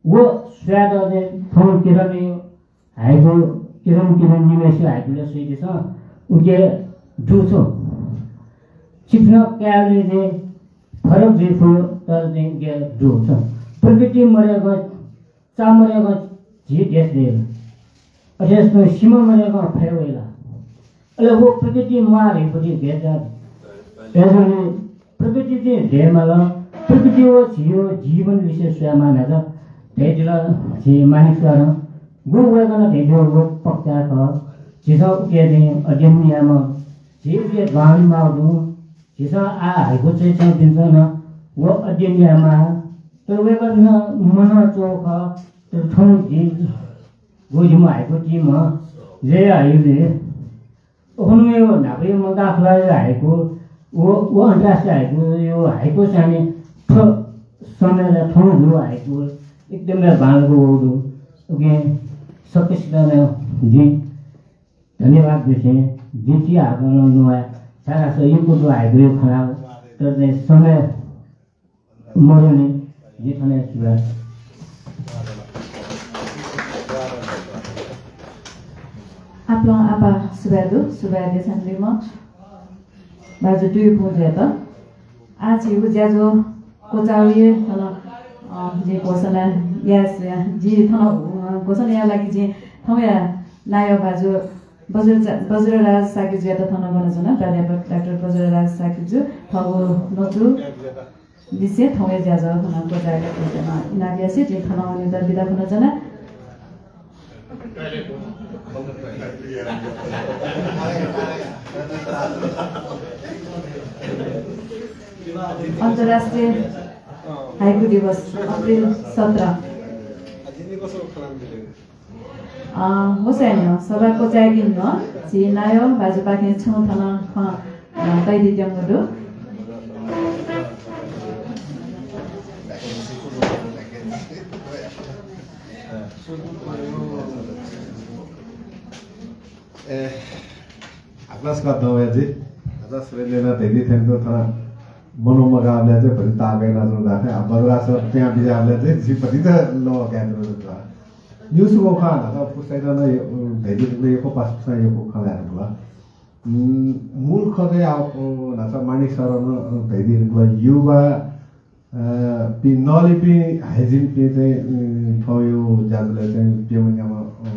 व स्वयात चाहिँ थौं किरण हाइकु, किरण किरण निम्हेसिगु हाइकुलय् स्वइदिसँ, उके दु छु। चिप्सं कायेबलय् चाहिँ फरक जुइ फु, तर चाहिँ उके दु छु। प्रकृति मदय्कं, चा मदय्कं झी देश दय् ला? अथे हे सिमा मदय्कं फय् वइ ला? अले व प्रकृति म्वाः धइगु पति गय् जुइ? अय्‌जूगुलिं प्रकृति चाहिँ दयेमाल, प्रकृति व झीगु जीवन लिसे स्वये माः धकाः धयादिल झी माणिक सरं। गुगु वय्‌कलं धयादीगु व पक्का खः। झीसं उके चाहिँ अध्ययन यायेमाः, झी उके दुहां वनेमाः दु। झीसं आः हाइकु च्वय् च्वंपिन्सं नं व अध्ययन यायेमाः। तर वय्‌कलं नं मनं च्वःगु खः। तर थौं जिं गुगु जिमि हाइकु टीम जय हाइकुलय्। उखुन्हुया न्हापाया मन्ताखुलाया हाइकु, व, व अन्तर्राष्ट्रिय हाइकुया हाइकु चाहिँ थ्व समयय् थौं जूगु हाइकु एकदम हे बांलाक वःगु दु। उकिं सकसितं नं जिं धन्यवाद देछाये। जिं ति हाकनं नुगः, छाय्धाःसा यक्व दु हाइकुया खँ ल्हायेगु, तर चाहिँ समय मदुनि, जिं थन हे सुभाय्। आपालं आपाः सुभाय् दु, सुभाय् देछानादीम्ह भाजु तुयुपुं जुयात। आः झीगु ज्याझ्वः क्वचायेगु थन, अ, जिं घोषणा याये, जिं थन, अ, घोषणा यायेगु लागि जिं थौंया नायः भाजु बज्र-, बज्रराज शाक्यजुयात थन ब्वनाच्वना। प्राध्यापक डाक्टर बज्रराज शाक्यजु, थःगु ल्वचु लिसे थौंया ज्याझ्वः थन क्वचायेकाः इनाप यासें जिं थनं वनेत बिदा फ्वनाच्वना। अन्तर्राष्ट्रिय हाइकु दिवस, अप्रिल सत्र। अ, होसय् न्ह्यः, सभा क्वचायेगु न्ह्यः झी नायः भाजुपाखें छुं थन खँ, अ, तयादीत्यंगु दु। ए, हाकनं छकः दं वया जुइ। हाकनं सुरेन्द्रं धयादी थें तुं थन मनू मगाःबलय् चाहिँ भति ताःगु यानाच्वंगु धाःथें, आ, बज्रराज सर पिहां बिज्याःबलय् चाहिँ जि भतिचा लः काये धुंकल। न्ह्यसः व खँ न्हाचः पुस्तायात नं, उम्, धयादी धुंकल, यक्व पासापिसं यक्व खँ ल्हाये धुंकल। उम्, मूल खँ चाहिँ आ, उ, न्हाचः माणिक सरं नं, उ, धयादी धुंकल, युवा अ, पिं नलिपिं हाइजिनपिं चाहिँ, अ, थौंया ज्याझ्वलय् चाहिँ प्यम्ह न्याम्ह, अ,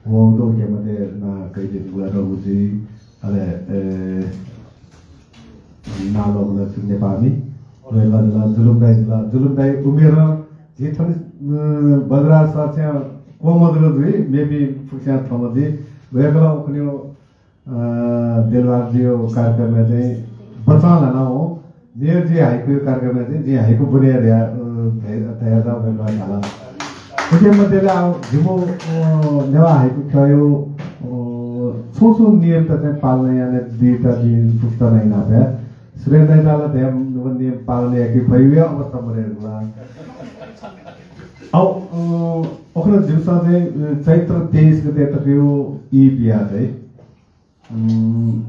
वःगु दु, उके मध्ये नां कयादी धुंकल रघु जुइ, अले, अ, नां ल्वःमन छु नेपाःमि, वय्‌कः जुल, जुलुम दाइ जुल, जुलुम दाइ उमेरं झी थन, अ, बज्रराज सर चाहिँ क्वम्ह जक जुइ, मेपिं फुक्कसिनं थम्हं जुइ, वय्‌कलं उखुन्हु अ, बेलबारजुया कार्यक्रमय् चाहिँ बचं ल्हाना वं। मेगु जि हाइकुया कार्यक्रमय् चाहिँ जिं हाइकु ब्वने धया, अ, धया, धयाः वय्‌कलं धाल। उके मध्येला जिमि, अ, नेवाः हाइकु ख्यःया, अ, छुं छुं नियमत चाहिँ पालना यानादीत जिं फुक्कसित नं इनाप याये। सुरेन्द्र दाइनं ला धया, व नियम पालना याके फइगु अवस्था मदय्‌कल। अ, अ, अखुन्हु जिमिसं चाहिँ, अ, चैत्र तेइस गते तकया ई बिया चाहिँ उम्,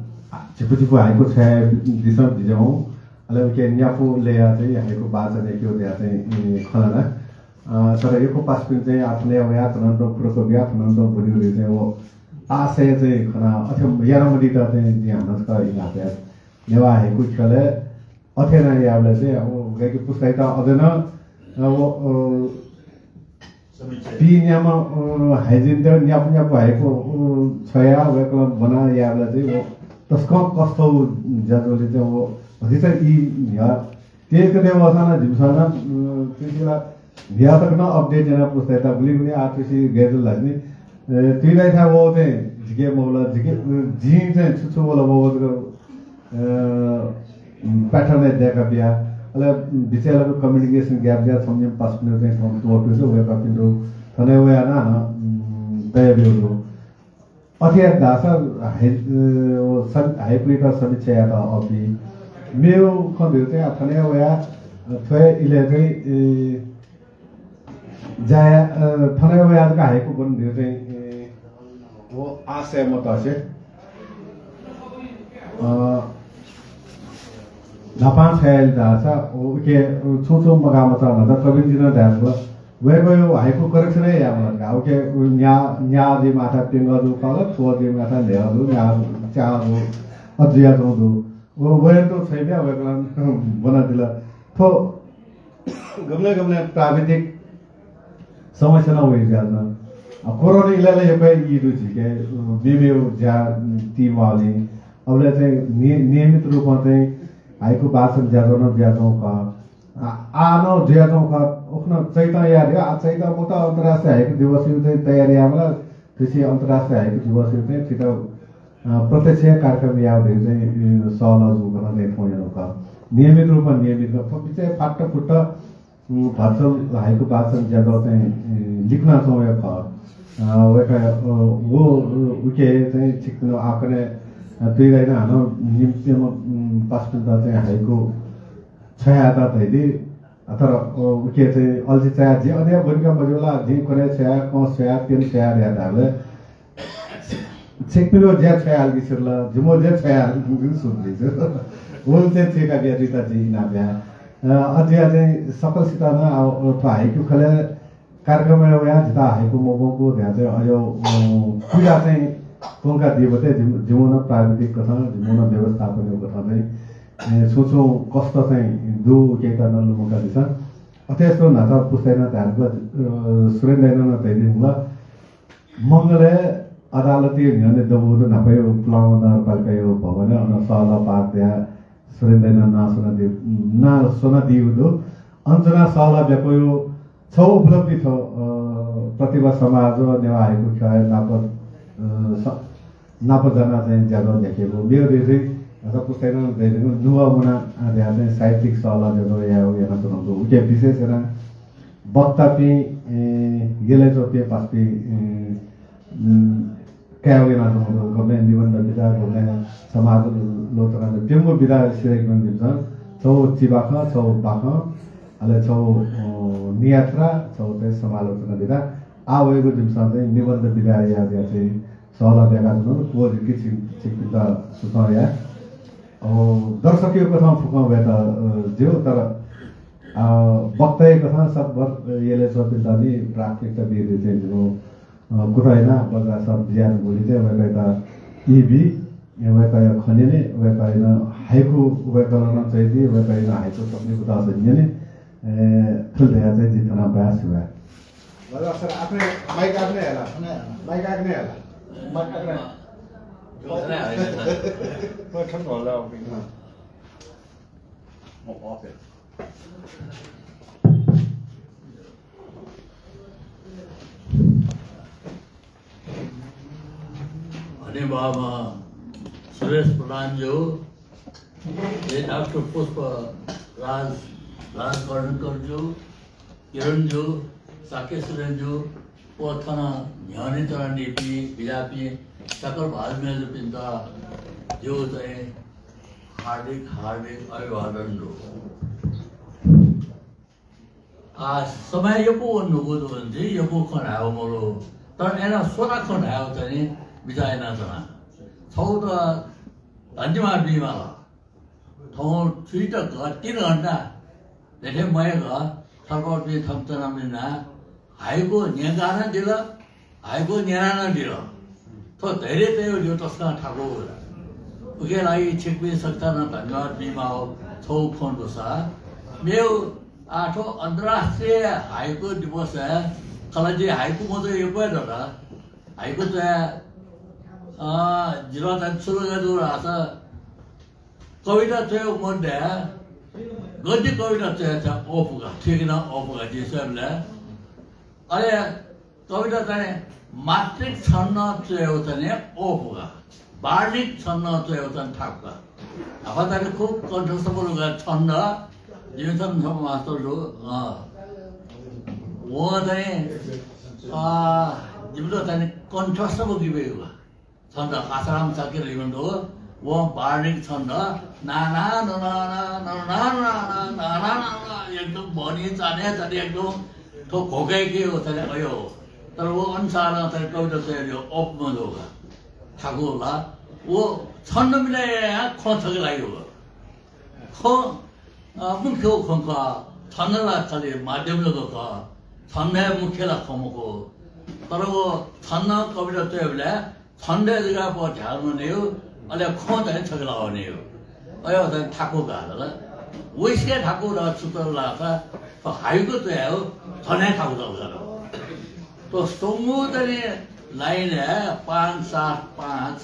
झिपु झिपु हाइकु छ्वयादिसँ बिज्याहुँ। अले उके न्यापु लय्‌या चाहिँ हाइकु वाचन याकेगु धयाः चाहिँ, ए, खँ ल्हाना। अ, तर यक्व पासापिं चाहिँ आः थन हे वयाः थनं तुं फुर्र बियाः थनं तुं ब्वनेगु धइगु चाहिँ व आशय चाहिँ खना अथे याना मदीत चाहिँ जिं हानं छकः इनाप याये। नेवाः हाइकु ख्यलय् अथे याना याःबलय् चाहिँ अब गय्‌कि पुस्तायात अझ नं, अ, व, अ, पि न्याम्ह, अ, हाइजिनत न्यापु न्यापु हाइकु, अ, छ्वयाः वय्‌कलं ब्वना याःबलय् चाहिँ व तसकं कष्टया ज्याझ्वलय् चाहिँ व भतिचा ई न्ह्यः तेइस गते वःसां नं जिमिसं नं, अ, तुसिला न्ह्यः तक नं update याना पुस्तायात गुलि गुलि आः तुसि गय् जुल धाःसा नि, अ, तुइ दाइथाय् वःगु चाहिँ जिके मवल, जिके, अ, जिं चाहिँ छु छु वल वःगु जक अ, pattern हे दय्‌का बिया। अले बिचय् लाक communication gap जुयाः छम्ह निम्ह पासापिनिगु चाहिँ थौं त्वःतू दु, वय्‌कःपिन्त थन हे वयाः नं हानं, उम्, तयाब्यूगु दु। अथे यात धाःसा हाइ-, अ, सम-, हाइकुयात समीक्षा यायेत अःपुइ। मेगु खँ धइगु चाहिँ आः थन हे वयाः, अ, थ्व हे इलय् चाहिँ, ए, ज्या याये, अ, थन हे वयाः जक हाइकु ब्वने धइगु चाहिँ, ए, व आशय मतसे, अ, न्हापां छाय् धाःसा व उके छुं छुं मगाः मचाः न्हाचा कविंजिनं धायेधुंकल, वय्‌कःया हाइकु correction हे यायेमाल का। उके उ न्या, न्या जुइमाःथाय् प्यंगः जू खः, थ्व जुइमाःथाय् न्हय्‌गः जू, न्या, च्याः जू, अथे जुयाच्वंगु दु। व, वय्‌कलं छ्वयाबिया वय्‌कलं ब्वनादिल। थ्व गबलें गबलें प्राविधिक समस्या नं वइगु जुयाच्वन। अ, कोरोना इलय् ला यक्व हे ई दु झीके, अ, मेमेगु ज्या, अ, ती माःगुलिं। अबलय् चाहिँ नि-, नियमित रूपं चाहिँ हाइकु वाचन ज्याझ्वः नं जुयाच्वंगु खः। आ, आः नं जुयाच्वंगु खः। उखुन्हु चैतं याये धयागु, आ, चैतं मखुत, अन्तर्राष्ट्रिय हाइकु दिवसया चाहिँ तयारी यायेमाल। थुसी अन्तर्राष्ट्रिय हाइकु दिवसया चाहिँ थुइत, अ, प्रत्यक्ष कार्यक्रम याये धइगु चाहिँ, अ, सहलह जूगु खँ चाहिँ थौं यानागु खः। नियमित रूपं, नियमित रूपं थ्व बिचय् फाट्टफुट्ट, अ, virtual हाइकु वाचन ज्याझ्वः चाहिँ, अ, लिकुनाच्वंगु हे खः। अ, वय्‌कः, अ, व, अ, उके चाहिँ छिकपिन्त आः कन्हय्, अ, तुइ दाइनं हानं निम्ह, अ, पासापिन्त चाहिँ हाइकु छ्वयाहयात धयादी। अ, तर, अ, उके चाहिँ अल्छि चायाः जिं अथे ब्वनेका मज्यू ला, जिं कन्हय् छ्वया, कंस छ्वया, प्यन्हु छ्वया धयाः धाःबलय् छिकपिनिगु ज्या छ्वयाहयागु सिधल, जिमिगु ज्या छ्वयाहयागु सुधल। वं चाहिँ थुइका बियादीत जिं इनाप याये। अ, अथे जुयाः चाहिँ सकलसित नं, अ, थ्व हाइकु खलय् कार्यक्रमय् वयाः जितः हाइकु मब्वंकू धयाः चाहिँ अज्याःगु, अ, पुजा चाहिँ प्वंकादीबलय् जिम-, जिमिगु नं प्राविधिक कथं, जिमिगु नं व्यवस्थापनया कथं चाहिँ, अ, छुं छुं कष्ट चाहिँ दु, उकेत नं लुमंकादिसँ। अथे हे न्हाचः पुस्ताय् नं धायेधुंकल, अ, सुरेन्द्र दाइनं नं धयादिल। मंगलय् अदालतया न्ह्यःने दबूगु दु, न्हापाया पुलांगु नगरपालिकाया भवनय्, अन सहलह पाठ दयाः सुरेन्द्र दाइनं नां स्वनादी-, नां स्वनादीगु दु। अन च्वनाः सहलह ब्याकूगु छगू उपलब्धि थ्व, अ, प्रतिभा समाज व नेवाः हाइकु ख्यःया नाप, अ, स-, नाप जानाः चाहिँ ज्याझ्वः न्ह्याकेगु। मेगु दु चाहिँ, अ, पुस्ताय् नं दय्‌कूगु नुगः मुना, अ, धयाः चाहिँ साहित्यिक सहलह ज्याझ्वः यायेगु यानाच्वनागु दु। उके विशेष यानाः वक्तापिं, ए, यलय् च्वंपिं पासापिं, ए, उम्, कायेगु यानाच्वनागु दु। गबलें निबन्ध विधा, गबलें समालोचना, प्यंगू विधा सिधय्‌केगु जिमिसं छगू चिबाखं, छगू बाखं, अले छगू, अ, नियात्रा, छगू चाहिँ समालोचना विधा। आः वइगु जिमिसं चाहिँ निबन्ध विधाया चाहिँ सहलह ब्याकाच्वनागु दु। व जिके छिक-, छिकपिन्त सुचं याये। अ, दर्शकया कथं फुक्कं वयेत, अ, ज्यू, तर, अ, वक्ताया कथं सकभर यलय् च्वंपिन्त नि प्राथमिकता बीगु चाहिँ जिगु, अ, कुतः यानाः बज्रा सर बिज्यानागुलिं चाहिँ वय्‌कःयात ई बी, वय्‌कःया खँ न्यने, वय्‌कःयात हाइकु वय्‌कलं नं च्वयादी, वय्‌कःयात हाइकु सफू कुतः न्यने, ए, थुलि धयाः चाहिँ जिं थन बाय् सुभाय्। बज्रा सर, आफ्नै, माइक आफ्नै हला। आफ्नै हला। माइक आफ्नै हला। माइक आफ्नै। हनेबहःम्ह सुरेश प्रधानज्यू, ए डाक्टर पुष्पराज राजकर्णिकारज्यू, किरणज्यू, शाक्य सुरेनज्यू, व थन न्ह्यःने च्वनादीपिं बिज्यापिं सकल भाजु मय्‌जुपिन्त जिगु चाहिँ हार्दिक, हार्दिक अभिवादन दु। आ, समय यक्व वंगु दु, जिं यक्व खँ धायेगु मदु। तर अय्‌नं स्वता खँ धायेगु चाहिँ बिचाः यानाच्वना। छगू त धन्यवाद बीमाल। थौं थुइत घ-, तीन घण्टा धेंधें मयय्क थपाय्‌पिं थन च्वनाः हाइकु न्यंका नं दिल, हाइकु न्यना नं दिल। थ्व धैर्य तयेगु जिगु तसकं थाकुगु दु। उकिया लागि छिकपिं सकसितं नं धन्यवाद बीमाःगु छगू खँ दुसा। मेगु, आ, थ्व अन्तर्राष्ट्रिय हाइकु दिवसय् खला जिं हाइकु मचाःगु यक्व हे दत। हाइकु च्वया, अ, जितः चाहिँ सुरु याःगु धाःसा कविता च्वयेगु मध्ये गद्य कविता च्वयेत अःपु का, थुइक नं अःपु का जिं स्वयेबलय्। अले कविता चाहिँ मात्रिक छन्द च्वयेगु चाहिँ अःपु का, वार्णिक छन्द च्वयेगु चाहिँ थाकु का। न्हापा चाहिँ खुब कण्ठस्थ मदुगु छन्द, जिमिसं छम्ह मास्टर दु, अँ। वं चाहिँ, अ, जिमित चाहिँ कण्ठस्थ मगिबेगु का। छन्द आशाराम शाक्य धइम्ह दु, वं वार्णिक छन्द नाना ननाना ननाना नाना एकदम भनी चाने चाने एकदम थ्व घोकय्‌के हो चाने अयो। तर व अनुसारं थन कविता तयार यो अप मजू का। थाकु ला व छन्द मिले खँ थके लागि हो। खँ, अ, मुख्य खँ खः, छन्द ला खालि माध्यम जक खः, छन्द हे मुख्य ला खँ मखु। तर व छन्द कविता तयेबलय् छन्दय् जक प ध्यान वनेयो, अले खँ चाहिँ छगला वनेयो। अयो चाहिँ थाकु गाल। वइसके थाकु र सुतर लासा, त हाइकु तयायो, थने थाकु तल गाल। त स्वंगू तनि लाइन हे पाँच सात पाँच,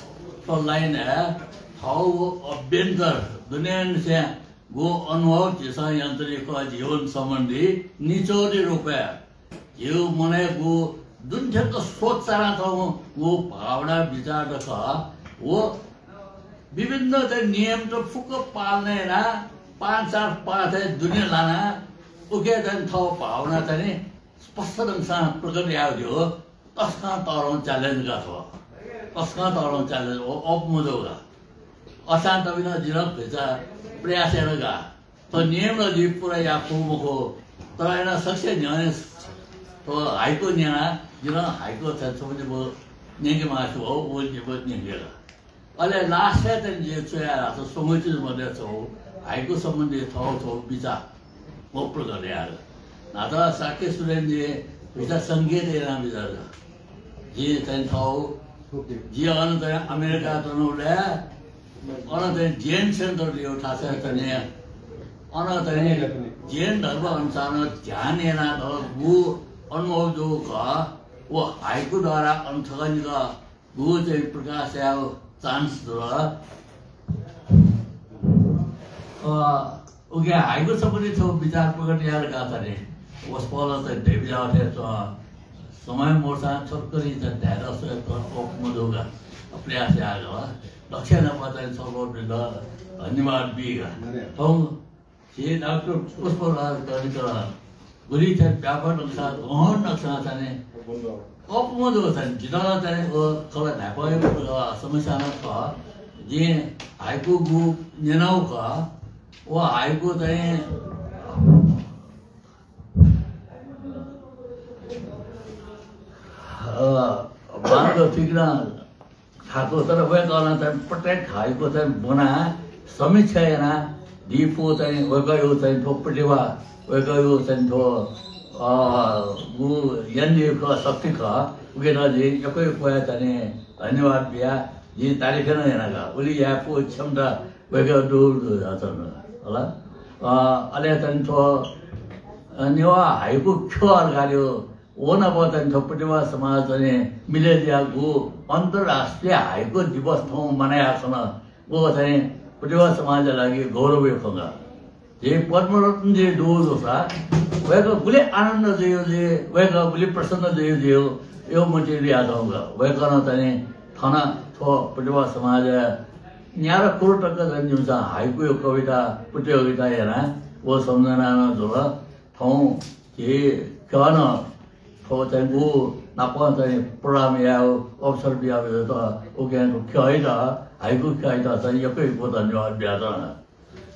त लाइन हे थौ अभ्यन्तर दुनेंनिसें गु अनुभव झीसं यंतुलिक जीवन सम्बन्धी निचोडी रूपय् झीगु मनय् गु दुने थें सोच चानातःगु भावना विचार दु खः। व विभिन्न चाहिँ नियमत फुक्क पालना यानाः पाँच सात पाँचय् दुने लानाः उके चाहिँ थः भावना चाहिँ स्पष्ट ढंगसं प्रकट यायेगु। तसकं तःधंगु challenge का थ्व। तसकं तःधंगु challenge, अप मजू का। असां तबिनं जिं भचा प्रयास याना का। थ्व नियम ला जि पूरा याये फु मखु। तर अन सकसिया न्ह्यःने थ्व हाइकु न्यना, जिं हाइकु छगू निबू न्यंके मास्ति वः, व निबू न्यंके का। अले last-य् चाहिँ जिं च्वया धाःसा स्वंगू चिज मध्ये छगू हाइकु सम्बन्धी थःगु छगू विचार व प्रकट याये। न्हापा शाक्य सुरेनजी भचा संकेत यानाः बिचाः का। जिं चाहिँ थःगु, जि अन चाहिँ अमेरिका च्वनाबलय् अन चाहिँ Zen Center धइगु थासय् चाहिँ अन चाहिँ Zen धर्म अनुसारं ध्यान यानाः थःगु अनुभव जूगु खः। व हाइकु द्वारा अन छकः निकः गु चाहिँ प्रकाश यायेगु chance जुल। अ, उके हाइकु सम्बन्धी छगू विचार प्रकट याये का थने। वसपोलं चाहिँ धयाबिज्याःगु थें च्वं। समय मदुसां छोटकरी चाहिँ धायेत स्वये, तर अप मजू का। प्रयास याये का। दक्वसिनं चाहिँ सरोज वसपोलयात धन्यवाद बी का। थौं झी डाक्टर पुष्पराज कर्णिकर गुलि थें व्यापक नक्सा, गहन नक्सा चाहिँ अप मजू चाहिँ जितः चाहिँ व खला न्हाय्पा समस्या नं खः। जिं हाइकु गु न्यनागु खः। व हाइकु चाहिँ, अ, बांलाक थुइकं थाकु, तर वय्कलं चाहिँ प्रत्येक हाइकु चाहिँ ब्वनाः समीक्षा यानाः दीफु चाहिँ वय्कःयागु चाहिँ थ्व प्रतिभा, वय्कःयागु चाहिँ थ्व, अ, उ यानादीगु शक्ति खः। उकियात जिं यक्व यक्व हे चाहिँ धन्यवाद बिया। जिं तारिफ नं याना का। उलि यायेफु क्षमता वय्कःयात दु, दु, दु, होला। अ, अले चाहिँ थ्व, अ, नेवाः हाइकु ख्यः धकाः व नाप चाहिँ थ्व प्रतिभा समाज चाहिँ मिले जुयाः गु अन्तर्राष्ट्रिय हाइकु दिवस थौं मनाया खन। व चाहिँ प्रतिभा समाजया लागि गौरवया खँ का। झी पद्मरत्नजी दु जूसा वय्कः गुलि आनन्द जुइ, वय्कः गुलि प्रसन्न जुइ, यो मतिइ यानाच्वंगु का। वय्कलं चाहिँ थन थ्व प्रतिभा समाजया न्यारा कुरो तक चाहिँ जिमिसं हाइकुया कविता प्रतियोगिता याना, व सम्झना नं जुल। थौं झी ख्यः नं थ्व चाहिँ गु नाप चाहिँ program यायेगु अवसर बियाबिल। उकिं ख्यःयात, हाइकु ख्यःयात चाहिँ यक्व यक्व धन्यवाद बियाच्वना।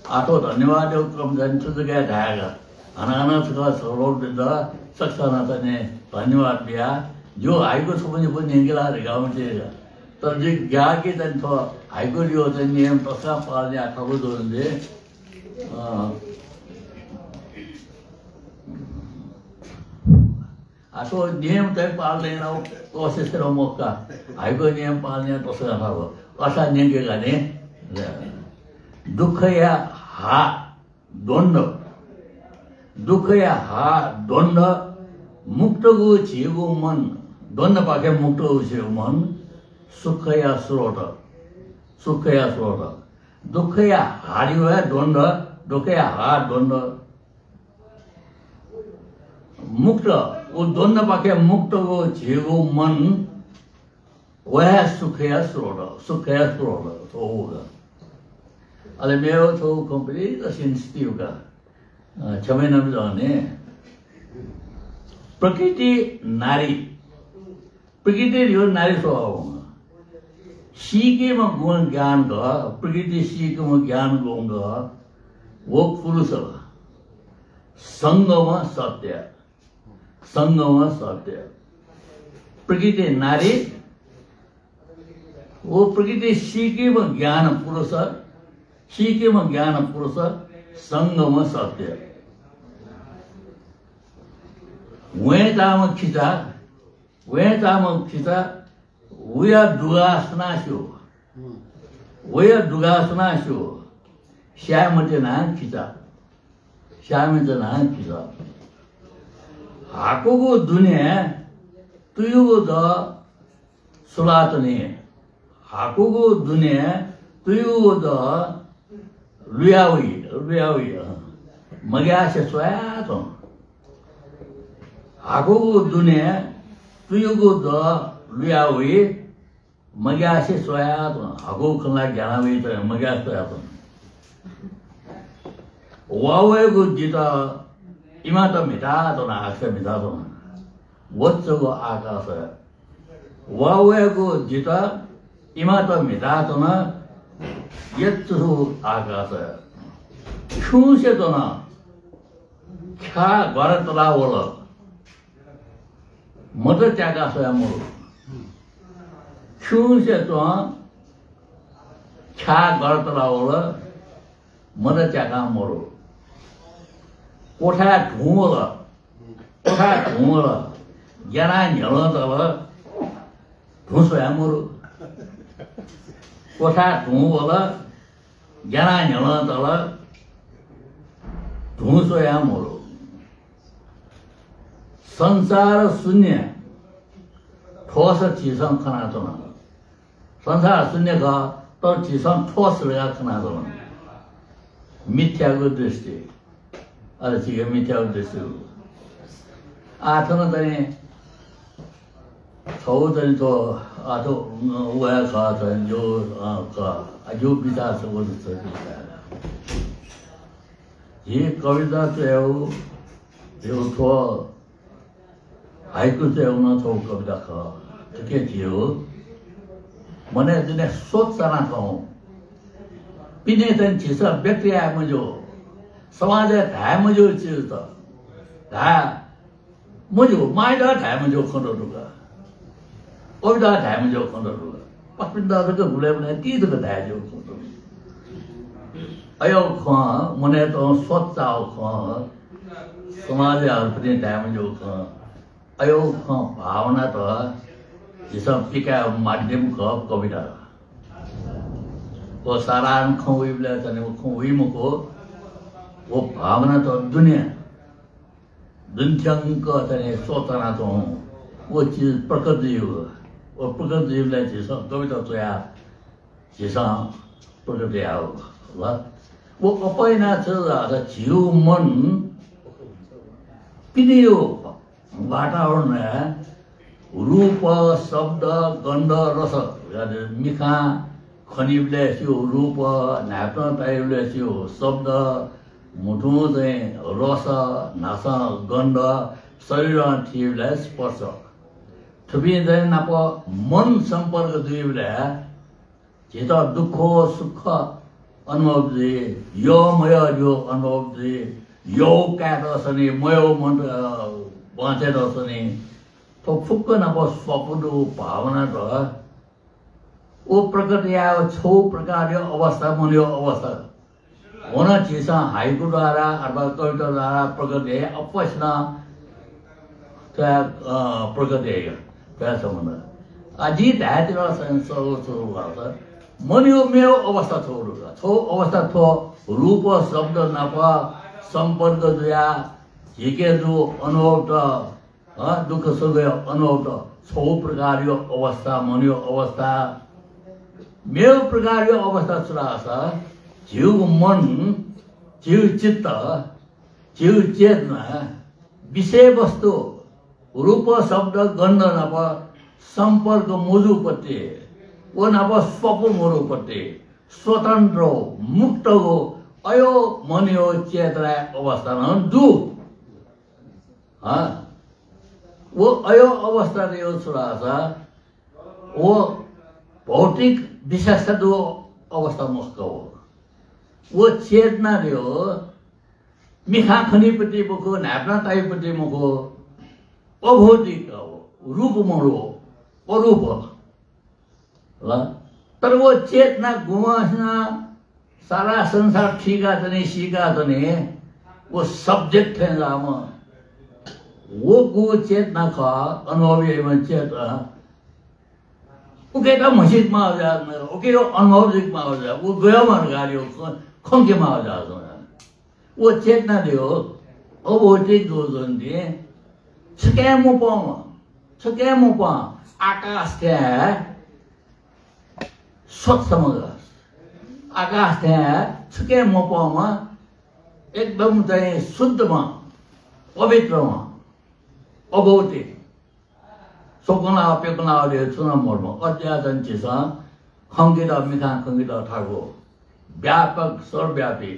आः थ्व धन्यवादया क्रम चाहिँ थुलि जक धाये का। हानं हानं छकः सरोज वसपोलयात सकसिनं चाहिँ धन्यवाद बिया। जिगु हाइकु छपु निपु न्यंके ला धकाः मतिइ का। तर जिं ग्याःगु चाहिँ थ्व हाइकुया चाहिँ नियम तसकं पालन याये थाकु जुल नि। अ, आः थ्व नियम चाहिँ पालन यानाः कोसिस याना मखु का। हाइकु नियम पालन यानाः तसकं थाकु। असा न्यंके का नि। दुःखया हा द्वन्द्व, दुःखया हा द्वन्द्व मुक्तगु झीगु मन, द्वन्द्वपाखें मुक्तगु झीगु मन सुखया स्रोत, सुखया स्रोत। दुःखया हारियो हे द्वन्द्व, दुःखया हा द्वन्द्व मुक्त, व द्वन्द्वपाखें मुक्तगु झीगु मन, व हे सुखया स्रोत, सुखया स्रोत, थ्व खः। अले मेगु थ्व खँ पनि sensitive का। अ, क्षमा यानाबिज्याहुँ नि। प्रकृति नारी, प्रकृति धइगु नारी स्वभाव। सीकेमा गुण ज्ञान का, प्रकृति सीकेमा ज्ञान गुण का, व पुरुष का। संगम सत्य। संगम सत्य। प्रकृति नारी, व प्रकृति सीकेम्ह ज्ञान पुरुष, सीकेम्ह ज्ञान पुरुष संगम सत्य। वय्‌ताम्ह खिचा, वय्‌ताम्ह खिचा, वया दुघाः सुनां स्यू? वया दुघाः सुनां स्यू? स्याये मत्यनाः खिचा, स्याये मत्यनाः खिचा। हाकुगु दुने तुयुगु दः सुलातुनि। हाकुगु दुने तुयुगु दः लुयावइ, लुयावइ, अँ। मग्यासे स्वयाच्वँ। हाकुगु दुने तुयुगु दः लुयावइ, मग्यासे स्वयाच्वँ। हाकुगु खँ ला ग्यानावइ, तर मग्यासे स्वयाच्वँ। वा वयेगु जितः इमात म्हिताच्वना, आकाश म्हिताच्वना। वच्चगु आकाश। वा वयेगु जितः इमात म्हिताच्वना, यच्चगु आकाश। खिउँसे च्वन, ख्याः ग्वारा तला वल, मत च्याका स्वया मरु। खिउँसे च्वन, ख्याः ग्वारा तला वल, मत च्याका मरु। कोठाय् धुं वल, कोठाय् धुं वल, ग्यानाः न्ह्यलं तल, धुं स्वया मरु। कोठाय् धुं वल, ग्यानाः न्ह्यलं तल, धुं स्वया मरु। संसार शून्य, ठोस झीसं खनाच्वन। संसार शून्य खः, तर झीसं ठोस धकाः खनाच्वन। मिथ्यागु दृष्टि। अले झीके मिथ्यागु दृष्टि हो। आः थन चाहिँ छगू चाहिँ थ्व, आः थ्व, अ, वया खः चाहिँ यो, अ, खः। आ, यो विचार छ, व छ, विचार। झी कविता च्वयेगु, यो थ्व हाइकु च्वयेगु नं छगू कविता खः। थुके झीगु मनय् दुने सोच चाना थौं। पिने चाहिँ झीसं व्यक्त याये मज्यू, समाजय् धाये मज्यू चिज त धाये मज्यू, माइत धाये मज्यू खँ दु का। कविता धाये मज्यू खँ दु का। पापिन्त जक हुलय् वने ति जक धाये ज्यू खँ दु। अय् खँ, मनय् तुं सोच चाःगु खँ, समाजय् हरपति धाये मज्यू खँ। अय् खँ भावनात झीसं पिकायेगु माध्यम खः कविता। व साधारण खँ वइबलय् चाहिँ व खँ वइ मखु, व भावनात दुने दुन्थ्यंक चाहिँ सोच चाना च्वं, व चिज प्रकट जुइगु। व प्रकट जुइबलय् झीसं कविता च्वयाः झीसं प्रकट यायेगु खः। व अप्वः याना छु धाःसा झीगु मन पिनेगु वातावरणय् रूप, शब्द, गन्ध, रस, मिखां खनीबलय् स्यू रूप, न्हाय्पनं ताइबलय् स्यू शब्द, म्हुतुं चाहिँ रस, न्हासं गन्ध, शरीरं थीबलय् स्पर्श। थुपिं चाहिँ नाप मन सम्पर्क जुइबलय् झीत दुःख सुख अनुभव जुइ, यः मयः धइगु अनुभव जुइ, यःगु कायेत सनी, मयःगु मन, अ, बांछ्वयेत सनी। थ्व फुक्क नाप स्वापू दुगु भावनात व प्रकट यायेगु छगू प्रकारया अवस्था, मनया अवस्था। व नं झीसं हाइकु द्वारा अथवा कविता द्वारा प्रकट याइ, अप्वःसिनं थ्व, अ, प्रकट याइ, थ्व सम्बन्ध। अ, जिं धायेत्यनागु चाहिँ छगू, छगू भाषा, मनया मेगु अवस्था छगू दु का। छगू अवस्था थ्व रूप शब्द नाप सम्पर्क जुयाः झीके जूगु अनुभवत, अँ, दुःख सुखया अनुभवत छगू प्रकारया अवस्था, मनया अवस्था। मेगु प्रकारया अवस्था छु धाःसा झीगु मन, झीगु चित्त, झीगु चेतना विषयवस्तु रूप, शब्द, गन्ध नाप सम्पर्क मजूपट्टि, व नाप स्वापू मरुपट्टि, स्वतन्त्र, मुक्तगु अय् मनया चेतनाया अवस्था नं दु। हँ? व अय् अवस्था धइगु छु धाःसा व भौतिक विशेषता दुगु अवस्था मखु का व। व चेतना धइगु मिखां खनीपट्टि मखु, न्हाय्पनं ताइपट्टि मखु, अभौतिक का व, रूप मदु। अरूप। ल, तर व चेतना गुम्हसिनं सारा संसार थुइकाच्वनी, सीकाच्वनी, व subject थें लाःम्ह, व गु चेतना खः, अनुभव याइम्ह चेतना, उकेत म्हसीके माःगु जुयाच्वन, उकेत अनुभव जुइके माःगु जुयाच्वन, व गय् मार्गय् खं-, खंके माःगु जुयाच्वन। व चेतना दु, अभौतिक दु जुन दु, छुकिं मप्वंम्ह, छुकिं मप्वं, आकाश थें स्वच्छम्ह, आकाश थें छुकिं मप्वंम्ह, एकदम चाहिँ शुद्धम्ह, पवित्रम्ह, अभौतिक। स्वकुनाः प्यकुनाः ले छुं नं मदुम्ह। अज्याः चाहिँ झीसं खंकेत, मिखां खंकेत थाकु। व्यापक, सर्वव्यापी,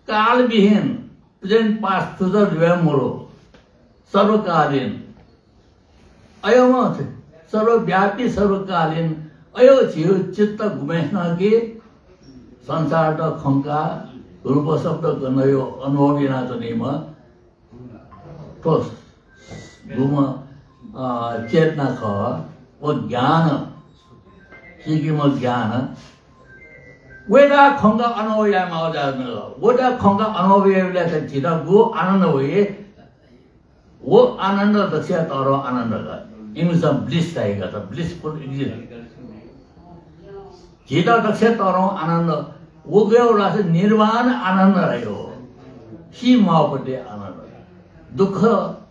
कालविहीन, present, past, future जुया मरु, सर्वकालीन। अय्‌म्ह सर्वव्यापी, सर्वकालीन, अय्‌म्ह झीगु चित्त गुम्हसिनं कि संसारत खंकाः रूप शब्द गन्धया अनुभव यानाच्वनीम्ह थ्व गुम्ह, अ, चेतना खः, व ज्ञान, सीकीम्ह ज्ञान, वयात खंकाः अनुभव यायेमाःगु जुयाच्वन। वयात खंकाः अनुभव याइबलय् झीत गु आनन्द वइ, व आनन्द दक्वसिया तःधंगु आनन्द खः। English-ं bliss धाइगु खः, blissful existence। झीत दक्वसिया तःधंगु आनन्द, व गय् धाःसा निर्वाण आनन्द धाइगु। सी म्वाःगुपट्टि आनन्द। दुःख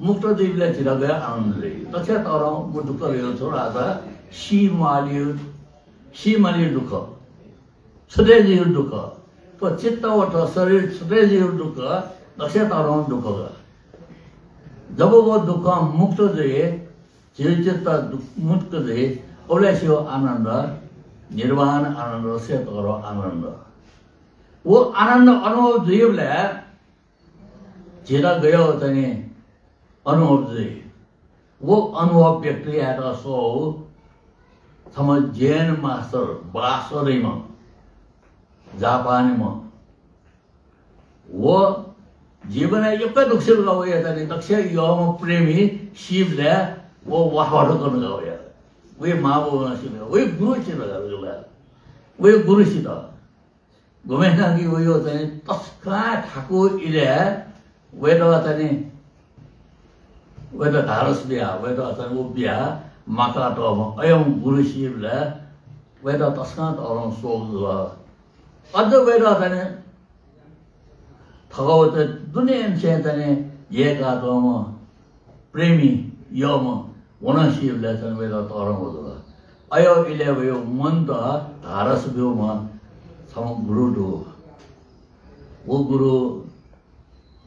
मुक्त जुइबलय् झीत गय् आनन्द जुइ। दक्वसिया तःधंगु दुःख धइगु छु धाःसा सी म्वाःगु, सी माःगु दुःख, छुटे जुइगु दुःख। थ्व चित्त व थ्व शरीर छुटे जुइगु दुःख दक्वसिया तःधंगु दुःख खः। जब व दुःख मुक्त जुइ, झीगु चित्त दु-, मुक्त जुइ, अबलय् सीगु आनन्द, निर्वाण आनन्द, दक्वसिया तःधंगु आनन्द। व आनन्द अनुभव जुइबलय् झीत गय् चाहिँ अनुभव जुइ। व अनुभव व्यक्त यायेत स्वःगु छम्ह Zen master, बासरीम्ह, जापानीम्ह। व जीवनय् यक्व दुःख सिल का वया चाहिँ दक्वसिया यःम्ह प्रेमी सीबलय् व वाथवाथ कन का वया। वया मांबौनं सिल का, वया गुरु सिल का, वया गुरु सित। गुम्हसिनं कि वया चाहिँ तसकं थाकु इलय् वयात चाहिँ वयात ढाढस बिया, वयात चाहिँ व बिया माका तःम्ह अय्‌म्ह गुरु सीबलय् वयात तसकं तःधंगु शोक जुल। अझ वयात चाहिँ थःगु चाहिँ दुनेंनिसें चाहिँ यय्‌कातःम्ह प्रेमी यःम्ह व नं सीबलय् चाहिँ वयात तःधंगु जुल। अय् इलय् वया मनत ढाढस ब्यूम्ह छम्ह गुरु दु। व गुरु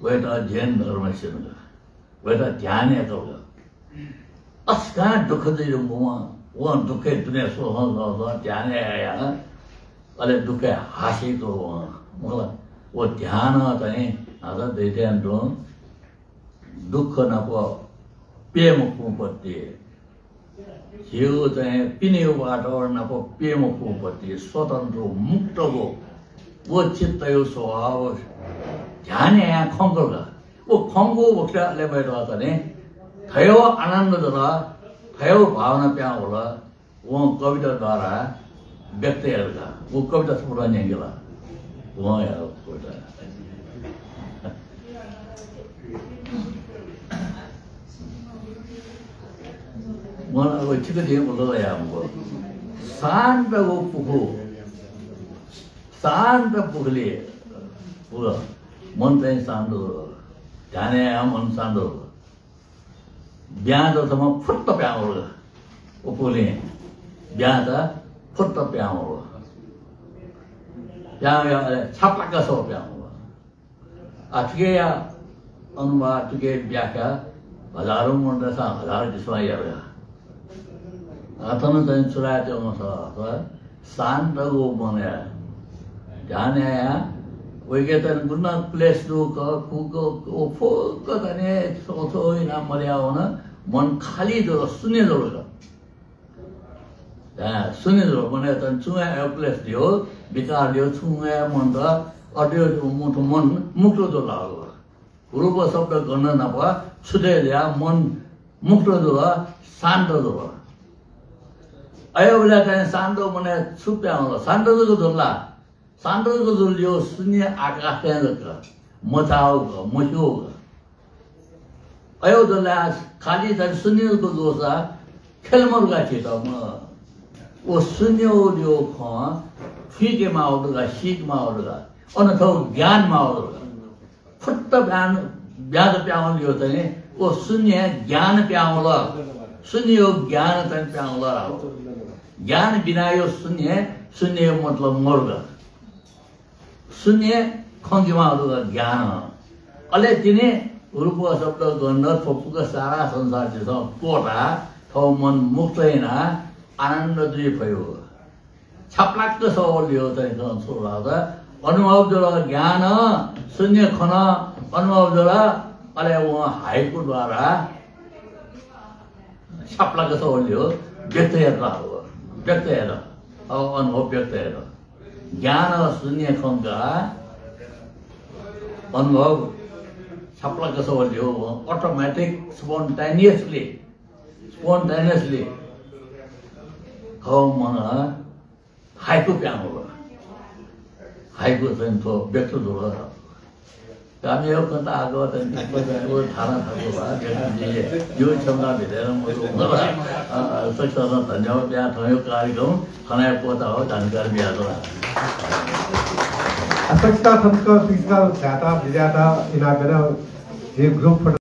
वयात Zen धर्म स्यन का, वयात ध्यान याकल का। तसकं दुःख जुइधुंकूम्ह, वं दुःखय् दुने स्वः स्वः स्वः ध्यान याया, अले दुःखय् हासितो वं। मतलब, व ध्यानं चाहिँ हात दैथ्यान तुं दुःख नाप प्यम्ह कुंपत्ति, झीगु चाहिँ पिनेगु वातावरण नाप प्यम्ह कुंपत्ति, स्वतन्त्र मुक्त गु, व चित्तया स्वभाव ध्यान यायां खंकल का। व खंगु वखतय् अले वयात चाहिँ थय्‌व आनन्द जुल, थय्‌व भावना प्याहां वल, वं कविता द्वारा व्यक्त यात का। व कविता थुकथं न्यंके ला? वं यात कविता। वं अब ठीक दिं उल्लल याःम्ह। शान्त व पुखु, शान्त पुखुलिइ पुखु, मन चाहिँ शान्त जुल। ध्यान यायां मन शान्त जुल। ब्यां त थम्हं फुत्त प्याहां वल। व पुखुलिं ब्यां त फुत्त प्याहां वल। प्याहां वया अले छाप्लाक सः प्याहां वल। आ, थुकिया अनुवाद, थुकिया व्याख्या हजारौं मनूतय्‌सं हजार किसिमं यात का। आ, थन चाहिँ छु धायेत्यंगु खः, शान्त गु मनय् ध्यान यायां वय्‌के चाहिँ गुना क्लेश दु का, कु का, व फुक्क चाहिँ थ्व थ्व यानाः मदयावन, मन खाली जुल, शून्य जुल का। अँ, शून्य जुल, मनय् चाहिँ छुं हे अक्लेश दु, विकार दु, छुं हे मन्त, अद्वैत मुक्त मन मुक्त जुल। रूप शब्द गन्ध नाप छुटे जुयाः मन मुक्त जुल, शान्त जुल। अय्‌बलय् चाहिँ शान्त मनय् छु प्यां वल? शान्त जक जुल ला? शान्त जक जुल ल्यू शून्य आकाशय् जक, मचाःगु, मस्यूगु। अय्‌बलय् खालि चाहिँ शून्य जक जूसा खेल मदुगा चित्त म। व शून्य व ल्यू खँ थुइके माःगु दु का, सीके माःगु दु का। अन थ्व ज्ञान माःगु दु का। फुत्त ब्यां, ब्यां जक प्यां वल ल्यू चाहिँ व शून्य ज्ञान प्यां वल। शून्य व ज्ञान चाहिँ प्यां वल। ज्ञान बिना यो शून्य, शून्य मतलब मदु का। शून्य खंकेमाःगु दु का ज्ञान। अले तिनि रूप, शब्द, गन्ध, थ्व फुक्क सारा संसार झीसं त्वःता थ्व मन मुक्त याना आनन्द जुइ फइ। छाप्लाक्क सः वल ल्यू चाहिँ छु धाःसा अनुभव जुल, ज्ञान, शून्य खन, अनुभव जुल। अले वं हाइकु द्वारा छाप्लाक्क सः वल ल्यू व्यक्त यात, व्यक्त यात। अनुभव व्यक्त यात। ज्ञान शून्य खंका अनुभव छाप्लाक्क सः वल ल्यू, automatic, spontaneously, spontaneously थ्व मन हाइकु प्यां वल। हाइकु चाहिँ थ्व व्यक्त जुल। कामयाब कथा आगो चाहिँ व धारणा थाकु भा व्यक्त जुइ। यो क्षमता भित्र मदु। अ, सकसितं धन्यवाद बिया थौं यो कार्यक्रम थन हे क्वचाः हो, जानकारी बिया थौं। सकसितं थन सकसितं झायात बिज्यात इनाप याना। झी group photo